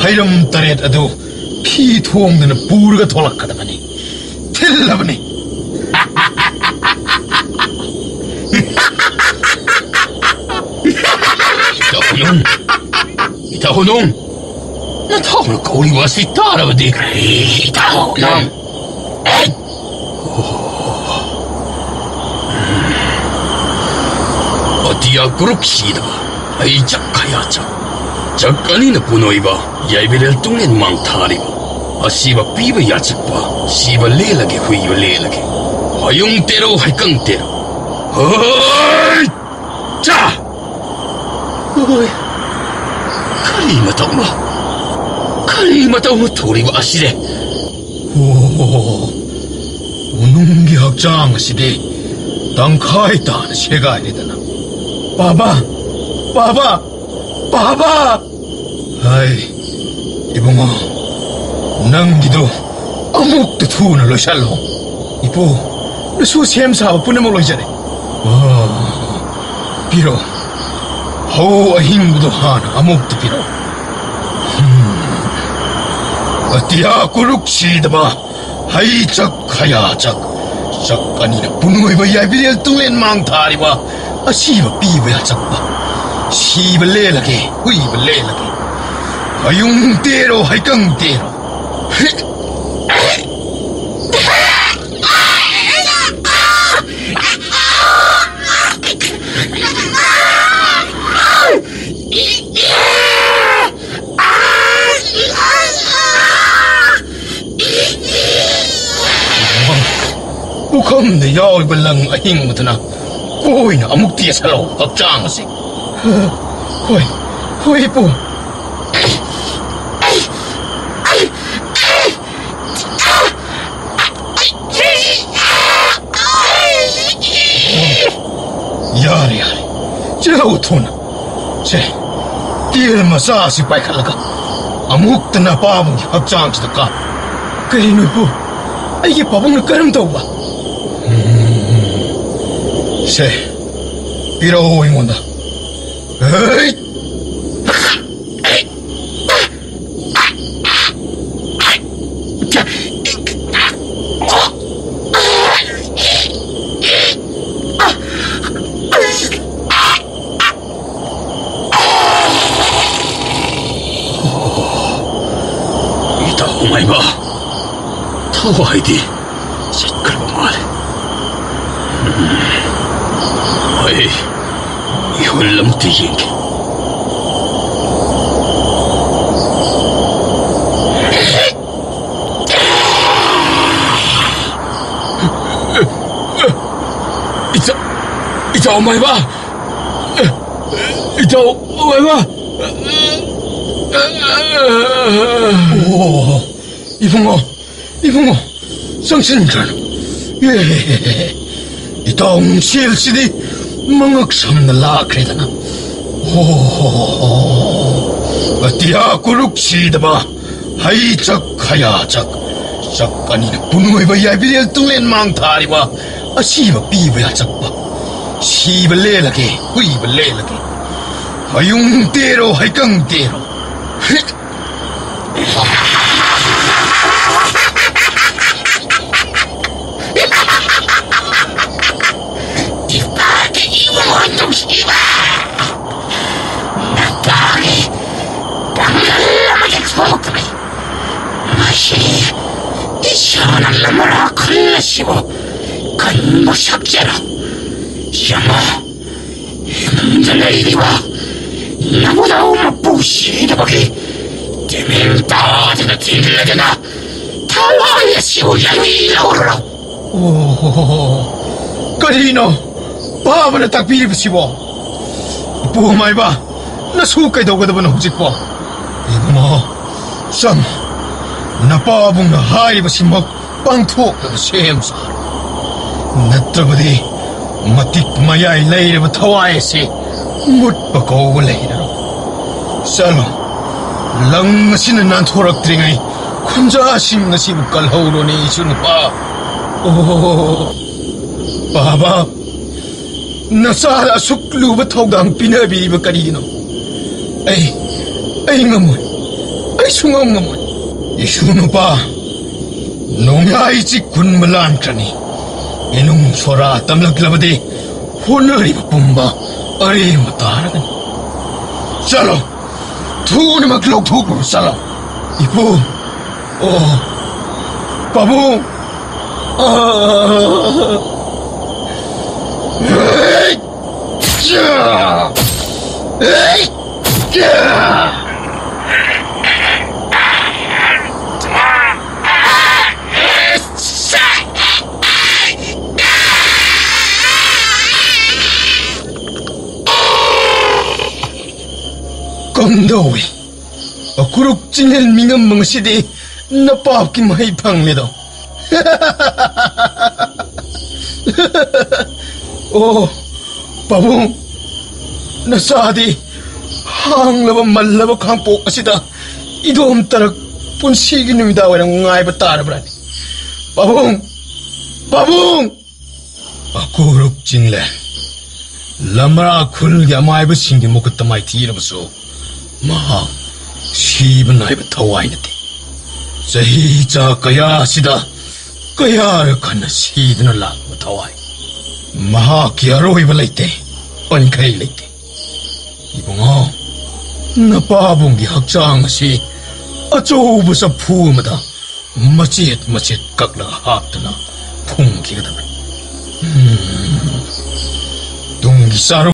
ꯍꯩꯔꯝ ꯇꯔꯦꯠ ꯑꯗꯨ ꯐꯤ ꯊꯣꯡꯗꯅ ꯄꯨꯔꯒ ꯊꯣꯛꯂꯛꯀꯗꯕꯅꯤ꯫ ꯊꯤꯜꯂꯕꯅꯤ꯫ ꯏꯇꯥꯎ ꯍꯣꯅꯨꯡ! ꯏꯇꯥꯎ ꯍꯣꯅꯨꯡ! ꯅꯊꯥꯎꯅ ꯀꯧꯔꯤꯕ ꯑꯁꯤ ꯇꯥꯔꯕꯗꯤ? ꯏꯇꯥꯎ ꯍꯣꯅꯨꯡ! ꯑꯦ! ꯑꯇꯤꯌꯥ ꯀꯨꯔꯨꯛ ꯁꯤꯗꯕ, ꯑꯩ ꯆꯛ ꯈꯌꯥ ꯆꯛ꯫ ꯆꯛ ꯑꯅꯤꯅ ꯄꯨꯅꯣꯏꯕ, ꯌꯥꯏꯕꯤꯔꯦꯜ ꯇꯨꯡꯂꯦꯟ ꯃꯥꯡ ꯊꯥꯔꯤꯕ꯫ ꯑꯁꯤꯕ ꯄꯤꯕ ꯌꯥꯆꯛꯄ, ꯁꯤꯕ ꯂꯦꯜꯂꯒꯦ, ꯍꯨꯏꯕ ꯂꯦꯜꯂꯒꯦ꯫ ꯍꯌꯨꯡ ꯇꯦꯔꯣ, ꯍꯩꯀꯪ ꯇꯦꯔꯣ꯫ ꯍꯣꯏ! ꯆꯥ! ꯍꯣꯏ! ꯀꯔꯤ ꯃꯇꯧꯅꯣ? ꯀꯔꯤ ꯃꯇꯧꯅꯣ ꯇꯧꯔꯤꯕ ꯑꯁꯤꯗꯤ? ꯑꯣ, ꯎꯅꯨꯡꯒꯤ ꯍꯛꯆꯥꯡ ꯑꯁꯤꯗꯤ ꯇꯪꯈꯥꯏ ꯇꯥꯅ ꯁꯦꯒꯥꯏꯔꯦꯗꯅ꯫ ꯄꯥꯕ! ꯄꯥꯕ! ꯄꯥꯕ! ꯍꯥꯏ, ꯏꯕꯨꯡꯉꯣ, ꯅꯪꯒꯤꯗꯣ ꯑꯃꯨꯛꯇ ꯊꯨꯅ ꯂꯣꯏꯁꯜꯂꯣ꯫ ꯏꯄꯨ, ꯅꯁꯨ ꯁꯦꯝ ꯁꯥꯕ ꯄꯨꯝꯅꯃꯛ ꯂꯣꯏꯖꯔꯦ꯫ ꯑꯣ, ꯄꯤꯔꯛꯑꯣ꯫ ꯐꯧ ꯑꯍꯤꯡꯕꯗꯣ ꯍꯥꯟꯅ ꯑꯃꯨꯛꯇ ꯄꯤꯔꯛꯑꯣ꯫ ꯍꯝ꯫ ꯑꯇꯤꯌꯥ ꯀꯨꯔꯨꯛ ꯁꯤꯗꯕ, ꯍꯩ ꯆꯛ, ꯈꯌꯥ ꯆꯛ, ꯆꯛ ꯑꯅꯤꯅ ꯄꯨꯡꯂꯣꯏꯕ ꯌꯥꯏꯕꯤꯔꯦꯜ ꯇꯨꯡꯂꯦꯟ ꯃꯥꯡ ꯊꯥꯔꯤꯕ, ꯑꯁꯤꯕ ꯄꯤꯕ ꯌꯥꯆꯛꯄ, ꯁꯤꯕ ꯂꯦꯜꯂꯒꯦ, ꯍꯨꯏꯕ ꯂꯦꯜꯂꯒꯦ, ꯍꯌꯨꯡ ꯇꯦꯔꯣ, ꯍꯩꯀꯪ ꯇꯦꯔꯣ꯫ ꯄꯨꯈꯝꯗ ꯌꯥꯎꯔꯤꯕ ꯂꯪ ꯑꯍꯤꯡꯕꯗꯨꯅ ꯀꯣꯏꯅ ꯑꯃꯨꯛ ꯇꯦꯁꯜꯂꯣ ꯍꯛꯆꯥꯡ ꯑꯁꯤ꯫ ꯍꯣꯏ, ꯍꯣꯏ, ꯏꯄꯨ꯫ ꯌꯥꯔꯦ, ꯌꯥꯔꯦ꯫ ꯆꯦꯜꯂꯛꯎ ꯊꯨꯅ꯫ ꯁꯦ, ꯇꯦꯜ ꯃꯆꯥ ꯑꯁꯤ ꯄꯥꯏꯈꯠꯂꯒ ꯑꯃꯨꯛꯇ ꯅꯄꯥꯕꯨꯡꯒꯤ ꯍꯛꯆꯥꯡꯁꯤꯗ ꯀꯥꯞꯄꯨ꯫ ꯀꯔꯤꯅꯣ ꯏꯄꯨ? ꯑꯩꯒꯤ ꯄꯥꯕꯨꯡꯅ ꯀꯔꯝ ꯇꯧꯕ? ꯁꯦ, ꯄꯤꯔꯛꯑꯣ ꯑꯩꯉꯣꯟꯗ꯫ ꯍꯩꯠ! ꯃꯥꯏꯕ, ꯊꯋꯥꯏꯗꯤ ꯆꯠꯈ꯭ꯔꯕ ꯃꯥꯜꯂꯦ꯫ ꯎꯝ, ꯑꯩ ꯏꯍꯨꯜ ꯑꯃꯇ ꯌꯦꯡꯒꯦ꯫ ꯏꯆꯥ, ꯏꯆꯥ ꯃꯥꯏꯕ! ꯏꯆꯥ ꯃꯥꯏꯕ! ꯑꯣ, ꯏꯕꯨꯡꯉꯣ, ꯏꯕꯨꯡꯉꯣ, ꯆꯪꯁꯤꯟꯈ꯭ꯔꯅꯨ꯫ ꯑꯦ, ꯏꯇꯥꯎ ꯅꯨꯡꯁꯦꯜꯁꯤꯗꯤ ꯃꯉꯛ ꯁꯝꯅ ꯂꯥꯛꯈ꯭ꯔꯦꯗꯅ꯫ ꯑꯣ, ꯑꯇꯤꯌꯥ ꯀꯨꯔꯨꯛ ꯁꯤꯗꯕ, ꯍꯩ ꯆꯛ, ꯍꯌꯥ ꯆꯛ, ꯆꯛ ꯑꯅꯤꯅ ꯄꯨꯟꯑꯣꯏꯕ ꯌꯥꯏꯕꯤꯔꯦꯜ ꯇꯨꯡꯂꯦꯟ ꯃꯥꯡ ꯊꯥꯔꯤꯕ ꯑꯁꯤꯕ ꯄꯤꯕ ꯌꯥꯆꯛꯄ, ꯁꯤꯕ ꯂꯦꯜꯂꯒꯦ, ꯍꯨꯏꯕ ꯂꯦꯜꯂꯒꯦ, ꯍꯌꯨꯡ ꯇꯦꯔꯣ, ꯍꯩꯀꯪ ꯇꯦꯔꯣ꯫ ꯏꯄꯥꯒꯤ ꯏꯕꯨꯡꯉꯣ ꯅꯨꯡꯁꯤꯕ, ꯅꯄꯥꯒꯤ ꯄꯥꯡꯒꯜ ꯑꯃꯗꯤ ꯊꯣꯛꯇ꯭ꯔꯦ꯫ ꯃꯁꯤ ꯏꯁꯥꯅ ꯂꯃꯔꯥ ꯈꯜꯂꯁꯤꯕꯨ ꯀꯟꯕ ꯁꯛꯆꯔꯣ꯫ ꯌꯦꯡꯉꯣ, ꯏꯃꯨꯡꯗ ꯂꯩꯔꯤꯕ ꯅꯕꯨꯙꯧ ꯃꯄꯨ ꯁꯤꯗꯕꯒꯤ ꯇꯤꯃꯤꯜ ꯇꯥꯗꯅ ꯊꯤꯜꯂꯗꯅ ꯊꯋꯥꯏ ꯑꯁꯤꯕꯨ ꯌꯥꯏ ꯂꯧꯔꯣ꯫ ꯑꯣ, ꯀꯔꯤꯅꯣ ꯄꯥꯕꯅ ꯇꯥꯛꯄꯤꯔꯤꯕꯁꯤꯕꯣ? ꯏꯄꯨ ꯃꯥꯏꯕ, ꯅꯁꯨ ꯀꯩꯗꯧꯒꯗꯕꯅꯣ ꯍꯧꯖꯤꯛꯄꯣ? ꯏꯕꯨꯡꯉꯣ, ꯆꯪ, ꯅꯄꯥꯕꯨꯡꯅ ꯍꯥꯏꯔꯤꯕꯁꯤꯃꯛ ꯄꯥꯡꯊꯣꯛꯅꯕ ꯁꯦꯝ ꯁꯥꯔꯣ꯫ ꯅꯠꯇ꯭ꯔꯕꯗꯤ ꯃꯇꯤꯛ ꯃꯌꯥꯏ ꯂꯩꯔꯕ ꯊꯋꯥꯏ ꯑꯁꯤ ꯃꯨꯠꯄ ꯀꯧꯕ ꯂꯩꯔꯔꯣꯏ꯫ ꯆꯠꯂꯣ, ꯂꯪ ꯑꯁꯤꯅ ꯅꯥꯟꯊꯣꯔꯛꯇ꯭ꯔꯤꯉꯩ ꯈꯨꯟꯖꯥꯁꯤꯡ ꯑꯁꯤꯕꯨ ꯀꯜꯍꯧꯔꯣꯅꯦ, ꯏꯁꯨ ꯅꯨꯄꯥ꯫ ꯑꯣ, ꯕꯥꯕꯥ, ꯅꯆꯥꯗ ꯑꯁꯨꯛ ꯂꯨꯕ ꯊꯧꯗꯥꯡ ꯄꯤꯅꯕꯤꯕ ꯀꯔꯤꯒꯤꯅꯣ? ꯑꯩ, ꯑꯩ ꯉꯝꯃꯣꯏ꯫ ꯑꯩ ꯁꯨꯡꯉꯝ ꯉꯝꯃꯣꯏ꯫ ꯏꯁꯨ ꯅꯨꯄꯥ, ꯅꯣꯡꯌꯥꯏ ꯆꯤꯛ ꯍꯨꯟꯕ ꯂꯥꯟꯈ꯭ꯔꯅꯤ꯫ ꯏꯅꯨꯡ ꯁꯣꯔꯥ ꯇꯝꯂꯛꯂꯕꯗꯤ ꯍꯣꯠꯅꯔꯤꯕ ꯄꯨꯝꯕ ꯑꯔꯦꯝꯕ ꯇꯥꯔꯒꯅꯤ꯫ ꯆꯠꯂꯣ, ꯊꯨꯅꯃꯛ ꯂꯧꯊꯣꯛꯂꯨꯔꯣ, ꯆꯠꯂꯣ꯫ ꯏꯄꯨ, ꯑꯣ, ꯄꯥꯕꯨꯡ! ꯑꯥ! ꯀꯝꯗꯧꯏ? ꯑꯀꯨꯔꯨꯛ ꯆꯤꯡꯂꯦꯟ ꯃꯤꯉꯝꯕ ꯉꯁꯤꯗꯤ ꯅꯄꯥꯞꯀꯤ ꯃꯍꯩ ꯐꯪꯂꯦꯗꯣ꯫ ꯑꯣ, ꯄꯥꯕꯨꯡ, ꯅꯆꯥꯗꯤ ꯍꯥꯡꯂꯕ ꯃꯜꯂꯕ ꯈꯥꯡꯄꯣꯛ ꯑꯁꯤꯗ ꯏꯗꯣꯝ ꯇꯔꯛ ꯄꯨꯟꯁꯤꯒꯤ ꯅꯨꯃꯤꯗꯥꯡ ꯋꯥꯏꯔꯝ ꯉꯥꯏꯕ ꯇꯥꯔꯕ꯭ꯔꯥꯅꯦ? ꯄꯥꯕꯨꯡ! ꯄꯥꯕꯨꯡ! ꯑꯀꯨꯔꯨꯛ ꯆꯤꯡꯂꯦ꯫ ꯂꯝꯔꯥ ꯈꯨꯜꯒꯤ ꯑꯃꯥꯏꯕꯁꯤꯡꯒꯤ ꯃꯈꯨꯠꯇ ꯃꯥꯏꯊꯤꯔꯕꯁꯨ ꯃꯍꯥꯛ ꯁꯤꯕ ꯅꯥꯏꯕ ꯊꯋꯥꯏ ꯅꯠꯇꯦ꯫ ꯆꯍꯤ ꯆꯥ ꯀꯌꯥ ꯑꯁꯤꯗ ꯀꯌꯥꯔꯛ ꯍꯟꯅ ꯁꯤꯗꯨꯅ ꯂꯥꯛꯂꯕ ꯊꯋꯥꯏ꯫ ꯃꯍꯥꯛꯀꯤ ꯑꯔꯣꯏꯕ ꯂꯩꯇꯦ, ꯄꯟꯈꯩ ꯂꯩꯇꯦ꯫ ꯏꯕꯨꯡꯉꯣ, ꯅꯄꯥꯕꯨꯡꯒꯤ ꯍꯛꯆꯥꯡ ꯑꯁꯤ ꯑꯆꯧꯕ ꯆꯐꯨ ꯑꯃꯗ ꯃꯆꯦꯠ ꯃꯆꯦꯠ ꯀꯛꯂꯒ ꯍꯥꯞꯇꯨꯅ ꯐꯨꯝꯈꯤꯒꯗꯕꯅꯤ꯫ ꯎꯝ꯫ ꯇꯨꯡꯒꯤ ꯆꯥꯔꯨ